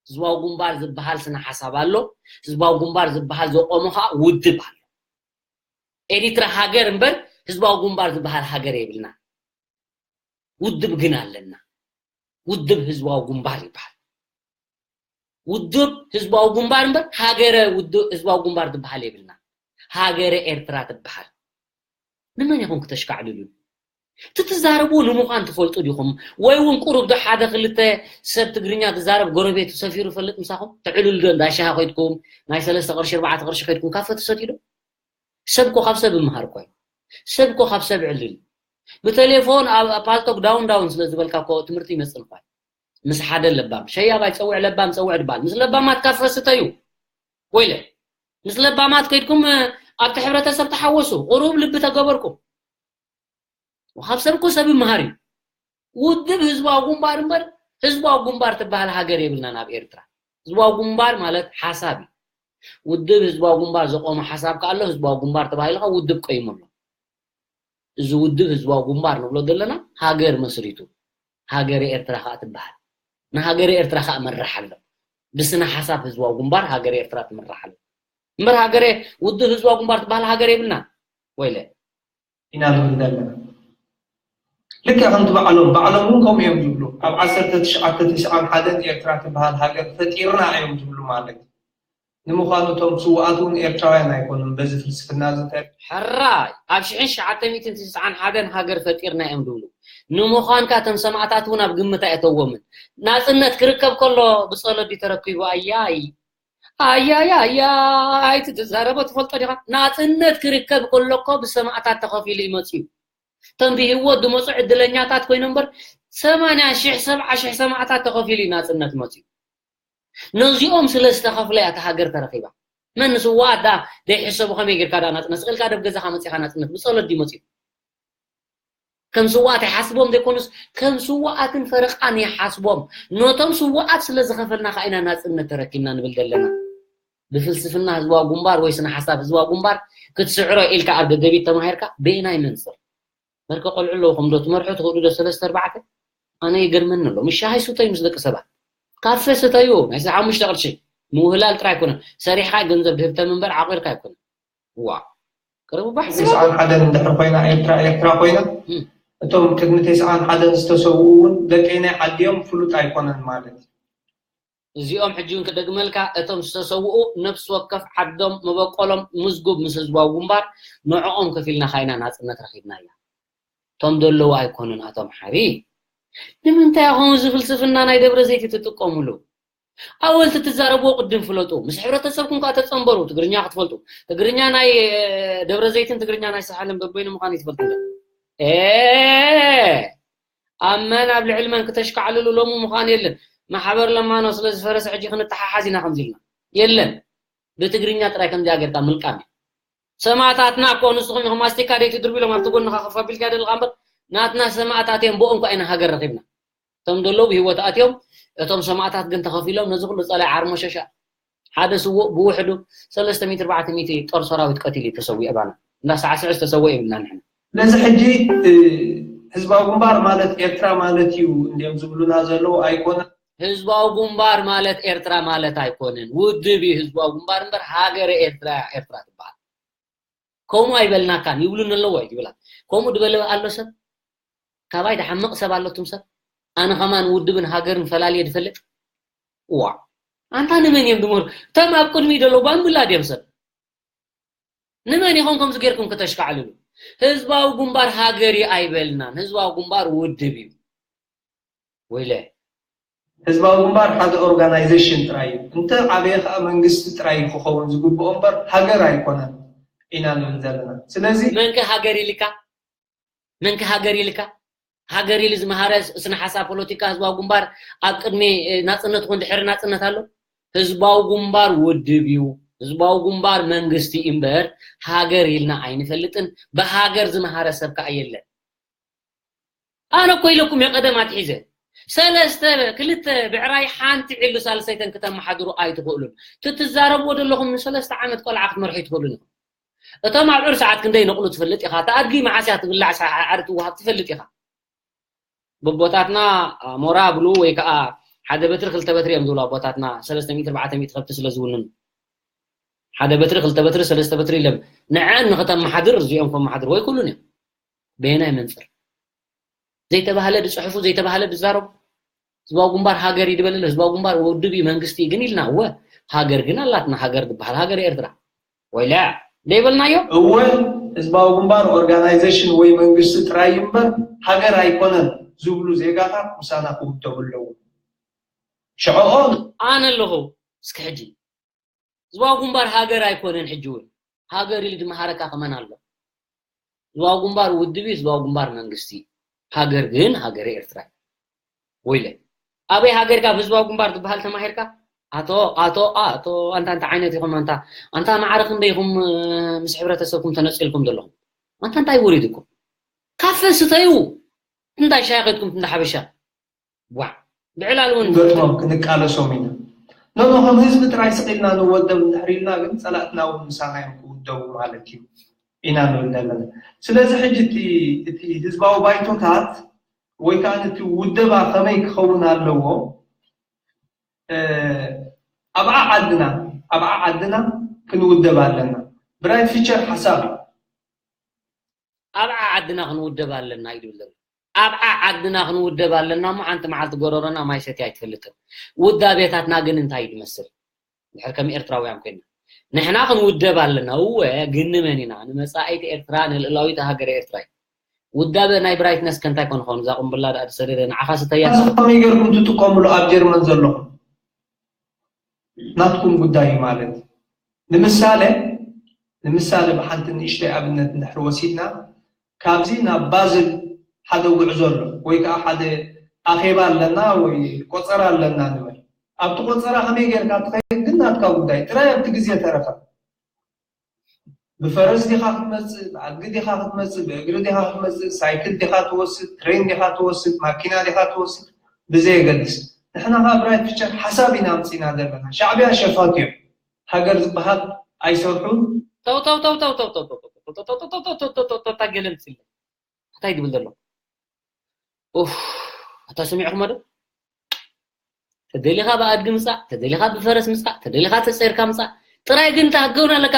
ህዝባዊ ግንባር ዝበሃል ስነ ሓሳብ ኣሎ። ህዝባዊ ግንባር ዝበሃል ዘቆመ ከዓ ውድብ ኣሎ። ኤሪትራ ሃገር እምበር ህዝባዊ ግንባር ዝበሃል ሃገር የብልና። ውድብ ግን ኣለና። ውድብ ህዝባዊ ግንባር ይበሃል። ውድብ ህዝባዊ ግንባር እምበር ሃገረ ውድብ ህዝባዊ ግንባር ትበሃል የብልና። ሃገረ ኤርትራ ትበሃል። ንመን ኢኹም ክተሽካዕልሉ? እቲ ትዛረብዎ ንምዃን ትፈልጡ ዲኹም? ወይ እውን ቁሩብ ዶ ሓደ ክልተ ሰብ ትግርኛ ዝዛረብ ጎረቤቱ ሰፊሩ ይፈልጥ ምሳኹም? ትዕልሉ ዶ እንዳ ሻሂ ከይድኩም፣ ናይ ሰለስተ ቅርሺ፣ ኣርባዕተ ቅርሺ ከይድኩም ካፈ ትሰትዩ ዶ? ሰብ እኮ ካብ ሰብ ይምሃር እኮ እዩ። ሰብ እኮ ካብ ሰብ ይዕልል። ብቴሌፎን ኣብ፣ ኣብ ፓልቶክ ዳውን ዳውን ስለ ዝበልካ እኮ ትምህርቲ ይመጽእ እኮ እዩ። ምስ ሓደ ለባም፣ ሸያባይ ጸውዕ ለባም ጸውዕ ድባል። ምስ ለባማት ካፈ ስተዩ። ወይለ፣ ምስ ለባማት ከይድኩም፣ እ፣ ኣብቲ ሕብረተሰብ ተሓወሱ። ቁሩብ ልቢ ተገበርኩም። ካብ ሰብ እኮ ሰብ ይምሃር እዩ። ውድብ ህዝባዊ ግንባር እምበር ህዝባዊ ግንባር ትበሃል ሃገር የብልናን ኣብ ኤርትራ። ህዝባዊ ግንባር ማለት ሓሳብ እዩ። ውድብ ህዝባዊ ግንባር ዘቆመ ሓሳብ ከኣ ኣሎ፣ ህዝባዊ ግንባር ተባሂሉ ከኣ ውድብ ቆይሙ ኣሎ። እዚ ውድብ ህዝባዊ ግንባር ንብሎ ዘለና ሃገር መስሪቱ፣ ሃገረ ኤርትራ ከኣ ትበሃል። ንሃገረ ኤርትራ ከኣ መራሕ ኣሎ። ብስነ ሓሳብ ህዝባዊ ግንባር ሃገረ ኤርትራ ትምራሕ ኣሎ። እምበር ሃገረ፣ ውድብ ህዝባዊ ግንባር ትበሃል ሃገር የብልና። ወይለ። ኢና ንብል ዘለና። ልክዕ ከምቲ ባዕሎም፣ ባዕሎም እውን ከምኡ እዮም ዝብሉ። ኣብ ዓሰርተ ትሽዓተ ተስዓን ሓደን ኤርትራ ትበሃል ሃገር ፈጢርና እዮም ዝብሉ ማለት እዩ። ንምዃኑ እቶም ስውኣት እውን ኤርትራውያን ኣይኮኑን። በዚ ፍልስፍና እዚ እንታይ? ሕራይ፣ ኣብ ሽሕን ትሽዓተ ሚእትን ተስዓን ሓደን ሃገር ፈጢርና እዮም ዝብሉ። ንምዃንካ እቶም ሰማእታት እውን ኣብ ግምት ኣየእተዎምን። ናጽነት ክርከብ ከሎ ብጸሎት ድዩ ተረኪቡ? ኣያይ፣ ኣያይ፣ ኣያይ፣ ትዛረቦ ትፈልጦ ዲኻ? ናጽነት ክርከብ ከሎ እኮ ብሰማእታት ተኸፊሉ እዩ መጺኡ። እቶም ብህይወት ዝመጹ ዕድለኛታት ኮይኖም እምበር፣ ሰማንያ ሽሕ፣ ሰብዓ ሽሕ ሰማእታት ተኸፊሉ እዩ ናጽነት መጺኡ። ነዚኦም ስለ ዝተኸፍለ እያ እታ ሃገር ተረኺባ። መን ንስውኣት ደኣ ዘይሕሰቡ ከመይ ጌርካ ደኣ ናጽነት? ስቕ ኢልካ ደብ ገዛኻ መጺኻ ናጽነት ብጸሎት ድዩ መጺኡ? ከም ስውኣት ኣይሓስቦም ዘይኮኑስ፣ ከም ስውኣትን ፈረቓን ይሓስቦም። ነቶም ስውኣት ስለ ዝኸፈልና ከኣ ኢና ናጽነት ተረኪብና ንብል ዘለና። ብፍልስፍና ህዝባዊ ግንባር ወይ ስነ ሓሳብ ህዝባዊ ግንባር ክትስዕሮ ኢልካ ኣብ ደደቢት ተማሂርካ በየናይ መንጽር? በርከ ቆልዑ ኣለውኹም ዶ ትመርሑ ትኽእሉ ዶ ሰለስተ ኣርባዕተ? ኣነ ይገርመኒ ኣሎ። ምስ ሻሂ ስተዩ ምስ ደቂ ሰባት። ካፌ ስተዩ፣ ናይ ሓሙሽተ ቅርሺ ምውህላል ጥራይ ኣይኮነን። ሰሪሕካ ገንዘብ ድህብተም እምበር ዓቂርካ ኣይኮነን። ዋ። ቅርቡ ባሕ ተስዓን ሓደን እንድሕር ኮይና ኤርትራ፣ ኤርትራ ኮይና፣ እም። እቶም ቅድሚ ተስዓን ሓደን ዝተሰውኡ እውን ደቀይ ናይ ዓዲ እዮም፣ ፍሉጥ ኣይኮነን ማለት እዩ። እዚኦም ሕጂ እውን ክደግመልካ፣ እቶም ዝተሰውኡ ነፍሲ ወከፍ ዓዶም፣ መበቆሎም፣ ምዝጉብ ምስ ህዝባዊ ግንባር፣ ንዕኦም ከፊልና ካይና ናጽነት ረኺብናያ። እቶም ዘለዉ ኣይኮኑን ኣቶም ሓሪ። ንምንታይ ኢኹም እዚ ፍልስፍና ናይ ደብረ ዘይት ትጥቀሙሉ? ኣወል እቲ ትዛረብዎ ቅድም ፍለጡ። ምስ ሕብረተሰብኩም ከኣ ተጸንበሩ፣ ትግርኛ ክትፈልጡ። ትግርኛ ናይ፣ እ፣ ደብረ ዘይትን ትግርኛ ናይ ሳሕልን በበይኑ ምዃኑ ይትፈልጡ ዶ? ኤ፣ ኣብ መን ኣብ ልዕሊ መን ክተሽካዕልሉ ሎሚ ምዃኑ የለን። ማሕበር ለማኖ ስለ ዝፈረሰ ሕጂ ክንተሓሓዝ ኢና ከምዚ ኢልና። የለን። ብትግርኛ ጥራይ ከምዚኣ ጌርካ ምልቃም እዩ። ሰማእታትና እኮ ንስኹም ኢኹም ማስቲካ ደይ ትድርቡ ኢሎም ኣብቲ ጎንኻ ከፍ ኣቢልካ ደልኻ እምበር፣ ናትና ሰማእታት እዮም፣ ብኦም ከኣ ኢና ሃገር ረኺብና። እቶም ዘለዉ ብህይወት ኣትዮም፣ እቶም ሰማእታት ግን ተኸፊሎም ነዚ ኩሉ ጸላኢ ዓርሞሸሻ ሓደ ስዉእ ብውሕዱ ሰለስተ ሚእቲ ኣርባዕተ ሚእቲ ጦር ሰራዊት ቀቲሉ እዩ ተሰዊኡ። ባና እንዳሳዕስዕ ዝተሰወ የብልና ንሕና። ስለዚ ሕጂ ህዝባዊ ግንባር ማለት ኤርትራ ማለት እዩ እንዲም ዝብሉና ዘለዉ ኣይኮነን። ህዝባዊ ግንባር ማለት ኤርትራ ማለት ኣይኮነን። ውድብ እዩ ህዝባዊ ግንባር እምበር ሃገረ ኤርትራ ኤርትራ ትበሃል። ከምኡ ኣይበልናካን ይብሉኒ ኣለዎ ይብላ። ከምኡ ድበለ ኣሎ ሰብ ካባይ ድሓምቕ ሰብ ኣለቱም ሰብ ኣነ ከማን ውድብን ሃገርን ፈላልየ ድፈልጥ። እዋ ኣንታ ንመን እዮም ድመሩ? እቶም ኣብ ቅድሚ ደሎ ባምብላ ድዮም ሰብ ንመን ኢኹም ከምዚ ጌርኩም ክተሽካዕልሉ? ህዝባዊ ግንባር ሃገር እዩ ኣይበልናን። ህዝባዊ ግንባር ውድብ እዩ። ወይለ ህዝባዊ ግንባር ሓደ ኦርጋናይዜሽን ጥራይ እዩ። እንተ ዓበየ ከዓ መንግስቲ ጥራይ እዩ ክኸውን ዝግብኦ እምበር ሃገር ኣይኮነን ኢና ንብል ዘለና። ስለዚ መንከ ሃገር ኢልካ መንከ ሃገር ኢልካ ሃገር ኢሉ ዝመሃረ ስነ ሓሳብ ፖለቲካ ህዝባዊ ግንባር ኣብ ቅድሚ ናፅነት ይኹን ድሕሪ ናፅነት ኣሎ? ህዝባዊ ግንባር ውድብ እዩ። ህዝባዊ ግንባር መንግስቲ እዩ እምበር ሃገር ኢልና ኣይንፈልጥን። ብሃገር ዝመሃረ ሰብ ከዓ የለን። ኣነ እኮ ኢለኩም እየ ቀደም ኣትሒዘ ሰለስተ ክልተ ብዕራይ ሓንቲ ዒሉ ሳልሰይተን ክተመሓድሩ ኣይትኽእሉን። እቲ ትዛረብዎ ዘለኹም ንሰለስተ ዓመት ቆልዓ ክትመርሑ ኣይትኽእሉን ኢኹም። እቶም ኣብ ዑር ሰዓት ክንደይ ነቕሉ ትፈልጥ ኢኻ። እቲ ኣድጊ መዓስ እያ ትብላዕ ሰዓ ዓርኪ ትወሃብ ትፈልጥ ኢኻ። በቦታትና ሞራ ብሉ ወይ ከዓ ሓደ በትሪ ክልተ በትሪ እዮም ዝብሉ ኣቦታትና ሰለስተ ሚእቲ ኣርባዕተ ሚእቲ ከብቲ ስለ ዝውንኑ ሓደ በትሪ ክልተ በትሪ ሰለስተ በትሪ ኢሎም ንዐን ንክተመሓድር እዚኦም ከመሓድር ወይ ኩሉን እዮም በየናይ መንፅር ዘይተባህለ ዝፅሕፉ ዘይተባህለ ዝዛረቡ ህዝባዊ ግንባር ሃገር እዩ ዝበለለ ህዝባዊ ግንባር ውድብ እዩ መንግስቲ እዩ ግን ኢልና እወ ሃገር ግን ኣላትና ሃገር ዝበሃል ሃገር ኤርትራ ወይላ ደይበልናዮ እወ ህዝባዊ ግንባር ኦርጋናይዜሽን ወይ መንግስቲ ጥራይ እምበር ሃገር ኣይኮነን ዝብሉ ዜጋታት ምሳና ክውደቡ ኣለዎም ሽዕኦም ኣነ ኣለኹ እስኪ ሕጂ ህዝባዊ ግንባር ሃገር ኣይኮነን ሕጂ እውን ሃገር ኢሉ ዝመሃረካ ከመን ኣሎ ህዝባዊ ግንባር ውድብ እዩ ህዝባዊ ግንባር መንግስቲ እዩ ሃገር ግን ሃገረ ኤርትራ እዩ ወይለ ኣበይ ሃገርካ ብህዝባዊ ግንባር ዝበሃል ተማሂርካ ኣቶ ኣቶ ኣቶ ኣንታ እንታይ ዓይነት ኢኹም ኣንታ ኣንታ ማዕረ ክንደይ ኢኹም ምስ ሕብረተሰብኩም ተነፂልኩም ዘለኹም ኣንታ እንታይ ወሪድኩም ካፈ ስተዩ እንታይ ሻይ ከድኩም እንዳ ሓበሻ ዋዕ ብዕላል እውን ንገጥሞም ክንቃለሶም ኢና ኖኖ ከም ህዝቢ ጥራይ ስቕ ኢልና ንወደብ እንድሕር ኢልና ግን ጸላእትና እውን ምሳና እዮም ክውደቡ ማለት እዩ ኢና ንብል ዘለና ስለዚ ሕጂ እቲ ህዝባዊ ባይቶታት ወይ ከዓ እቲ ውደባ ከመይ ክኸውን ኣለዎ ኣብዓ ዓድና ኣብዓ ዓድና ክንውደብ ኣለና ብራይት ፊቸር ሓሳብ እዩ ኣብዓ ዓድና ክንውደብ ኣለና እዩ ዝብል ዘሎ ኣብዓ ዓድና ክንውደብ ኣለና እሞ ሓንቲ መዓልቲ ጎረሮና ማይ ሰትያ ኣይትፈልጥን ውዳቤታትና ግን እንታይ እዩ ዝመስል ድሕር ከም ኤርትራውያን ኮይና ንሕና ክንውደብ ኣለና እወ ግን ንመን ኢና ንመጻኢት ኤርትራ ንልእላዊት ሃገር ኤርትራ እዩ ውዳበ ናይ ብራይትነስ ከንታይ ኮን ኾን እዛ ቁምብላ ደኣ ዝሰደደ ንዓኻ ስተያ ከመይ ገርኩም ትጥቀምሉ ኣብ ጀርመን ዘለኹም ናትኩም ጉዳይ ማለት ንምሳሌ ንምሳሌ ብሓንቲ ንእሽተይ ኣብነት እንድሕር ወሲድና ካብዚ ናብ ባዝል ሓደ ጉዕዞ ኣሎ ወይ ከዓ ሓደ ኣኼባ ኣለና ወይ ቆፀራ ኣለና ንበል ኣብቲ ቆፀራ ከመይ ጌርካ ትኸይድ ግን ናትካ ጉዳይ ጥራይ ኣብቲ ግዜ ተረፈ ብፈረስ ዲኻ ክትመፅእ ብኣድጊ ዲኻ ክትመፅእ ብእግሪ ዲኻ ክትመፅእ ሳይክል ዲኻ ትወስድ ትሬን ዲኻ ትወስድ ማኪና ዲኻ ትወስድ ብዘየገድስ ንሕና ከዓ ብራይት ፊቸር ሓሳብ ኢና ኣምፂና ዘለና ሻዕብያ ሸፋቱ እዮም ሃገር ዝበሃል ኣይሰርሑን ተው ተው ተው ተው ተው ተው ተው ተው ተው ተው ተው ገለ ምፅለ እንታይ ድብል ዘሎ ኡፍ ኣታ ሰሚዕኹም ዶ ተደሊኻ ብኣድጊ ምፃእ ተደሊኻ ብፈረስ ምፃእ ተደሊኻ ተፀርካ ምፃእ ጥራይ ግን ተሃገውን ኣለካ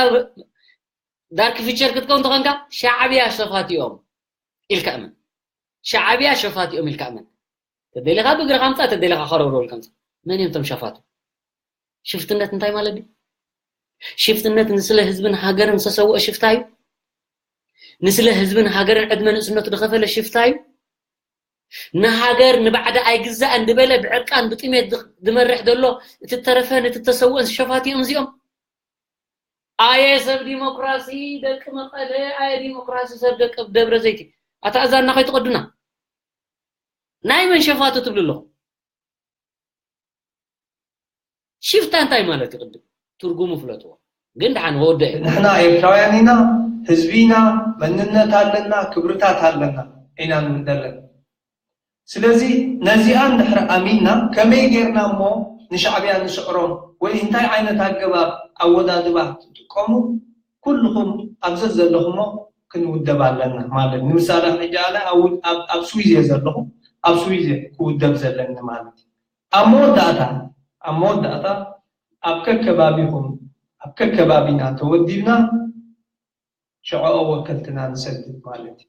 ዳርክ ፊቸር ክትከውን ተኾንካ ሻዕብያ ሸፋቲኦም ኢልካ እመን ሻዕብያ ሸፋቲኦም ኢልካ እመን ተደሊኻ ብእግርኻ ምፃእ ተደሊኻ ከረብረው ኢልካ ምፃእ መን እዮም ቶም ሸፋቱ ሽፍትነት እንታይ ማለት እዩ ሽፍትነት ንስለ ህዝብን ሃገርን ዝተሰውአ ሽፍታ እዩ ንስለ ህዝብን ሃገርን ዕድመ ንእስነቱ ዝኸፈለ ሽፍታ እዩ ንሃገር ንባዕዲ ኣይግዛእን ዝበለ ብዕርቃን ብጥሜት ዝመርሕ ዘሎ እቲ ተረፈን እቲ ተሰውአን ሸፋት እዮም እዚኦም ኣየ ሰብ ዲሞክራሲ ደቂ መቐለ ኣየ ዲሞክራሲ ሰብ ደቂ ደብረ ዘይቲ ኣታ እዛና ከይትቐዱና ናይ መን ሸፋቱ ትብሉ ኣለኹም ሽፍታ እንታይ ማለት ይቕድም ትርጉሙ ፍለጥዎ ግን ደሓን ወደ ንሕና ኤርትራውያን ኢና ህዝቢ ኢና መንነት ኣለና ክብርታት ኣለና ኢና ንብል ዘለና ስለዚ ነዚኣ እንድሕር ኣሚንና ከመይ ጌርና እሞ ንሻዕብያ ንስዕሮም ወይ እንታይ ዓይነት ኣገባብ ኣወዳድባ ትጥቀሙ፣ ኩልኹም ኣብ ዘዘለኹሞ ክንውደብ ኣለና ማለት። ንምሳሌ ሕጂ ኣነ ኣብ ኣብ- ኣብ ስዊዝ እየ ዘለኹ፣ ኣብ ስዊዝ እየ ክውደብ ዘለኒ ማለት እዩ። ኣብ መወዳእታ ኣብ መወዳእታ ኣብ ከከባቢኹም ኣብ ከከባቢና ተወዲብና ሽዕኦ ወከልትና ንሰድድ ማለት እዩ።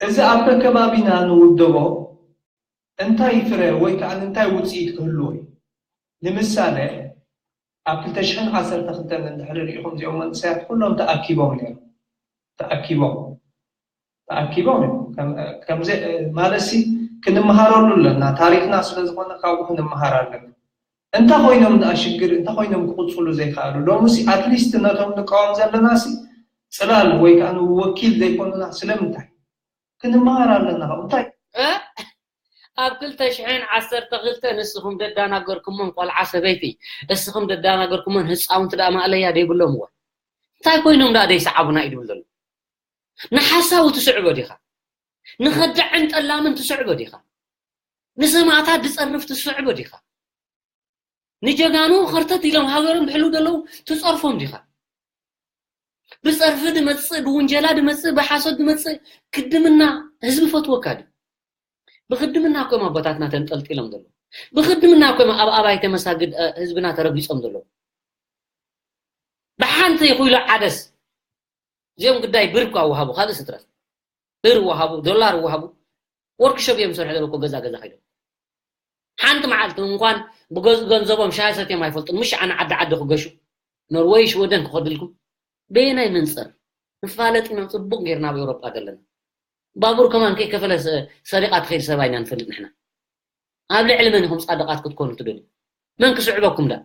እዚ ኣብ ከከባቢና ንውደቦ እንታይ ፍረ ወይ ከዓ እንታይ ውፅኢት ክህልዎ እዩ? ንምሳሌ ኣብ ክልተ ሽሕን ዓሰርተ ክልተን እንድሕሪ ሪኢኹም እዚኦም መንእሰያት ኩሎም ተኣኪቦም ነይሮም። ተኣኪቦም ተኣኪቦም እዮም። ከም- ከምዚ ማለት ሲ ክንመሃረሉ ኣለና። ታሪክና ስለ ዝኾነ ካብኡ ክንመሃር ኣለና። እንታይ ኮይኖም ደኣ ሽግር እንታይ ኮይኖም ክቕፅሉ ዘይከኣሉ? ሎሚ ሲ ኣትሊስት ነቶም ንቃወም ዘለና ሲ ፅላል ወይ ከዓ ወኪል ዘይኮኑና ስለምንታይ? ክንመሃር ኣለና። ካብ እንታይ እ? ኣብ ክልተ ሽሕን ዓሰርተ ክልተ ንስኹም ደዳናገርኩሞን ቆልዓ ሰበይቲ እስኹም ደዳናገርኩሞን ህፃውንቲ ደኣ ማእለያ ደይብሎም እወ እንታይ ኮይኖም ደኣ ደይሰዓቡና እዩ ድብል ዘሎ ንሓሳዊ ትስዕቦ ዲኻ ንኸዳዕን ጠላምን ትስዕቦ ዲኻ ንሰማእታት ድፀርፍ ትስዕቦ ዲኻ ንጀጋኑ ኸርተት ኢሎም ሃገሮም ድሕሉ ዘለዉ ትፀርፎም ዲኻ ብፀርፊ ድመፅእ ብውንጀላ ድመፅእ ብሓሶት ድመፅእ ክድምና ህዝቢ ፈትወካ ድዩ ብክድምና እኮ እዮም ኣቦታትና ተንጠልጢሎም ዘለዉ ብክድምና እኮ እዮም ኣብ ኣባይተ መሳግድ ህዝብና ተረጊፆም ዘለዉ ብሓንቲ ይኹይሎ ዓደስ እዚኦም ግዳይ ብር እኳ ወሃቡ ካልእ ስትረፍ ብር ወሃቡ ዶላር ወሃቡ ወርክሾፕ እዮም ዝሰርሑ ዘለዉ ገዛ ገዛ ከይዶም ሓንቲ መዓልቲ እንኳን ብገዝኡ ገንዘቦም ሻሂ ሰትዮም ኣይፈልጡን ምሽ ኣነ ዓዲ ዓዲ ክገሹ ኖርወይ ሽወደን ክኸድልኩም በየናይ መንፅር ንፋለጥ ኢና ፅቡቅ ጌርና ኣብ ኤውሮጳ ዘለና ባቡር ከማን ከይከፈለ ሰሪቃ ትኸይድ ሰብኣይ ኢና ንፈልጥ ንሕና ኣብ ልዕሊ መን ኢኹም ፃድቃት ክትኮኑ ትደልዩ መን ክስዕበኩም ዳ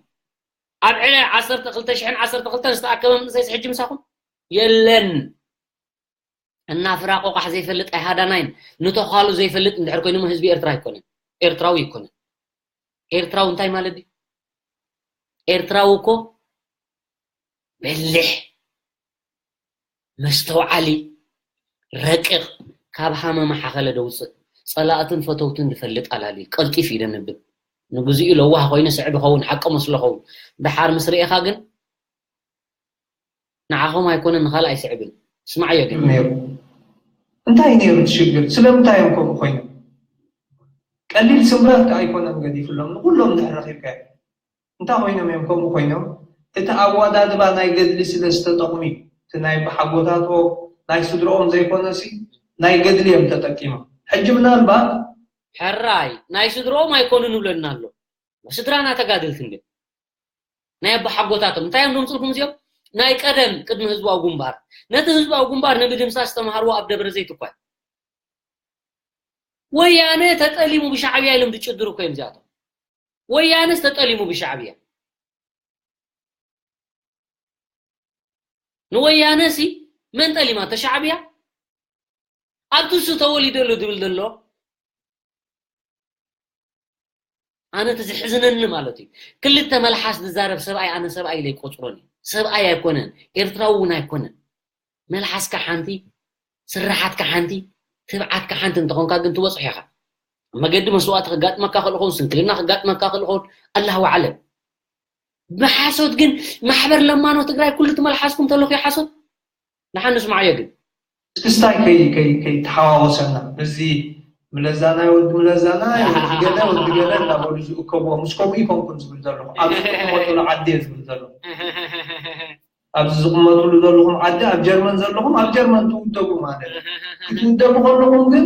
ኣብ ዕለ ዓሰርተ ክልተ ሽሕን ዓሰርተ ክልተን ዝተኣከበ መንእሰይስ ሕጂ ምሳኹም የለን እናፍራ ቆቃሕ ዘይፈልጥ ኣይሃዳናይን ንተዃሉ ዘይፈልጥ እንድሕር ኮይኑሞ ህዝቢ ኤርትራ ኣይኮነን ኤርትራዊ ኣይኮነን ኤርትራዊ እንታይ ማለት ድዩ ኤርትራዊ እኮ በሊሕ መስተውዓሊ ረቂቕ ካብ ሃመማ ሓኸለ ደውፅእ ፀላእትን ፈተውትን ዝፈልጥ ኣላሊ ቀልጢፍ እዩ ደንብብ ንግዚኡ ለዋህ ኮይኑ ስዕብ ይኸውን ሓቂ መስሎ ኸውን ደሓር ምስ ርኢኻ ግን ንዓኹም ኣይኮነን ንኻልእ ኣይስዕብን ስማዕዮ ግን ነይሩ እንታይ ነይሩ እቲ ሽግር ስለምንታይ እዮም ከምኡ ኮይኖም ቀሊል ስምረት ከ ኣይኮነን ገዲፍሎም ንኩሎም ድሕር ረኪብካዮ እንታይ ኮይኖም እዮም ከምኡ ኮይኖም እቲ ኣወዳድባ ናይ ገድሊ ስለ ዝተጠቕሙ እዩ እቲ ናይ ብሓጎታቶ ናይ ስድርኦም ዘይኮነሲ ናይ ገድሊ እዮም ተጠቂሞም ሕጂ ምናልባት ሕራይ ናይ ስድርኦም ኣይኮኑን ይብለና ኣሎ ስድራና ተጋደልቲ እንድዮም ናይ ኣቦሓጎታቶም እንታይ እዮም ዘምፅልኩም እዚኦም ናይ ቀደም ቅድሚ ህዝባዊ ግንባር ነቲ ህዝባዊ ግንባር ንምድምሳስ ዝተምሃርዎ ኣብ ደብረ ዘይት እኳ ወያነ ተጠሊሙ ብሻዕብያ ኢሎም ዝጭድሩ እኮ እዮም እዚኣቶም ወያነስ ተጠሊሙ ብሻዕብያ ንወያነ ሲ መን ጠሊማ ተሻዕብያ ኣብቲ እሱ ተወሊደሉ ድብል ዘሎ ኣነ እቲ ዝሕዝነኒ ማለት እዩ ክልተ መልሓስ ዝዛረብ ሰብኣይ ኣነ ሰብኣይ ኢለ ይቆፅሮን እዩ ሰብኣይ ኣይኮነን ኤርትራዊ እውን ኣይኮነን መልሓስካ ሓንቲ ስራሓትካ ሓንቲ ትብዓትካ ሓንቲ እንተኾንካ ግን ትበፅሖ ኢኻ መገዲ መስዋእቲ ክጋጥመካ ክእል ኸውን ስንክልና ክጋጥመካ ክእል ኸውን ኣላሁ ኣዕለም ብሓሶት ግን ማሕበር ለማኖ ትግራይ ኩሉ ትመልሓስኩም ተለኹ ሓሶት ንሓን ንስማዕዮ ግን እስክስታይ ከይተሓዋወሰና እዚ ምለዛናይ ወዲ ምለዛናይ ወዲ ገለ ወዲ ገለ እናበሉ ዝእከብዎ ምስ ከምኡ ይኮንኩም ዝብል ዘለኹ ኣብዚ ዝቕመጥሉ ዓዲ እየ ዝብል ዘለኹ ኣብዚ ዝቕመጥሉ ዘለኹም ዓዲ ኣብ ጀርመን ዘለኹም ኣብ ጀርመን ትውደቡ ማለት ክትውደቡ ከለኹም ግን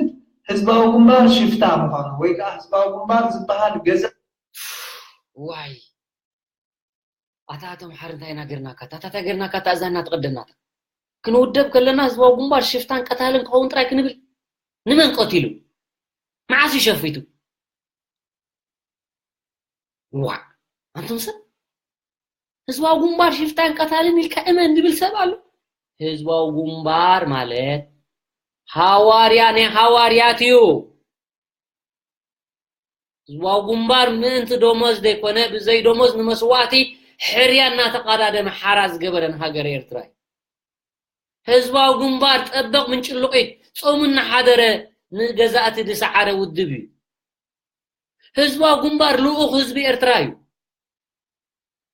ህዝባዊ ግንባር ሽፍታ ምዃኑ ወይ ከዓ ህዝባዊ ግንባር ዝበሃል ገዛ ዋይ ኣታ ተምሓር እንታይ ኢና ገርናካ ኣታ እንታይ ገርናካ ኣታ እዛና ትቐደናታ ክንውደብ ከለና ህዝባዊ ግንባር ሽፍታን ቀታልን ክኸውን ጥራይ ክንብል ንመን ቀቲሉ መዓስ ይሸፊቱ ዋ ኣንቱም ሰብ ህዝባዊ ግንባር ሽፍታን ቀታልን ኢልካ እመን ዝብል ሰብ ኣሎ ህዝባዊ ግንባር ማለት ሃዋርያ ናይ ሃዋርያት እዩ ህዝባዊ ግንባር ምእንቲ ደሞዝ ዘይኮነ ብዘይ ደሞዝ ንመስዋእቲ ሕርያ እናተቐዳደመ ሓራ ዝገበረ ንሃገር ኤርትራ እዩ ህዝባዊ ግንባር ጠበቕ ምንጭልቒት ጾሙ እናሓደረ ንገዛእቲ ዝሰዓረ ውድብ እዩ ህዝባዊ ግንባር ልኡኽ ህዝቢ ኤርትራ እዩ።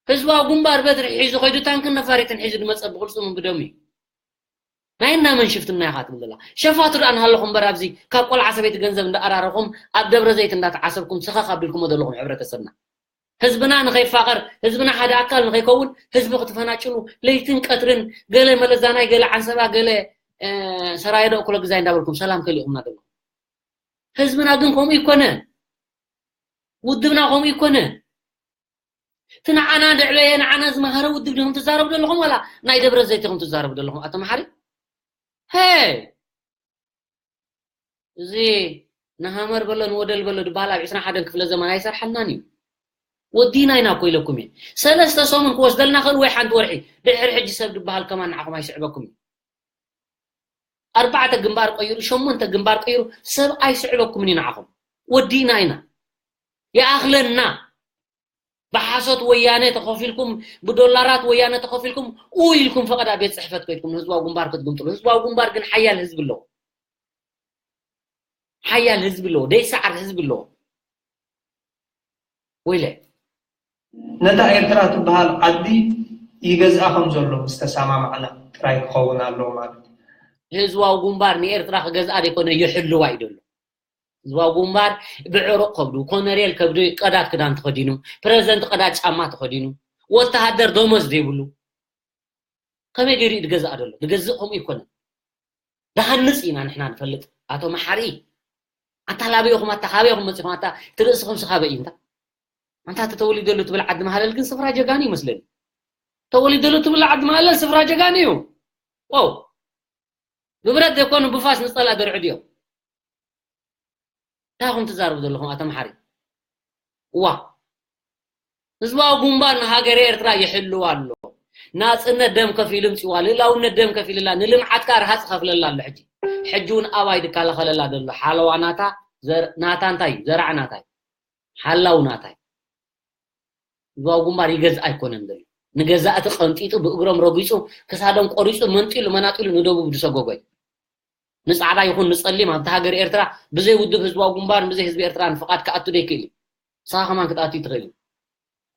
ህዝባዊ ግንባር በትሪ ሒዙ ከይዱ ታንክን ነፋሪትን ሒዙ ዝመጸ ብቕልጽሙ ብደሙ እዩ። ናይ እናመን ሽፍትና ኢኻ ትብል ዘላ? ሸፋቱ ደኣ ንሃለኹም እምበር ኣብዚ ካብ ቆልዓ ሰበይቲ ገንዘብ እንዳኣራረኹም ኣብ ደብረ ዘይት እንዳተዓሰብኩም ሰኸኽ ኣቢልኩሞ ዘለኹም ሕብረተሰብና። ህዝብና ንኸይፋቐር፣ ህዝብና ሓደ ኣካል ንኸይከውን፣ ህዝቢ ክትፈናጭሉ ለይትን ቀትርን ገለ መለዛናይ፣ ገለ ዓንሰባ፣ ገለ፣ እ፣ ሰራየ ዶ እኩለ ግዛይ እንዳበልኩም ሰላም ከሊእኹምና ዘለኹም። ህዝብና ግን ከምኡ ይኮነ። ውድብና ከምኡ ይኮነ። እቲ ንዓና ዘዕበየ፣ ንዓና ዝመሃረ ውድብ ዲኹም ትዛረቡ ዘለኹም ዋላ ናይ ደብረ ዘይት ኢኹም ትዛረቡ ዘለኹም? ኣቶ መሓሪ፣ ሄ፣ እዚ ንሃመር በሎ ንወደል በሎ ዝበሃል ኣብ ዕስራን ሓደን ክፍለ ዘመን ኣይሰርሓልናን እዩ። ወዲና ኢና እኮ ኢለኩም እየ። ሰለስተ ሰሙን ክወስደልና ክእል ወይ ሓንቲ ወርሒ። ድሕሪ ሕጂ ሰብ ዝበሃል ከማን ንዓኹም ኣይስዕበኩም እዩ። ኣርባዕተ ግንባር ቀይሩ፣ ሸሞንተ ግንባር ቀይሩ፣ ሰብ ኣይስዕበኩምን እዩ ንዓኹም። ወዲና ኢና። ይኣኽለና። ብሓሶት ወያነ ተኸፊልኩም፣ ብዶላራት ወያነ ተኸፊልኩም፣ ኡ ኢልኩም ፈቐዳ ቤት ጽሕፈት ከይድኩም ንህዝባዊ ግንባር ክትግምጥሉ። ህዝባዊ ግንባር ግን ሓያል ህዝቢ ኣለዎ። ሓያል ህዝቢ ኣለዎ። ደይሰዓር ህዝቢ ኣለዎ። ወይለ። ነታ ኤርትራ ትበሃል ዓዲ ይገዝኣ ከም ዘሎ ምስ ተሰማማዕና ጥራይ ክኸውን ኣለዎ ማለት እዩ። ህዝባዊ ግንባር ንኤርትራ ክገዝኣ ዘይኮነ ይሕልዋ እዩ ዘሎ። ህዝባዊ ግንባር ብዕሩቕ ከብዱ፣ ኮነሬል ከብዱ ቀዳድ ክዳን ተኸዲኑ፣ ፕረዚደንት ቀዳድ ጫማ ተኸዲኑ፣ ወተሃደር ደሞዝ ዘይብሉ፣ ከመይ ገይሩ እዩ ዝገዝኣ ዘሎ? ዝገዝእ ከምኡ ይኮነን። ዝሃንጽ ኢና ንሕና ንፈልጥ። ኣቶ መሓሪ፣ ኣታ ላበይ ኢኹም? ኣታ ካበይ ኢኹም መጺኹም? ኣታ እቲ ርእስኹም ስኻበ እዩ እንታ። ኣንታ እቲ ተወሊደሉ ትብል ዓዲ ማህለል ግን ስፍራ ጀጋኑ ይመስለኒ። ተወሊደሉ ትብል ዓዲ ማህለል ስፍራ ጀጋኑ እዩ። ዋው! ብብረት ዘይኮኑ ብፋስ ንጸላ ደርዑ ድዮም? እንታይ ኢኹም ትዛረቡ ዘለኹም ኣቶ መሓሪ? እዋ፣ ህዝባዊ ግንባር ንሃገረ ኤርትራ ይሕልዋ ኣሎ። ናጽነት ደም ከፊሉ ምጽዋ፣ ልእላውነት ደም ከፊልላ፣ ንልምዓት ከኣ ረሃጽ ከፍለላ ኣሎ። ሕጂ፣ ሕጂ እውን ኣባይ ድከላኸለላ ዘሎ ሓለዋ ናታ፣ ዘር-፣ ናታ እንታይ እዩ? ዘራዕ ናታ እዩ። ሓላው ናታ እዩ። ህዝባዊ ግንባር ይገዝእ ኣይኮነን ዘሎ። ንገዛእቲ ቀንጢጡ፣ ብእግሮም ረጊጹ፣ ክሳዶም ቆሪጹ፣ መንጢሉ፣ መናጢሉ ንደቡብ ዝሰጎጎ እዩ። ንጻዕዳ ይኹን ንጸሊም ኣብቲ ሃገር ኤርትራ ብዘይ ውድብ ህዝባዊ ግንባርን ብዘይ ህዝቢ ኤርትራን ፍቓድ ክኣቱ ደይክእል እዩ። ንስኻ ከማን ክትኣቱ ትኽእል እዩ።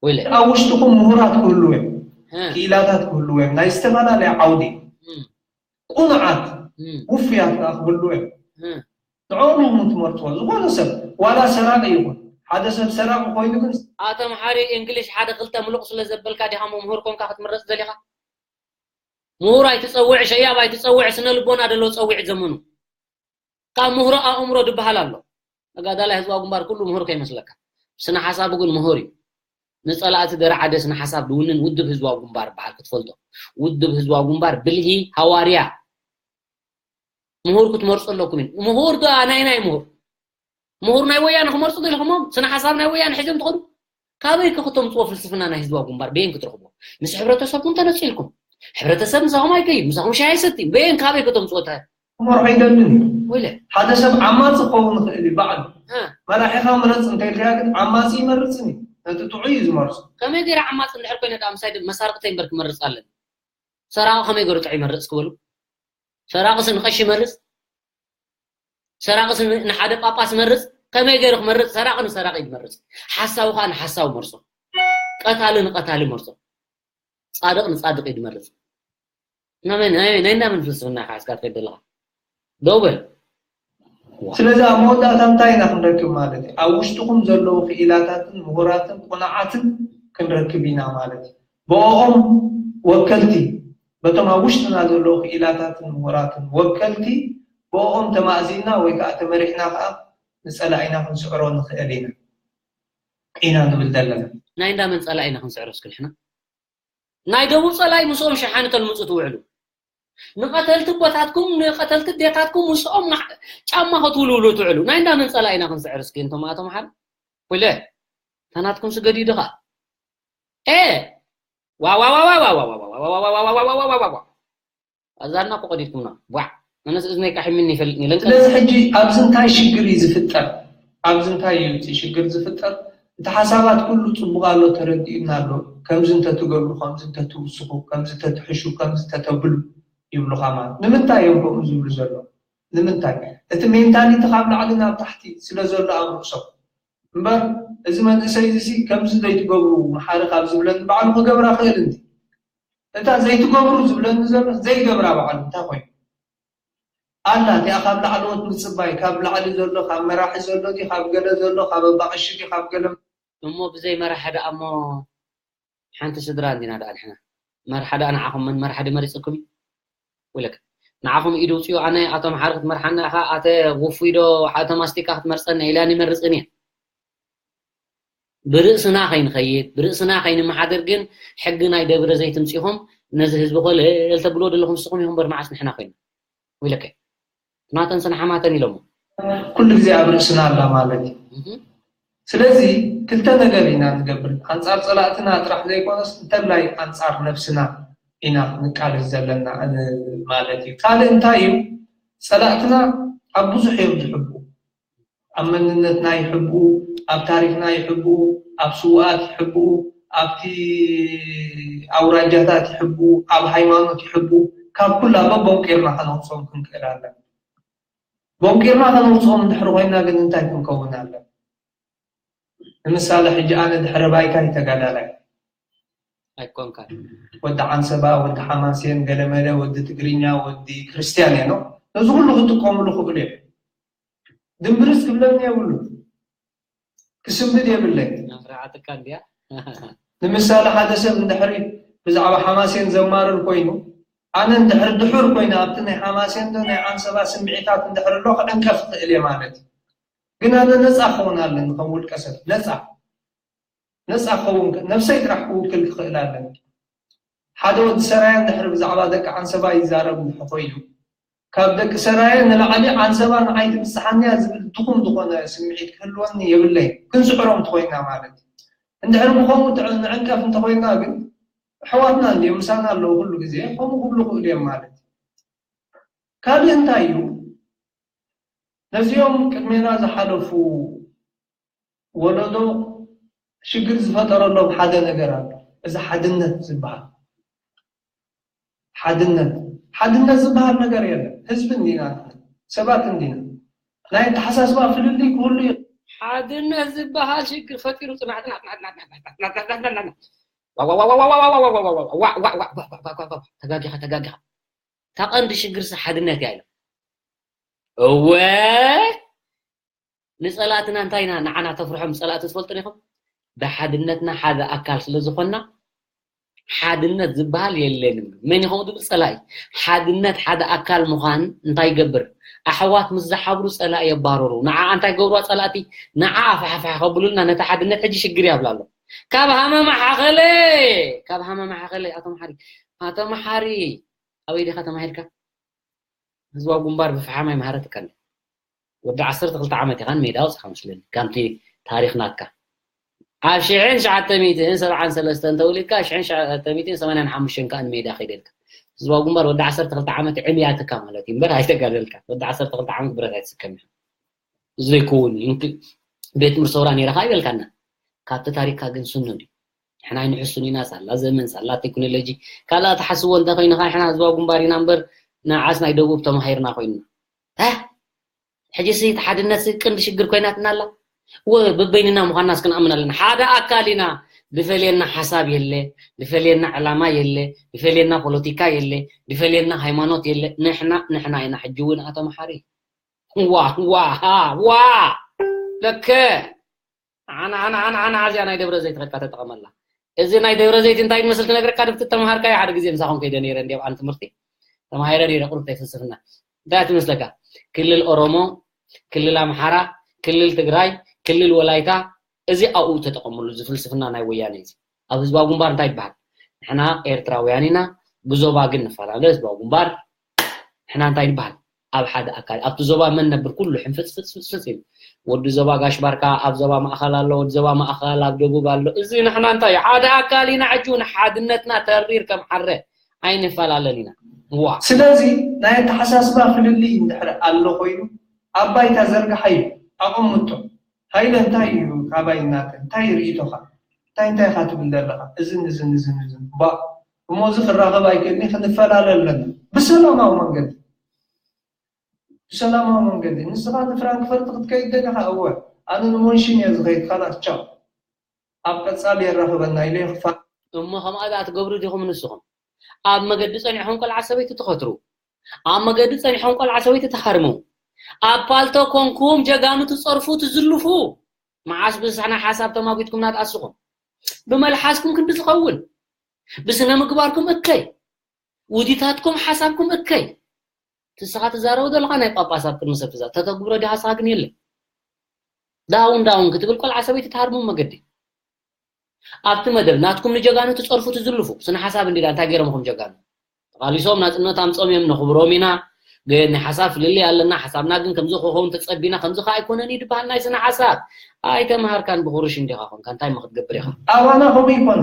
ወይለ። ኣብ ውሽጥኹም ምሁራት ክህልዉ እዮም። እ። ክኢላታት ክህልዉ እዮም። ናይ ዝተፈላለየ ዓውዲ። እም። ቁኑዓት፣ እም። ውፉያት ከኣ ክህልዉ እዮም። እ። ንዕኦም ኢኹም ትመርጽዎ። ዝኾነ ሰብ፣ ዋላ ሰራቂ ይኹን። ሓደ ሰብ ሰራቂ ኮይኑ ግን ኣቶ መሓሪ፣ እንግሊሽ ሓደ ክልተ ምሉቕ ስለ ዘበልካ ዲኻ ምሁር ኮንካ ክትምረጽ ደሊኻ? ምሁር ኣይትጸውዕ፣ ሸያብ ኣይትጸውዕ፣ ስነ ልቦና ደሎ ጸውዕ ዘመኑ። ካብ ምሁሮ ኣእምሮ ድበሃል ኣሎ። ተጋዳላይ ህዝባዊ ግንባር ኩሉ ምሁር ከይመስለካ። ስነ ሓሳቡ ግን ምሁር እዩ። ንጸላእቲ ደረዓደ ስነ ሓሳብ ድውንን ውድብ ህዝባዊ ግንባር በሃል ክትፈልጦ። ውድብ ህዝባዊ ግንባር ብልሂ ሃዋርያ። ምሁር ክትመርጹ ኣለኩም እዩ። ምሁር ዶ ናይ ናይ ምሁር? ምሁር ናይ ወያነ ክመርጹ ዶ ኢልኩሞም? ስነ ሓሳብ ናይ ወያነ ሒዞም ትኸዱ? ካበይ ከ ክተምጽዎ ፍልስፍና ናይ ህዝባዊ ግንባር? በየን ክትረኽብዎ? ምስ ሕብረተሰብኩም ተነጺልኩም። ሕብረተሰብ ምሳኹም ኣይከይድ፣ ምሳኹም ሻሂ ኣይሰቲ። በየን ካበይ ከተምጽዎ? እንታይ? ክመርሖ ይደልን እዩ። ወይለ። ሓደ ሰብ ዓማጺ ክኸውን ይኽእል እዩ ባዕሉ። እ። መራሒኻ ምረጽ እንተኢልካዮ ግን ዓማጺ ይመርጽን እዩ። ነቲ ጥዑይ እዩ ዝመርጾ። ከመይ ገይረ ዓማጺ እንድሕር ኮይነ ደኣ ምሳይ ድ-፣ መሳርቕተይ እምበር ክመርጽ ኣለኒ? ሰራቒ ከመይ ገይሩ ጥዑይ ይመርጽ ክበሉ? ሰራቒስ ንቐሺ ይመርጽ? ሰራቒስ ን-፣ ንሓደ ጳጳስ ይመርጽ? ከመይ ገይሩ ክመርጽ? ሰራቒ ንሰራቒ እዩ ዝመርጽ። ሓሳዊ ከኣ ንሓሳዊ መርጾ። ቀታሊ ንቐታሊ መርጾ። ጻድቕ ንጻድቕ እዩ ዝመርጽ። ናይ መን፣ ናይ፣ ናይ እንዳ መን ፍልስፍና ኢኻ እስካ ትኸይድ ዘለኻ? ደው በል። ስለዚ ኣብ መወዳእታ እንታይ ኢና ክንረክብ ማለት እዩ? ኣብ ውሽጥኹም ዘለዉ ክኢላታትን ምሁራትን ቁኑዓትን ክንረክብ ኢና ማለት እዩ። ብኦም ወከልቲ፣ በቶም ኣብ ውሽጥና ዘለዉ ክኢላታትን ምሁራትን ወከልቲ፣ ብኦም ተማእዚና ወይ ከዓ ተመሪሕና ከዓ ንጸላኢና ክንስዕሮ ንኽእል ኢና፣ ኢና ንብል ዘለና። ናይ እንዳ መን ጸላኢ ኢና ክንስዕሮ እስኪ ንሕና? ናይ ደቡብ ጸላኢ ምስኦም ሸሓኒ ተልምጹ ትውዕሉ። ንቐተልቲ ኣቦታትኩም፣ ንቐተልቲ ኣዴታትኩም ምስኦም ማሕ-፣ ጫማ ከትውልውሉ ትውዕሉ። ናይ እንዳ መን ጸላኢ ኢና ክንስዕር እስኪ እንቶም ኣቶ መሓሪ? ወይለ፣ ታናትኩም ስገዲ ድኻ? ኤ! ዋ፣ ዋ፣ ዋ። ኣዛና እኮ ቀዲድኩምና። ቧዕ። ኣነስ እዝነይ ካሒምኒ ይፈልጥኒ። ለንቀ- ስለዚ ሕጂ ኣብዚ እንታይ ሽግር እዩ ዝፍጠር? ኣብዚ እንታይ እዩ እቲ ሽግር ዝፍጠር? እቲ ሓሳባት ኩሉ ጽቡቕ ኣሎ፣ ተረዲኡና ኣሎ። ከምዚ እንተትገብሩ፣ ከምዚ እንተትውስኹ፣ ከምዚ እንተትሕሹ፣ ከምዚ እንተተብሉ ይብሉኻ ማለት። ንምንታይ እዮም ከምኡ ዝብሉ ዘለዉ? ንምንታይ? እቲ ሜንታሊቲ ካብ ላዕሊ ናብ ታሕቲ ስለ ዘሎ ኣብ ርእሶም። እምበር፣ እዚ መንእሰይ እዚ ከምዚ ዘይትገብሩ መሓሪ ካብ ዝብለኒ ባዕሉ ክገብራ ክእል እንዲ። እታ ዘይትገብሩ ዝብለኒ ዘሎ ዘይገብራ ባዕሉ እንታይ ኮይኑ? ኣላ እቲኣ ካብ ላዕለዎት ምጽባይ፣ ካብ ላዕሊ ዘሎ፣ ካብ መራሒ ዘሎ ድዩ፣ ካብ ገለ ዘሎ፣ ካብ ኣባቕሽ ድዩ፣ ካብ ገለ እሞ ብዘይ መራሒ ደኣ እሞ ሓንቲ ስድራ እንዲና ደኣ ንሕና። መርሓ ደኣ ንዓኹም መን መርሓ ድመሪጽኩም እዩ? ውለክ ንዓኹም ኢዱ ውፅኡ። ኣነ ኣቶ መሓሪ ክትመርሓና ኢኻ፣ ኣተ ውፉይ ዶ ኣቶ ማስቲካ ክትመርፀኒ ኢለ ኣይመርፅን እየ። ብርእስና ከይንኸይድ ብርእስና ከይንመሓደር ግን ሕጊ ናይ ደብረ ዘይት ምፂኹም ነዚ ህዝቢ ኮለል ተብልዎ ዘለኹም ንስኹም ኢኹም በር መዓስ ንሕና ኮይና ውለከ ትማተን ሰንሓማተን ኢሎሞ። ኩሉ ግዜ ኣብ ርእስና ኣላ ማለት እዩ። ስለዚ ክልተ ነገር ኢና ንገብር፣ ኣንጻር ጸላእትና ጥራሕ ዘይኮነስ እንተላይ ኣንጻር ነብስና ኢና ንቃለስ ዘለና ማለት እዩ። ካልእ እንታይ እዩ? ጸላእትና ኣብ ብዙሕ እዮም ዝሕብኡ። ኣብ መንነትና ይሕብኡ፣ ኣብ ታሪኽና ይሕብኡ፣ ኣብ ስውኣት ይሕብኡ፣ ኣብቲ ኣውራጃታት ይሕብኡ፣ ኣብ ሃይማኖት ይሕብኡ። ካብ ኩላ በቦም ቄርና ከነውፅኦም ክንክእል ኣለና። ቦንቂርና ከነውፅኦም እንድሕሪ ኮይና ግን እንታይ ክንከውን ኣለና? ንምሳሌ ሕጂ ኣነ ድሕሪ ባይታይ ተጋዳላይ ኣይኮንካን። ወዲ ዓንሰባ፣ ወዲ ሓማሴን፣ ገለመለ፣ ወዲ ትግርኛ፣ ወዲ ክርስትያን እየ ነው። ነዚ ኩሉ ክጥቀምሉ ክእሉ እዮም። ድምብርስ ክብለኒ የብሉ። ክስንብድ የብለይ። ናፍራዓትካ እንዲያ። ንምሳሌ ሓደ ሰብ እንድሕሪ ብዛዕባ ሓማሴን ዘማርር ኮይኑ ኣነ እንድሕሪ ድሑር ኮይነ ኣብቲ ናይ ሓማሴን ዶ ናይ ዓንሰባ ስምዒታት እንድሕሪ ኣሎ ክዕንቀፍ ክእል እየ ማለት እዩ። ግን ኣነ ነፃ ክኸውን ኣለኒ ከም ውልቀ ሰብ ነፃ ነፃ ክኸውን ነብሰይ ጥራሕ ክውክል ክኽእል ኣለኒ። ሓደ ወዲ ሰራየ እንድሕሪ ብዛዕባ ደቂ ዓንሰባ ይዛረብ እንድሕሪ ኮይኑ ካብ ደቂ ሰራየ ንላዕሊ ዓንሰባ ንዓይ ትብፅሓኒ እያ ዝብል ድኹም ዝኾነ ስምዒት ክህልወኒ የብለይን። ክንስዕሮም እንተኾይንና ማለት እዩ። እንድሕሪ ብኸምኡ ንዕንቀፍ እንተኾይንና ግን ኣሕዋትና እንድዮም ምሳና ኣለዉ ኩሉ ግዜ ከምኡ ክብሉ ክእሉ እዮም ማለት እዩ። ካልእ እንታይ እዩ? ነዚኦም ቅድሜና ዝሓለፉ ወለዶ ሽግር ዝፈጠረሎም ሓደ ነገር ኣሎ። እዚ ሓድነት ዝበሃል ሓድነት ሓድነት ዝበሃል ነገር የለን። ህዝቢ እንዲና ሰባት እንዲና ናይ ኣተሓሳስባ ፍልልይ ክህሉ ሓድነት ዝበሃል ሽግር ፈጢሩ ፅናዕትና ተጋጊኻ ተጋጊኻ እታ ቀንዲ ሽግርሲ ሓድነት እያ ኢሎም እወ ንፀላእትና እንታይ ኢና ንዓና ተፍርሖም ፀላእቲ ትፈልጡ ዲኹም? ብሓድነትና ሓደ ኣካል ስለ ዝኾንና ሓድነት ዝበሃል የለንም። መን ይኸውን ዝብል ፀላኢ? ሓድነት ሓደ ኣካል ምዃን እንታይ ይገብር? ኣሕዋት ምስ ዝሓብሩ ፀላኢ የባረሩ። ንዓ እንታይ ገብርዋ ፀላእቲ? ንዓ ኣፋሕፋሕ ከብሉልና ነቲ ሓድነት ሕጂ ሽግር ያብላ ኣሎ። ካብ ሃመማ ሓኸለ ካብ ሃመማ ሓኸለ ኣቶ መሓሪ ኣቶ መሓሪ ኣበይ ዲኻ ተማሂርካ? ህዝባዊ ግንባር ብፍሓም ኣይምሃረትካን። ወዲ ዓሰርተ ክልተ ዓመት ኢኻ ንሜዳ ኣውፅኻ መስለኒ። ከምቲ ታሪኽ ናትካ። ኣብ ሽሕን ትሽዓተ ሚእትን ሰብዓን ሰለስተን ተወሊድካ፣ ሽሕን ትሽዓተ ሚእትን ሰማንያን ሓሙሽተን ከኣ ንሜዳ ከይደልካ። ህዝባዊ ግንባር ወዲ ዓሰርተ ክልተ ዓመት ዕምያትካ ማለት እዩ። እምበር ኣይተጋደልካ። ወዲ ዓሰርተ ክልተ ዓመት ብረት ኣይትስከም ኢኻ። ዘይከውን እዩ። እንክ-፣ ቤት ትምህርቲ ሰውራ ነይረኻ ይበልካና። ካብቲ ታሪክካ ግን ስኑድ እዩ። ንሕና ኣይንሕሱን ኢና፣ ሳላ ዘመን፣ ሳላ ቴክኖሎጂ፣ ካልእ ትሓስቦ እንተኾይንኻ ንሕና ህዝባዊ ግንባር ኢና እምበር ንዓስ ናይ ደቡብ ተማሂርና ኮይንና። እ? ሕጂ ሲ እቲ ሓድነት ሲ ቅንዲ ሽግር ኮይናትና ኣላ። ወ-፣ በበይንና ምዃንና እስክንኣምን ኣለና። ሓደ ኣካል ኢና። ዝፈልየና ሓሳብ የለ፣ ዝፈልየና ዕላማ የለ፣ ዝፈልየና ፖለቲካ የለ፣ ዝፈልየና ሃይማኖት የለ። ንሕና፣ ንሕና ኢና። ሕጂ እውን ኣቶ መሓሪ። ዋ፣ ዋ፣ ሃ፣ ዋ። ለከ። ዓና፣ ዓና፣ ዓና፣ ዓና፣ ኣዚኣ ናይ ደብረ ዘይት ኸድካ ተጠቐመላ። እዚ ናይ ደብረ ዘይት እንታይ ትመስል ክነግረካ፣ ድብቲ ተምሃርካዮ ሓደ ግዜ ምሳኹም ከይደ ነይረ እንዲ ኣብ ዓን ትምህርቲ። ተማሂረ ነይረ ቁሩብ ናይ ፍልስፍና። እንታይ ትመስለካ? ክልል ኦሮሞ፣ ክልል ኣምሓራ፣ ክልል ትግራይ፣ ክልል ወላይታ፣ እዚ ኣብኡ ተጠቐምሉ፣ እዚ ፍልስፍና ናይ ወያነ እዚ። ኣብ ህዝባዊ ግንባር እንታይ ይበሃል? ንሕና ኤርትራውያን ኢና፣ ብዞባ ግን ንፈላለ፣ ህዝባዊ ግንባር ንሕና እንታይ ንበሃል? ኣብ ሓደ ኣካል፣ ኣብቲ ዞባ መን ነብር? ኩሉ ሕንፍጽፍጽፍጽፍጽ ኢሉ። ወዲ ዞባ ጋሽ ባርካ ኣብ ዞባ ማእኸል ኣሎ፣ ወዲ ዞባ ማእኸል ኣብ ደቡብ ኣሎ። እዚ ንሕና እንታይ ሓደ ኣካል ኢና፣ ሕጂ እውን ሓድነትና ተሪር ከም ሓረ ኣይንፈላለን ኢና። ዋ። ስለዚ ናይ ኣተሓሳስባ ፍልልይ እንድሕር ኣሎ ኮይኑ ኣብ ባይታ ዘርግሓዮ፣ ኣቐምጦ። ሃይለ እንታይ እዩ ካባይ እናተ እንታይ ርእይቶኻ እንታይ እንታይ ኢኻ ትብል ዘለኻ እዝን እዝን እዝን እዝን ባ እሞ እዚ ክራኸብ ኣይክእልኒ ክንፈላለ ኣለና ብሰላማዊ መንገዲ ብሰላማዊ መንገዲ ንስኻ ንፍራንክፈርት ክትከይድ ደለኻ እወ ኣነ ንሞንሽን እየ ዝኸይድ። ካላስ ቻው፣ ኣብ ቀጻሊ የራኽበና ኢለ ክፋ እሞ ከምኣ ደኣ ትገብሩ ዲኹም ንስኹም? ኣብ መገዲ ጸኒዕኹም ቆልዓ ሰበይቲ ትኸትሩ፣ ኣብ መገዲ ጸኒሖም ቆልዓ ሰበይቲ ትሃርሙ፣ ኣብ ፓልቶ ኮንኩም ጀጋኑ ትጸርፉ ትዝልፉ፣ መዓስ ብስሕና ሓሳብ ተማጒትኩም ናትኣስኹም? ብመልሓስኩም ክንዲ ዝኸውን፣ ብስነ ምግባርኩም እከይ፣ ውዲታትኩም ሓሳብኩም እከይ። ትስኻ ትዛረቦ ዘለኻ ናይ ጳጳስ ኣብ ቅድሚ ሰብ ትዛ ተተግብሮ ዲኻ? ስኻ ግን የለ ዳውን ዳውን ክትብል ቆልዓ ሰበይቲ ትሃርሙ መገዲ ኣብቲ መደብ ናትኩም ንጀጋኑ ትጸርፉ ትዝልፉ ስነ ሓሳብ እንዲዳ እንታይ ገይሮም ኹም ጀጋኑ ተቓሊሶም ናጽነት ኣምጾም እዮም ነኽብሮም ኢና። ግን ናይ ሓሳብ ፍልልይ ኣለና። ሓሳብና ግን ከምዚ ክኸውን ተጸቢና ከምዚ ከ ኣይኮነን እዩ ድበሃል ናይ ስነ ሓሳብ። ኣይተምሃርካን ብኹርሽ እንዲኻ ኾንካ እንታይ ሞ ክትገብር ኢኻ? ኣባና ከምኡ ይኮነ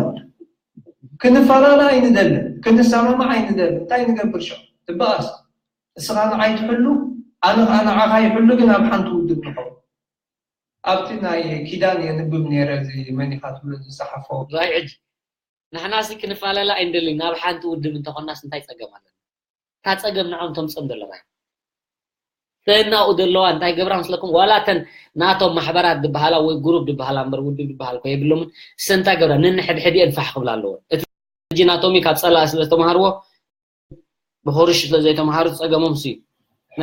ክንፈላለ ኣይንደልን፣ ክንሰማማዕ ኣይንደልን። እንታይ ንገብር ሸ ትበኣስ እስኻ ንዓይ ትሕሉ ኣነ ከዓ ንዓኻ ይሕሉ ግን ኣብ ሓንቲ ውድብ ንኸው ኣብቲ ናይ ኪዳን የንብብ ነይረ እዚ መኒኻ ትብሎ ዝፀሓፎ ራይ ሕጂ ንሕና ሲ ክንፈላለ ኣይንደልን ናብ ሓንቲ ውድብ እንተኾናስ እንታይ ፀገም ኣለና? እታ ፀገም ንዖም ተምፅኦም ዘለኻ ተናኡ ዘለዋ እንታይ ገብራ መስለኩም ዋላ ተን ናቶም ማሕበራት ዝበሃላ ወይ ጉሩብ ዝበሃላ እምበር ውድብ ዝበሃል ኮ የብሎምን። ሰ እንታይ ገብራ ንንሕድሕድ እየን ፋሕ ክብላ ኣለዎ። እቲ ሕጂ ናቶም ካብ ፀላእ ስለ ዝተምሃርዎ ብኮርሽ ስለ ዘይተምሃሩ ፀገሞም ሲ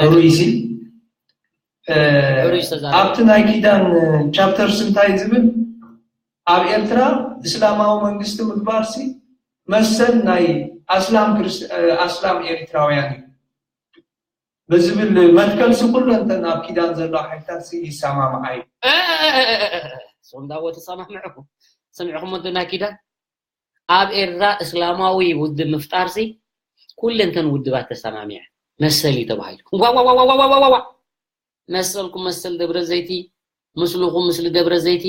ሕሩይ ሲ ኣብቲ ናይ ኪዳን ቻፕተርስ እንታይ ዝብል ኣብ ኤርትራ እስላማዊ መንግስቲ ምግባር ሲ መሰል ናይ ኣስላም ኣስላም ኤርትራውያን እዩ ብዝብል መትከል ሲ ኩለንተን ኣብ ኪዳን ዘለዋ ሓይልታት ሲ ይሰማምዓ እዩ። ሶም ዳዎ ተሰማምዕኹም ስምዕኹም ወንተ ናይ ኪዳን ኣብ ኤርትራ እስላማዊ ውድብ ምፍጣርሲ ኩለንተን ውድባት ተሰማሚዐ መሰል እዩ ተባሂሉ። ዋዋዋዋዋዋዋ መሰልኩም መሰል ደብረ ዘይቲ፣ ምስልኹም ምስሊ ደብረ ዘይቲ፣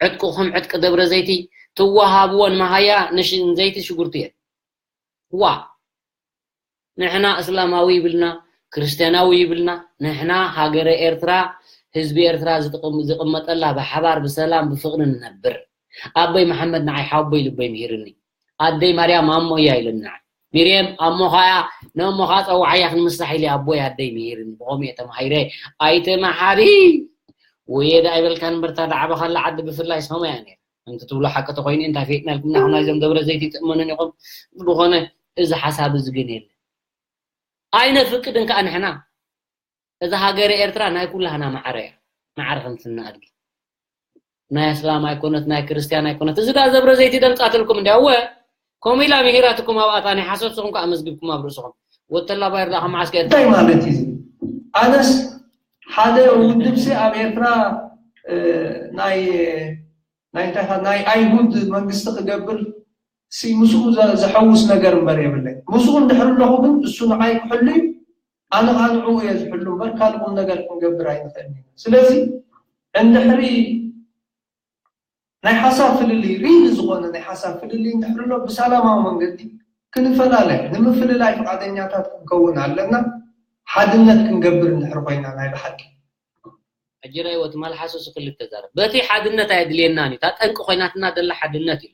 ዕጥቅኹም ዕጥቂ ደብረ ዘይቲ፣ ትወሃብዎን መሃያ ንዘይቲ ሽጉርቲ እየን። ዋ ንሕና እስላማዊ ይብልና ክርስትያናዊ ይብልና ንሕና ሃገረ ኤርትራ ህዝቢ ኤርትራ ዝቕመጠላ ብሓባር ብሰላም ብፍቕሪ ንነብር። ኣቦይ መሓመድ ንዓይ ሓወቦይ ልቦይ ምሂርኒ። ኣደይ ማርያም ኣሞ እያ ኢሉኒ ንዓይ። ሚርየም ኣሞ ኸኣ ነሞ ኸኣ ጸውዓያ ክንምሳሕ ኢለ ኣቦይ ኣደይ ምሂርኒ። ብኸምኡ እየ ተማሂረ። ኣይተመሓሪ ወየ ደኣ ኣይበልካን እምበር እታ ደዓበኻላ ዓዲ ብፍላይ ሰማይ እያ ነይራ። ከምቲ ትብሎ ሓቂ ተኾይኑ እንታይ ፈይጥናልኩም ናኹም ናይዞም ደብረ ዘይቲ ትእመኑን ኢኹም። ዝኾነ እዚ ሓሳብ እዚ ግን የለን። ኣይነፍቅድን ከኣ ንሕና እዛ ሃገረ ኤርትራ ናይ ኩላህና ማዕረ እያ። ማዕረ ከም ስነ ኣድጊ ናይ ኣስላም ኣይኮነት ናይ ክርስትያን ኣይኮነት። እዚ ዳ ዘብረ ዘይቲ ደምጻትልኩም እንዲያ እወ ከምኡ ኢላ ምሂራትኩም ኣብኣታ ናይ ሓሶት ስኹም ከኣ መዝግብኩም ኣብ ርእስኹም ወተላ ባይር ዳኣ ከመዓስከ እንታይ ማለት እዩ ኣነስ ሓደ ውድብሲ ኣብ ኤርትራ ናይ ናይ እንታይ ናይ ኣይሁድ መንግስቲ ክገብር ሲ ምስኡ ዘሐውስ ነገር እምበር የብለይ። ምስኡ እንድሕር ኣለኹ ግን እሱ ንዓይ ክሕሉ እዩ፣ ኣነ ከዓ ንዕኡ እየ ዝሕሉ እምበር ካልእ ቁም ነገር ክንገብር ኣይንኽእልን ኢና። ስለዚ እንድሕሪ ናይ ሓሳብ ፍልልይ ሪሊ ዝኾነ ናይ ሓሳብ ፍልልይ እንድሕር ኣሎ ብሰላማዊ መንገዲ ክንፈላለ ንምፍልላይ ፍቃደኛታት ክንከውን ኣለና። ሓድነት ክንገብር እንድሕር ኮይና ናይ ብሓቂ ኣጀራይወት ማልሓሶ ስክልተ ዛረብ በቲ ሓድነት ኣየድልየናን እዩ። እታ ጠንቂ ኮይናትና ደላ ሓድነት እዩ።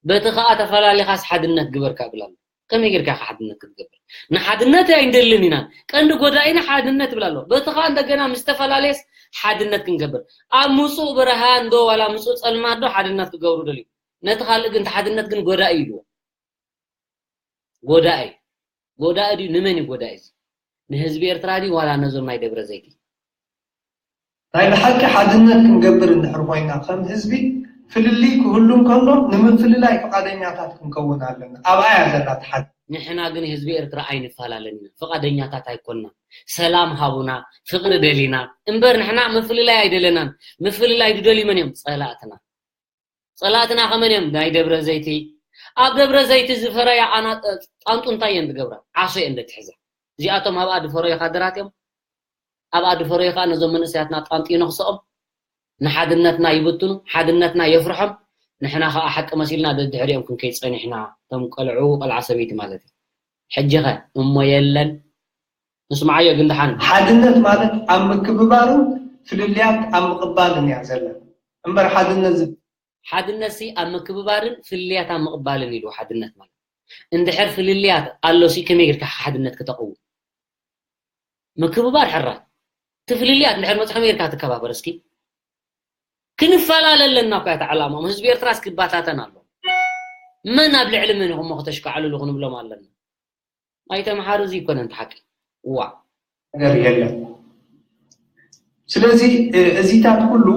በቲ ከኣ ተፈላሊኻስ ሓድነት ግበርካ እብል ኣሎ። ከመይ ጌርካ ኢኻ ሓድነት ክትገብር? ንሓድነት ኣይንደልን ኢና። ቀንዲ ጎዳኢና ሓድነት እብል ኣሎ። በቲ ከኣ እንደገና ምስ ተፈላለየስ ሓድነት ክንገብር ኣብ ምጹእ ብርሃን ዶ ዋላ ምጹእ ጸልማት ዶ ሓድነት ክገብሩ ደልዩ? ነቲ ካልእ ግን ሓድነት ግን ጎዳኢ ኢልዎ። ጎዳኢ ጎዳኢ ድዩ? ንመን እዩ ጎዳኢ እዚ? ንህዝቢ ኤርትራ ድዩ ዋላ ነዞም ናይ ደብረ ዘይቲ? ናይ ብሓቂ ሓድነት ክንገብር እንድሕር ኮይና ከም ህዝቢ ፍልልይ ክህሉ እንከሎ ንምፍልላይ ፍቃደኛታት ክንከውን ኣለና። ኣብኣ እያ ዘላ እቲ ሓድነት። ንሕና ግን ህዝቢ ኤርትራ ኣይንፈላለን ኢና፣ ፍቃደኛታት ኣይኮንና። ሰላም ሃቡና፣ ፍቅሪ ደሊና እምበር ንሕና ምፍልላይ ኣይደለናን። ምፍልላይ ዝደልዩ መን እዮም? ጸላእትና። ጸላእትና ከመን እዮም ናይ ደብረ ዘይቲ ኣብ ደብረ ዘይቲ ዝፈረያ ኣና ጣንጡ እንታይ እየን ዝገብራ ዓሶ እየን ደትሕዛ እዚኣቶም ኣብኣ ዝፈረዩ ካድራት እዮም ኣብኣ ዝፈረዩ ከዓ ነዞም መንእሰያትና ጣንጡ ይነኽሰኦም ንሓድነትና ይብትኑ ሓድነትና የፍርሖም ንሕና ከዓ ሓቂ መሲልና ደድሕሪኦም ክንከይ ጸኒሕና እቶም ቀልዑ ቀልዓ ሰበይቲ ማለት እዩ ሕጂ ኸ እሞ የለን ንስምዓዮ ግን ደሓን ሓድነት ማለት ኣብ ምክብባርን ፍልልያት ኣብ ምቕባልን እያ ዘላ እምበር ሓድነት ሓድነትሲ ኣብ ምክብባርን ፍልልያት ኣብ ምቕባልን ኢሉ ሓድነት ማለት እንድሕር ፍልልያት ኣሎሲ ከመይ ጌርካ ሓድነት ክተቕውም ምክብባር ሕራይ እቲ ፍልልያት እንድሕር መፅእ ከመይ ጌርካ ትከባበር እስኪ ክንፈላለ ኣለና እኳ እታ ዕላማ ህዝቢ ኤርትራስ ክባታተን ኣሎ። መን ኣብ ልዕሊ መን ኢኹም ከተሽካዕልሉ ክንብሎም ኣለና። ኣይተምሓሩ እዚ ይኮነን ሓቂ። እዋ ነገር የለን። ስለዚ እዚታት ኩሉ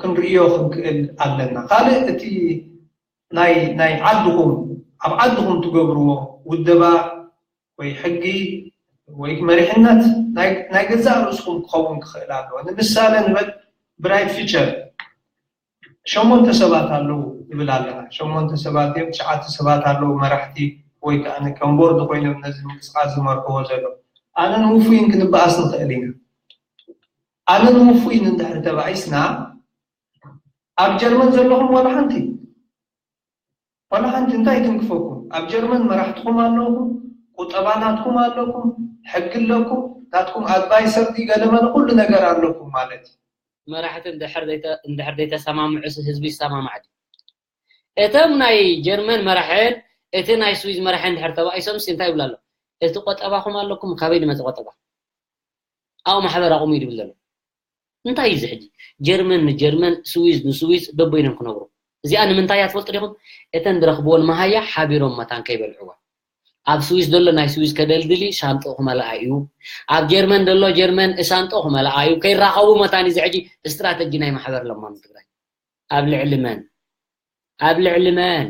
ክንርእዮ ክንክእል ኣለና። ካልእ እቲ ናይ ናይ ዓድኹም ኣብ ዓድኹም ትገብርዎ ውደባ ወይ ሕጊ ወይ መሪሕነት ናይ ገዛእ ርእስኹም ክኸውን ክኽእል ኣለዎ። ንምሳሌ ንበል ብራይት ፊቸር ሸሞንተ ሰባት ኣለዉ ንብል ኣለና። ሸሞንተ ሰባት እዮም፣ ትሽዓተ ሰባት ኣለዉ መራሕቲ ወይ ከዓ ከም ቦርድ ኮይኖም ነዚ ምንቅስቃስ ዝመርሕዎ ዘለዉ። ኣነን ውፉይን ክንበኣስ ንኽእል ኢና። ኣነን ውፉይን እንድሕር ተባኢስና ኣብ ጀርመን ዘለኹም ዋላ ሓንቲ ዋላ ሓንቲ እንታይ ትንክፈኩም? ኣብ ጀርመን መራሕትኹም ኣለኹም፣ ቁጠባ ናትኩም ኣለኩም፣ ሕጊ ኣለኩም፣ ናትኩም ኣድቫይሰር ድዩ ገለመለ ኩሉ ነገር ኣለኩም ማለት እዩ። መራሕቲ እንድሕር ዘይተሰማምዑ ህዝቢ ይሰማማዕ ድዩ? እቶም ናይ ጀርመን መራሕን እቲ ናይ ስዊዝ መራሕን እንድሕር ተባኢሶምስ እንታይ ይብሉ ኣሎ? እቲ ቆጠባኹም ኣለኩም፣ ካበይ ዝመፅእ ቆጠባ? ኣብኡ ማሕበር ኣቑሙ እዩ ዝብል ዘሎ። እንታይ እዩ እዚ ሕጂ? ጀርመን ንጀርመን፣ ስዊዝ ንስዊዝ ደቦይኖም ክነብሩ። እዚኣ ንምንታይ እያ ትፈልጡ ዲኹም? እተን ዝረኽብወን መሃያ ሓቢሮም መታን ከይበልዕዋ። ኣብ ስዊዝ ዘሎ ናይ ስዊዝ ከደልድል እዩ፣ ሻንጥኡ ክመልኣ እዩ። ኣብ ጀርመን ዘሎ ጀርመን ሻንጥኡ ክመልኣ እዩ። ከይራኸቡ መታን እዚ ሕጂ ስትራተጂ ናይ ማሕበር ለማም ትግራይ። ኣብ ልዕሊ መን? ኣብ ልዕሊ መን?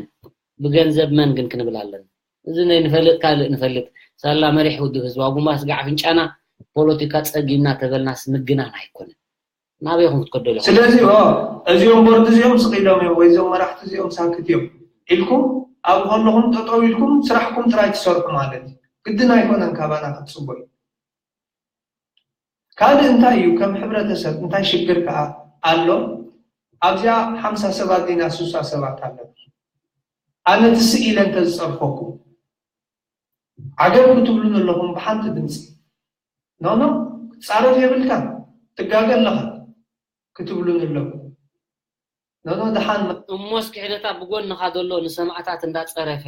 ብገንዘብ መን ግን ክንብል ኣለና። እዚ ናይ ንፈልጥ ካልእ ንፈልጥ። ሳላ መሪሕ ውድብ ህዝባዊ ግንባር ስጋዕ ኣፍንጫና ፖለቲካ ጸጊምና ተበልናስ ምግናን ኣይኮነን። ናበይ ኢኹም ክትከዱ ኣለኹም? ስለዚ ኦ እዚኦም ቦርድ እዚኦም ስቕ ኢሎም እዮም ወይ እዞም መራሕቲ እዚኦም ሳክት እዮም ኢልኩም ኣብ ከለኹም ጠጠው ኢልኩም ስራሕኩም ጥራይ ትሰርሑ ማለት እዩ። ግድን ኣይኮነን ካባና ክትጽበዩ። ካልእ እንታይ እዩ ከም ሕብረተሰብ እንታይ ሽግር ከኣ ኣሎ? ኣብዚኣ ሓምሳ ሰባት ዲና ሱሳ ሰባት ኣለና። ኣነ ትስእ ኢለ እንተዝጸርፈኩም ዓገብ ክትብሉን ኣለኹም ብሓንቲ ድምፂ ኖኖ ክትፃረፍ የብልካን ትጋገ ኣለኻ ክትብሉን ኣለኹም። ኖኖ ደሓን እሞስ ክሕደታ ብጎንኻ ዘሎ ንሰማእታት እንዳፀረፈ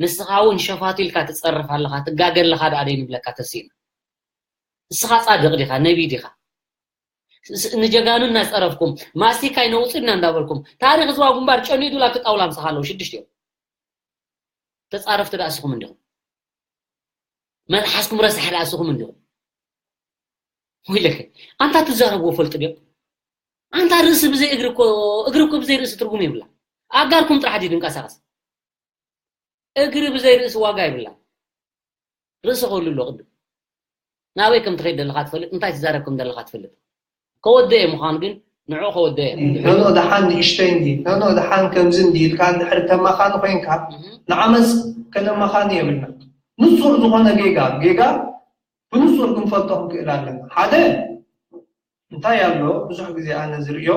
ንስኻ እውን ሸፋቱ ኢልካ ትፀርፍ ኣለኻ ትጋገ ኣለኻ ደኣ ደይንብለካ ተሲእና። ንስኻ ፃድቕ ዲኻ ነቢ ዲኻ? ንጀጋኑ እናፀረፍኩም ማስቲካ ይነውፅና እንዳበልኩም ታሪክ ዝዋ ግንባር ጨኒዱ ላብቲ ጣውላ ምሳኻ ኣለዉ ሽዱሽተ እዮም። ተፃረፍቲ ደኣ እስኹም እንዲኹም። መልሓስኩም ረሳሕ ደኣ እስኹም እንዲኹም። ወይለከ ኣንታ ትዛረብዎ ፈልጡ ድዮም? ኣንታ ርእሲ ብዘይ እግሪ እኮ እግሪ እኮ ብዘይ ርእሲ ትርጉም የብላ። ኣጋርኩም ጥራሕ ድዩ ድንቀሳቀስ? እግሪ ብዘይ ርእሲ ዋጋ የብላ። ርእሲ ክህሉ ኣሎ ቅድም ናበይ ከም ትኸይድ ዘለኻ ትፈልጥ እንታይ ትዛረብ ከም ዘለኻ ትፈልጥ ከወደየ ምዃኑ ግን ንዑ ከወደየ ኖኖ ደሓን ንእሽተይ እንዲ ኖኖ ደሓን ከምዚ እንዲ ኢልካ እንድሕር ተማኻኒ ኮይንካ ንዓመፅ ከነማኻኒ የብልና ንፁር ዝኾነ ጌጋ ጌጋ ብንፁር ክንፈልጦ ክንክእል ኣለና ሓደ እንታይ ኣሎ ብዙሕ ግዜ ኣነ ዝርእዮ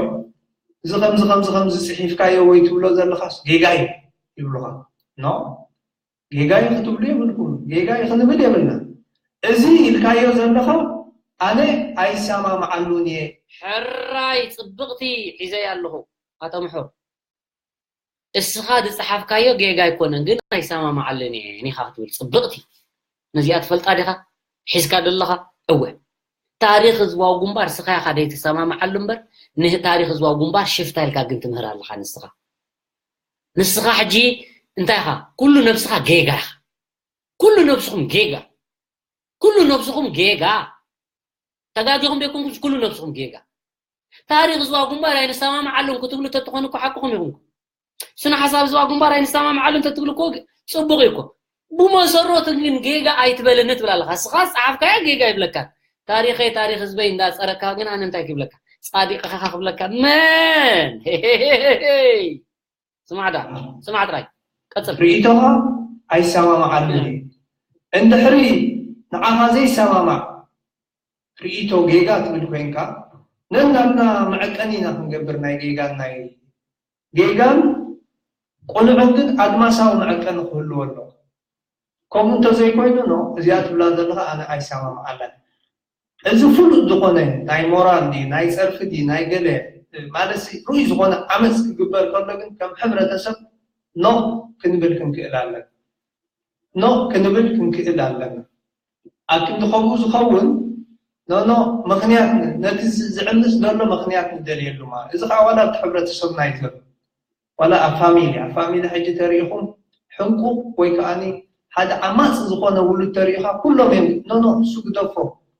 እዚ ከምዚ ከምዚ ከምዚ ፅሒፍካዮ ወይ ትብሎ ዘለኻስ ጌጋ እዩ ይብሉኻ ኖ ጌጋ እዩ ክትብሉ የብልኩም ጌጋ እዩ ክንብል የብልና እዚ ኢልካዮ ዘለኻ ኣነ ኣይሰማምዓሉን እየ ሕራይ ፅብቕቲ ሒዘያ ኣለኹ ኣቶ ምሑር እስኻ ዝፀሓፍካዮ ጌጋ ኣይኮነን ግን ኣይሰማምዓሉን እየ ኒኻ ክትብል ፅብቕቲ ነዚኣ ትፈልጣ ዲኻ ሒዝካ ዘለኻ እወ ታሪኽ ህዝባዊ ግንባር ስኻ ኢኻ ዘይትሰማምዓሉ እምበር ንታሪኽ ህዝባዊ ግንባር ሽፍታ ኢልካ ግን ትምህር ኣለኻ ንስኻ ንስኻ ሕጂ እንታይ ኢኻ ኩሉ ነብስኻ ጌጋ ኢኻ ኩሉ ነብስኹም ጌጋ ኩሉ ነብስኹም ጌጋ ተጋጊኹም ደይኮንኩምስ ኩሉ ነብስኹም ጌጋ ታሪኽ ህዝባዊ ግንባር ኣይንሰማምዓሉን ክትብሉ ተትኾኑ እኮ ሓቅኹም ኢኹም ስነ ሓሳብ ህዝባዊ ግንባር ኣይንሰማምዓሉን ተትብሉ እኮ ፅቡቕ እዩ እኮ ብመሰረቱ ግን ጌጋ ኣይትበለኒ ትብል ኣለኻ ስኻ ዝፀሓፍካያ ጌጋ ይብለካ ታሪኸይ ታሪኽ ህዝበይ እንዳፀረካ ግን ኣነ እንታይ ክብለካ ፃዲቕ ኢኻ ክብለካ መን ስማዕ ዳ ስማዕ ጥራይ ቀፅል ርእይቶኻ ኣይሰማማዓሉን እዩ እንድሕሪ ንዓኻ ዘይሰማማዕ ርእይቶ ጌጋ ትብል ኮይንካ ነናትና መዐቀኒ ኢና ክንገብር ናይ ጌጋን ናይ ጌጋን ቁኑዕን ግን ኣድማሳዊ መዐቀኒ ክህልዎ ኣሎ ከምኡ እንተዘይኮይኑ ኖ እዚኣ ትብላ ዘለኻ ኣነ ኣይሰማምዓላን እዚ ፍሉጥ ዝኾነ ናይ ሞራል ድዩ ናይ ፀርፊ ድዩ ናይ ገለ ማለት ርኡይ ዝኾነ ዓመፅ ክግበር ከሎ ግን ከም ሕብረተሰብ ኖ ክንብል ክንክእል ኣለና ኖ ክንብል ክንክእል ኣለና ኣብ ክንዲ ከምኡ ዝኸውን ኖኖ፣ ምኽንያት ን-፣ ነቲ ዝ-፣ ዝዕምጽ ዘሎ ምኽንያት ንደልየሉ ማለት። እዚ ከዓ ዋላ ኣብቲ ሕብረተሰብና እዩ ዘሎ። ዋላ ኣብ ፋሚሊ፣ ኣብ ፋሚሊ ሕጂ ተሪኢኹም ሕንቁቕ ወይ ከዓኒ ሓደ ዓማጽ ዝኾነ ውሉድ ተሪኢኻ፣ ኩሎም እዮም፣ "ኖኖ፣ እሱ ግደፎ፣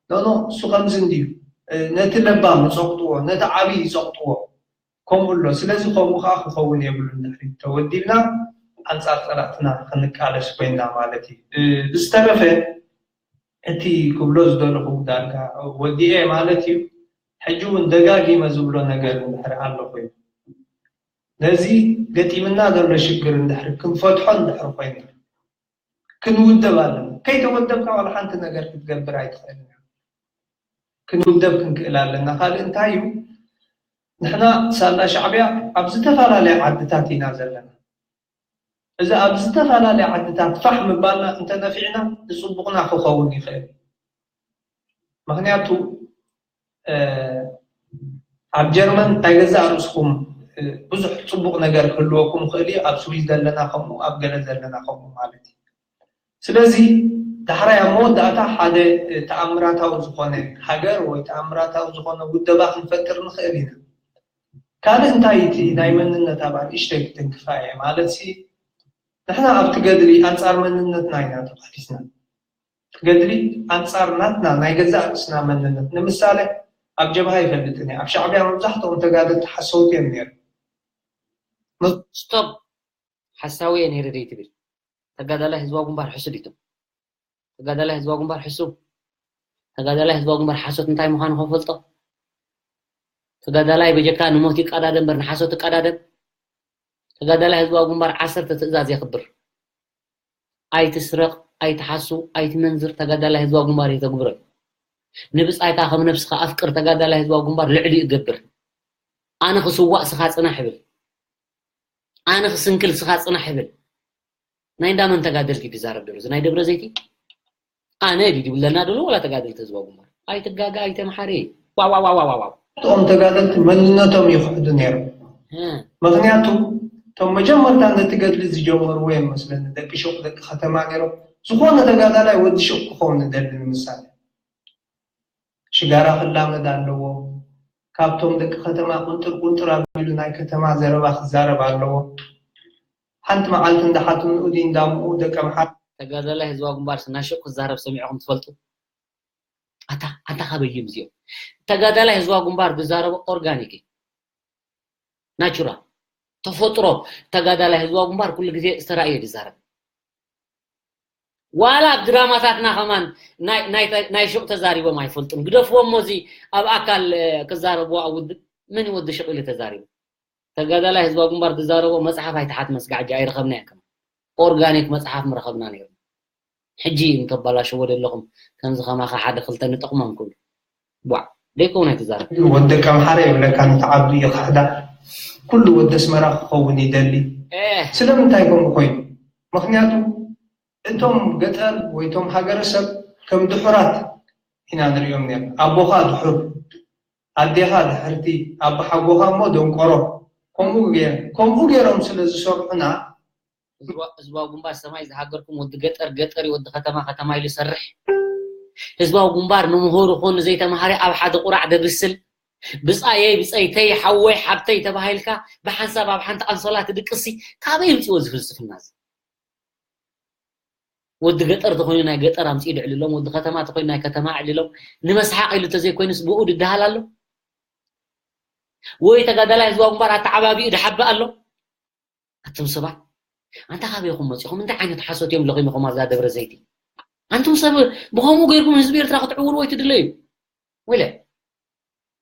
ኖኖ፣ እሱ ከምዚ እንድዩ፣ እ፣ ነቲ ለባም ይጸቕጥዎ፣ ነቲ ዓብዪ ይጸቕጥዎ." ከምኡ ኣሎ። ስለዚ ከምኡ ከዓ ክኸውን የብሉን። ድሕሪት ተወዲብና ኣንጻር ጸላእትና ክንቃለስ ኮይንና ማለት እዩ። እ፣ ብዝተረፈ እቲ ክብሎ ዝደለኹ ዳርጋ ወዲኤ ማለት እዩ። ሕጂ እውን ደጋጊመ ዝብሎ ነገር እንድሕር ኣሎ ኮይኑ፣ ነዚ ገጢምና ዘሎ ሽግር እንድሕር ክንፈትሖ እንድሕር ኮይንና፣ ክንውደብ ኣለና። ከይተወደብካ ዋላ ሓንቲ ነገር ክትገብር ኣይትኽእልን ኢኻ። ክንውደብ ክንክእል ኣለና። ካልእ እንታይ እዩ? ንሕና ሳላ ሻዕብያ ኣብ ዝተፈላለያ ዓድታት ኢና ዘለና። እዚ ኣብ ዝተፈላለያ ዓድታት ፋሕ ምባልና እንተነፊዕና ንጽቡቕና ክኸውን ይኽእል። ምኽንያቱ፣ እ፣ ኣብ ጀርመን ናይ ገዛእ ርእስኹም፣ እ፣ ብዙሕ ጽቡቕ ነገር ክህልወኩም ይኽእል እዩ። ኣብ ስዊዝ ዘለና ከምኡ፣ ኣብ ገለ ዘለና ከምኡ ማለት እዩ። ስለዚ ዳሕራይ ኣብ መወዳእታ ሓደ፣ እ፣ ተኣምራታዊ ዝኾነ ሃገር ወይ ተኣምራታዊ ዝኾነ ውደባ ክንፈጥር ንኽእል ኢና። ካልእ እንታይ እቲ ናይ መንነት ኣባል እሽተይ ክትንክፋ እየ ማለት ሲ፣ ንሕና ኣብቲ ገድሊ ኣንጻር መንነትና ኢና ተቓሊስና። ገድሊ ኣንጻር ናትና ናይ ገዛእ ርእስና መንነት። ንምሳሌ፣ ኣብ ጀብሃ ይፈልጥን እየ፣ ኣብ ሻዕብያ መብዛሕትኦም ተጋደልቲ ሓሰውቲ እዮም ነይሮም። መ-፣ ስቶፕ። ሓሳዊ እየ ነይረ ዘይትብል። ተጋዳላይ ህዝባዊ ግንባር ሕሱ ዲቶም? ተጋዳላይ ህዝባዊ ግንባር ሕሱ። ተጋዳላይ ህዝባዊ ግንባር ሓሶት እንታይ ምዃኑ ከፈልጦ። ተጋዳላይ በጀካ ንሞት ይቀዳደም እምበር ንሓሶት ይቀዳደም። ተጋዳላይ ህዝባዊ ግንባር ዓሰርተ ትእዛዝ የኽብር። ኣይትስረቕ፣ ኣይትሓሱ፣ ኣይትመንዝር ተጋዳላይ ህዝባዊ ግንባር የተግብሮ። ንብጻይካ ከም ነብስኻ ኣፍቅር ተጋዳላይ ህዝባዊ ግንባር ልዕሊኡ ይገብር። ኣነ ክስዋእ ስኻ ጽናሕ ይብል። ኣነ ክስንክል ስኻ ጽናሕ ይብል። ናይ እንዳመን ተጋደልቲ እዩ ዝዛረብ ደሎ? እዚ ናይ ደብረ ዘይቲ? ኣነ ድዩ ዝብለና ደሎ ወላ ተጋደልቲ ህዝባዊ ግንባር? ኣይትጋጋ ኣይተምሓሪ። ዋው፣ ዋው፣ ዋው፣ ዋው፣ ዋው። እቶም ተጋደልቲ መንነቶም ይኽሕዱ ነይሮም። እ። ምኽንያቱ እቶም መጀመርታ ነቲ ገድሊ ዝጀመርዎ እዮም መስለኒ፣ ደቂ ሹቕ፣ ደቂ ከተማ ነይሮም። ዝኾነ ተጋዳላይ ወዲ ሹቕ ክኸውን ንደሊ፣ ንምሳሌ ሽጋራ ክላመድ ኣለዎ። ካብቶም ደቂ ከተማ ቁንጥር ቁንጥር ኣቢሉ ናይ ከተማ ዘረባ ክዛረብ ኣለዎ። ሓንቲ መዓልቲ እንዳሓትንኡ ድዩ እንዳምኡ ደቂ ኣምሓ- ተጋዳላይ ህዝባዊ ግንባር ስናሽቕ ክዛረብ ሰሚዕኹም ትፈልጡ? ኣታ፣ ኣታ ካበይ እዮም እዚኦም? ተጋዳላይ ህዝባዊ ግንባር ዝዛረቦ ኦርጋኒክ እዩ። ናቹራል። ተፈጥሮ ተጋዳላይ ህዝባዊ ግንባር ኩሉ ግዜ ዝተራእየ ዝዛረብ። ዋላ ኣብ ድራማታትና ከማን ናይ፣ ናይ፣ ናይ ሹቕ ተዛሪቦም ኣይፈልጡን። ግደፍዎ እሞ እዚ ኣብ ኣካል፣ እ፣ ክዛረብዎ ኣብ ውድብ መን እዩ ወዲ ሹቕ ኢሉ ተዛሪቡ? ተጋዳላይ ህዝባዊ ግንባር ዝዛረቦ መጽሓፍ ኣይትሓትመ ስጋዕ፣ ሕጂ ኣይረኸብናዮ ከማን። ኦርጋኒክ መጽሓፍ ምረኸብና ነይሩ። ሕጂ እንተባላሽዎ ዘለኹም ከምዚ ከማኻ ሓደ ክልተ ንጠቕሞም ክብሉ። ቧዕ፣ ደይከውን ኣይትዛረብ። ወዲ ደቂ ኣምሓራ ይብለካ፣ ነቲ ዓዱ ይኽሕዳ። ኩሉ ወዲ ኣስመራ ክኸውን ይደሊ። ኤህ። ስለምንታይ ከምኡ ኮይኑ? ምኽንያቱ እቶም ገጠር ወይ እቶም ሃገረሰብ ከም ድሑራት ኢና ንሪኦም ነይርና። ኣቦኻ ድሑር፣ ኣዴኻ ድሕርቲ፣ ኣቦሓጎኻ እሞ ደንቆሮ። ከምኡ ገይር-፣ ከምኡ ገይሮም ስለ ዝሰርሑና፣ ህዝባ-፣ ህዝባዊ ግንባር ሰማይ ዝሃገርኩም ወዲ ገጠር ገጠር እዩ፣ ወዲ ከተማ ከተማ ኢሉ ይሰርሕ። ህዝባዊ ግንባር ንምሁር ይኹን ንዘይተማሃረ ኣብ ሓደ ቁራዕ ደብስል። ብጻየይ ብጸይተይ ሓወይ ሓብተይ ተባሂልካ ብሓንሳብ ኣብ ሓንቲ ኣንሶላ ትድቅሲ፣ ካበይ ይምጽእዎ እዚ ፍልስፍና እዚ? ወዲ ገጠር ተኾይኑ ናይ ገጠር ኣምጽኡ ድዕልሎም፣ ወዲ ከተማ ተኾይኑ ናይ ከተማ ኣዕልሎም። ንመስሓቕ ኢሉ ተዘይኮይኑስ ብኡ ድደሃል ኣሎ? ወይ ተጋዳላይ ህዝባዊ ግንባር ኣተዓባቢኡ ድሓብእ ኣሎ? ኣቱም ሰባት፣ ኣንታ ካበይ ኢኹም መጺኹም? እንታይ ዓይነት ሓሶት እዮም ለቒምኹም ኣብዛ ደብረ ዘይቲ? ኣንቱም ሰብ፣ ብኸምኡ ገይርኩም ህዝቢ ኤርትራ ክትዕውርዎ ኣይትድለዩ። ወይለ።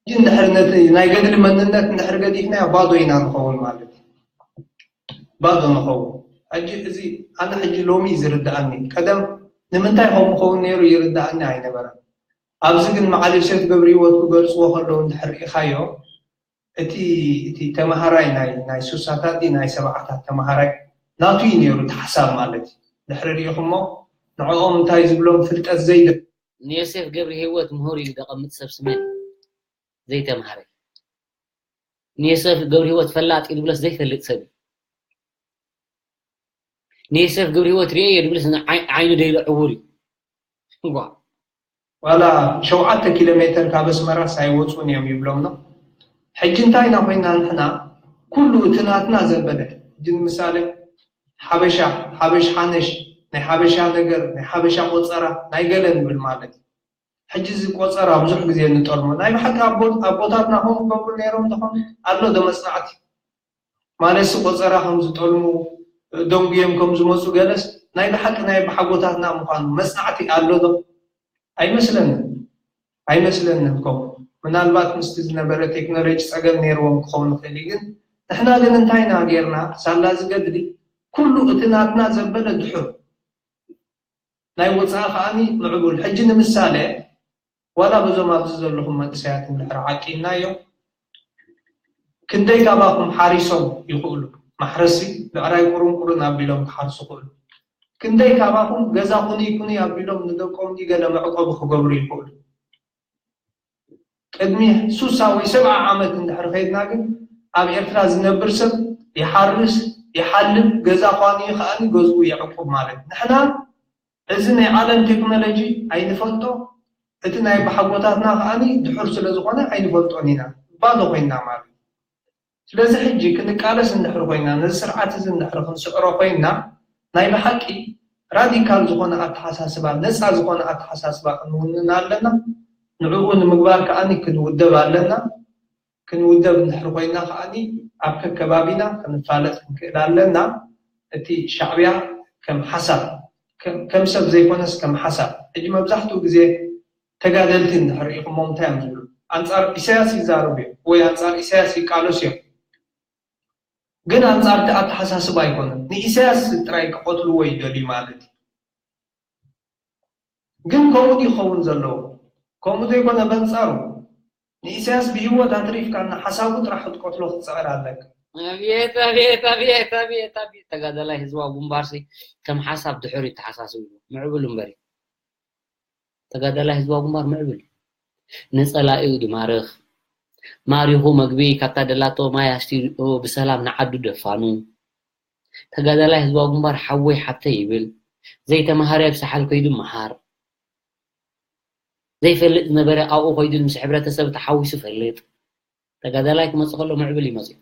ሕጂ እንድሕር ነቲ ናይ ገድሊ መንነት እንድሕር ገዲፍናዮ፣ ባዶ ኢና ንኸውን ማለት እዩ። ባዶ ንኸውን። ሕጂ እዚ ኣነ ሕጂ ሎሚ እዩ ዝርድኣኒ። ቀደም ንምንታይ ከምኡ ክኸውን ነይሩ ይርድኣኒ ኣይነበረን። ኣብዚ ግን መዓል ዮሴፍ ገብረሂወት ክገልጽዎ ከለዉ እንድሕር ርኢኻዮ፣ እቲ፣ እቲ ተማሃራይ ናይ፣ ናይ ሱሳታት ድዩ ናይ ሰብዓታት ተማሃራይ ናቱ እዩ ነይሩ እቲ ሓሳብ ማለት እዩ። ድሕሪ ርኢኹሞ ንዕኦም እንታይ ዝብሎም ፍልጠት ዘይደ-፣ ንዮሴፍ ገብረሂወት ምሁር ኢሉ ደቐምጥ ሰብ ስመን ዘይተማሃረ። ንዮሴፍ ገብረሂወት ፈላጥ እዩ ድብለስ ዘይፈልጥ ሰብ እዩ። ንዮሴፍ ገብረሂወት ርእየ ድብለስ ዓይ-፣ ዓይኑ ደይሉ ዕውር እዩ። ጓ። ዋላ ሸውዓተ ኪሎ ሜትር ካብ ኣስመራስ ኣይወፁን እዮም ይብሎም ነው። ሕጂ እንታይ ኢና ኮይና ንሕና? ኩሉ እቲ ናትና ዘበለ፣ ሕጂ ንምሳሌ ሓበሻ፣ ሓበሽ ሓነሽ፣ ናይ ሓበሻ ነገር፣ ናይ ሓበሻ ቆፀራ፣ ናይ ገለ ንብል ማለት እዩ። ሕጂ እዚ ቆፀራ ብዙሕ ግዜ ንጠልሞ፣ ናይ ብሓቂ ኣቦታትና ከምኡ ገብሩ ነይሮም ዝኾን ኣሎ ዶ መፅናዕቲ? ማለት ቆፀራ ከም ዝጠልሙ፣ ደንጉዮም ከም ዝመፁ ገለስ ናይ ብሓቂ ናይ ብሓጎታትና ምዃኑ መፅናዕቲ ኣሎ ዶ? ኣይመስለንን። ኣይመስለንን። ከምኡ ምናልባት ምስቲ ዝነበረ ቴክኖሎጂ ፀገም ነይርዎም ክኸውን ይኽእል እዩ። ግን ንሕና ግን እንታይ ኢና ጌርና? ሳላ ዝገድሊ ኩሉ እቲ ናትና ዘበለ ድሑር፣ ናይ ወፃኢ ከዓኒ ምዕቡል። ሕጂ ንምሳሌ ዋላ በዞም ኣብዚ ዘለኹም መንእሰያት እንድሕር ዓቂብናዮ ክንደይ ካባኹም ሓሪሶም ይኽእሉ? ማሕረሲ ብዕራይ ቁሩን ቁሩን ኣቢሎም ክሓርሱ ይኽእሉ። ክንደይ ካባኹም ገዛ ኩኒ ኩኒ ኣቢሎም ንደቆም ገለ መዕቆቢ ክገብሩ ይኽእሉ? ቅድሚ ሱሳ ወይ ሰብዓ ዓመት እንድሕር ከይድና ግን ኣብ ኤርትራ ዝነብር ሰብ ይሓርስ፣ ይሓልብ፣ ገዛ ኳኒ ከዓኒ ገዝኡ የዕቁብ ማለት። ንሕና እዚ ናይ ዓለም ቴክኖሎጂ ኣይንፈልጦ፣ እቲ ናይ ብሓጎታትና ከዓኒ ድሑር ስለ ዝኾነ ኣይንፈልጦን ኢና፣ ባዶ ኮይና ማለት። ስለዚ ሕጂ ክንቃለስ እንድሕር ኮይና፣ ነዚ ስርዓት እዚ እንድሕር ክንስዕሮ ኮይና፣ ናይ ብሓቂ ራዲካል ዝኾነ ኣተሓሳስባ፣ ነፃ ዝኾነ ኣተሓሳስባ ክንውንን ኣለና። ንዕኡ ንምግባር ከዓኒ ክንውደብ ኣለና። ክንውደብ እንድሕር ኮይና ከዓኒ ኣብ ከከባቢና ክንፋለጥ ክንክእል ኣለና። እቲ ሻዕብያ ከም ሓሳብ፣ ከም ሰብ ዘይኮነስ ከም ሓሳብ። ሕጂ መብዛሕትኡ ግዜ ተጋደልቲ እንድሕር ርኢኹሞም እንታይ እዮም ዝብሉ? ኣንጻር ኢሳያስ ይዛረቡ እዮም ወይ ኣንጻር ኢሳያስ ይቃለሱ እዮም። ግን ኣንጻር እቲ ኣተሓሳስባ ኣይኮነን። ንኢሳያስ ጥራይ ክቐትልዎ ይደልዩ ማለት እዩ። ግን ከምኡ ድዩ ክኸውን ዘለዎ? ከምኡ ዘይኮነ በንጻሩ ንኢሳያስ ብህይወት ኣትሪፍካ እና ሓሳቡ ጥራሕ ክትቀትሎ ክትጽዕር ኣለካ። ኣብየት ኣብየት ኣብየት ኣብየት ኣብየት ተጋዳላይ ህዝባዊ ግንባርሲ ከም ሓሳብ ድሕር ይተሓሳስብ ምዕቡል እምበር እዩ። ተጋዳላይ ህዝባዊ ግንባር ምዕብል እዩ። ንጸላኢኡ ድማርኽ ማሪኹ መግቢ ካብታ ደላቶ ማይ ኣስትዩ ብሰላም ንዓዱ ደፋኑ። ተጋዳላይ ህዝባዊ ግንባር ሓወይ ሓብተይ ይብል። ዘይተማሃረ ኣብ ሰሓል ከይዱ መሃር። ዘይፈልጥ ዝነበረ ኣብኡ ከይዱ ምስ ሕብረተሰብ ተሓዊሱ ፈልጥ። ተጋዳላይ ክመጽእ ከሎ ምዕብል ይመጽእ።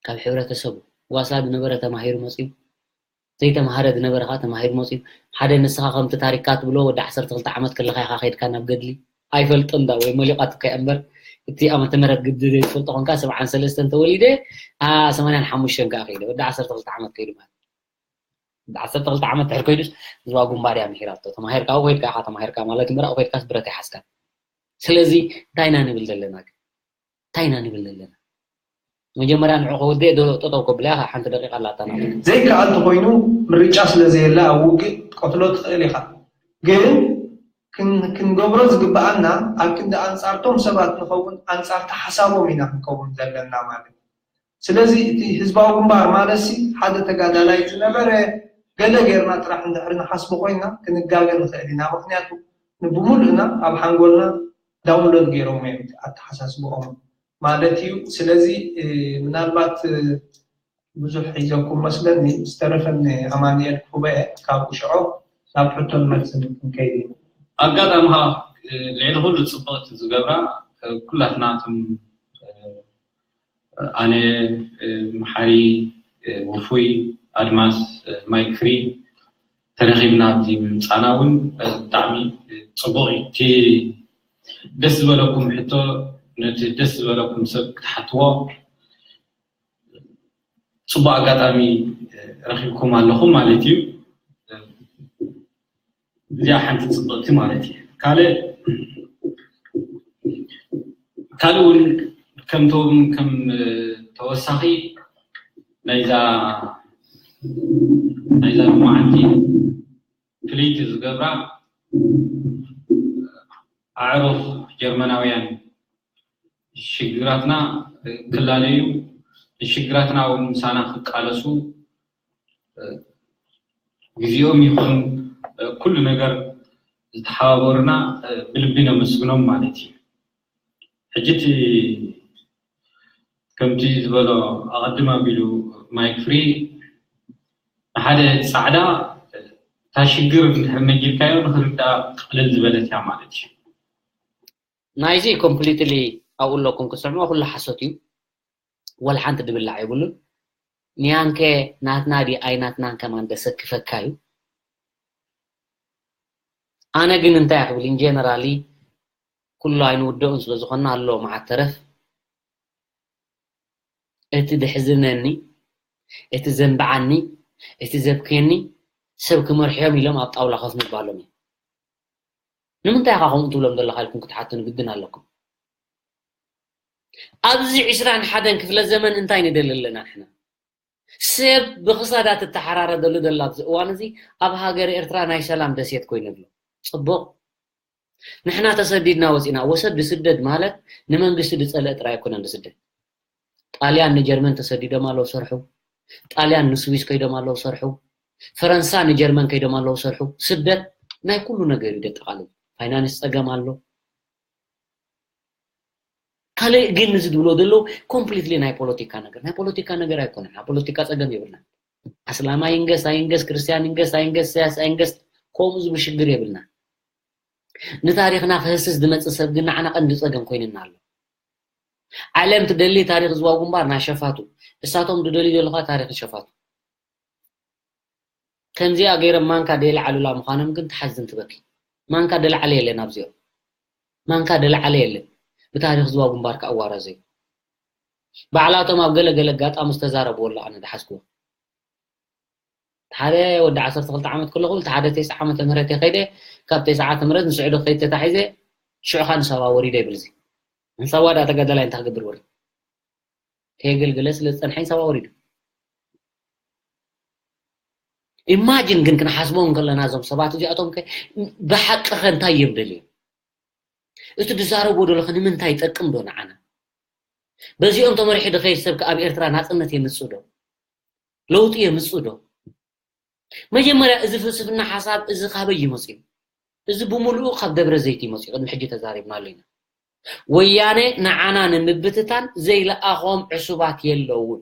ካብ ሕብረተሰቡ ዋሳ ዝነበረ ተማሂሩ መፅዩ፣ ዘይተማሃረ ዝነበረ ከዓ ተማሂሩ መፅዩ። ሓደ ንስኻ ከምቲ ታሪክካ ትብሎ ወዲ ዓሰርተ ክልተ ዓመት ከለኻ ኢኻ ከይድካ ናብ ገድሊ ኣይፈልጦ እንዳ ወይ መሊቋትካ እያ እምበር እቲ ዓመተ ምህረት ግዲ ዘይትፈልጦ ኮንካ ሰብዓን ሰለስተን ተወሊደ ሰማንያን ሓሙሽተን ከዓ ከይደ ወዲ ዓሰርተ ክልተ ዓመት ከይዱ ማለት ወዲ ዓሰርተ ክልተ ዓመት ድሕር ከይዱስ ህዝባዊ ግንባር እያ ምሒራቶ ተማሂርካ ኣብኡ ከይድካ ኢኻ ተማሂርካ ማለት እምበር ኣብኡ ከይድካስ ብረት ኣይሓዝካን። ስለዚ እንታይ ኢና ንብል ዘለና ግን እንታይ ኢና ንብል ዘለና? መጀመርያ ንዑ ከወድእ ዶ ጠጠው ከብላ እያ ሓንቲ ደቂቃ ኣላታ ናቱ። ዘይከኣል ተኮይኑ ምርጫ ስለ ዘየለ ኣብ ውግእ ክትቀትሎ ትኽእል ኢኻ። ግን ክንገብሮ ዝግበኣና ኣብ ክንዲ ኣንጻርቶም ሰባት ንኸውን ኣንጻርቲ ሓሳቦም ኢና ክንከውን ዘለና ማለት እዩ። ስለዚ እቲ ህዝባዊ ግንባር ማለት ሲ ሓደ ተጋዳላይ ዝነበረ ገለ ጌርና ጥራሕ እንድሕር ንሓስቦ ኮይና ክንጋገ ንኽእል ኢና። ምክንያቱ ብሙሉእና ኣብ ሓንጎልና ዳውንሎድ ገይሮም እዮም ኣተሓሳስብኦም ማለት እዩ። ስለዚ ምናልባት ብዙሕ ሒዘኩም መስለኒ ዝተረፈኒ ኣማንኤል ክህቦ እየ ካብኡ ሽዑ ናብ ሕቶን መልስን ክንከይድ ኢና። ኣጋጣሚ ከዓ ልዕሊ ኩሉ ፅብቕቲ ዝገብራ ኩላትና እቶም ኣነ መሓሪ ውፉይ ኣድማስ ማይክ ፍሪ ተረኺብና ኣብዚ ምምፃና እውን ብጣዕሚ ፅቡቕ እዩ። እቲ ደስ ዝበለኩም ሕቶ ነቲ ደስ ዝበለኩም ሰብ ክትሓትዎ ፅቡቅ ኣጋጣሚ ረኪብኩም ኣለኹም ማለት እዩ። እዚኣ ሓንቲ ፅብቅቲ ማለት እዩ። ካልእ ካልእ እውን ከምቶም ከም ተወሳኺ ናይዛ ናይዛ መዓልቲ ፍልይቲ ዝገብራ ኣዕሩኽ ጀርመናውያን ሽግራትና ክላለዩ ንሽግራትና እውን ምሳና ክቃለሱ ግዜኦም ይኹን ኩሉ ነገር ዝተሓባበሩና ብልቢ ነመስግኖም ማለት እዩ። ሕጂ እቲ ከምቲ ዝበሎ ኣቐድም ኣቢሉ ማይክ ፍሪ ንሓደ ፃዕዳ እታ ሽግር እንድሕር ነጊርካዮ ንኽርዳእ ቅልል ዝበለት እያ ማለት እዩ። ናይዚ ኮምፕሊትሊ ኣብኡ ኣለኩም ክትሰምዑ ኩሉ ሓሶት እዩ። ወላ ሓንቲ ድብላዕ የብሉን። ኒያንከ ናትና ዲ ኣይናትናን ከማን ደሰክፈካ እዩ። ኣነ ግን እንታይ ክብል ኢንጀነራሊ ኩሉ ኣይንውደኡን ስለ ዝኾንና ኣሎ መዓት ተረፍ እቲ ድሕዝነኒ እቲ ዘንብዓኒ እቲ ዘብክየኒ ሰብ ክመርሕዮም ኢሎም ኣብ ጣውላ ኮፍ ምባሎም እዩ። ንምንታይ ኢኻ ከምኡ ትብሎም ዘለኻ ኢልኩም ክትሓቱ ንግድን ኣለኩም። ኣብዚ ዕስራን ሓደን ክፍለ ዘመን እንታይ ንደሊ ኣለና ንሕና? ሰብ ብኽሳዳ ትተሓራረደሉ ደላ ኣብዚ እዋን እዚ ኣብ ሃገር ኤርትራ ናይ ሰላም ደሴት ኮይኑ ኣሎ። ጽቡቕ ንሕና ተሰዲድና ወፂና ወሰድ ድስደድ ማለት ንመንግስቲ ድፀልእ ጥራይ ኣይኮነን ድስደድ። ጣልያን ንጀርመን ተሰዲዶም ኣለዉ ሰርሑ። ጣልያን ንስዊስ ከይዶም ኣለዉ ሰርሑ። ፈረንሳ ንጀርመን ከይዶም ኣለዉ ሰርሑ። ስደት ናይ ኩሉ ነገር እዩ ደጠቃልል። ፋይናንስ ፀገም ኣሎ። ካልእ ግን እዚ ዝብሎ ዘለዉ ኮምፕሊትሊ ናይ ፖለቲካ ነገር ናይ ፖለቲካ ነገር ኣይኮነን። ናይ ፖለቲካ ፀገም የብልና። ኣስላማ ይንገስ ኣይንገስ ክርስትያን ይንገስ ኣይንገስ ሰያስ ኣይንገስ ከምኡ ዝብል ሽግር የብልና። ንታሪኽና ክህስስ ዝመፅእ ሰብ ግን ንዓና ቀንዲ ፀገም ኮይንና ኣሎ። ዓለም ትደሊ ታሪኽ ዝዋ ግንባር ናይ ሸፋቱ እሳቶም ዝደልዩ ዘለኻ ታሪኽ ሸፋቱ ከምዚኣ ገይሮም ማንካ ደይለዓሉላ ምዃኖም ግን ትሓዝን ትበኪ። ማንካ ደለዓለ የለን ኣብዚኦም ማንካ ደለዓለ የለን። ብታሪኽ ዝዋ ግንባር ክኣዋረዘዩ ባዕላቶም ኣብ ገለ ገለ ኣጋጣሚ ዝተዛረብዎ ኣሎ ኣነ ዝሓዝክዎ ሓደ ወዲ ዓሰርተ ክልተ ዓመት ከለኹ እቲ ሓደ ተስዓ ዓመተ ምህረት ከይደ ካብ ተስዓ ዓመተ ምህረት ንስዑዲ ከይድ ተታሒዘ ሽዑ ኸኣ ንሳዋ ወሪደ ይብል እዚ ንሳዋ ደኣ ተጋዳላይ እንታይ ክገብር ወሪዱ ከየገልገለ ስለ ዝጸንሐ ንሳዋ ወሪዱ ኢማጂን ግን ክንሓስቦም ከለና እዞም ሰባት እዚኣቶም ከ ብሓቂ ኸ እንታይ እዮም ደልዮም እቲ ዝዛረብዎ ደሎ ኸ ንምንታይ ይጠቅም ዶ ንዓና በዚኦም ተመሪሑ ድኸይድ ሰብ ከ ኣብ ኤርትራ ናጽነት የምጽእ ዶ ለውጢ የምጽእ ዶ መጀመርያ እዚ ፍልስፍና ሓሳብ እዚ ካበይ ይመጽእ እዩ እዚ ብምሉኡ ካብ ደብረ ዘይት ይመጽእ እዩ ቅድሚ ሕጂ ተዛሪብናሉ ኢና ወያነ ንዓና ንምብትታን ዘይለኣኾም ዕሱባት የለውን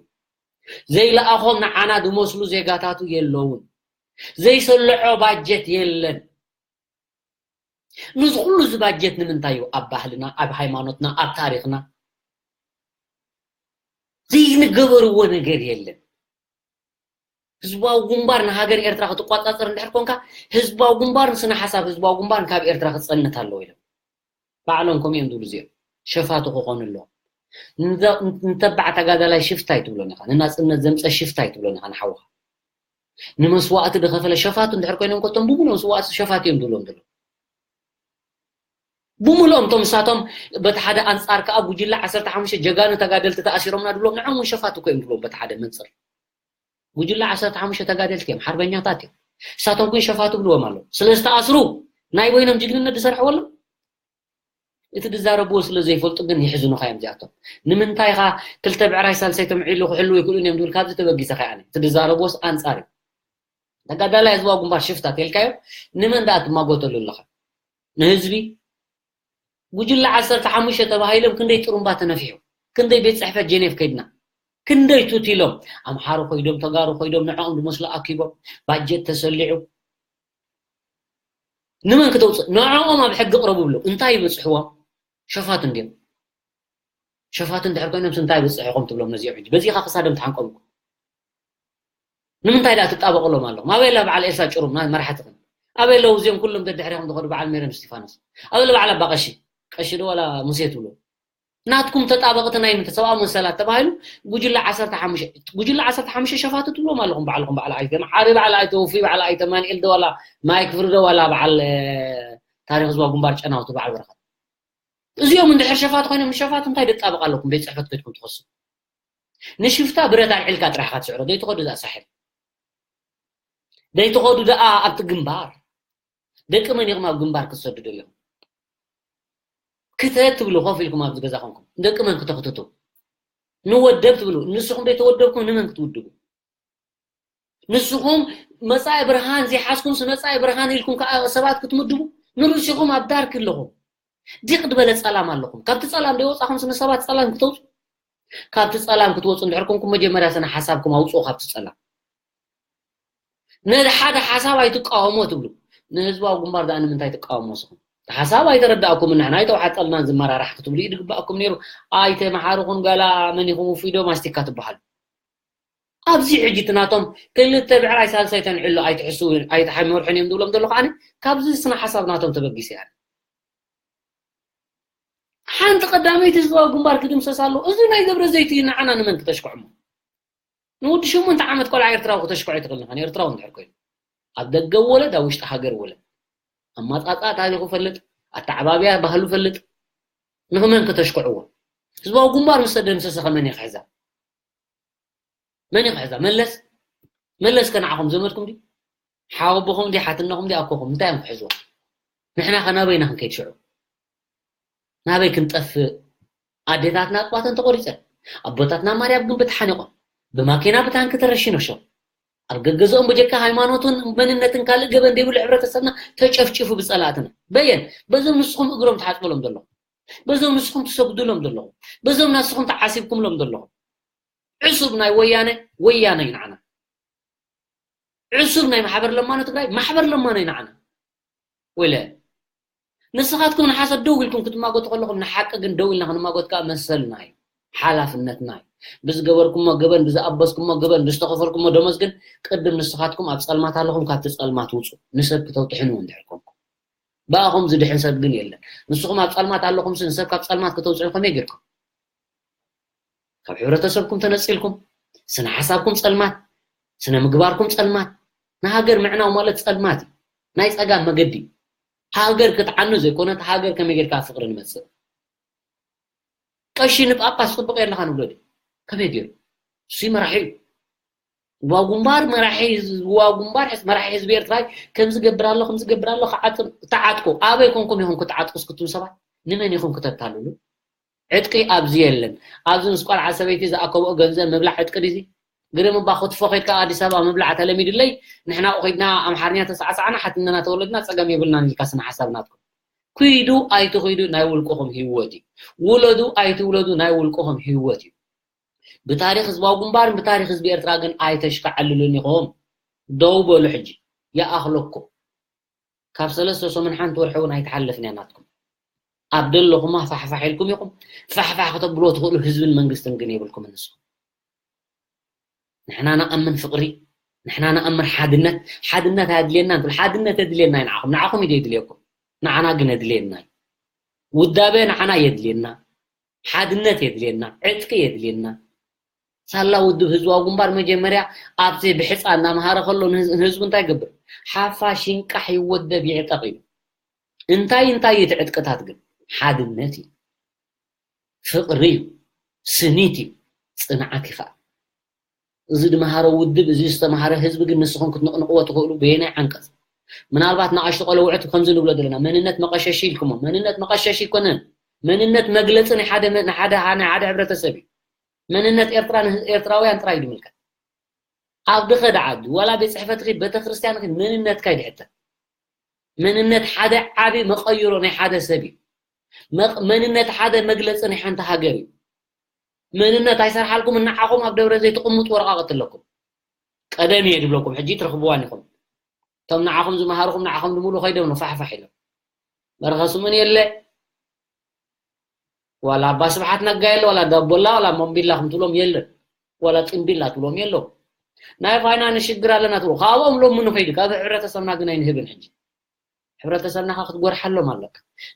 ዘይለኣኾም ንዓና ዝመስሉ ዜጋታቱ የለውን ዘይሰልዖ ባጀት የለን ንዚ ኩሉ እዚ ባጀት ንምንታይ እዩ ኣብ ባህልና ኣብ ሃይማኖትና ኣብ ታሪኽና ዘይንገበርዎ ነገር የለን ህዝባዊ ግንባር ንሃገር ኤርትራ ክትቋጻጸር እንድሕር ኮንካ ህዝባዊ ግንባር ንስነ ሓሳብ ህዝባዊ ግንባር ካብ ኤርትራ ክጸንት ኣለዎ ኢሎም ባዕሎም ከምኡ እዮም ዝብሉ እዚኦም ሸፋቱ ክኾኑ ኣለዎም ንተባዕ ተጋዳላይ ሽፍታ ኣይትብሎን ኢኻ ንናጽነት ዘምፀ ሽፍታ ኣይትብሎን ኢኻ ንሓውኻ ንመስዋእቲ ዝኸፈለ ሸፋቱ እንድሕር ኮይኖም ከቶም ብምሎም ስዋእቲ ሸፋት እዮም ዝብሎም ዘለዉ ብምልኦም እቶም ንሳቶም በቲ ሓደ ኣንጻር ከኣ ጉጅለ ዓሰርተ ሓሙሽተ ጀጋኑ ተጋደልቲ ተኣሲሮምና ድብሎም ንዖም እውን ሸፋት እኮ እዮም ድብሎም በቲ ሓደ መንጽር ጉጅለ ዓሰርተ ሓሙሽተ ተጋደልቲ እዮም ሓርበኛታት እዮም ንሳቶም ግን ሸፋት ብልዎም ኣለዉ ስለ ዝተኣስሩ ናይ በይኖም ጅግንነት ዝሰርሕዎ ኣለዉ እቲ ዝዛረብዎ ስለ ዘይፈልጡ ግን ይሕዝኑኻ እዮም እዚኣቶም ንምንታይ ኢኻ ክልተ ብዕራይ ሳልሰይ ተምዒሉ ክሕልው ይክእሉን እዮም ዝብል ካብዚ ተበጊሰ ከ ኣነ እቲ ዝዛረብዎስ ኣንጻር እዩ ተጋዳላይ ህዝባዊ ግንባር ሽፍታ ተልካዮ ንመን ደኣ ትማጎተሉ ኣለኻ ንህዝቢ ጉጅለ ዓሰርተ ሓሙሽተ ተባሂሎም ክንደይ ጥሩምባ ተነፊሑ ክንደይ ቤት ፅሕፈት ጀኔቭ ከይድና ክንደይ ቱት ኢሎም ኣምሓሩ ኮይዶም ተጋሩ ኮይዶም ንዕኦም ዝመስሉ ኣኪቦም ባጀት ተሰሊዑ ንመን ክተውፅእ ንዕኦም ኣብ ሕጊ ቅረቡ ብሎ እንታይ ይበፅሕዎም ሸፋት እንዲዮም ሸፋት እንድሕር ኮይኖም እንታይ ይበፅሕኹም ትብሎም ነዚኦም ሕጂ በዚኻ ክሳዶም ትሓንቀብኩም ንምንታይ ደኣ ትጣበቕሎም ኣለኹም ኣበይ ኣላ በዓል ኤልሳ ጭሩም ናይ መራሕትኽን ኣበይ ኣለዉ እዚኦም ኩሎም ደድሕሪኹም ዝኸዱ በዓል ሜሮን እስቲፋኖስ ኣበይ ኣላ በዓል ኣባ ቀሺ ቀሺ ዶ ዋላ ሙሴ ትብሎ ናትኩም ተጣበቕቲ ናይ ምንተ ሰብኣዊ መሰላት ተባሂሉ ጉጅለ ዓሰርተ ሓሙሽተ ጉጅለ ዓሰርተ ሓሙሽተ ሸፋቱ ትብሎም ኣለኹም ባዕልኹም በዓል ኣይተ መዓሪ በዓል ኣይተ ውፉይ በዓል ኣይተ ማንኤል ደዋላ ማይክ ፍሪ ደዋላ በዓል ታሪክ ህዝባዊ ግንባር ጨናውቲ በዓል በረኸት እዚኦም እንድሕር ሸፋት ኮይኖም ንሸፋት እንታይ ደጣበቕ ኣለኩም ቤት ፅሕፈት ከድኩም ትኸሱ ንሽፍታ ብረት ኣልዒልካ ጥራሕካ ትስዕሮ ደይትኸዱ ደኣ ሳሕል ደይትኸዱ ደኣ ኣብቲ ግንባር ደቂ መን ኢኹም ኣብ ግንባር ክትሰዱ ደለኹም ክተት ትብሉ ኮፍ ኢልኩም ኣብዚ ገዛ ኮንኩም ደቂ መን ክተኽትቱ ንወደብ ትብሉ ንስኹም ደይተወደብኩም ንመን ክትውድቡ ንስኹም መጻኢ ብርሃን ዘይሓዝኩምስ መጻኢ ብርሃን ኢልኩም ከዓ ሰባት ክትምድቡ ንርእሲኹም ኣብ ዳርክ ኣለኹም ዲቕ ዝበለ ጸላም ኣለኹም ካብቲ ጸላም ደይወጻኹምስ ንሰባት ጸላም ክተውጹ ካብቲ ጸላም ክትወጹ እንድሕር ኮንኩም መጀመርያ ስነ ሓሳብኩም ኣውጽኡ ካብቲ ጸላም ነዚ ሓደ ሓሳብ ኣይትቃወሞ ትብሉ። ንህዝባዊ ግንባር ደኣ ንምንታይ ትቃወሞ ስኹም? እቲ ሓሳብ ኣይተረዳእኩምን፣ ንሕና ኣይተዋሓጠልናን ዝመራራሕ ክትብሉ እዩ ዝግባእኩም ነይሩ። ኣይተመሓርኹን፣ ጋላ መን ኢኹም ውፉይ ዶ ማስቲካ ትበሃሉ? ኣብዚ ሕጂ እቲ ናቶም ክልተ ብዕራይ ሳልሳይ ተንዕሎ ኣይትሕስው ኣይትሓመርሑን እዮም ዝብሎም ዘለኹ ኣነ ካብዚ ስነ ሓሳብ ናቶም ተበጊሰ እየ። ሓንቲ ቀዳመይቲ ህዝባዊ ግንባር ክድምሰስ ኣለዎ። እዚ ናይ ደብረ ዘይት እዩ ንዓና ንመን ክተሽክዕሞ? ንወዲ ሸሞንተ ዓመት ቆልዓ ኤርትራዊ ክተሽክዖ ኣይትኽእልን ኢኻ፣ ንኤርትራዊ እንድሕር ኮይኑ። ኣብ ደገ ወለድ ኣብ ውሽጢ ሃገር ወለድ ኣማጻጽኣ ታሪኹ ፈልጥ፣ ኣተዓባብያ ባህሉ ፈልጥ። ንኽመን ክተሽክዕዎ? ህዝባዊ ግንባር ምስ ተደምሰሰ ከ መን እዩ ክሕዛ? መን እዩ ክሕዛ? መለስ? መለስ ከ ንዓኹም ዘመድኩም ድዩ? ሓወቦኹም ድዩ? ሓትነኹም ድዩ? ኣኮኹም እንታይ እዮም ክሕዝዎ? ንሕና ከ ናበይና ክንከይድ ሽዑ? ናበይ ክንጠፍእ? ኣዴታትና ኣጥባተን ተቖሪፀን፣ ኣቦታትና ማርያም ግንቢ ተሓኒቖም፣ ብማኪና ብታንኪ ተረሺኖሾም፣ ኣብ ገገዝኦም ብጀካ ሃይማኖትን መንነትን ካልእ ገበን ዘይብሉ ሕብረተሰብና ተጨፍጭፉ ብፀላእትና። በየን? በዞም ንስኹም እግሮም ትሓፅብሎም ዘለኹም፣ በዞም ንስኹም ትሰግዱሎም ዘለኹም፣ በዞም ንስኹም ተዓሲብኩምሎም ዘለኹም። ዕሱብ ናይ ወያነ ወያነ እዩ ንዓና። ዕሱብ ናይ ማሕበር ለማኖ ትግራይ ማሕበር ለማኖ እዩ ንዓና። ወለ ንስኻትኩም ንሓሰት ደው ኢልኩም ክትማጎቱ ከለኹም ንሓቂ ግን ደው ኢልና ክንማጎት ከዓ መሰልና እዩ፣ ሓላፍነትና እዩ። ብዝገበርኩሞ ገበን፣ ብዝኣበስኩሞ ገበን፣ ብዝተኸፈልኩሞ ደሞዝ ግን ቅድም ንስኻትኩም ኣብ ጸልማት ኣለኹም፣ ካብቲ ጸልማት ውጹ። ንሰብ ክተውጥሕንዎ እንድሕር ኮንኩም። ብኣኹም ዝድሕን ሰብ ግን የለን። ንስኹም ኣብ ጸልማት ኣለኹም፣ ንሰብ ካብ ጸልማት ከተውጽዑ ከመይ ጌርኩም? ካብ ሕብረተሰብኩም ተነጺልኩም፣ ስነ ሓሳብኩም ጸልማት፣ ስነ ምግባርኩም ጸልማት። ንሃገር ምዕናው ማለት ጸልማት እዩ። ናይ ጸጋም መገዲ እዩ። ሃገር ክትዓኑ ዘይኮነት፣ ሃገር ከመይ ጌርካ ፍቕሪ ንመጽእ? ቀሺ ንጳጳስ ጽቡቕ የለኻ ንብሎ ድዩ? ከመይ ገይሩ? እሱ መራሒ እዩ። ዋው ግንባር መራሒ ህዝ-፣ ዋው ግንባር ሕዝ-፣ መራሒ ህዝቢ ኤርትራ እዩ። ከምዚ ገብር ኣሎ፣ ከምዚ ገብር ኣሎ፣ ክዓጥም፣ ተዓጥቁ። ኣበይ ኮንኩም ኢኹም ክትዓጥቁ እስክትም ሰባት? ንመን ኢኹም ክተታልሉ? ዕጥቂ ኣብዚ የለን። ኣብዚ ምስ ቆልዓ ሰበይቲ ዝኣከብኦ ገንዘብ ምብላዕ ዕጥቂ ድዚ? ግርም እባ ክትፎ ከይድካ ኣዲስ ኣበባ ምብላዕ ተለሚድለይ፣ ንሕና ኸይድና ኣምሓርኛ ተሳዕሳዕና፣ ሓትነና ተወለድና፣ ጸገም የብልናን ኢልካ ስነ ሓሳብ ናትኩም። ኩይዱ ኣይትኹይዱ ናይ ውልቅኹም ህይወት እዩ። ውለዱ ኣይትውለዱ ናይ ውልቅኹም ህይወት እዩ። ብታሪኽ ህዝባዊ ግንባርን ብታሪኽ ህዝቢ ኤርትራ ግን ኣይተሽካዕልሉን ኢኹም። ደው በሉ ሕጂ። ይኣኽለኩም። ካብ ሰለስተ ሰሙን ሓንቲ ወርሒ እውን ኣይትሓልፍን እያ ናትኩም። ኣብ ደለኹማ ፋሕፋሕ ኢልኩም ኢኹም። ፋሕፋሕ ከተብልዎ ትኽእሉ ህዝብን መንግስትን ግን የብልኩምን ንስኹም። ንሕና ንኣምን ፍቕሪ፣ ንሕና ንኣምን ሓድነት። ሓድነት ኣየድልየናን ትብሉ፣ ሓድነት የድልየና እዩ ንዓኹም። ንዓኹም እዩ የድልየኩም፣ ንዓና ግን የድልየና እዩ። ውዳበ ንዓና የድልየና፣ ሓድነት የድልየና፣ ዕጥቂ የድልየና። ሳላ ውድብ ህዝባዊ ግንባር መጀመርያ ኣብቲ ብሕፃ እናምሃረ ከሎ ንህዝ-፣ ንህዝቡ እንታይ ይገብር? ሓፋሽ ይንቃሕ ይወደብ ይዕጠቕ እዩ። እንታይ እንታይ እዩ እቲ ዕጥቅታት ግን? ሓድነት እዩ፣ ፍቕሪ እዩ፣ ስኒት እዩ፣ ጽንዓት እዩ ከዓ። እዚ ዝመሃረ ውድብ፣ እዚ ዝተምሃረ ህዝቢ ግን ንስኹም ክትንቕንቕዎ ትኽእሉ በየናይ ዓንቀጽ? ምናልባት ንኣሽቱ ቆለውዕት ከምዚ ንብሎ ዘለና፣ መንነት መቐሸሺ ኢልኩሞ። መንነት መቐሸሺ ኣይኮነን። መንነት መግለጺ ናይ ሓደ መ-፣ ናይ ሓደ፣ ናይ ሓደ ሕብረተሰብ እዩ። መንነት ኤርትራ ንህ-፣ ኤርትራውያን ጥራይ እዩ ዝምልከት። ኣብ ድኸ ደኣ ዓዲ፣ ዋላ ቤት ጽሕፈት ኺድ፣ ቤተክርስትያን ኺድ፣ መንነትካ እዩ ዝሕተት። መንነት ሓደ ዓቢ መቐይሮ ናይ ሓደ ሰብ እዩ። መቕ-፣ መንነት ሓደ መግለጺ ናይ ሓንቲ ሃገር እዩ። መንነት ኣይሰርሓልኩም፣ ንዓኹም ኣብ ደብረ ዘይት ትቕምጡ ወረቓቕቲ ኣለኩም። ቀደም እየ ድብለኩም፣ ሕጂ ትረኽብዋን ኢኹም። እቶም ንዓኹም ዝመሃርኹም ንዓኹም ድምሉ ኸይዶም ንፋሕፋሕ ኢሎም። በረኸ ስምኦን የለ፣ ዋላ ኣባ ስብሓት ነጋ የለ፣ ዋላ ዳቦላ፣ ዋላ ሞምቢላ ከም ትብሎም የለን፣ ዋላ ጥምቢላ ትብሎም የለው። ናይ ፋይናንስ ሽግር ኣለና ትብሉ። ካብኦም ሎሚ ንኸይዱ፣ ካብ ሕብረተሰብና ግን ኣይንህብን ሕጂ። ሕብረተሰብና ኸ ክትጎርሓሎም ኣለካ።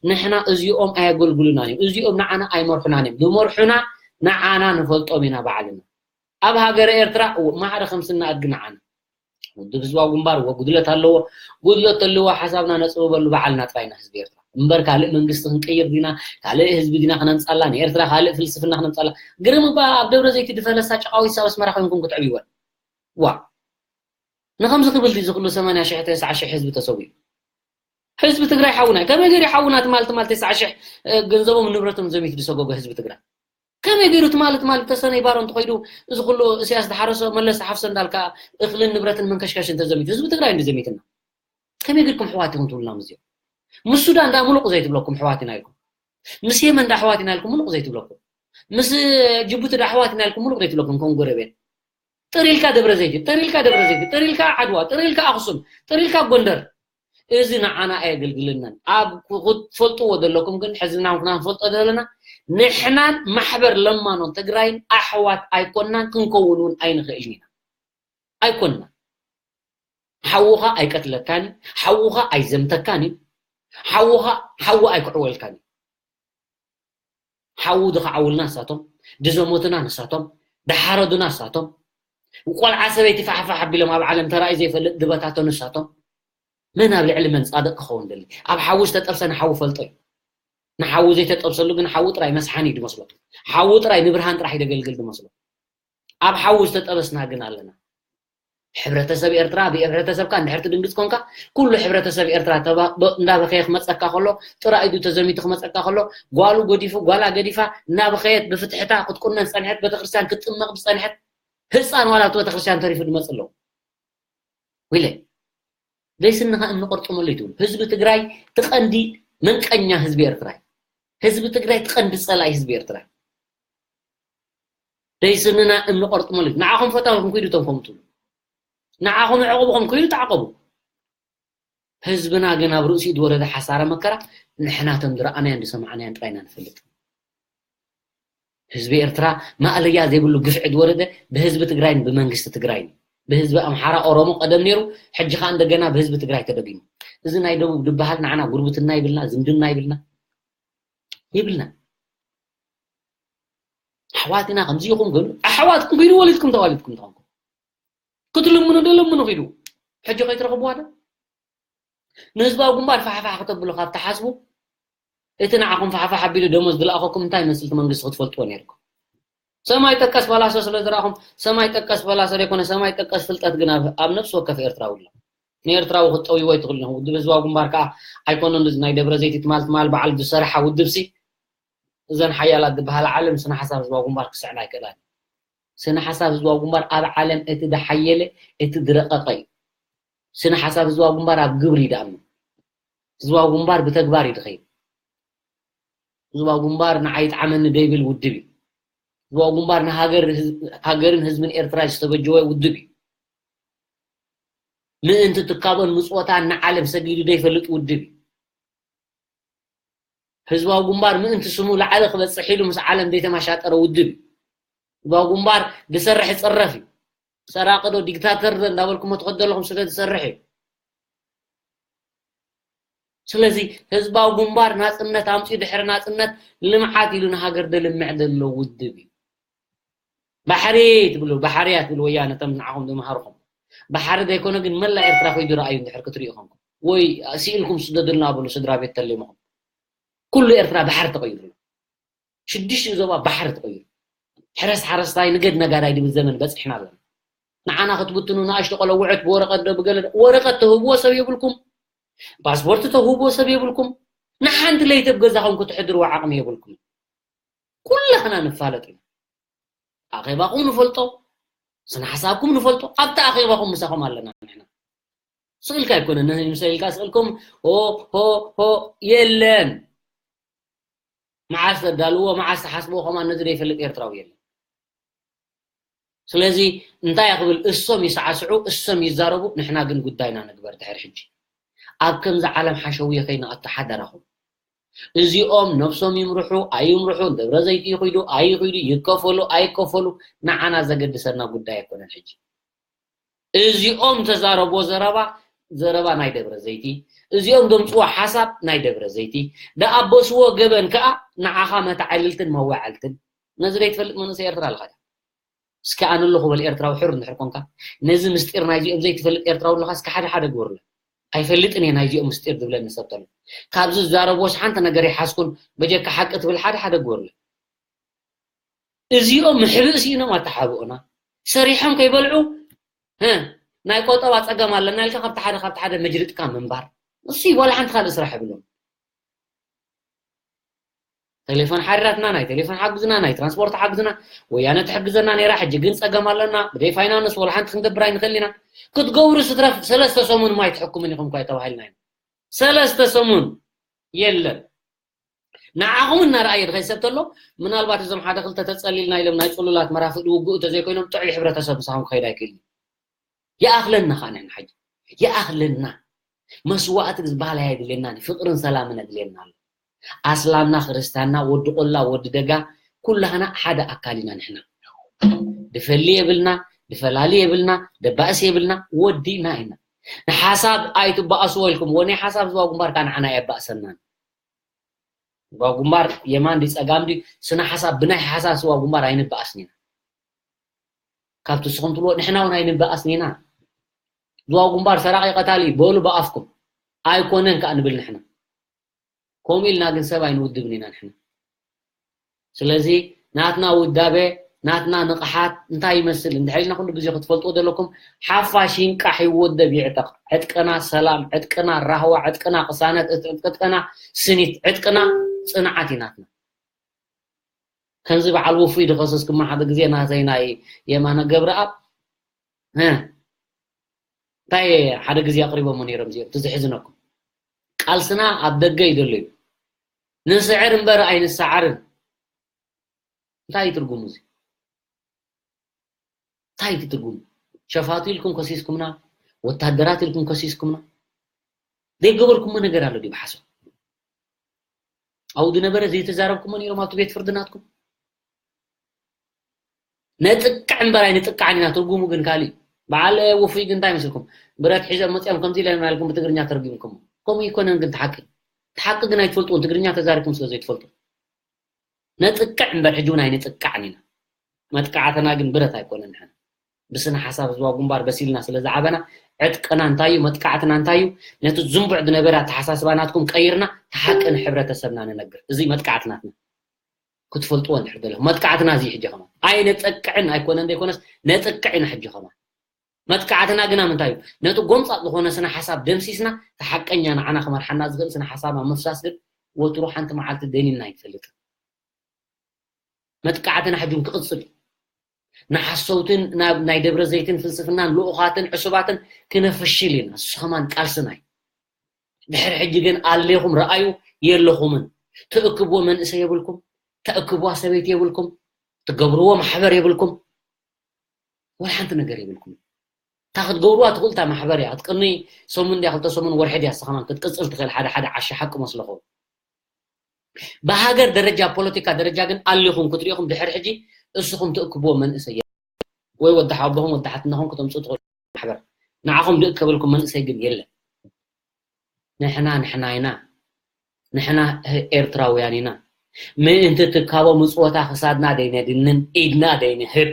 ንሕና እዚኦም ኣየገልግሉናን እዮም። እዚኦም ንዓና ኣይመርሑናን እዮም። ዝመርሑና ንዓና ንፈልጦም ኢና ባዕልና። ኣብ ሃገረ ኤርትራ፣ እዎ፣ ማዕረ ከም ስና ኣድጊ ንዓና። ውድብ ህዝባዊ ግንባር፣ እዎ፣ ጉድለት ኣለዎ። ጉድለት ተልዎ ሓሳብና ነጽብበሉ ባዕልና ጥራይና ህዝቢ ኤርትራ። እምበር ካልእ መንግስቲ ክንቀይር ዲና፣ ካልእ ህዝቢ ዲና ክነምጻላ፣ ንኤርትራ ካልእ ፍልስፍና ክነምጻላ። ግርም እባ ኣብ ደብረ ዘይት ድፈለሳ ጨቃዊት ኣብ ኣስመራ ኮይንኩም ክትዕብይወን። ዋ። ንኸምዚ ክብል ድዩ ዝኽሉ ሰማንያ ሽሕ፣ ተስዓ ሽሕ ህዝቢ ተሰዊኡ? ህዝቢ ትግራይ ሓውና እዩ። ከመይ ገይሩ ሓውና ትማል፣ ትማል ተስዓ ሽሕ፣ እ፣ ገንዘቦም ንብረቶም ዘሚቱ ዝሰጎገ ህዝቢ ትግራይ? ከመይ ገይሩ ትማል፣ ትማል ተሰነይ ባሮ እንተኸይዱ እዚ ኩሉ እስያስ ዝሓረሶ መለስ ዝሓፍሶ እንዳልካ እኽልን ንብረትን መንከሽከሽን ተዘሚቱ ህዝቢ ትግራይ እንዲ ዘሚትና? ከመይ ገይርኩም ኣሕዋት ኢኹም ትብሉና ምስዚኦም? ምስ ሱዳን ደኣ ምሉቕ ዘይትብለኩም ኣሕዋት ኢና ኢልኩም? ምስ የመን ደኣ ኣሕዋት ኢና ኢልኩም ምሉቕ ዘይትብለኩም? ምስ ጅቡቲ ደኣ ኣሕዋት ኢና ኢልኩም ምሉቕ ዘይትብለኩም ከም ጎረቤት? ጥሪልካ ደብረ ዘይት፣ ጥሪልካ ደብረ ዘይት፣ ጥሪልካ ዓድዋ፣ ጥሪልካ ኣኽሱም፣ ጥሪልካ ጎንደር። እዚ ንዓና ኣየገልግልናን። ኣብ ክትፈልጥዎ ዘለኩም ግን ሕዝና ክና ንፈልጦ ዘለና ንሕናን ማሕበር ለማኖን ትግራይን ኣሕዋት ኣይኮናን፣ ክንከውን እውን ኣይንኽእልን ኢና። ኣይኮንና። ሓውኻ ኣይቀትለካን እዩ፣ ሓውኻ ኣይዘምተካን እዩ፣ ሓውኻ ሓዊ ኣይክዕወልካን እዩ። ሓዉ ድኸዓውልና ንሳቶም፣ ድዘሞትና ንሳቶም፣ ድሓረዱና ንሳቶም። ቆልዓ ሰበይቲ ፋሕፋሕ ኣቢሎም ኣብ ዓለም ተራእዩ ዘይፈልጥ ድበታተኑ ንሳቶም። መን ኣብ ልዕሊ መን ጻድቕ ክኸውን ደሊ? ኣብ ሓዊ ዝተጠብሰ ንሓዊ ፈልጦ እዩ። ንሓዊ ዘይተጠብሰሉ ግን ሓዊ ጥራይ መስሓን እዩ ድመስሎ። ሓዊ ጥራይ ንብርሃን ጥራሕ ይደገልግል ድመስሎ። ኣብ ሓዊ ዝተጠበስና ግን ኣለና። ሕብረተሰብ ኤርትራ ብሕብረተሰብካ እንድሕር ትድንግጽ ኮንካ፣ ኩሉ ሕብረተሰብ ኤርትራ ተባ- ዶ- እንዳበኸየ ክመጸካ ከሎ፣ ጥራይ ኢዱ ተዘሚቱ ክመጸካ ከሎ፣ ጓሉ ገዲፉ፣ ጓላ ገዲፋ፣ እናበኸየት ብፍትሕታ ክትቁነን ዝጸንሐት፣ ቤተክርስትያን ክትጥመቕ ዝጸንሐት ህፃን ዋላ ኣብቲ ቤተክርስትያን ተሪፉ ድመጽእ ኣለዉ። ዊለ ደይስንኻ እምኒ ቆርጥመሉ እዩ ትብሉ። ህዝቢ ትግራይ ትቐንዲ መንቀኛ ህዝቢ ኤርትራ እዩ። ህዝቢ ትግራይ ትቐንዲ ጸላኢ ህዝቢ ኤርትራ እዩ። ደይስንና እምኒ ቆርጥመሉ እዩ። ንዓኹም ፈታዊኹም ኩይዱ እቶም ከምኡ ትብሉ። ንዓኹም ዕቑብኹም ኩይዱ ተዓቐቡ። ህዝብና ግን ኣብ ርእሲኡ ዝወረደ ሓሳረ መከራ ንሕና እቶም ዝረኣናዮን ዝሰማዕናዮን ጥራይ ኢና ንፈልጥ። ህዝቢ ኤርትራ ማእለያ ዘይብሉ ግፍዒ ዝወረደ ብህዝቢ ትግራይን ብመንግስቲ ትግራይን እዩ። ብህዝቢ ኣምሓራ፣ ኦሮሞ ቀደም ነይሩ፣ ሕጂ ኸኣ እንደገና ብህዝቢ ትግራይ ተደጊሙ። እዚ ናይ ደቡብ ዝበሃል ንዓና ጉርብትና ይብልና፣ ዝምድና ይብልና፣ ይብልና። ኣሕዋትና ከምዚ ኢኹም ግን ኣሕዋትኩም ግን ወሊድኩም ተዋሊድኩም ተኾንኩም ክትልምኑ ዶ ለምኑ ኺዱ። ሕጂ ከይትረኽብዋ ዶ? ንህዝባዊ ግንባር ፋሕፋሕ ክተብሉ ካብ ትሓስቡ፣ እቲ ንዓኹም ፋሕፋሕ ኣቢሉ ደሞዝ ዝለኣኸኩም እንታይ ይመስል እቲ መንግስቲ ክትፈልጥዎ ነይርኩም። ሰማይ ጠቀስ ፈላሶ ስለ ዝረኣኹም፣ ሰማይ ጠቀስ ፈላሶ ዘይኮነ፣ ሰማይ ጠቀስ ፍልጠት ግን ኣብ ኣብ ነፍሲ ወከፍ ኤርትራዊ ኣሎ። ንኤርትራዊ ክትጠውይዎ ኣይትኽእሉን ኢኹም። ውድብ ህዝባዊ ግንባር ከኣ ኣይኮነን እዚ ናይ ደብረ ዘይት ትማል ትማል በዓል ዝሰርሓ ውድብሲ፣ እዘን ሓያላት ዝበሃላ ዓለም ስነ ሓሳብ ህዝባዊ ግንባር ክስዕና ኣይክእላን። ስነ ሓሳብ ህዝባዊ ግንባር ኣብ ዓለም እቲ ዝሓየለ፣ እቲ ዝረቐቐ እዩ። ስነ ሓሳብ ህዝባዊ ግንባር ኣብ ግብሪ እዩ ዝኣምን። ህዝባዊ ግንባር ብተግባር እዩ ዝኸይድ። ህዝባዊ ግንባር ንዓይ ይጥዓመኒ ደይብል ውድብ እዩ። ህዝባዊ ግንባር ንሃገር፣ ህዝ- ሃገርን ህዝብን ኤርትራ ዝተበጀወ ውድብ እዩ። ምእንቲ ትካቦን ምጽወታን ንዓለም ሰጊዱ ዘይፈልጥ ውድብ እዩ። ህዝባዊ ግንባር ምእንቲ ስሙ ላዕሊ ክበጽሕ ኢሉ ምስ ዓለም ዘይተማሻጠረ ውድብ እዩ። ህዝባዊ ግንባር ዝሰርሕ ይጽረፍ እዩ። ሰራቂ ዶ ዲክታተር ዶ እንዳበልኩሞ ትኸዱ ዘለኹም ስለ ዝሰርሕ እዩ። ስለዚ ህዝባዊ ግንባር ናጽነት ኣምጺኡ ድሕሪ ናጽነት ልምዓት ኢሉ ንሃገር ደልምዕ ዘሎ ውድብ እዩ። ባሕሪ ትብሉ፣ ባሕርያ ትብሉ ወያነ፣ እቶም ንዓኹም ዝመሃርኹም። ባሕሪ ዘይኮነ ግን መላእ ኤርትራ ከይዱ ረኣዩ እንድሕር ክትሪኡ ኾንኩም። ወይ ስኢልኩም ስደዱልና በሉ ስድራ ቤት ተሊምኹም። ኩሉ ኤርትራ ባሕሪ ተቐይሩ ኣሎ። ሽዱሽተ ዞባ ባሕሪ ተቐይሩ። ሕረስ ሓረስታይ ንገድ ነጋዳይ ድብል ዘመን በጺሕና ኣለና። ንዓና ክትብትኑ ንኣሽቱ ቆለውዕት ብወረቐት ዶ ብገለ ዶ፣ ወረቐት ተህብዎ ሰብ የብልኩም። ፓስፖርት ተህብዎ ሰብ የብልኩም። ንሓንቲ ለይቲ ኣብ ገዛኹም ክትሕድርዎ ዓቕሚ የብልኩም። ኩላኽና ንፋለጥ ኢና። ኣኼባኹም ንፈልጦ፣ ስነ ሓሳብኩም ንፈልጦ፣ ኣብቲ ኣኼባኹም ምሳኹም ኣለና ንሕና። ስእልካ ኣይኮነን፣ ንህዝቢ ምሰልካ ስእልኩም ሆ ሆ ሆ የለን። መዓስ ተዳልዎ፣ መዓስ ተሓስብዎ፣ ከማን ነዚ ዘይፈልጥ ኤርትራዊ የለን። ስለዚ እንታይ ክብል፣ እሶም ይሰዓስዑ፣ እሶም ይዛረቡ፣ ንሕና ግን ጉዳይና ንግበር ድሕር ሕጂ። ኣብ ከምዚ ዓለም ሓሸውየ ከይንኣቱ ሓደራኹም። እዚኦም ነብሶም ይምርሑ ኣይምርሑ፣ ደብረ ዘይት ይኺዱ ኣይኺዱ፣ ይከፈሉ ኣይከፈሉ፣ ንዓና ዘገድሰና ጉዳይ ኣይኮነን። ሕጂ እዚኦም ተዛረብዎ ዘረባ፣ ዘረባ ናይ ደብረ ዘይቲ፣ እዚኦም ዘምፅዎ ሓሳብ ናይ ደብረ ዘይቲ፣ ደኣበስዎ ገበን ከዓ ንዓኻ መተዓልልትን መዋዕልትን። ነዚ ዘይትፈልጥ መንእሰይ ኤርትራ ኣለኻ ድያ? እስኪ ኣነ ኣለኹ በል ኤርትራዊ ሕር እንድሕር ኮንካ፣ ነዚ ምስጢር ናይዚኦም ዘይትፈልጥ ኤርትራዊ ኣለኻ፣ እስኪ ሓደ ሓደ ግበሩለይ። ኣይፈልጥን እየ ናይዚኦም ምስጢር ዝብለኒ ሰብ ተሎ። ካብዚ ዝዛረብዎስ ሓንቲ ነገር ይሓዝኩን፣ በጀካ ሓቂ ትብል ሓደ ሓደ ግበሩለይ። እዚኦም ምሕብእ ስኢኖም ኣተሓብኡና። ሰሪሖም ከይበልዑ፣ ህ፣ ናይ ቆጠባ ጸገም ኣለና ኢልካ ካብቲ ሓደ ካብቲ ሓደ መጅሪጥካ ምንባር። እሱ ዋላ ሓንቲ ካልእ ስራሕ የብሎም። ቴሌፎን ሓሪራትና፣ ናይ ቴሌፎን ሓግዝና፣ ናይ ትራንስፖርት ሓግዝና፣ ወያነ ትሕግዘና ነይራ፣ ሕጂ ግን ጸገም ኣለና፣ ብደይ ፋይናንስ ወላ ሓንቲ ክንገብር ኣይንኽእል ኢና። ክትገብሩ ስትረፍ ሰለስተ ሰሙን ማይ ትሕኩምን ኢኹም እኳ ተባሂልና ኢና። ሰለስተ ሰሙን የለን። ንዓኹም እናረኣየ ድኸይ ሰብ ተሎ፣ ምናልባት እዞም ሓደ ክልተ ተጸሊልና ኢሎም ናይ ጽሉላት መራፍእ ውግእ ተዘይኮይኖም ጥዑይ ሕብረተሰብ ምሳኹም ክኸይድ ኣይክእልን። ይኣኽለና ኸኣ ንሕና ሕጂ። ይኣኽለና። መስዋእቲ ዝበሃል ኣየድልየናን፣ ፍቕርን ሰላምን ኣድልየና ኣሎ። ኣስላምና፣ ክርስታንና፣ ወዲ ቆላ፣ ወዲ ደጋ፣ ኩላህና ሓደ ኣካል ኢና ንሕና። ድፈሊ የብልና፣ ድፈላሊ የብልና፣ ደባእስ የብልና፣ ወዲና ኢና። ንሓሳብ ኣይትባእስዎ ኢልኩም፣ ወ ናይ ሓሳብ ዝዋ ግንባር ካኣ ንዓና ኣየባእሰናን። ዝዋ ግንባር የማን ድዩ ጸጋም ድዩ፣ ስነ ሓሳብ፣ ብናይ ሓሳብ ዝዋ ግንባር ኣይንባእስን ኢና። ካብቲ ንስኹም ትብልዎ ንሕና እውን ኣይንባእስን ኢና። ዝዋ ግንባር ሰራቒ ቀታሊ በሉ ብኣፍኩም። ኣይኮነን ከኣ ንብል ንሕና። ከምኡ ኢልና ግን ሰብ ኣይንውድብን ኢና ንሕና። ስለዚ ናትና ውዳበ፣ ናትና ንቕሓት እንታይ ይመስል እንድሕር ኢልና ኩሉ ግዜ ክትፈልጥዎ ዘለኩም። ሓፋሽ ይንቃሕ ይወደብ ይዕጠቕ። ዕጥቅና ሰላም፣ ዕጥቅና ራህዋ፣ ዕጥቅና ቅሳነት፣ ዕጥ-፣ ዕጥቅና ስኒት፣ ዕጥቅና ጽንዓት እዩ ናትና። ከምዚ በዓል ውፉይ ድኸሰስኩማ ሓደ ግዜ ናተይ ናይ የማነ ገብረኣብ፣ እ፣ እንታይ ሓደ ግዜ ኣቕሪቦሞ ነይሮም እዚኦም፣ እቲ ዝሕዝነኩም። ቃልስና ኣብ ደገ እዩ ዘሎ እዩ። ንስዕር እምበር ኣይንሰዓርን። እንታይ እዩ ትርጉሙ እዚ? እንታይ እዩ ትርጉሙ? ሸፋቱ ኢልኩም ከሲስኩምና፣ ወታደራት ኢልኩም ከሲስኩምና። ዘይገበርኩሞ ነገር ኣሎ ድዩ ብሓሶት? ኣብኡ ዝነበረ ዘይተዛረብኩሞ ነይሮም ኣብቲ ቤት ፍርዲ ናትኩም? ነጥቅዕ እምበር ኣይንጥቃዕን ኢና፣ ትርጉሙ ግን ካልእ እዩ። በዓል ውፉይ ግን እንታይ መስልኩም? ብረት ሒዞም መጺኦም ከምዚ ኢሎም ኢልኩም ብትግርኛ ተርጉምኩሞ። ከምኡ ኣይኮነን ግን እቲ ሓቂ። እቲ ሓቂ ግን ኣይትፈልጥዎን፣ ትግርኛ ተዛሪብኩም ስለ ዘይትፈልጡ። ነጥቅዕ እምበር ሕጂ እውን ኣይንጥቃዕን ኢና። መጥቃዕትና ግን ብረት ኣይኮነን። ንሕና ብስነ ሓሳብ ህዝባዊ ግንባር በሲልና ስለ ዝዓበና፣ ዕጥቅና እንታይ እዩ፣ መጥቃዕትና እንታይ እዩ፣ ነቲ ዝንቡዕ ዝነበረ ኣተሓሳስባ ናትኩም ቀይርና፣ እቲ ሓቂ ንሕብረተሰብና ንነግር። እዚ መጥቃዕቲ ናትና። ክትፈልጥዎ እንድሕር ደለኹም፣ መጥቃዕትና እዚ ሕጂ ከማን። ኣይነጠቅዕን ኣይኮነን ዘይኮነስ፣ ነጥቅዕ ኢና ሕጂ ከማን። መጥቃዕትና ግና ምንታይ እዩ? ነቲ ጎምጻጥ ዝኾነ ስነ ሓሳብ ደምሲስና፣ እቲ ሓቀኛ ንዓና ክመርሓና ዝኽእል ስነ ሓሳብ ኣብ ምፍሳስ ግን ወትሩ ሓንቲ መዓልቲ ደኒንና ኣይንፈልጥን። መጥቃዕትና ሕጂ እውን ክቕጽል እዩ። ንሓሰውትን ናብ ናይ ደብረ ዘይትን ፍልስፍናን ልኡኻትን ዕሱባትን ክነፍሽል ኢና። እሱ ከማን ቃልስና እዩ። ድሕሪ ሕጂ ግን ኣሌኹም ረኣዩ የለኹምን። ትእክብዎ መንእሰይ የብልኩም፣ ተእክብዋ ሰበይቲ የብልኩም፣ ትገብርዎ ማሕበር የብልኩም፣ ወላ ሓንቲ ነገር የብልኩም። እታ ክትገብርዋ ትኽእሉ እታ ማሕበር እያ። እቲ ቅድሚ ሰሙን ድያ፣ ክልተ ሰሙን፣ ወርሒ ድያ፣ ንስኻ ከማን ክትቅጽል ትኽእል ሓደ ሓደ ዓሻ ሓቂ መስለኹም። ብሃገር ደረጃ፣ ፖለቲካ ደረጃ ግን ኣሊኹም ክትሪኢኹም ድሕሪ ሕጂ እስኹም ትእክብዎ መንእሰይ የለን። ወይ ወዲ ሓቦኹም ወዲ ሓትነኹም ክተምጽኡ ትኽእሉ ማሕበር። ንዓኹም ዝእከበልኩም መንእሰይ ግን የለን። ንሕና ንሕና ኢና። ንሕና ኤርትራውያን ኢና። ምእንቲ ትካቦ ምጽወታ ክሳድና ደይነድንን ኢድና ደይንህብ።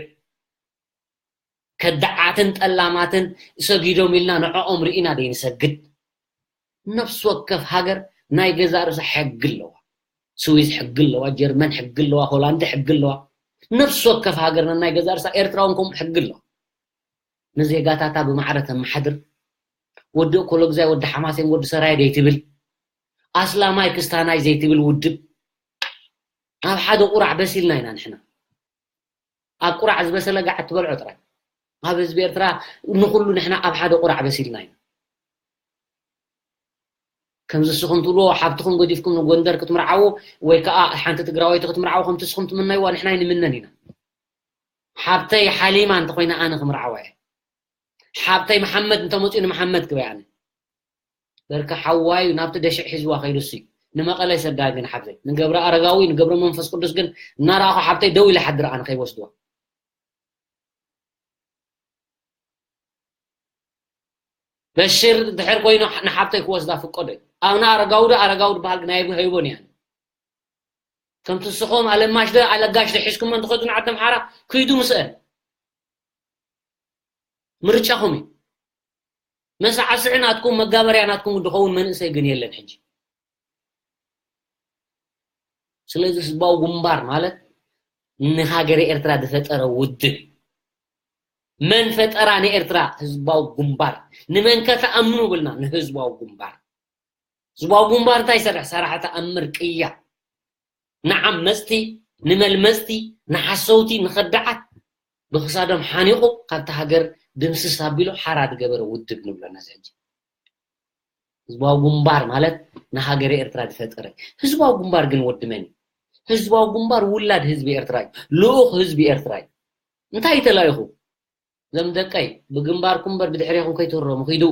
ከዳዓትን ጠላማትን ሰጊዶም ኢልና ንዕኦም ርኢና ደይንሰግድ። ነፍሲ ወከፍ ሃገር ናይ ገዛእ ርእሳ ሕጊ ኣለዋ። ስዊዝ ሕጊ ኣለዋ፣ ጀርመን ሕጊ ኣለዋ፣ ሆላንድ ሕጊ ኣለዋ። ነፍሲ ወከፍ ሃገር ናይ ገዛእ ርእሳ ኤርትራ እውን ከምኡ ሕጊ ኣለዋ። ንዜጋታታ ብማዕረ ተመሓድር። ወዲ እኮሎግዛይ፣ ወዲ ሓማሴን፣ ወዲ ሰራየ ዘይትብል፣ ኣስላማይ ክስታናይ ዘይትብል ውድብ ኣብ ሓደ ቁራዕ በሲልና ኢና ንሕና። ኣብ ቁራዕ ዝበሰለ ጋዕ እትበልዖ ጥራይ። ኣብ ህዝቢ ኤርትራ ንኹሉ ንሕና ኣብ ሓደ ቁራዕ በሲልና ኢና። ከምዚ ንስኹም ትብልዎ ሓብትኹም ገዲፍኩም ንጎንደር ክትምርዓዉ ወይ ከኣ ሓንቲ ትግራወይቲ ክትምርዓዉ ከምቲ ንስኹም ትምነይዋ ንሕና ኣይንምነን ኢና። ሓብተይ ሓሊማ እንተኾይና ኣነ ክምርዓዋ እየ። ሓብተይ መሓመድ እንተመፅኡ ንመሓመድ ክበይ ኣነ። በርካ ሓዋዩ ናብቲ ደሽዕ ሒዝዋ ከይዱ እሱ እዩ። ንመቐለ ይሰዳ ግን ሓብተይ። ንገብረ ኣረጋዊ፣ ንገብረ መንፈስ ቅዱስ ግን እናረኣኹ ሓብተይ ደው ኢለ ሓድር ኣነ ከይወስድዋ። በሽር ድሕር ኮይኑ ንሓብተይ ክወስዳ ፍቀዶ እዩ። ኣብና ኣረጋዊ ዶ ኣረጋዊ ዝበሃል ግን ኣይብ-፣ ኣይቦን እያ። ከምቲ ንስኹም ኣለማሽ ዶ ኣለጋሽ ዶ ሒዝኩሞ እንትኸዱ ንዓዲ ኣምሓራ ክይዱ ምስአን። ምርጫኹም እዩ። መሳዕስዒ ናትኩም መጋበርያ ናትኩም ዝኸውን መንእሰይ ግን የለን ሕጂ። ስለዚ ህዝባዊ ግንባር ማለት ንሃገረ ኤርትራ ዝፈጠረ ውድብ። መን ፈጠራ ንኤርትራ? ህዝባዊ ግንባር። ንመን ከተኣምኑ ብልና? ንህዝባዊ ግንባር። ህዝባዊ ግንባር እንታይ ይሰርሕ? ሰራሕ ተኣምር ቅያ። ንዓመጽቲ፣ ንመልመጽቲ፣ ንሓሰውቲ፣ ንኸዳዓት ብኽሳዶም ሓኒቑ ካብታ ሃገር ድምስስ ኣቢሉ ሓራ ዝገበረ ውድብ ንብሎ ነዚ ሕጂ። ህዝባዊ ግንባር ማለት ንሃገረ ኤርትራ ዝፈጠረ። ህዝባዊ ግንባር ግን ወዲ መን እዩ? ህዝባዊ ግንባር ውላድ ህዝቢ ኤርትራ እዩ። ልኡኽ ህዝቢ ኤርትራ እዩ። እንታይ እዩ ተላኢኹ? እዞም ደቀይ ብግንባርኩም እምበር ብድሕሬኹም ከይትህረሙ ኺዱ።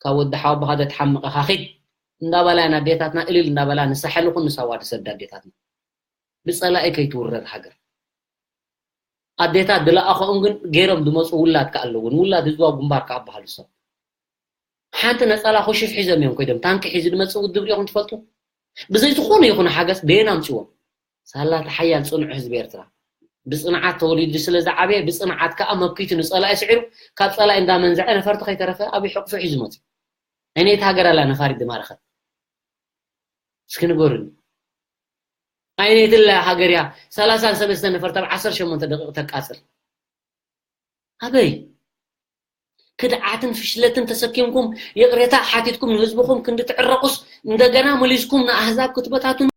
ካብ ወዲ ሓወቦኻ ተትሓምቕ ኢኻ ኺድ። እንዳበላ እየን ኣዴታትና እልል እንዳበላ ንሳሕል ይኹን ንሳዋ ትሰዳ ኣዴታትና። ብጸላኢ ከይትውረር ሃገር። ኣዴታት ዝለኣኸኦም ግን ገይሮም ዝመፁ ውላድ ከኣ ኣለውን። ውላድ ህዝባዊ ግንባር ከኣ በሃሉ ሰብ ሓንቲ ነፀላ ኩሽፍ ሒዞም እዮም ኮይዶም። ታንኪ ሒዙ ዝመፅእ ውድብ ሪኢኹም ትፈልጡ? ብዘይ ዝኾነ ይኹን ሓገዝ በየን ኣምፅዎም? ሳላ እቲ ሓያል ፅኑዕ ህዝቢ ኤርትራ ብፅንዓት ተወሊዱ ስለ ዝዓበየ ብፅንዓት ከኣ መኪቱ ንፀላኢ ስዒሩ ካብ ፀላኢ እንዳመንዘዐ ነፈርቲ ከይተረፈ ኣብ ሕቕፉ ሒዙ መፅዩ። ኣይነይቲ ሃገር ኣላ ነፋሪት ዝማረኸት? እስኪ ንገሩኒ። ኣይነይቲ ኣላ ሃገር እያ ሰላሳን ሰለስተ ነፈርቲ ኣብ ዓሰርተ ሸሞንተ ደቂቕ ተቃፅል? ኣበይ ክድዓትን ፍሽለትን ተሰኪምኩም ይቕሬታ ሓቲትኩም ንህዝብኹም ክንዲ ትዕረቑስ እንደገና መሊስኩም ንኣህዛብ ክትበታትኑ?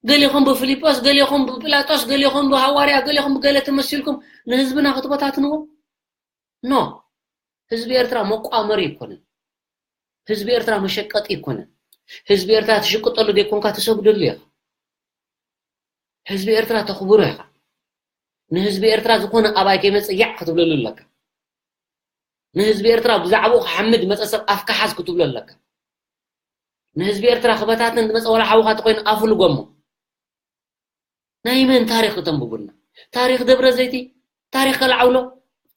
ገሌኹም ብፊሊጶስ፣ ገሌኹም ብጲላጦስ፣ ገሌኹም ብሃዋርያ፣ ገሌኹም ብገለ ተመሲልኩም ንህዝብና ክትበታትንዎ? ኖ። ህዝቢ ኤርትራ መቋመሪ ኣይኮነን። ህዝቢ ኤርትራ መሸቀጢ ኣይኮነን። ህዝቢ ኤርትራ ትሽቅጠሉ ዘይኮንካ ትሰግደሉ ኢኻ። ህዝቢ ኤርትራ ተኽብሮ ኢኻ። ንህዝቢ ኤርትራ ዝኾነ ኣባይ ከይመጽእ ያዕ ክትብለሉ ኣለካ። ንህዝቢ ኤርትራ ብዛዕባኡ ክሓምድ ዝመጸ ሰብ ኣፍካ ሓዝ ክትብሎ ኣለካ። ንህዝቢ ኤርትራ ክበታትን ዝመጸ ዋላ ሓውኻ ተኾይኑ ኣፉ ልጎሞ። ናይ መን ታሪኽ ክተንብቡልና? ታሪኽ ደብረ ዘይቲ፣ ታሪኽ ከልዓውሎ፣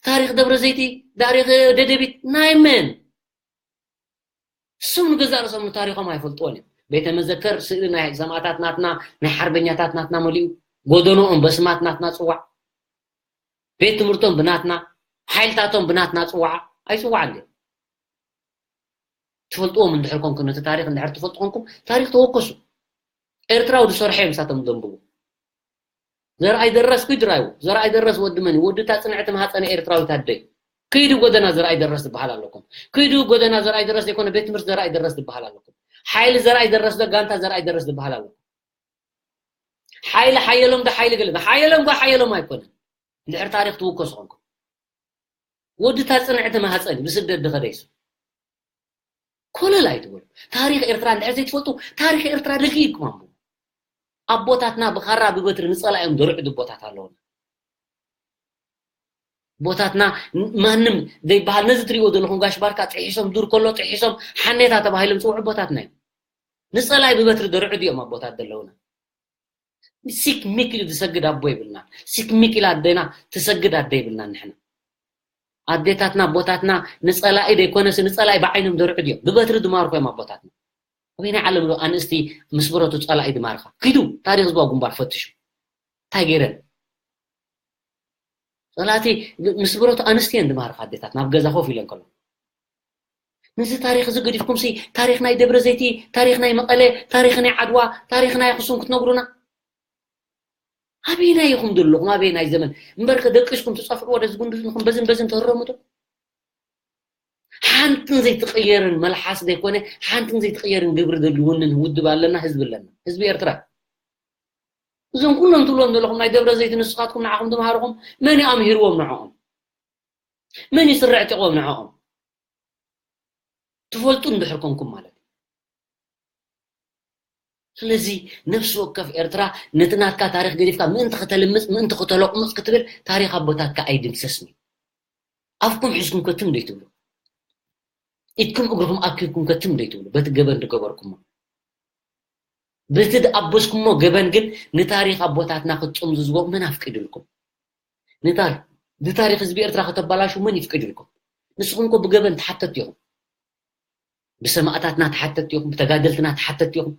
ታሪኽ ደብረ ዘይቲ፣ ታሪኽ ደደቢት ናይ መን? እሶም ንገዛእ ርእሶም ንታሪኾም ኣይፈልጥዎን እዮም። ቤተ መዘከር ስእሊ ናይ ሰማእታት ናትና፣ ናይ ሓርበኛታት ናትና መሊኡ፣ ጎደኖኦም በስማት ናትና ጽዋዕ፣ ቤት ትምህርቶም ብናትና፣ ሓይልታቶም ብናትና ጽዋዕ ኣይጽዋዕን ድዮም? ትፈልጥዎም እንድሕር ኮንኩም፣ ነቲ ታሪኽ እንድሕር ትፈልጡ ኮንኩም፣ ታሪኽ ተወከሱ። ኤርትራዊ ዝሰርሐ እዮም ንሳቶም ዘንብቡ። ዘርኣይ ደረስ ኩይ ድራይዎ፣ ዘርኣይ ደረስ ወዲ መን እዩ? ወዲ እታ ጽንዕቲ ማህጸነ ኤርትራዊት ኣደይ። ክይዱ ጎደና ዘርኣይ ደረስ ዝበሃል ኣለኩም። ክይዱ ጎደና ዘርኣይ ደረስ ዘይኮነ ቤት ትምህርቲ ዘርኣይ ደረስ ዝበሃል ኣለኩም። ሓይሊ ዘርኣይ ደረስ ዶ ጋንታ ዘርኣይ ደረስ ዝበሃል ኣለኩም። ሓይሊ ሓየሎም ዶ ሓይሊ ገለ ዶ? ሓየሎም ጓ ሓየሎም ኣይኮነን። እንድሕር ታሪኽ ትውከሱ ኮንኩም። ወዲ እታ ጽንዕቲ ማህጸን እዩ፣ ብስደት ዝኸደ እዩ። ኮለል ኣይትበሉ። ታሪኽ ኤርትራ እንድሕር ዘይትፈልጡ፣ ታሪኽ ኤርትራ ርግእ ኢልኩም ኣንብቡ። ኣቦታትና ብኻራ ብበትሪ ንጸላእዮም ዘርዕዱ ኣቦታት ኣለዉና። ኣቦታትና ን-፣ ማንም ዘይበሃል፣ ነዚ ትሪእዎ ዘለኹም ጋሽ ባርካ ጥሒሶም ዱር ከሎ ጥሒሶም ሓኔታ ተባሂሎም ዝጽውዑ ኣቦታትና እዮም። ንጸላኢ ብበትሪ ዘርዕዱ እዮም ኣቦታት ዘለዉና። ሲክ ሚክ ኢሉ ዝሰግድ ኣቦ የብልናን። ሲክ ሚክ ኢላ ኣዴና ትሰግድ ኣደ የብልናን ንሕና። ኣዴታትና ኣቦታትና ንጸላኢ ዘይኮነስ ንጸላኢ ብዓይኖም ዘርዕዱ እዮም። ብበትሪ ዝማርኹ እዮም ኣቦታትና። ኣበየናይ ዓለም ዶ ኣንስቲ ምስ ብረቱ ጸላኢ ዝማርኻ? ኪዱ ታሪኽ ህዝባዊ ግንባር ፈትሹ። እንታይ ገይረን? ጸላእቲ ምስ ብረቱ ኣንስቲ እየን ዝማርኻ ኣዴታት ናብ ገዛ ኮፍ ኢለን ከሎ። ነዚ ታሪኽ እዚ ገዲፍኩም ሲ ታሪኽ ናይ ደብረ ዘይቲ፣ ታሪኽ ናይ መቐለ፣ ታሪኽ ናይ ዓድዋ፣ ታሪኽ ናይ ኣኽሱም ክትነግሩና? ኣበየናይ ኢኹም ዘለኹም? ኣበየናይ ዘመን? እምበርከ ደቂስኩም ትጸፍዕዎ ዶ ዝጉንዱ ዘለኹም በዝን በዝን ትህረሙ ዶ? ሓንትን ዘይትቕየርን መልሓስ ዘይኮነ፣ ሓንትን ዘይትቕየርን ግብሪ ዘልውንን ውድብ ኣለና፣ ህዝቢ ኣለና። ህዝቢ ኤርትራ። እዞም ኩሎም ትብሎም ዘለኹም ናይ ደብረ ዘይት ንስኻትኩም ንዓኹም ዝመሃርኹም መን እዩ ኣምሂርዎም ንዕኦም? መን እዩ ስረ ዕጢቕዎም ንዕኦም? ትፈልጡ እንድሕር ኮንኩም ማለት እዩ። ስለዚ ነፍሲ ወከፍ ኤርትራ ነቲ ናትካ ታሪኽ ገዲፍካ ምእንቲ ከተልምጽ፣ ምእንቲ ከተለቁምጽ ክትብል ታሪኽ ኣቦታትካ ኣይድምሰስን እዩ። ኣፍኩም ሒዝኩም ከ ትም ደይትብሉ? ኢድኩም እግርኹም ኣኪብኩም ከ ትም ደይትብሉ? በቲ ገበን ዝገበርኩሞ፣ በቲ ዝኣበስኩሞ ገበን ግን ንታሪኽ ኣቦታትና ክትጥምዝዝዎ መን ኣፍቂድልኩም? ንታር-፣ ንታሪኽ ህዝቢ ኤርትራ ከተባላሹ መን ይፍቅድልኩም? ንስኹም እኮ ብገበን ተሓተትቲ ኢኹም። ብሰማእታትና ተሓተትቲ ኢኹም፣ ብተጋደልትና ተሓተትቲ ኢኹም፣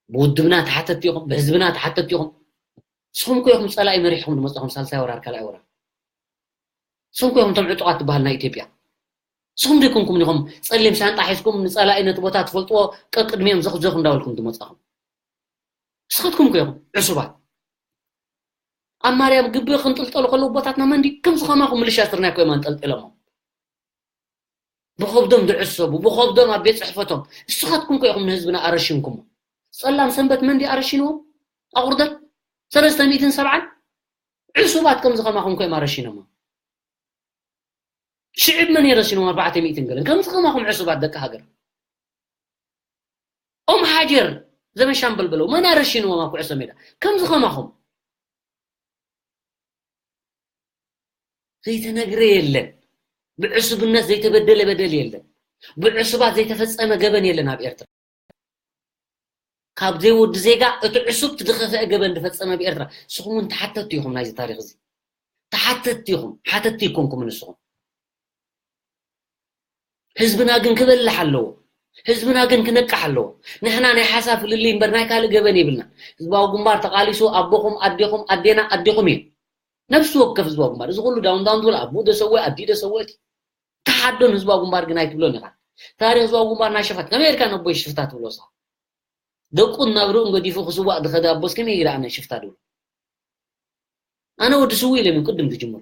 ብውድብና ተሓተትቲ ኢኹም፣ ብህዝብና ተሓተትቲ ኢኹም። ንስኹም እኮ ኢኹም ጸላኢ መሪሕኹም ዝመጻኹም ሳልሳይ ወራር፣ ካልኣይ ወራር። ንስኹም እኮ ኢኹም እቶም ዕጡቓት ትበሃል ናይ ኢትዮጵያ። ንስኹም ዘይኮንኩም ኢኹም ጸሊም ሳንጣ ሒዝኩም ንጸላኢ ነቲ ቦታ ትፈልጥዎ ቀቅድሚኦም ዘኽዘኽ እንዳበልኩም ዝመጻኹም። ንስኻትኩም እኮ ኢኹም ዕሱባት። ኣብ ማርያም ግቢ ክንጥልጠሉ ከለዉ ኣቦታትና መንዲ ከምዚ ከማኹም ምልሻ ስርናይ እኮ እዮም ኣንጠልጢሎሞ። ብኸብዶም ዝዕሰቡ፣ ብኸብዶም ኣብ ቤት ጽሕፈቶም። ንስኻትኩም እኮ ኢኹም ንህዝብና ኣረሽንኩሞ። ጸላም ሰንበት መንዲ ኣረሽንዎም? ኣቑርደት ሰለስተ ሚእትን ሰብዓን ዕሱባት ከምዚ ከማኹም እኮ እዮም ኣረሽኖሞ። ሽዕብ መን የረሲኖም ኣርባዕተ ሚእትን ገለን ከምዚ ከማኹም ዕሱባት ደቂ ሃገር ኦም ሃጀር ዘመሻምበል በለው መን ኣረሽንዎም ኣብ ኩዕሶ ሜዳ ከምዚ ከማኹም ዘይተነግረ የለን። ብዕሱብነት ዘይተበደለ በደል የለን። ብዕሱባት ዘይተፈጸመ ገበን የለን ኣብ ኤርትራ። ካብ ዘይወዲ ዜጋ እቲ ዕሱብ ትድኸፍአ ገበን ዝፈጸመ ብኤርትራ ንስኹም እውን ተሓተትቲ ኢኹም ናይዚ ታሪኽ እዚ ተሓተትቲ ኢኹም ሓተትቲ ይኮንኩም ንስኹም ህዝብና ግን ክበልሕ ኣለዎ ህዝብና ግን ክነቅሕ ኣለዎ ንሕና ናይ ሓሳብ ፍልልይ እምበር ናይ ካልእ ገበን የብልና ህዝባዊ ግንባር ተቃሊሱ ኣቦኹም ኣዴኹም ኣዴና ኣዴኹም እዩ ነብሲ ወከፍ ህዝባዊ ግንባር እዚ ኩሉ ዳውን ዳውን ዝብል ኣቦ ደሰወ ኣዲ ደሰወ እቲ ተሓዶን ህዝባዊ ግንባር ግን ኣይትብሎን ኢኻ ታሪኽ ህዝባዊ ግንባር ናይ ሸፋት ከመይ ኢልካ ነቦይ ሽፍታ ትብሎ ሳ ደቁ ናብ ርእን ገዲፉ ክስዋእ ዝኸደ ኣቦስ ከመይ ኢለ ኣነ ሽፍታ ድብሎ ኣነ ወዲ ስውእ ኢሎም እዮም ቅድም ዝጅምሩ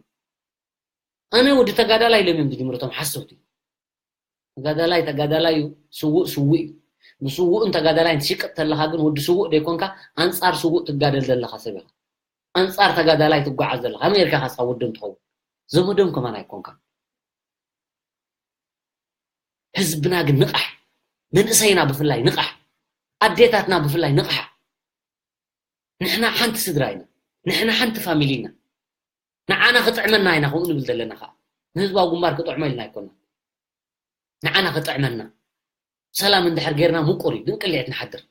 ኣነ ወዲ ተጋዳላይ ኢሎም እዮም ዝጅምሩ እቶም ሓሰውቲ ተጋዳላይ ተጋዳላይ እዩ ስውእ ስውእ እዩ ብስውእን ተጋዳላይን ትሽቅጥ ተለኻ ግን ወዲ ስውእ ደይኮንካ ኣንፃር ስውእ ትጋደል ዘለኻ ሰብ ኢኻ ኣንፃር ተጋዳላይ ትጓዓዝ ዘለኻ ኣሜሪካ ካስኻ ወዶም ትኸውን ዘመዶም ከማን ኣይኮንካ ህዝብና ግን ንቃሕ መንእሰይና ብፍላይ ንቃሕ ኣዴታትና ብፍላይ ንቃሕ ንሕና ሓንቲ ስድራ ኢና ንሕና ሓንቲ ፋሚሊ ኢና ንዓና ክጥዕመና ኢና ከምኡ ንብል ዘለና ከዓ ንህዝባዊ ግንባር ክጥዕሞ ኢልና ኣይኮና ንዓና ክጥዕመና ሰላም እንድሕር ጌርና ምቁር እዩ ግን ቅልዒት ንሓድር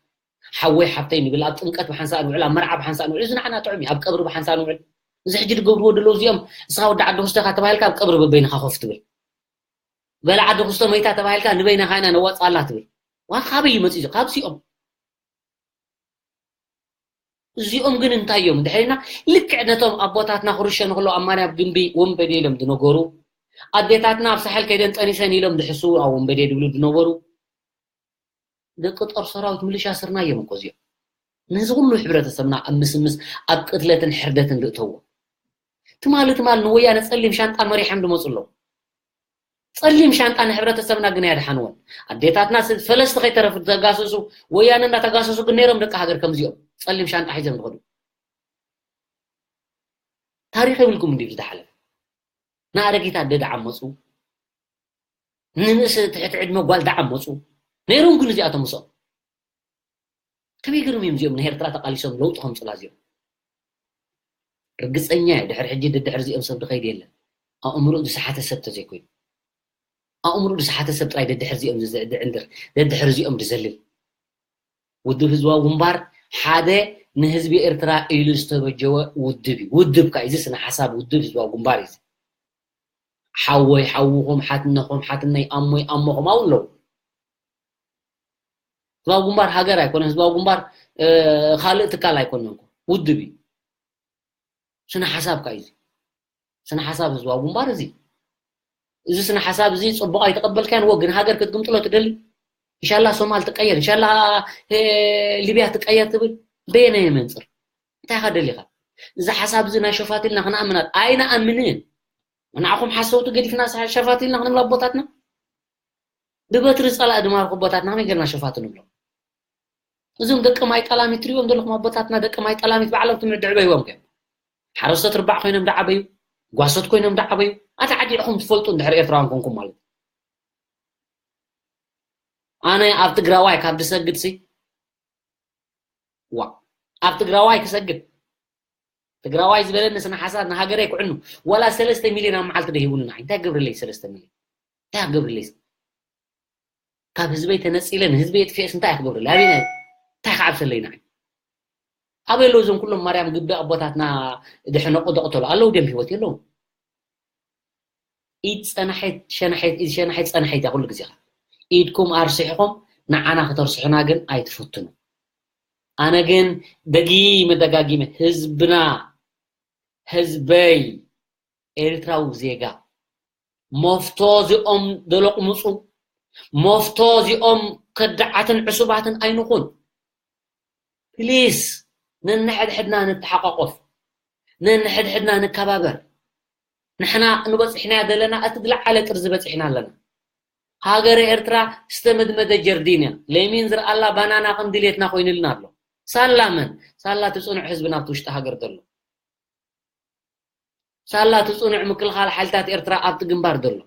ሓወይ ሓብተይ ንብል ኣብ ጥምቀት ብሓንሳእ ንውዕል ኣብ መርዓ ብሓንሳእ ንውዕል እዚ ንዓና ጥዑም እዩ ኣብ ቀብሪ ብሓንሳእ ንውዕል እዚ ሕጂ ዝገብርዎ ደለዉ እዚኦም እስኻ ወዲ ዓዲ ክስቶ ኢኻ ተባሂልካ ኣብ ቀብሪ በበይንኻ ኮፍ ትብል በላ ዓዲ ክስቶ መይታ ተባሂልካ ንበይንኻ ኢና ነዋፅኣላ ትብል ዋ ካበይ እዩ መፅኡ ካብዚኦም እዚኦም ግን እንታይ እዮም ድሕሪና ልክዕ ነቶም ኣቦታትና ክርሸኑ ከለዉ ኣብ ማርያም ግንቢ ወንበዴ ኢሎም ዝነገሩ ኣዴታትና ኣብ ሳሕል ከይደን ጠኒሰን ኢሎም ዝሕስዉ ኣብ ወንበዴ ድብሉ ዝነበሩ ደቂ ጦር ሰራዊት ምልሻ ስርና እዮም እኮ እዚኦም ነዚ ኩሉ ሕብረተሰብና ኣብ ምስምስ ኣብ ቅትለትን ሕርደትን ዝእተዎ ትማሊ ትማሊ ንወያነ ጸሊም ሻንጣ መሪሖም ዝመፁ ኣለዉ ጸሊም ሻንጣ ንሕብረተሰብና ግን ኣየድሓንዎን ኣዴታትና ፈለስቲ ከይተረፉ ተጋሰሱ ወያነ እንዳተጋሰሱ ግን ነይሮም ደቂ ሃገር ከምዚኦም ጸሊም ሻንጣ ሒዞም ዝኸዱ ታሪኽ የብልኩም እንዲ ዝሓለፈ ንኣረጊት ኣደ ደዓመፁ ንንእስ ትሕቲ ዕድመ ጓል ደዓመፁ ነይሮም ግን እዚኣቶም ምስኦም ከመይ ገይሮም እዮም እዚኦም ንኤርትራ ተቃሊሶም ለውጢ ከምፅላ እዚኦም ርግፀኛ እየ ድሕሪ ሕጂ ድድሕር እዚኦም ሰብ ድኸይድ የለን ኣእምሮ ዝሰሓተ ሰብ ተዘይኮይኑ ኣእምሮ ዝሰሓተ ሰብ ጥራይ ደድሕር እዚኦም ዝዕንድር ደድሕር እዚኦም ዝዘልል ውድብ ህዝባዊ ግንባር ሓደ ንህዝቢ ኤርትራ ኢሉ ዝተበጀወ ውድብ እዩ ውድብ ካ እዚ ስነ ሓሳብ ውድብ ህዝባዊ ግንባር እዩ ሓወይ ሓውኹም ሓትነኹም ሓትነይ ኣሞይ ኣሞኹም ኣብኡ ኣለዉ ህዝባዊ ግንባር ሃገር ኣይኮነ ህዝባዊ ግንባር ካልእ ትካል ኣይኮነን ውድብ እዩ ስነ ሓሳብ ካ እዩ ስነ ሓሳብ ህዝባዊ ግንባር እዚ እዚ ስነ ሓሳብ እዚ ፅቡቅ ኣይተቀበልካያን ወ ግን ሃገር ክትግምጥሎ ትደሊ እንሻላ ሶማል ትቀየር እንሻላ ሊብያ ትቀየር ትብል በየናይ መንፅር እንታይ ካ ደሊካ እዚ ሓሳብ እዚ ናይ ሸፋት ኢልና ክንኣምናት ኣይንኣምንን ንዓኹም ሓሰውቲ ገዲፍና ሸፋት ኢልና ክንብል ኣቦታትና ብበትሪ ፀላእ ድማርኩ ኣቦታትና ከመይ ገርና ሸፋት ንብሎም እዞም ደቂ ማይ ጠላሚት ትሪኦም ዘለኹም ኣቦታትና ደቂ ማይ ጠላሚት ባዕሎም ትምህርቲ ድዕበይዎም ከ ሓረስቶት ርባዕ ኮይኖም ዳዓበዩ ጓሶት ኮይኖም ዳዓበዩ ኣቲ ዓዲዕኹም ትፈልጡ እንድሕር ኤርትራውያን ኮንኩም ማለት ኣነ ኣብ ትግራዋይ ካብ ድሰግድ ሲ ዋ ኣብ ትግራዋይ ክሰግድ ትግራዋይ ዝበለኒ ስነ ሓሳብ ንሃገረይ ክዕኑ ዋላ ሰለስተ ሚልዮን ኣብ መዓልቲ ደሂቡኒ ንዓይ እንታይ ገብርለይ ሰለስተ ሚልዮን እንታይ ገብርለይ ካብ ህዝበይ ተነፂለ ንህዝበይ የጥፍኤስ እንታይ ክገብርለይ ኣበይ እንታይ ክዓብሰለይ ንዓይ ኣበይ ኣለዉ እዞም ኩሎም ማርያም ግቢ ኣቦታትና ድሕነቁ ደቅተሉ ኣለዉ ድም ህይወት የለዉ ኢድ ፀናሒት ሸናሒት ኢድ ሸናሒት ፀናሒት እያ ኩሉ ግዜኻ ኢድኩም ኣርሲሕኹም ንዓና ክተርስሑና ግን ኣይትፍትኑ ኣነ ግን ደጊመ ደጋጊመ ህዝብና ህዝበይ ኤርትራዊ ዜጋ መፍቶ እዚኦም ደለቁምፁ መፍቶ እዚኦም ከዳዓትን ዕሱባትን ኣይንኹን ፕሊስ ነንሕድሕድና ንተሓቋቆፍ ነንሕድሕድና ንከባበር ንሕና ንበፅሕናያ ዘለና እቲ ዝለዓለ ጥርዚ በፂሕና ኣለና ሃገረ ኤርትራ ዝተመድመደ ጀርዲን እያ ለሚን ዝረኣላ ባናና ከም ድሌትና ኮይኑልና ኣሎ ሳላ መን ሳላ እቲ ፅኑዕ ህዝቢ ናብቲ ውሽጢ ሃገር ዘሎ ሳላ እቲ ፅኑዕ ምክልኻል ሓይልታት ኤርትራ ኣብቲ ግንባር ዘሎ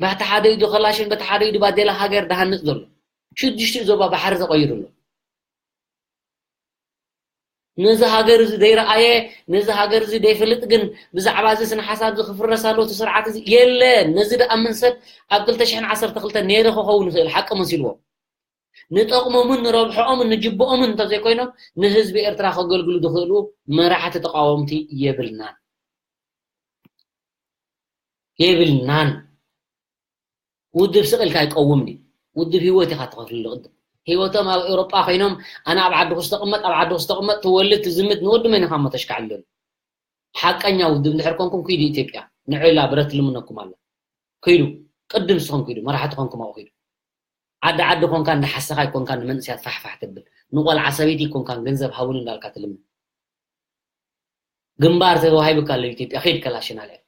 በቲ ሓደ ኢዱ ከላሽን በቲ ሓደ ኢዱ ባዴላ ሃገር ድሃንጽ ዘሎ ሽዱሽተ ዞባ ባሕሪ ተቐይሩ ኣሎ። ነዚ ሃገር እዚ ዘይረኣየ፣ ነዚ ሃገር እዚ ዘይፈልጥ ግን ብዛዕባ እዚ ስነ ሓሳብ እዚ ክፍረስ ኣለዎ እቲ ስርዓት እዚ የለን። ነዚ ድኣምን ሰብ ኣብ ክልተ ሽሕን ዓሰርተ ክልተን ነይረ ክኸውን ይኽእል ሓቂ መሲልዎም። ንጠቕሞምን ንረብሖኦምን ንጅብኦምን እንተዘይኮይኖም ንህዝቢ ኤርትራ ከገልግሉ ዝኽእሉ መራሕቲ ተቃወምቲ የብልናን። የብልናን። ውድብ ስቕ ኢልካ ኣይቀውምን እዩ። ውድብ ህይወት ኢኻ ትኸፍልሉ ቅድም። ህይወቶም ኣብ ኤውሮጳ ኮይኖም ኣነ ኣብ ዓዲ ክስተቕመጥ ኣብ ዓዲ ክስተቕመጥ ትወልድ ትዝምት ንወዲ መን ኢኻ እሞ ተሽካዕልሉ? ሓቀኛ ውድብ እንድሕር ኮንኩም ኪዱ ኢትዮጵያ ንዕላ ብረት ትልምነኩም ኣላ። ኪዱ ቅድም ንስኹም ኪዱ መራሕቲ ኮንኩም ኣብኡ ኪዱ። ዓዲ ዓዲ ኮንካ እንዳሓሰኻ ኣይኮንካ ንመንእሰያት ፋሕፋሕ ትብል ንቆልዓ ሰበይቲ ኣይኮንካን ገንዘብ ሃቡኒ እንዳልካ ትልምን። ግንባር ተዋሂብካ ኣሎ ኢትዮጵያ ኪድ ከላሽን ኣልያ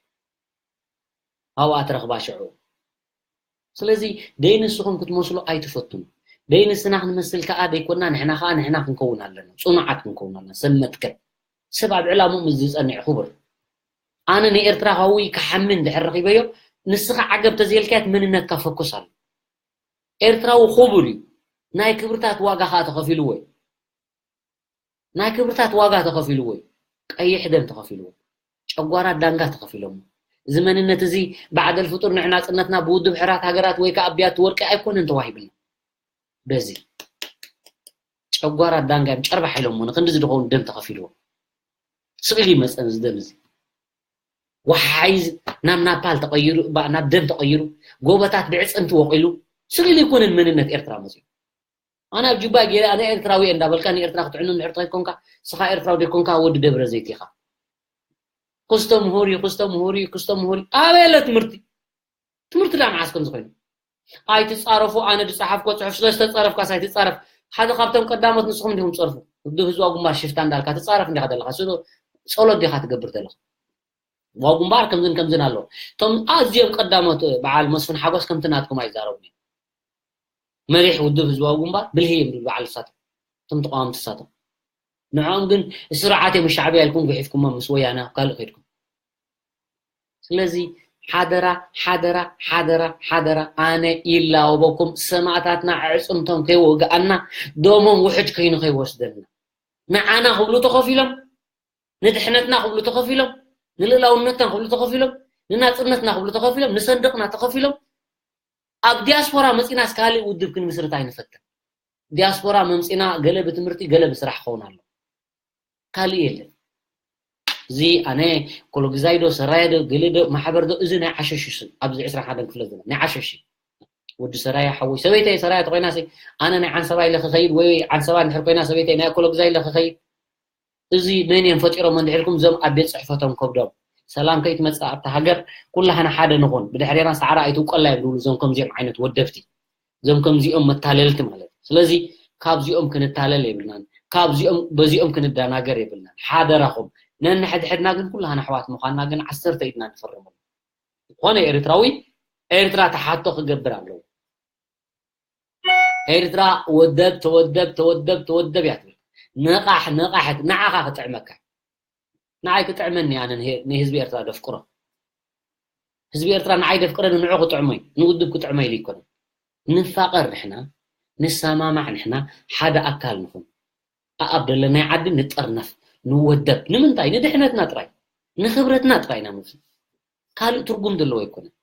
ኣብኣ ትረኽባ ሽዑ። ስለዚ ደይ ንስኹም ክትመስሉ ኣይትፈትኑ። ደይ ንስና ክንመስል ከኣ ደይኮና ንሕና ከኣ ንሕና ክንከውን ኣለና። ጽኑዓት ክንከውን ኣለና። ሰብ መትከል ሰብ ኣብ ዕላምኡ ምስ ዝጸንዕ ክቡር። ኣነ ንኤርትራዊ ክሓሚ እንድሕር ረኺበዮ ንስኻ ዓገብ ተዘየልካያት መንነትካ ፈኩስ ኣሎ። ኤርትራዊ ክቡር እዩ። ናይ ክብርታት ዋጋ ከኣ ተኸፊልዎ እዩ። ናይ ክብርታት ዋጋ ተኸፊልዎ እዩ። ቀይሕ ደም ተኸፊልዎ። ጨጓራ ዳንጋ ተኸፊሎሞ። እዚ መንነት እዚ ባዕደል ፍጡር ንዕ ናጽነትና ብውድብ ሕራት ሃገራት ወይ ከኣ ብያቲ ወርቂ ኣይኮነን ተዋሂብና። በዚ ጨጓራ ዳንጋ እዮም ጨርባሕ ኢሎሞ ንክንዲ ዝድኸውን ደም ተኸፊልዎ። ስኢሉ ይመጸን እዚ ደም እዚ። ወሓይ ናብ ናፓል ተቐይሩ፣ ባ- ናብ ደም ተቐይሩ፣ ጎቦታት ብዕጽምቲ ወቒሉ፣ ስኢሉ ኣይኮነን መንነት ኤርትራ መጺኡ። ኣነ ኣብ ጁባ ገይረ ኣነ ኤርትራዊ እየ እንዳበልካ ንኤርትራ ክትዕኑ እንድሕር ተኾንካ ስኻ ኤርትራዊ ዘይኮንካ ወዲ ደብረ ዘይት ኢኻ። ክስቶ ምሁር እዩ፣ ክስቶ ምሁር እዩ፣ ክስቶ ምሁር እዩ። ኣበይ ኣሎ ትምህርቲ? ትምህርቲ ዳ መዓስ ከም ዝኾይኑ ኣይትጻረፉ። ኣነ ዝጸሓፍኮ ጽሑፍ ስለ ዝተጻረፍካስ ኣይትጻረፍ። ሓደ ካብቶም ቀዳሞት ንስኹም እንዲኹም ትጸርፉ። ውድብ ህዝባዊ ግንባር ሽፍታ እንዳልካ ትጻረፍ እንዲኻ ዘለኻ። ስለ ጸሎት ዲኻ ትገብር ዘለኻ። ህዝባዊ ግንባር ከምዝን ከምዝን ኣሎ። እቶም ኣዝዮም ቀዳሞት በዓል መስፍን ሓጎስ ከምቲ ናትኩም ኣይዛረቡን እዮም። መሪሕ ውድብ ህዝባዊ ግንባር ብልሂ እዮም ዝብል በዓል ንሳቶም። እቶም ተቃወምቲ ንሳቶም። ንዕኦም ግን ስርዓት እዮም ሻዕብያ ኢልኩም ጉሒፍኩሞም ምስ ወያነ ኣብ ካልእ ከይድኩም። ስለዚ ሓደራ ሓደራ ሓደራ ሓደራ ኣነ ይላወበኩም ሰማእታትና ኣዕፅምቶም ከይወግኣና ደሞም ውሕጅ ከይኑ ከይወስደና ንዓና ክብሉ ተኸፊሎም ንድሕነትና ክብሉ ተኸፊሎም ንልእላውነትና ክብሉ ተኸፊሎም ንናፅነትና ክብሉ ተኸፊሎም ንሰንደቕና ተኸፊሎም ኣብ ዲያስፖራ መፂናስ ካልእ ውድብ ክንምስርት ኣይንፈትን ዲያስፖራ መምፂና ገለ ብትምህርቲ ገለ ብስራሕ ክኸውን ኣሎ ካልእ የለን። እዚ ኣነ ኮሎግዛይ ዶ ሰራየ ዶ ገለ ዶ ማሕበር ዶ እዚ ናይ ዓሸሹ ስም ኣብዚ ዕስራን ሓደን ክፍለ ዘመን ናይ ዓሸሹ ወዲ ሰራየ ሓወይ ሰበይተይ ሰራየ ተኮይና ሲ ኣነ ናይ ዓንሰባ ኢለ ክኸይድ ወይ ዓንሰባ እንድሕር ኮይና ሰበይተይ ናይ ኮሎግዛይ ኢለ ክኸይድ እዚ መን እዮም ፈጢሮም እንድሕርኩም እዞም ኣብ ቤት ፅሕፈቶም ከብዶም ሰላም ከይትመፅእ ኣብታ ሃገር ኩላህና ሓደ ንኹን ብድሕሬና ሳዕራ ኣይትውቀላ እዮም ዝብሉ እዞም ከምዚኦም ዓይነት ወደብቲ እዞም ከምዚኦም መታለልቲ ማለት እዩ። ስለዚ ካብዚኦም ክንታለል የብልናን። ካብዚኦም በዚኦም ክንደናገር የብልናን። ሓደራኹም ነንሕድሕድና ግን ኩላህና ኣሕዋት ምዃንና ግን ዓሰርተ ኢድና ንፈርመሉ። ዝኾነ ኤርትራዊ ኤርትራ ተሓቶ ክገብር ኣለዎ። ኤርትራ ወደብ ተወደብ ተወደብ ተወደብ እያ ትብል። ንቓሕ ንቓሕት ንዓኻ ክጥዕመካ ንዓይ ክጥዕመኒ ኣነ ንህዝቢ ኤርትራ ደፍቅሮ ህዝቢ ኤርትራ ንዓይ ደፍቅረኒ ንዑ ክጥዕሞ እዩ ንውድብ ክጥዕሞ ኢሉ ይኮነ ንፋቀር ንሕና ንሰማማዕ ንሕና ሓደ ኣካል ንኹን ኣኣብ ደለናይ ዓዲ ንጠርነፍ ንወደብ ንምንታይ ንድሕነትና ጥራይ ንክብረትና ጥራይ ኢና ምውስን ካልእ ትርጉም ዘለዎ ኣይኮነን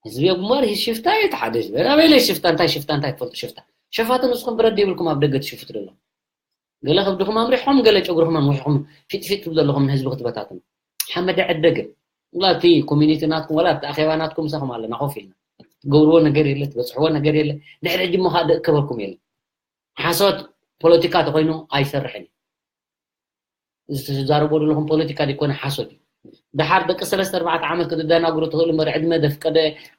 ህዝቢ ኣጉማር ሽፍታ እዩ ተሓደ ዝበል ኣበይ ለይ ሽፍታ እንታይ ሽፍታ እንታይ ትፈልጡ ሽፍታ ሸፋቱ ንስኹም ብረድ ይብልኩም ኣብ ደገ ትሽፍቱ ደሎ ገለ ከብድኹም ኣምሪሕኹም ገለ ጨጉርኹም ኣምዊሕኹም ፊጥፊጥ ትብሉ ኣለኹም ንህዝቢ ክትበታትኑ ሓመደ ዕደገ ወላ እቲ ኮሚኒቲ ናትኩም ወላ እቲ ኣኼባ ናትኩም ምሳኹም ኣለና ኮፍ ኢልና ትገብርዎ ነገር የለ ትበፅሕዎ ነገር የለ ድሕሪ ሕጂ እሞ ከዓ ደእከበኩም የለ ሓሶት ፖለቲካ ተኮይኑ ኣይሰርሕን እዩ እዚ ትዛረቦ ዘለኹም ፖለቲካ ዘይኮነ ሓሶት እዩ። ድሓር ደቂ ሰለስተ ኣርባዕተ ዓመት ክትደናግሩ ትኽእሉ እምበር ዕድመ ደፍቀደ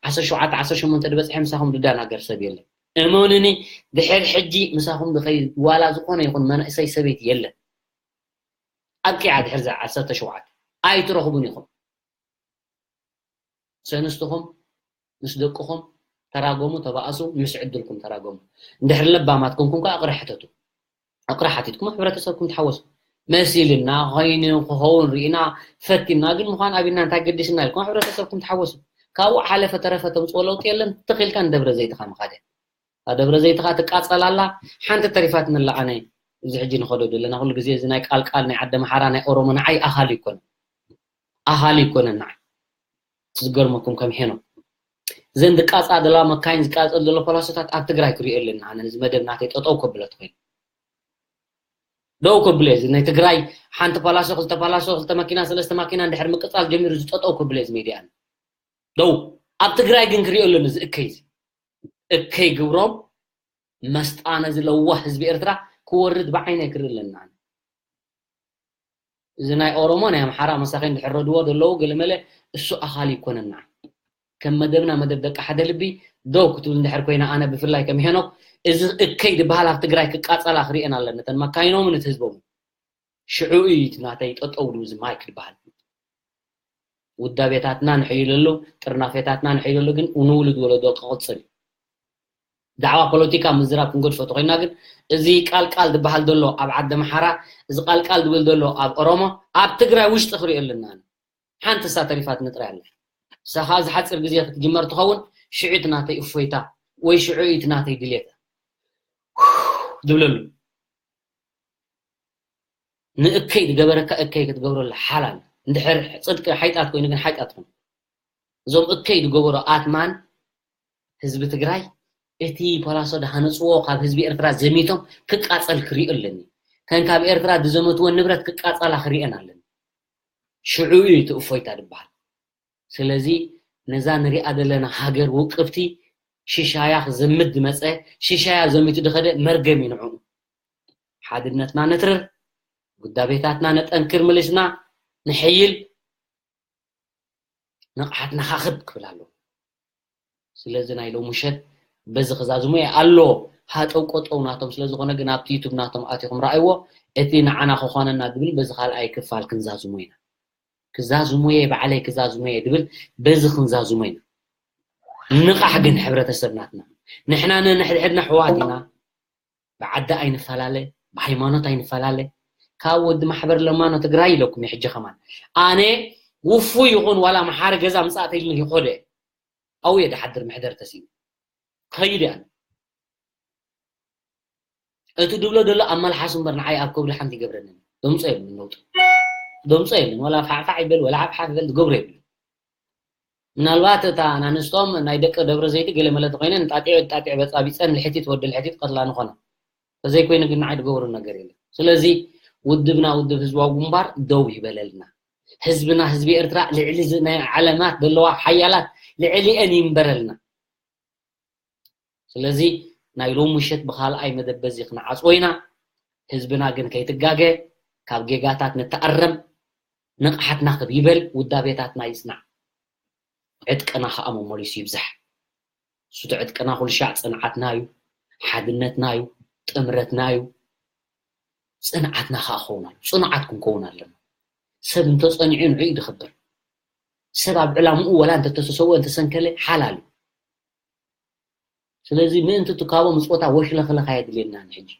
ዓሰርተ ሸውዓተ ዓሰርተ ሸሞንተ ዝበፅሐ ምሳኹም ዝደናገር ሰብ የለን። እመኑኒ ድሕር ሕጂ ምሳኹም ዝኸይድ ዋላ ዝኾነ ይኹን መንእሰይ ሰበይቲ የለን። ኣብቂዓ ድሕር እዛ ዓሰርተ ሸውዓተ ኣይትረኽቡን ኢኹም። ሰንስትኹም ምስ ደቅኹም ተራጎሙ ተባእሱ ምስ ዕድልኩም ተራጎሙ እንድሕር ለባማት ኮንኩም ከዓ እቕረ ሕተቱ እቕረ ሓቲትኩም ሕብረተሰብኩም ተሓወሱ መሲልና ኮይኑ ክኸውን ርኢና ፈቲና ግን ምዃን ኣቢልና እንታይ ገዲስና ኢልኩም ሕብረተሰብኩም ተሓወሱ ካብኡ ሓለፈ ተረፈ ተምፅኦ ለውጢ የለን። ትኽኢልካ ንደብረ ዘይትኻ ምኻደ። ኣብ ደብረ ዘይትኻ ትቃፀል ኣላ። ሓንቲ ተሪፋትኒ ኣላ። ኣነ እዚ ሕጂ ንኸዶ ዘለና ኩሉ ግዜ እዚ ናይ ቃል ቃል ናይ ዓዲ ኣምሓራ ናይ ኦሮሞ ንዓይ ኣኻሊ ይኮነ ኣኻሊ ይኮነ ንዓይ። ዝገርመኩም ከም ሄኖ እዘን ዝቃፃ ዘለዋ መካይን ዝቃፀል ዘሎ ፖላሶታት ኣብ ትግራይ ክሪኦ ኣለና። ኣነ እዚ መደብ ናተይ ጠጠው ከብለት ኮይኑ ደው ከብለ እዚ ናይ ትግራይ ሓንቲ ፓላሶ ክልተ ፓላሶ ክልተ መኪና ሰለስተ መኪና እንድሕር ምቅፃል ጀሚሩ ዝጠጠው ከብለ እዚ ሜድያ ደው ኣብ ትግራይ ግን ክሪኦ ኣለኒ እዚ እከይ እዚ እከይ ግብሮም መስጣ ነዚ ለዋህ ህዝቢ ኤርትራ ክወርድ ብዓይነ ክርኢ ኣለና። እዚ ናይ ኦሮሞ ናይ ኣምሓራ መሳኺን ዝሕረድዎ ዘለዉ ገለመለ እሱ ኣኻሊ ይኮነና። ከም መደብና መደብ ደቂ ሓደ ልቢ ደው ክትብል እንድሕር ኮይና ኣነ ብፍላይ ከም ሄኖክ እዚ እከይ ዝበሃል ኣብ ትግራይ ክቃፀላ ክሪኤን ኣለኒ። እተን መካይኖምን እቲ ህዝቦምን ሽዑ እዩ እቲ ናተይ ጠጠው ድብዚ ማይክ ዝበሃል። ውዳቤታትና ንሕይለሉ፣ ጥርናፌታትና ንሕይለሉ ግን ንውሉድ ወለዶ ክቕፅል እዩ። ዛዕባ ፖለቲካ ምዝራብ ክንገድፎ ተኮይና ግን እዚ ቃልቃል ዝበሃል ዘሎ ኣብ ዓዲ ኣምሓራ፣ እዚ ቃልቃል ዝብል ዘሎ ኣብ ኦሮሞ፣ ኣብ ትግራይ ውሽጢ ክሪኦ ኣለና። ሓንቲ እሳ ተሪፋትኒ ጥራይ ኣላ። እሳ ከዓ እዚ ሓፂር ግዜ ክትጅመር ትኸውን፣ ሽዑ እቲ ናተይ እፎይታ ወይ ሽዑ እቲ ናተይ ድሌት ዝብለሉ። ንእከይ ዝገበረካ እከይ ክትገብረሉ ሓላል። እንድሕር ፅድቂ ሓይጣት ኮይኑ ግን ሓይጣት ኮይኑ። እዞም እከይ ዝገበሩ ኣትማን ህዝቢ ትግራይ እቲ ፓላሶ ዝሃነፅዎ ካብ ህዝቢ ኤርትራ ዘሚቶም ክቃፀል ክሪኦ ኣለኒ። ከም ካብ ኤርትራ ዝዘመትዎ ንብረት ክቃፀላ ክሪኤን ኣለኒ። ሽዑ እዩ እቲ እፎይታ ዝበሃል። ስለዚ ነዛ ንሪኣ ዘለና ሃገር ውቅብቲ ሽሻያ ክዘምት ዝመፀ ሽሻያ ዘሚቱ ዝኸደ መርገም እዩ ንዕኡ። ሓድነትና ነትርር፣ ጉዳቤታትና ነጠንክር፣ ምልስና ንሕይል፣ ንቕሓትና ካኽብ ክብል ኣለዎ። ስለዚ ናይ ሎሚ ምሸት በዚ ክዛዝሙ እየ ኣሎ ሃጠው ቆጠው ናቶም ስለ ዝኾነ ግን ኣብቲ ዩቱብ ናቶም ኣቲኹም ረኣይዎ። እቲ ንዓና ክኾነና ዝብል በዚ ካልኣይ ክፋል ክንዛዝሞ ኢና። ክዛዝሞ እየ ባዕለይ ክዛዝሞ እየ ዝብል በዚ ክንዛዝሞ ኢና። ንቓሕ ግን ሕብረተሰብ ናትና ንሕና ነንሕድሕድና ኣሕዋት ኢና። ብዓዲ ኣይንፈላለ፣ ብሃይማኖት ኣይንፈላለ። ካብ ወዲ ማሕበር ለማኖ ትግራይ ኢለኩም ሕጂ ከማን ኣነ ውፉይ ይኹን ዋላ መሓሪ ገዛ ምፃእተ ኢልኒ ይኮደ ኣውየ ድሓድር ምሕደር ተሲኡ ከይድ ኣነ እቲ ድብሎ ዘሎ ኣብ መልሓሱ እምበር ንዓይ ኣብ ከብዲ ሓንቲ ይገብረኒ። ደምፆ የብሉን ነውጡ ደምፆ የብሉን። ወላ ፋዕፋዕ ይበል ወላ ሓፍሓፍ ይበል ዝገብሮ የብሉን። ምናልባት እታ ናንስቶም ናይ ደቂ ደብረ ዘይቲ ገለ መለ ተኮይነ ንጣጢዑ ጣጢዑ በፃቢፀን ልሕቲት ወዲ ልሕቲት ቀትላ ንኾነ ተዘይኮይኑ ግን ንዓይ ዝገብሩ ነገር የለን። ስለዚ ውድብና ውድብ ህዝባዊ ግንባር ደው ይበለልና። ህዝብና ህዝቢ ኤርትራ ልዕሊ ናይ ዓለማት ዘለዋ ሓያላት ልዕሊአን ይንበረልና። ስለዚ ናይ ሎም ምሸት ብካልኣይ መደብ በዚ ክንዓፅዎ ኢና። ህዝብና ግን ከይትጋገ ካብ ጌጋታት ንተኣረም። ንቕሓትና ክብ ይበል ውዳቤታትና ይፅናዕ። ዕጥቅና ከዓ መመሊሱ ይብዛሕ። እሱቲ ዕጥቅና ኩልሻዕ ፅንዓትና እዩ። ሓድነትና እዩ። ጥምረትና እዩ። ፅንዓትና ከዓ ክኸውን ኣሎ ፅኑዓት ክንከውን ኣለና። ሰብ እንተፀኒዑ ንዑ እዩ ዝኽብር። ሰብ ኣብ ዕላምኡ ወላ እንተተሰሰወ እንተሰንከለ ሓላል እዩ። ስለዚ ምእንቲ ትካቦ ምፅወታ ወሽለኽለኻ የድልየና ንሕጂ።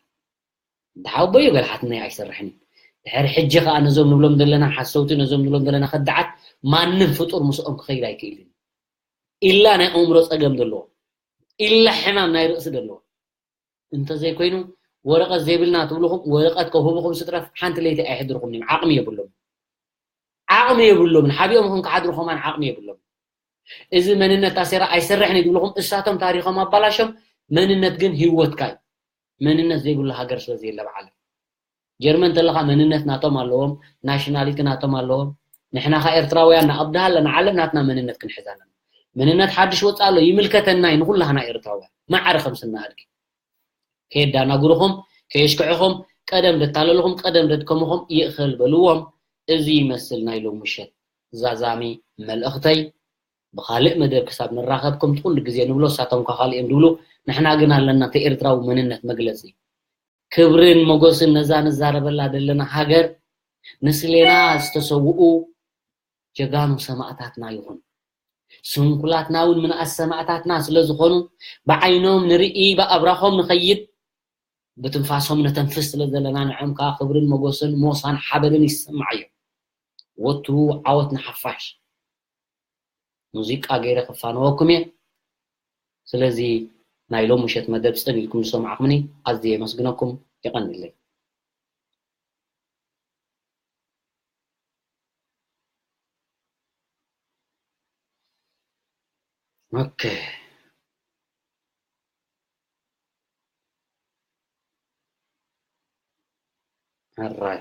እንተሓወቦዮ ገልሓትና ኣይሰርሕን እዩ። ድሕሪ ሕጂ ከዓ ነዞም ንብሎም ዘለና ሓሰውቲ ነዞም ንብሎም ዘለና ከዳዓት ማንም ፍጡር ምስኦም ክኸይድ ኣይክእልን። ኢላ ናይ ኣእምሮ ፀገም ዘለዎ ኢላ ሕማም ናይ ርእሲ ዘለዎ እንተዘይኮይኑ ወረቐት ዘይብልና ትብልኹም ወረቐት ከውህብኹም ስጥረፍ ሓንቲ ለይቲ ኣይሕድርኹም እዮም ዓቕሚ የብሎም። ዓቕሚ የብሎምን ሓቢኦም ኹም ክሓድሩ ኸማን ዓቕሚ የብሎም። እዚ መንነት ኣሴራ ኣይሰርሕን እዩ ዝብልኹም እሳቶም ታሪኾም ኣባላሾም። መንነት ግን ህይወትካ እዩ። መንነት ዘይብሉ ሃገር ስለ ዘየለ ብዓለም ጀርመን ተለኻ መንነት ናቶም ኣለዎም። ናሽናሊቲ ናቶም ኣለዎም። ንሕና ኻ ኤርትራውያን ንኣብድሃ ኣለና ዓለም ናትና መንነት ክንሕዝ ኣለና። መንነት ሓድሽ ወፃ ኣሎ ይምልከተና እዩ ንኩላህና ኤርትራውያን ማዕረ ከም ስና ኣድጊ ከየዳናግሩኹም ከየሽክዕኹም ቀደም ደታለልኹም ቀደም ደድከምኹም ይእኸል በልዎም። እዚ ይመስል ናይ ሎም ምሸት ዛዛሚ መልእኽተይ። ብኻልእ መደብ ክሳብ ንራኸብ ከምቲ ኩሉ ግዜ ንብሎ እሳቶም ካ ካልእ እዮም ዝብሉ። ንሕና ግን ኣለና እቲ ኤርትራዊ መንነት መግለፂ ክብርን ሞጎስን ነዛ ንዛረበላ ዘለና ሃገር ንስሌና ዝተሰውኡ ጀጋኑ ሰማእታትና ይኹን ስንኩላትና እውን ምንኣስ ሰማእታትና ስለ ዝኾኑ ብዓይኖም ንርኢ ብኣብራኾም ንኸይድ ብትንፋሶም ነተንፍስ ስለ ዘለና ንዕም ከዓ ክብርን ሞጎስን ሞሳን ሓበንን ይሰማዓዮም። ወትሩ ዓወት ንሓፋሽ። ሙዚቃ ገይረ ክፋነወኩም እየ። ስለዚ ናይ ሎም ምሸት መደብ ጽን ኢልኩም ዝሰማዕኩምኒ ኣዝየ የመስግነኩም። የቐንለይ። ኦኬ። ሕራይ።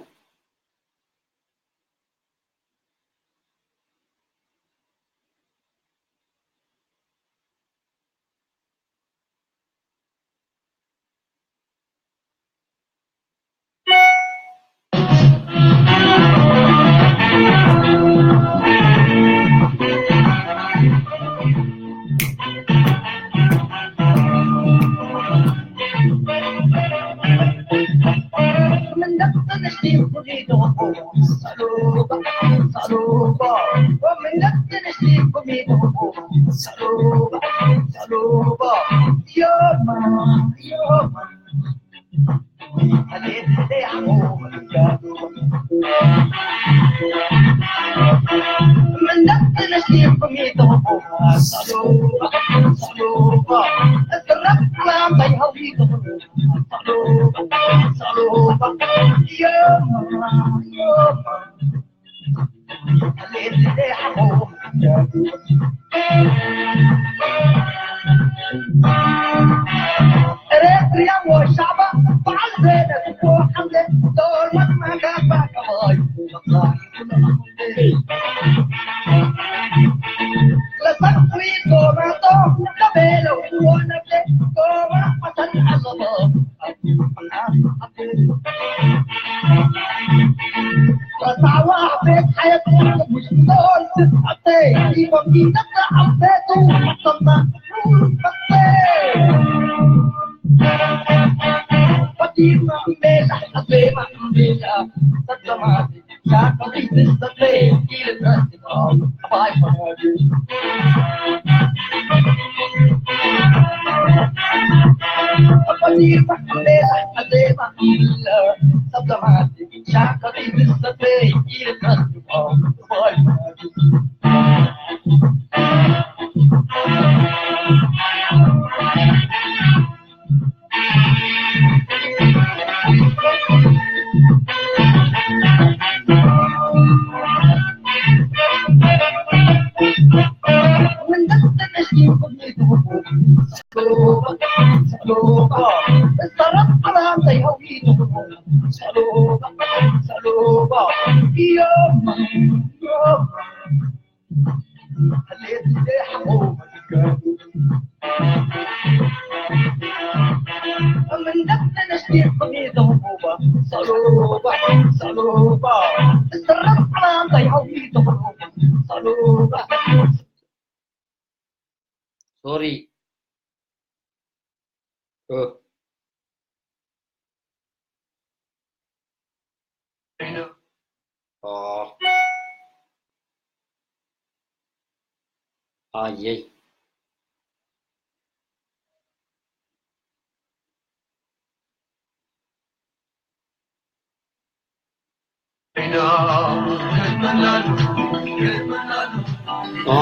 ሶሪ። ኦ። ኣየይ። ኦ።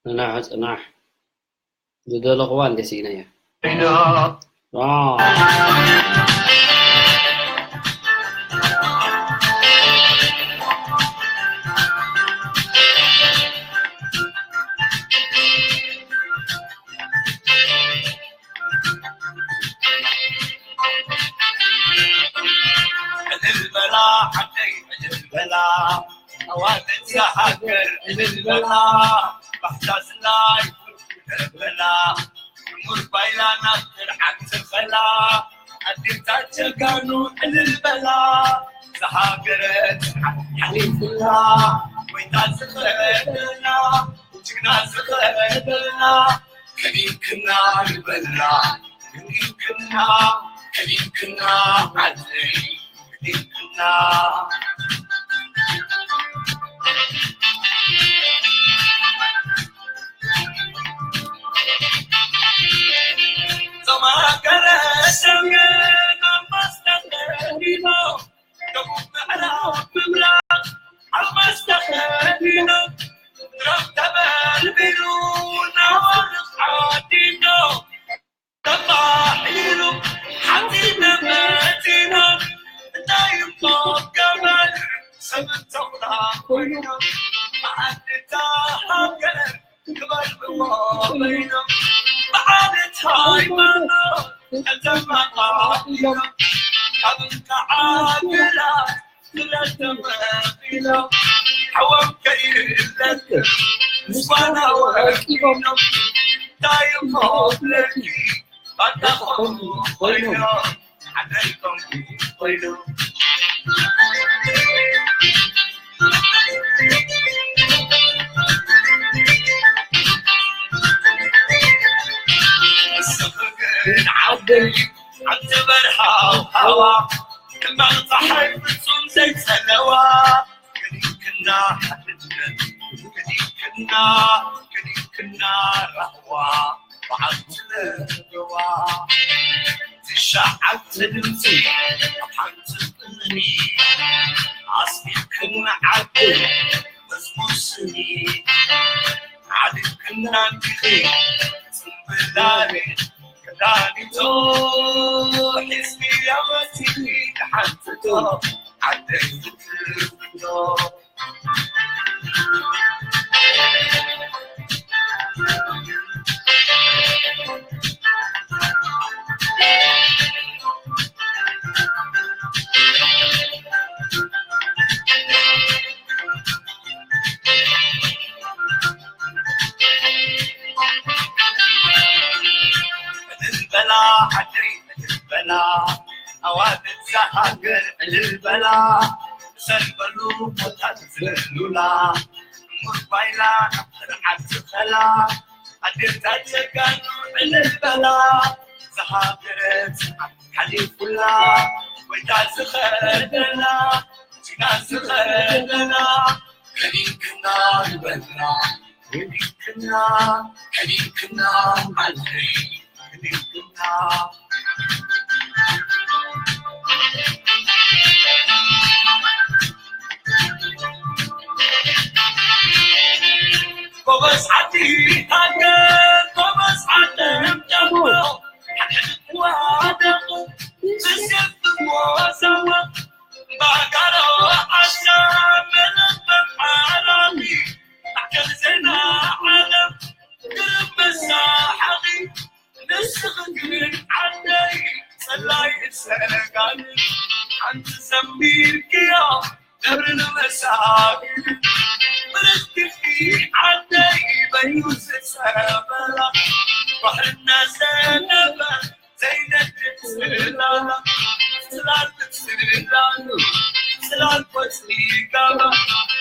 ጽናሕ፣ ጽናሕ። ዝደለኽዋ እንደ ስኢነያ። ዋ። ዕልል በላ ዓደይ፣ ዕልል በላ። ኣዋልድ እዛ ሃገር ዕልል በላ፣ ባህታ ዝላይ ኩሉ ደበላ፣ ክቡር ባይላና ትርዓድ ትኸላ፣ ኣዴታት ጀጋኑ ዕልል በላ፣ እዛ ሃገረ ጽንዓት ሓሊፍላ፣ ጎይታ ዝኸደና፣ ጅግና ዝኸደና፣ ከዲምክና ንበላ፣ ከዲምክና፣ ከዲምክና ዓደይ። ቢሉ ናባርቕ ዓዲኖ ተማሒሩ ሓፂነ መፂኖ እንታይ እሞ ገበር ሰብ ተኹላ ኮይኑ መዓድታ ሃገር ክበልዕዎ በይኖም ብዓለት ሃይማኖት ከተማቓኢሎም ካብ እንተዓግላ ክለተመኺሎም ሓዎም ከይለትር ምስጓና ወቂቦም እንታይ እሞ ብለኪ ባንዳኾም ኮይኖም ሓደይቶም ኮይኖም ዓደይ ሓንቲ በርሃው ሃዋ ሕማቕ ፀሓይ ፍጹም ዘይጸለዋ ከዲንክና ሓድነት ከዲንክና ከዲንክና ራህዋ በዓል ስለዋ ትሽዓተ ድምፂ ኣብ ሓንቲ ቅኒ ኣስሚዕክና ዓዲ መዝሙር ስኒ ዓዲምክና እንዲኺ ጽምብላሊዕ ክዳኒቶ ሒዝኪ ኣመፂኪ ሓንትቶ ዓደይ ዝትርፍቶ ዕልል በላ ዓደይ ዕልል በላ ኣዋልድ እዛ ሃገር ዕልል በላ ብሰልበሉ ቦታ ዝለሉላ እሙር ባይላ ናብ ስርዓት ዝኸላ ኣዴታት ጀጋኑ ዕልል በላ ዝሃገረ ጽንዓት ሓሊፉላ ጎይታ ዝኸደላ ጅግና ዝኸደላ ከዲንክና ንበላ ከዲንክና ከዲንክና ዓደይ ከዲንክና ጎበዝ ዓዲ ሃገር ጎበዝ ዓለም ጨሞ ሓድሕድ ዋደቕ ብስብ ዋሳዋ ባጋሮ ዓሻ መለበም ሓራሚ ማዕከል ዜና ዓለም ግርም መሳሓቂ ንስኺ ግን ዓደይ ጸላይ ሰጋኒ ሓንቲ ዘሚርክዮ ነብሪ ንመሳቢ ብርክቲ ዓደይ በይኑ ዝጸበላ ባሕርና ዘነበ ዘይነድድ ጽላላ ጽላል ጽላሉ ጽላል ቆጽሊ ጋባ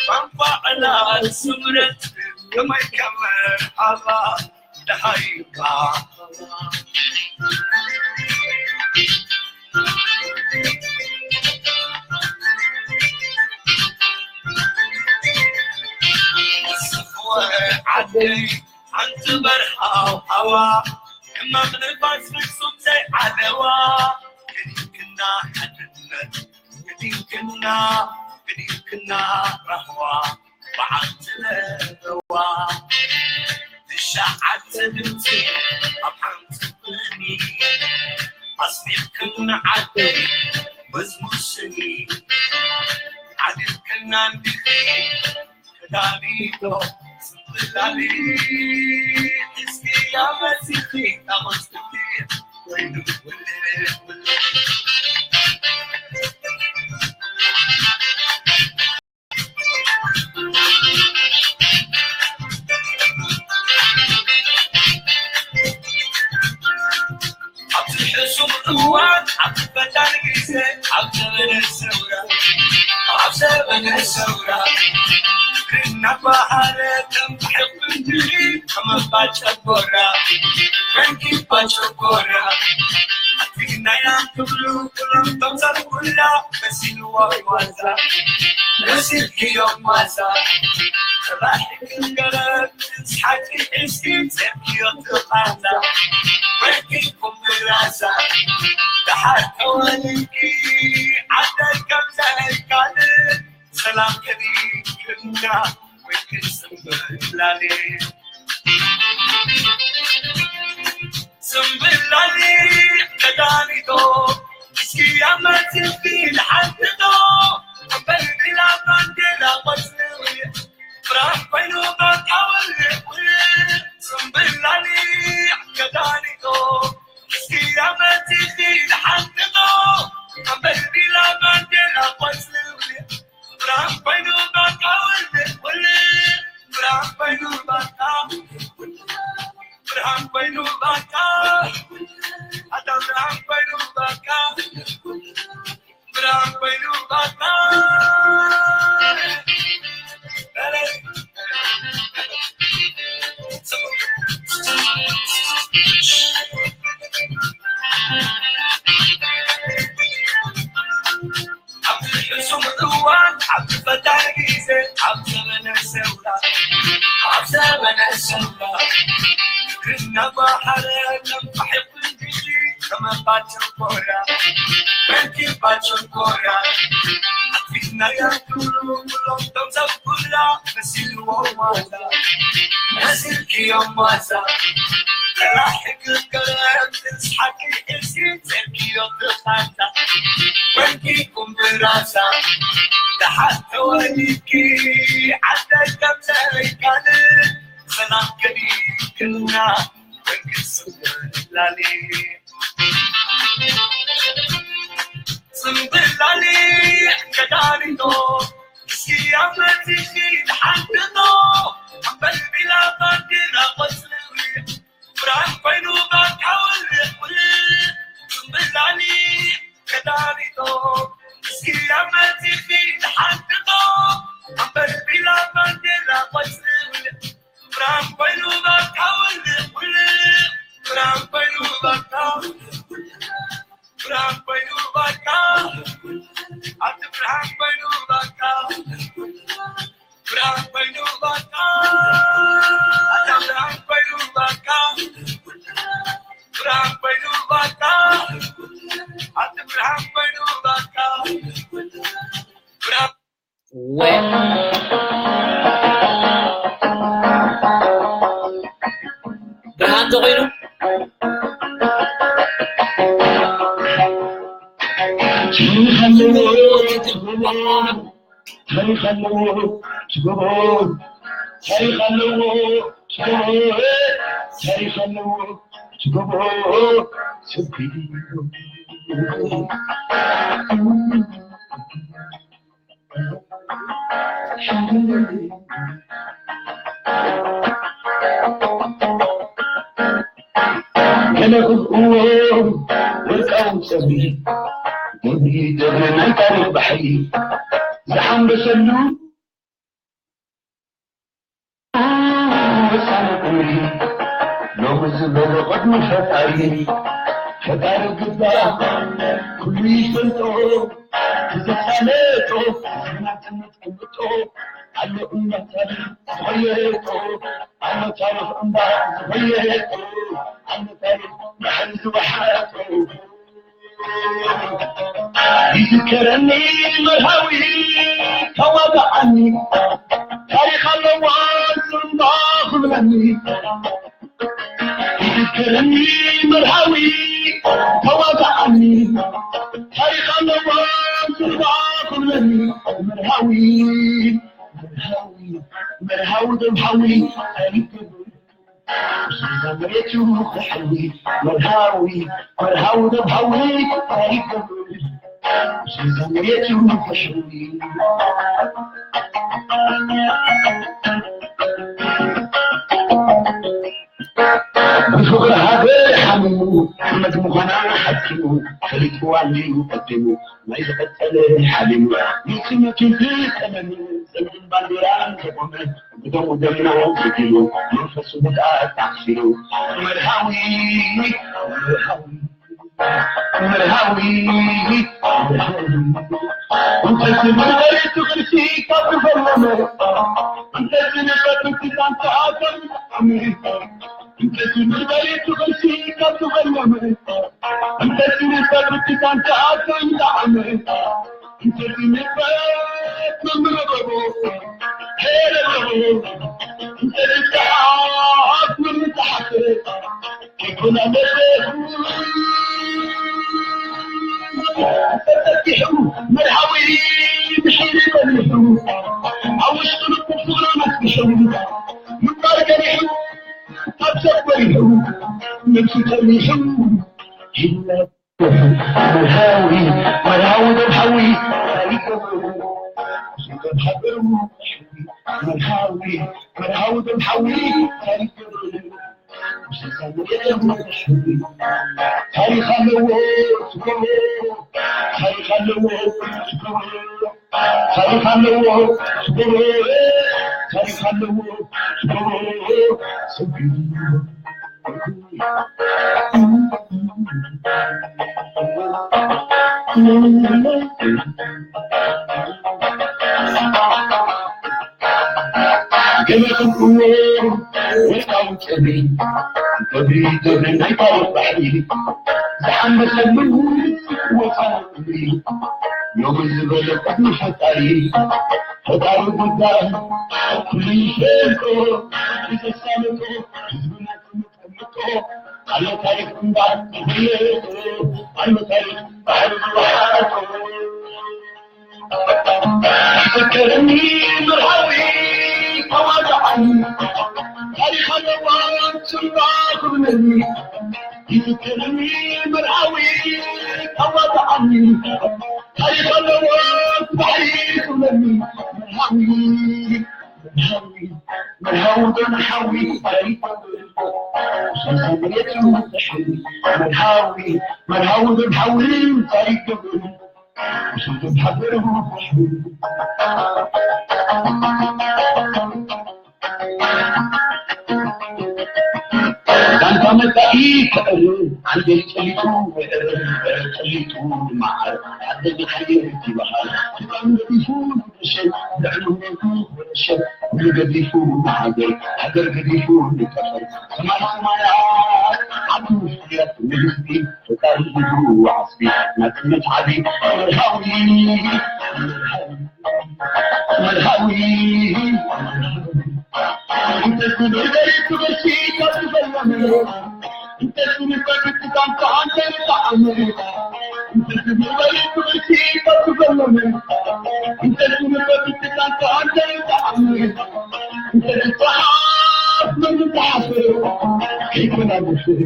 ቋንቋ ዕላል ስምረት ከመይ ከመርሓባ ደሃይካ ዓደይ ሓንቲ በርሃው ሃዋ ሕማቕ ንፋስ ፍጹም ዘይዓለዋ ከዲንክና ሓድነት ከዲንክና ከዲንክና ራህዋ በዓል ዝነበዋ ትሽዓተ ድምፂ ኣብ ሓንቲ ፍልሚ ኣስሚዕክን ዓደይ መዝሙር ስኒ ዓዲልክና እንዲኺ ከዳሚቶ ጽላሊ እስኪ ያመሲኺ ኣመስግኒ ወይኑ ኣብዚ ሕሱም እዋን ኣብ ፈታኒ ግዜ ኣብ ዘበነ ሰውራ ኣብ ዘበነ ሰውራ እናባህረ ከም ሕፍንድሪ ከመባ ጨጎራ መንኪባ ጨጎራ ኣቲ ናይና ክብሉ ኩሎም ተምሳል ኩላ መሲልዎ ዋዛ መሲልክዮም ዋዛ ጽባሕ ክንገረብ ሓቂ እስኪ ጸብዮ ትኻዛ ወርቂ ኩምራዛ ደሓር ተወልቂ ዓደይ ከምዛ ካልእ ሰላም ከዲክና ወርቂ ጽምብላሌ ጽምብላሊ ቀዳሚቶ እስኪ ኣመጽቲ ንሓንጥጦ ኣበል ቢላ ባንዴራ ቆጽሊ ብራኽ ኮይኑ ባቃ ውልቅ ውልቅ ጽምብላሊ ቀዳሚቶ እስኪ ኣመጽቲ ንሓንጥጦ ኣበል ቢላ ባንዴራ ቆጽሊ ብራኽ ኮይኑ ባቃ ውልቅ ውልቅ ብራኽ ኮይኑ ባቃ ብርሃን ኮይኑ ባካ ኣታ ብርሃን ኮይኑ ባካ ብርሃን ኮይኑ ባካ ኣብ ሕሱም እዋን ኣብ ፈታኒ ግዜ ኣብ ዘመነ ሰውራ ኣብ ዘመነ ሰውራ እናባሓረ ነፋሒ ቁንጅሊ ከመባቸው ኮራ በንኪባቸው ኮራ ኣፊትናያ ኩሉ ኩሎም ቶም ሰብ ኩላ መሲልዎ ዋዛ መሲልክዮም ዋዛ ጥራሕ ክገረብ ስሓቂ ሕዚ ዘልክዮ ጥፋታ ወንኪ ኩምብራሳ ተሓተወኒኪ ዓደ ከም ዘይካል ሰላም ከዲክልና ወንኪ ስላሊ ጽምብላሊ ከዳሪቶ እስኪ ኣብ መቲኺ ተሓንድጦ ኣንበልቢላ ባንዲራ ቆጽሊ ብርሃን ኮይኑ ባካ ውልቅ ውልቅ ጽምብላሊ ከዳሪቶ እስኪ ኣብ መቲኺ ተሓንድጦ ኣንበልቢላ ባንዲራ ቆጽሊ ብርሃን ኮይኑ ባካ ውልቅ ውልቅ ብርሃን ኮይኑ ባካ ብርሃን ኮይኑ ባካ ኣቲ ብርሃን ኮይኑ ባካ ብርሃን ኮይኑ ባካ ኣቲ ብርሃን ኮይኑ ባካ ብርሃን ኮይኑ ባካ ኣቲ ብርሃን ኮይኑ ባካ ብርሃን ወይ ብርሃን ተኾይኑ ታሪኽ ኣለዎ ትገብሮ ታሪኽ ኣለዎ ትገብሮ ታሪኽ ኣለዎ ትገብሮ ስብኪ ገለ ክብእዎ ወርቃዊ ጸጉሪ ደብሪ ደብሪ ናይ ታሪኽ ባሕሪ ዝሓንበሰሉ ወሳኒ እምሪ ሎሚ ዝበሎ ቅድሚ ፈጣሪ ፈጣሪ ግባ ኩሉ ይፈልጦ ክዝሳለጦ ዝናትነት ቅምጦ ኣሎ እምባ ታሪኽ ዝኸየጦ ኣሎ ታሪኽ እምባ ዝኸየጦ ኣሎ ታሪኽ ባሕሪ ዝወሓጦ ይዝከረኒ መርሃዊ ተዋጋዓኒ ታሪኽ ኣለዋ ዝንባ ክብለኒ ይዝከረኒ መርሃዊ ተዋጋዓኒ ታሪኽ ኣለዋ ዝንባ ክብለኒ መርሃዊ መርሃዊ መርሃዊ ደም ሓዊ ኣይገብር መሬቱ ክሕዊ መርሃዊ መርሃዊ ደም ሓዊ ኣይገብር መሬቱ ክሕዊ ብፍቕሪ ሃገር ሓሚሙ ሓመድ ምዃና ሓኪሙ ፈሊጥዋ እንድዩ ቀዲሙ ናይ ዝቐጸለ ሓሊሙ ንስነቱ ዝጠመመ ጸሊም ባንዴራ እንተቖመ ብደሙ ደምና ዝግሉ መንፈሱ ብጣት ተዓሲሉ መርሃዊ መርሃዊ መርሃዊ መርሃዊ እንተዝምርበሪ ትቕርሲ ካብ ዝፈለመ እንተዝንበብ ብትዛን ተኣቶም እንተዝምርበሪ ትቕርሲ ካብ ዝፈለመ እንተዝንበብ ብትዛን ተኣቶም ጣዕመ እንተዝንበብ መምረበቦ ሄለለቦ እንተዝተሓት መምተሓት ተዘርጊሑ መርሃዊ ድሕሪ በሊሑ ኣብ ውሽጢ ልቡ ፍቕሪ መስቢሑ ምንባር ገሪሑ ካብ ሰብ በሪሑ ነብሱ ተሚሑ ይብለ መርሃዊ መርሃዊ ደም ሓዊ ታሪክ ገብሩ መርሃዊ መርሃዊ ደም ሓዊ ታሪክ ገብሩ ታሪኽ ኣለዎ ታሪኽ ኣለዎ ታሪኽ ኣለዎ ታሪኽ ኣለዎ ገለ ክብልዎ ወርቃዊ ጸጉሪ፣ ጸጉሪ፣ ጸጉሪ ናይ ካልእ ባሕሪ፣ ዝሓመሰሉ ወርቃዊ ጸጉሪ፣ ሎሚ ዝበለ ቅድሚ ፈጣሪ፣ ፈጣሪ ጉዳይ፣ ኩሉ ይፈልጦ፣ ይተሳለጦ፣ ህዝብና ክምጠምጦ፣ ኣሎ ታሪኽ እምበር ይፈልጦ፣ ኣሎ ታሪኽ ባሕሪ ዝወሓጦ። ይዝከረኒ መርሃዊ ተዋጋዓኒ፣ ታሪኽ ኣለዋ ጽምባ ክብለኒ። ይዝከረኒ መርሃዊ ተዋጋዓኒ፣ ታሪኽ ኣለዋ ባሕሪ ክብለኒ። መርሃዊ፣ መርሃዊ፣ መርሃዊ ደም ሓዊ ታሪኽ ክብለኒ። መርሃዊ፣ መርሃዊ ደም ሓዊ ታሪኽ ክብለኒ። ጋንታ መጻኢ ክዕርብ፣ ዓንዴል ጸሊጡ ይዕርብ፣ ጸሊጡ ይመዓር፣ ዓንዴል ሓየት ይበሃል። ክዳን ገዲፉ ይወሸብ፣ ልዕሊ እምነቱ ይወሸብ፣ ኩሉ ገዲፉ ንሃገር፣ ሃገር ገዲፉ ንጠፈር። ሰማይ ሰማያት ዓዱ ፍርያት ንህዝቢ፣ ፈጣሪ ዝግሩ ዓስቢ፣ ናጽነት ዓቢ መርሃዊ፣ መርሃዊ፣ መርሃዊ። እንተ ዝብል በሊ ትምህርቲ ካብ ዝፈለመ፣ እንተ ዝብል በሊ ትጋንታ ኣንተ ይጠዓመ፣ እንተ ዝብል በሊ ትምህርቲ ካብ ዝፈለመ፣ እንተ ዝብል በሊ ትጋንታ ኣንተ ይጠዓመ፣ እንተ ዝጸሓፍ መን ዝሓፍር ከይኮና ዝፍር።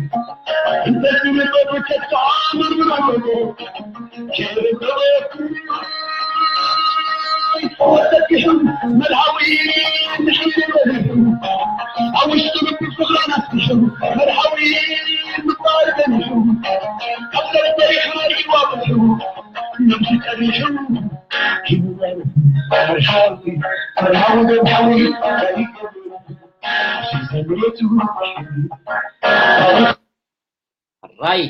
መርሃዊ ንሕና በሊሑ ኣብ ውሽጢ ልቢ ፍቕራን ኣስኪሑ መርሃዊ ምባል ገኒሑ ካብ ሰብ በሪሕና ሪእዋ በሊሑ ነብሱ ቀሪሑ ሂቡ መርሃዊ መርሃዊ ደም ሓዊ ታሪኽ ራይ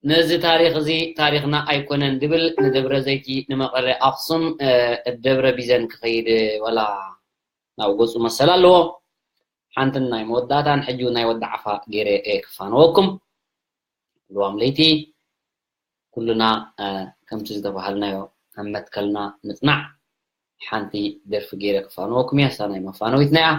ነዚ ታሪኽ እዚ ታሪኽና ኣይኮነን ድብል ንደብረ ዘይቲ ንመቐለ ኣኽሱም ደብረ ቢዘን ክኸይድ ወላ ናብ ገፁ መሰል ኣለዎ። ሓንትን ናይ መወዳእታን ሕጂ ናይ ወዲ ዓፋ ገይረ እየ ክፋነወኩም። ልዋም ለይቲ ኩልና ከምቲ ዝተባሃልናዮ ኣብ መትከልና ንፅናዕ። ሓንቲ ደርፊ ገይረ ክፋነወኩም እያ፣ እሳ ናይ መፋነዊትና እያ።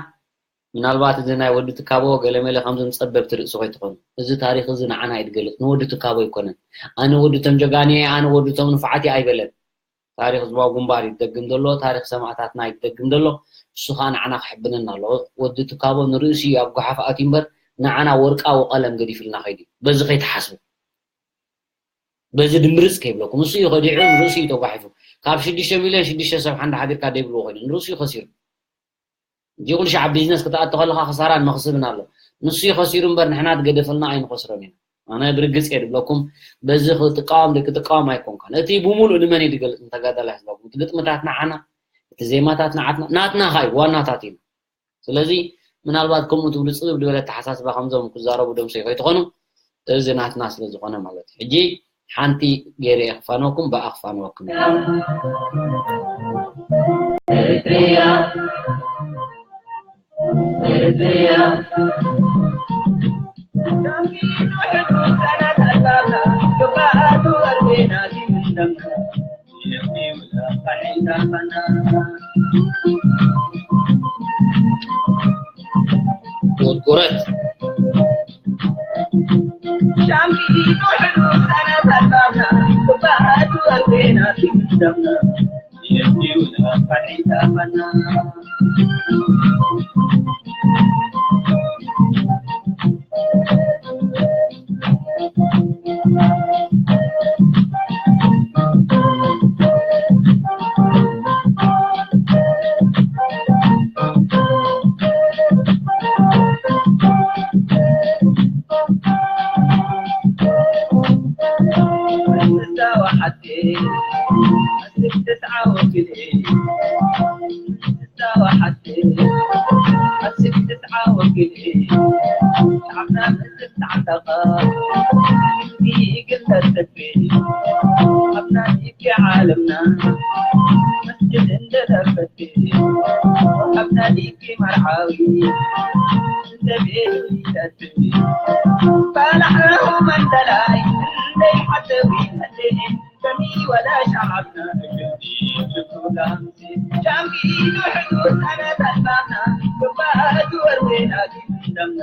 ምናልባት እዚ ናይ ወዲ ትካቦ ገለመለ ከምዞም ጸበብቲ ርእሲ ኮይትኾኑ። እዚ ታሪኽ እዚ ንዓና እዩ ዝገልጽ፣ ንወዲ ትካቦ ኣይኮነን። ኣነ ወዲ ተምጀጋኒ እየ፣ ኣነ ወዲ ቶም ንፉዓት እየ ኣይበለን። ታሪኽ ዝባው ግንባር እዩ ዝደግም ዘሎ፣ ታሪኽ ሰማእታትና እዩ ዝደግም ዘሎ። እሱ ኸኣ ንዓና ክሕብነና ኣለዎ። ወዲ ትካቦ ንርእሱ እዩ ኣብ ጓሓፍ ኣትዩ እምበር ንዓና ወርቃዊ ቀለም ገዲፍልና ከይዱ እዩ። በዚ ከይትሓስቡ። በዚ ድምርጽ ከይብለኩም። እሱ እዩ ከዲዑ፣ ንርእሱ እዩ ተጓሒፉ። ካብ ሽዱሽተ ሚልዮን ሽዱሽተ ሰብ ሓንዳ ሓዲርካ ደይብልዎ ኮይኑ፣ ንርእሱ እዩ ከሲሩ። እንጂ ኩሉ ሻዕ ቢዝነስ ክትኣቱ ከለኻ ክሳራን መኽስብን ኣሎ። ንሱ እዩ ከሲሩ እምበር ንሕና ትገደፈልና ኣይንኸስሮን ኢና። ኣነ ብርግጽ እየ ድብለኩም፣ በዚ ክትቃወም ክትቃወም ኣይኮንካን። እቲ ብምሉእ ንመን እዩ ዝገልጽ ንተጋዳላይ ህዝባዊ? እቲ ግጥምታት ንዓና፣ እቲ ዜማታት ንዓትና፣ ናትና ኸኣ እዩ፣ ዋናታት ኢና። ስለዚ ምናልባት ከምኡ ትብሉ ጽብብ ዝበለ ኣተሓሳስባ ከምዞም ክዛረቡ ደምሰይ ከይትኾኑ፣ እዚ ናትና ስለ ዝኾነ ማለት እዩ። ሕጂ ሓንቲ ገይረ እየ ክፋነወኩም፣ ብኣ ክፋነወኩም እየ። ቁርቁረት ዓለምና መስጊድ እንደተፈት ኣብ ናዲኪ መርዓዊ እንተ ቤት ይተት ባላዕናሁ መንደላይ እንደይ ሓተዊ መድን ከሚ ወላ ሻዓብና እግዲ ሽኩላምሲ ሻምቢ ዱሕዱ ሰነተልባና ክባቱ ወርቤና ኪምደምና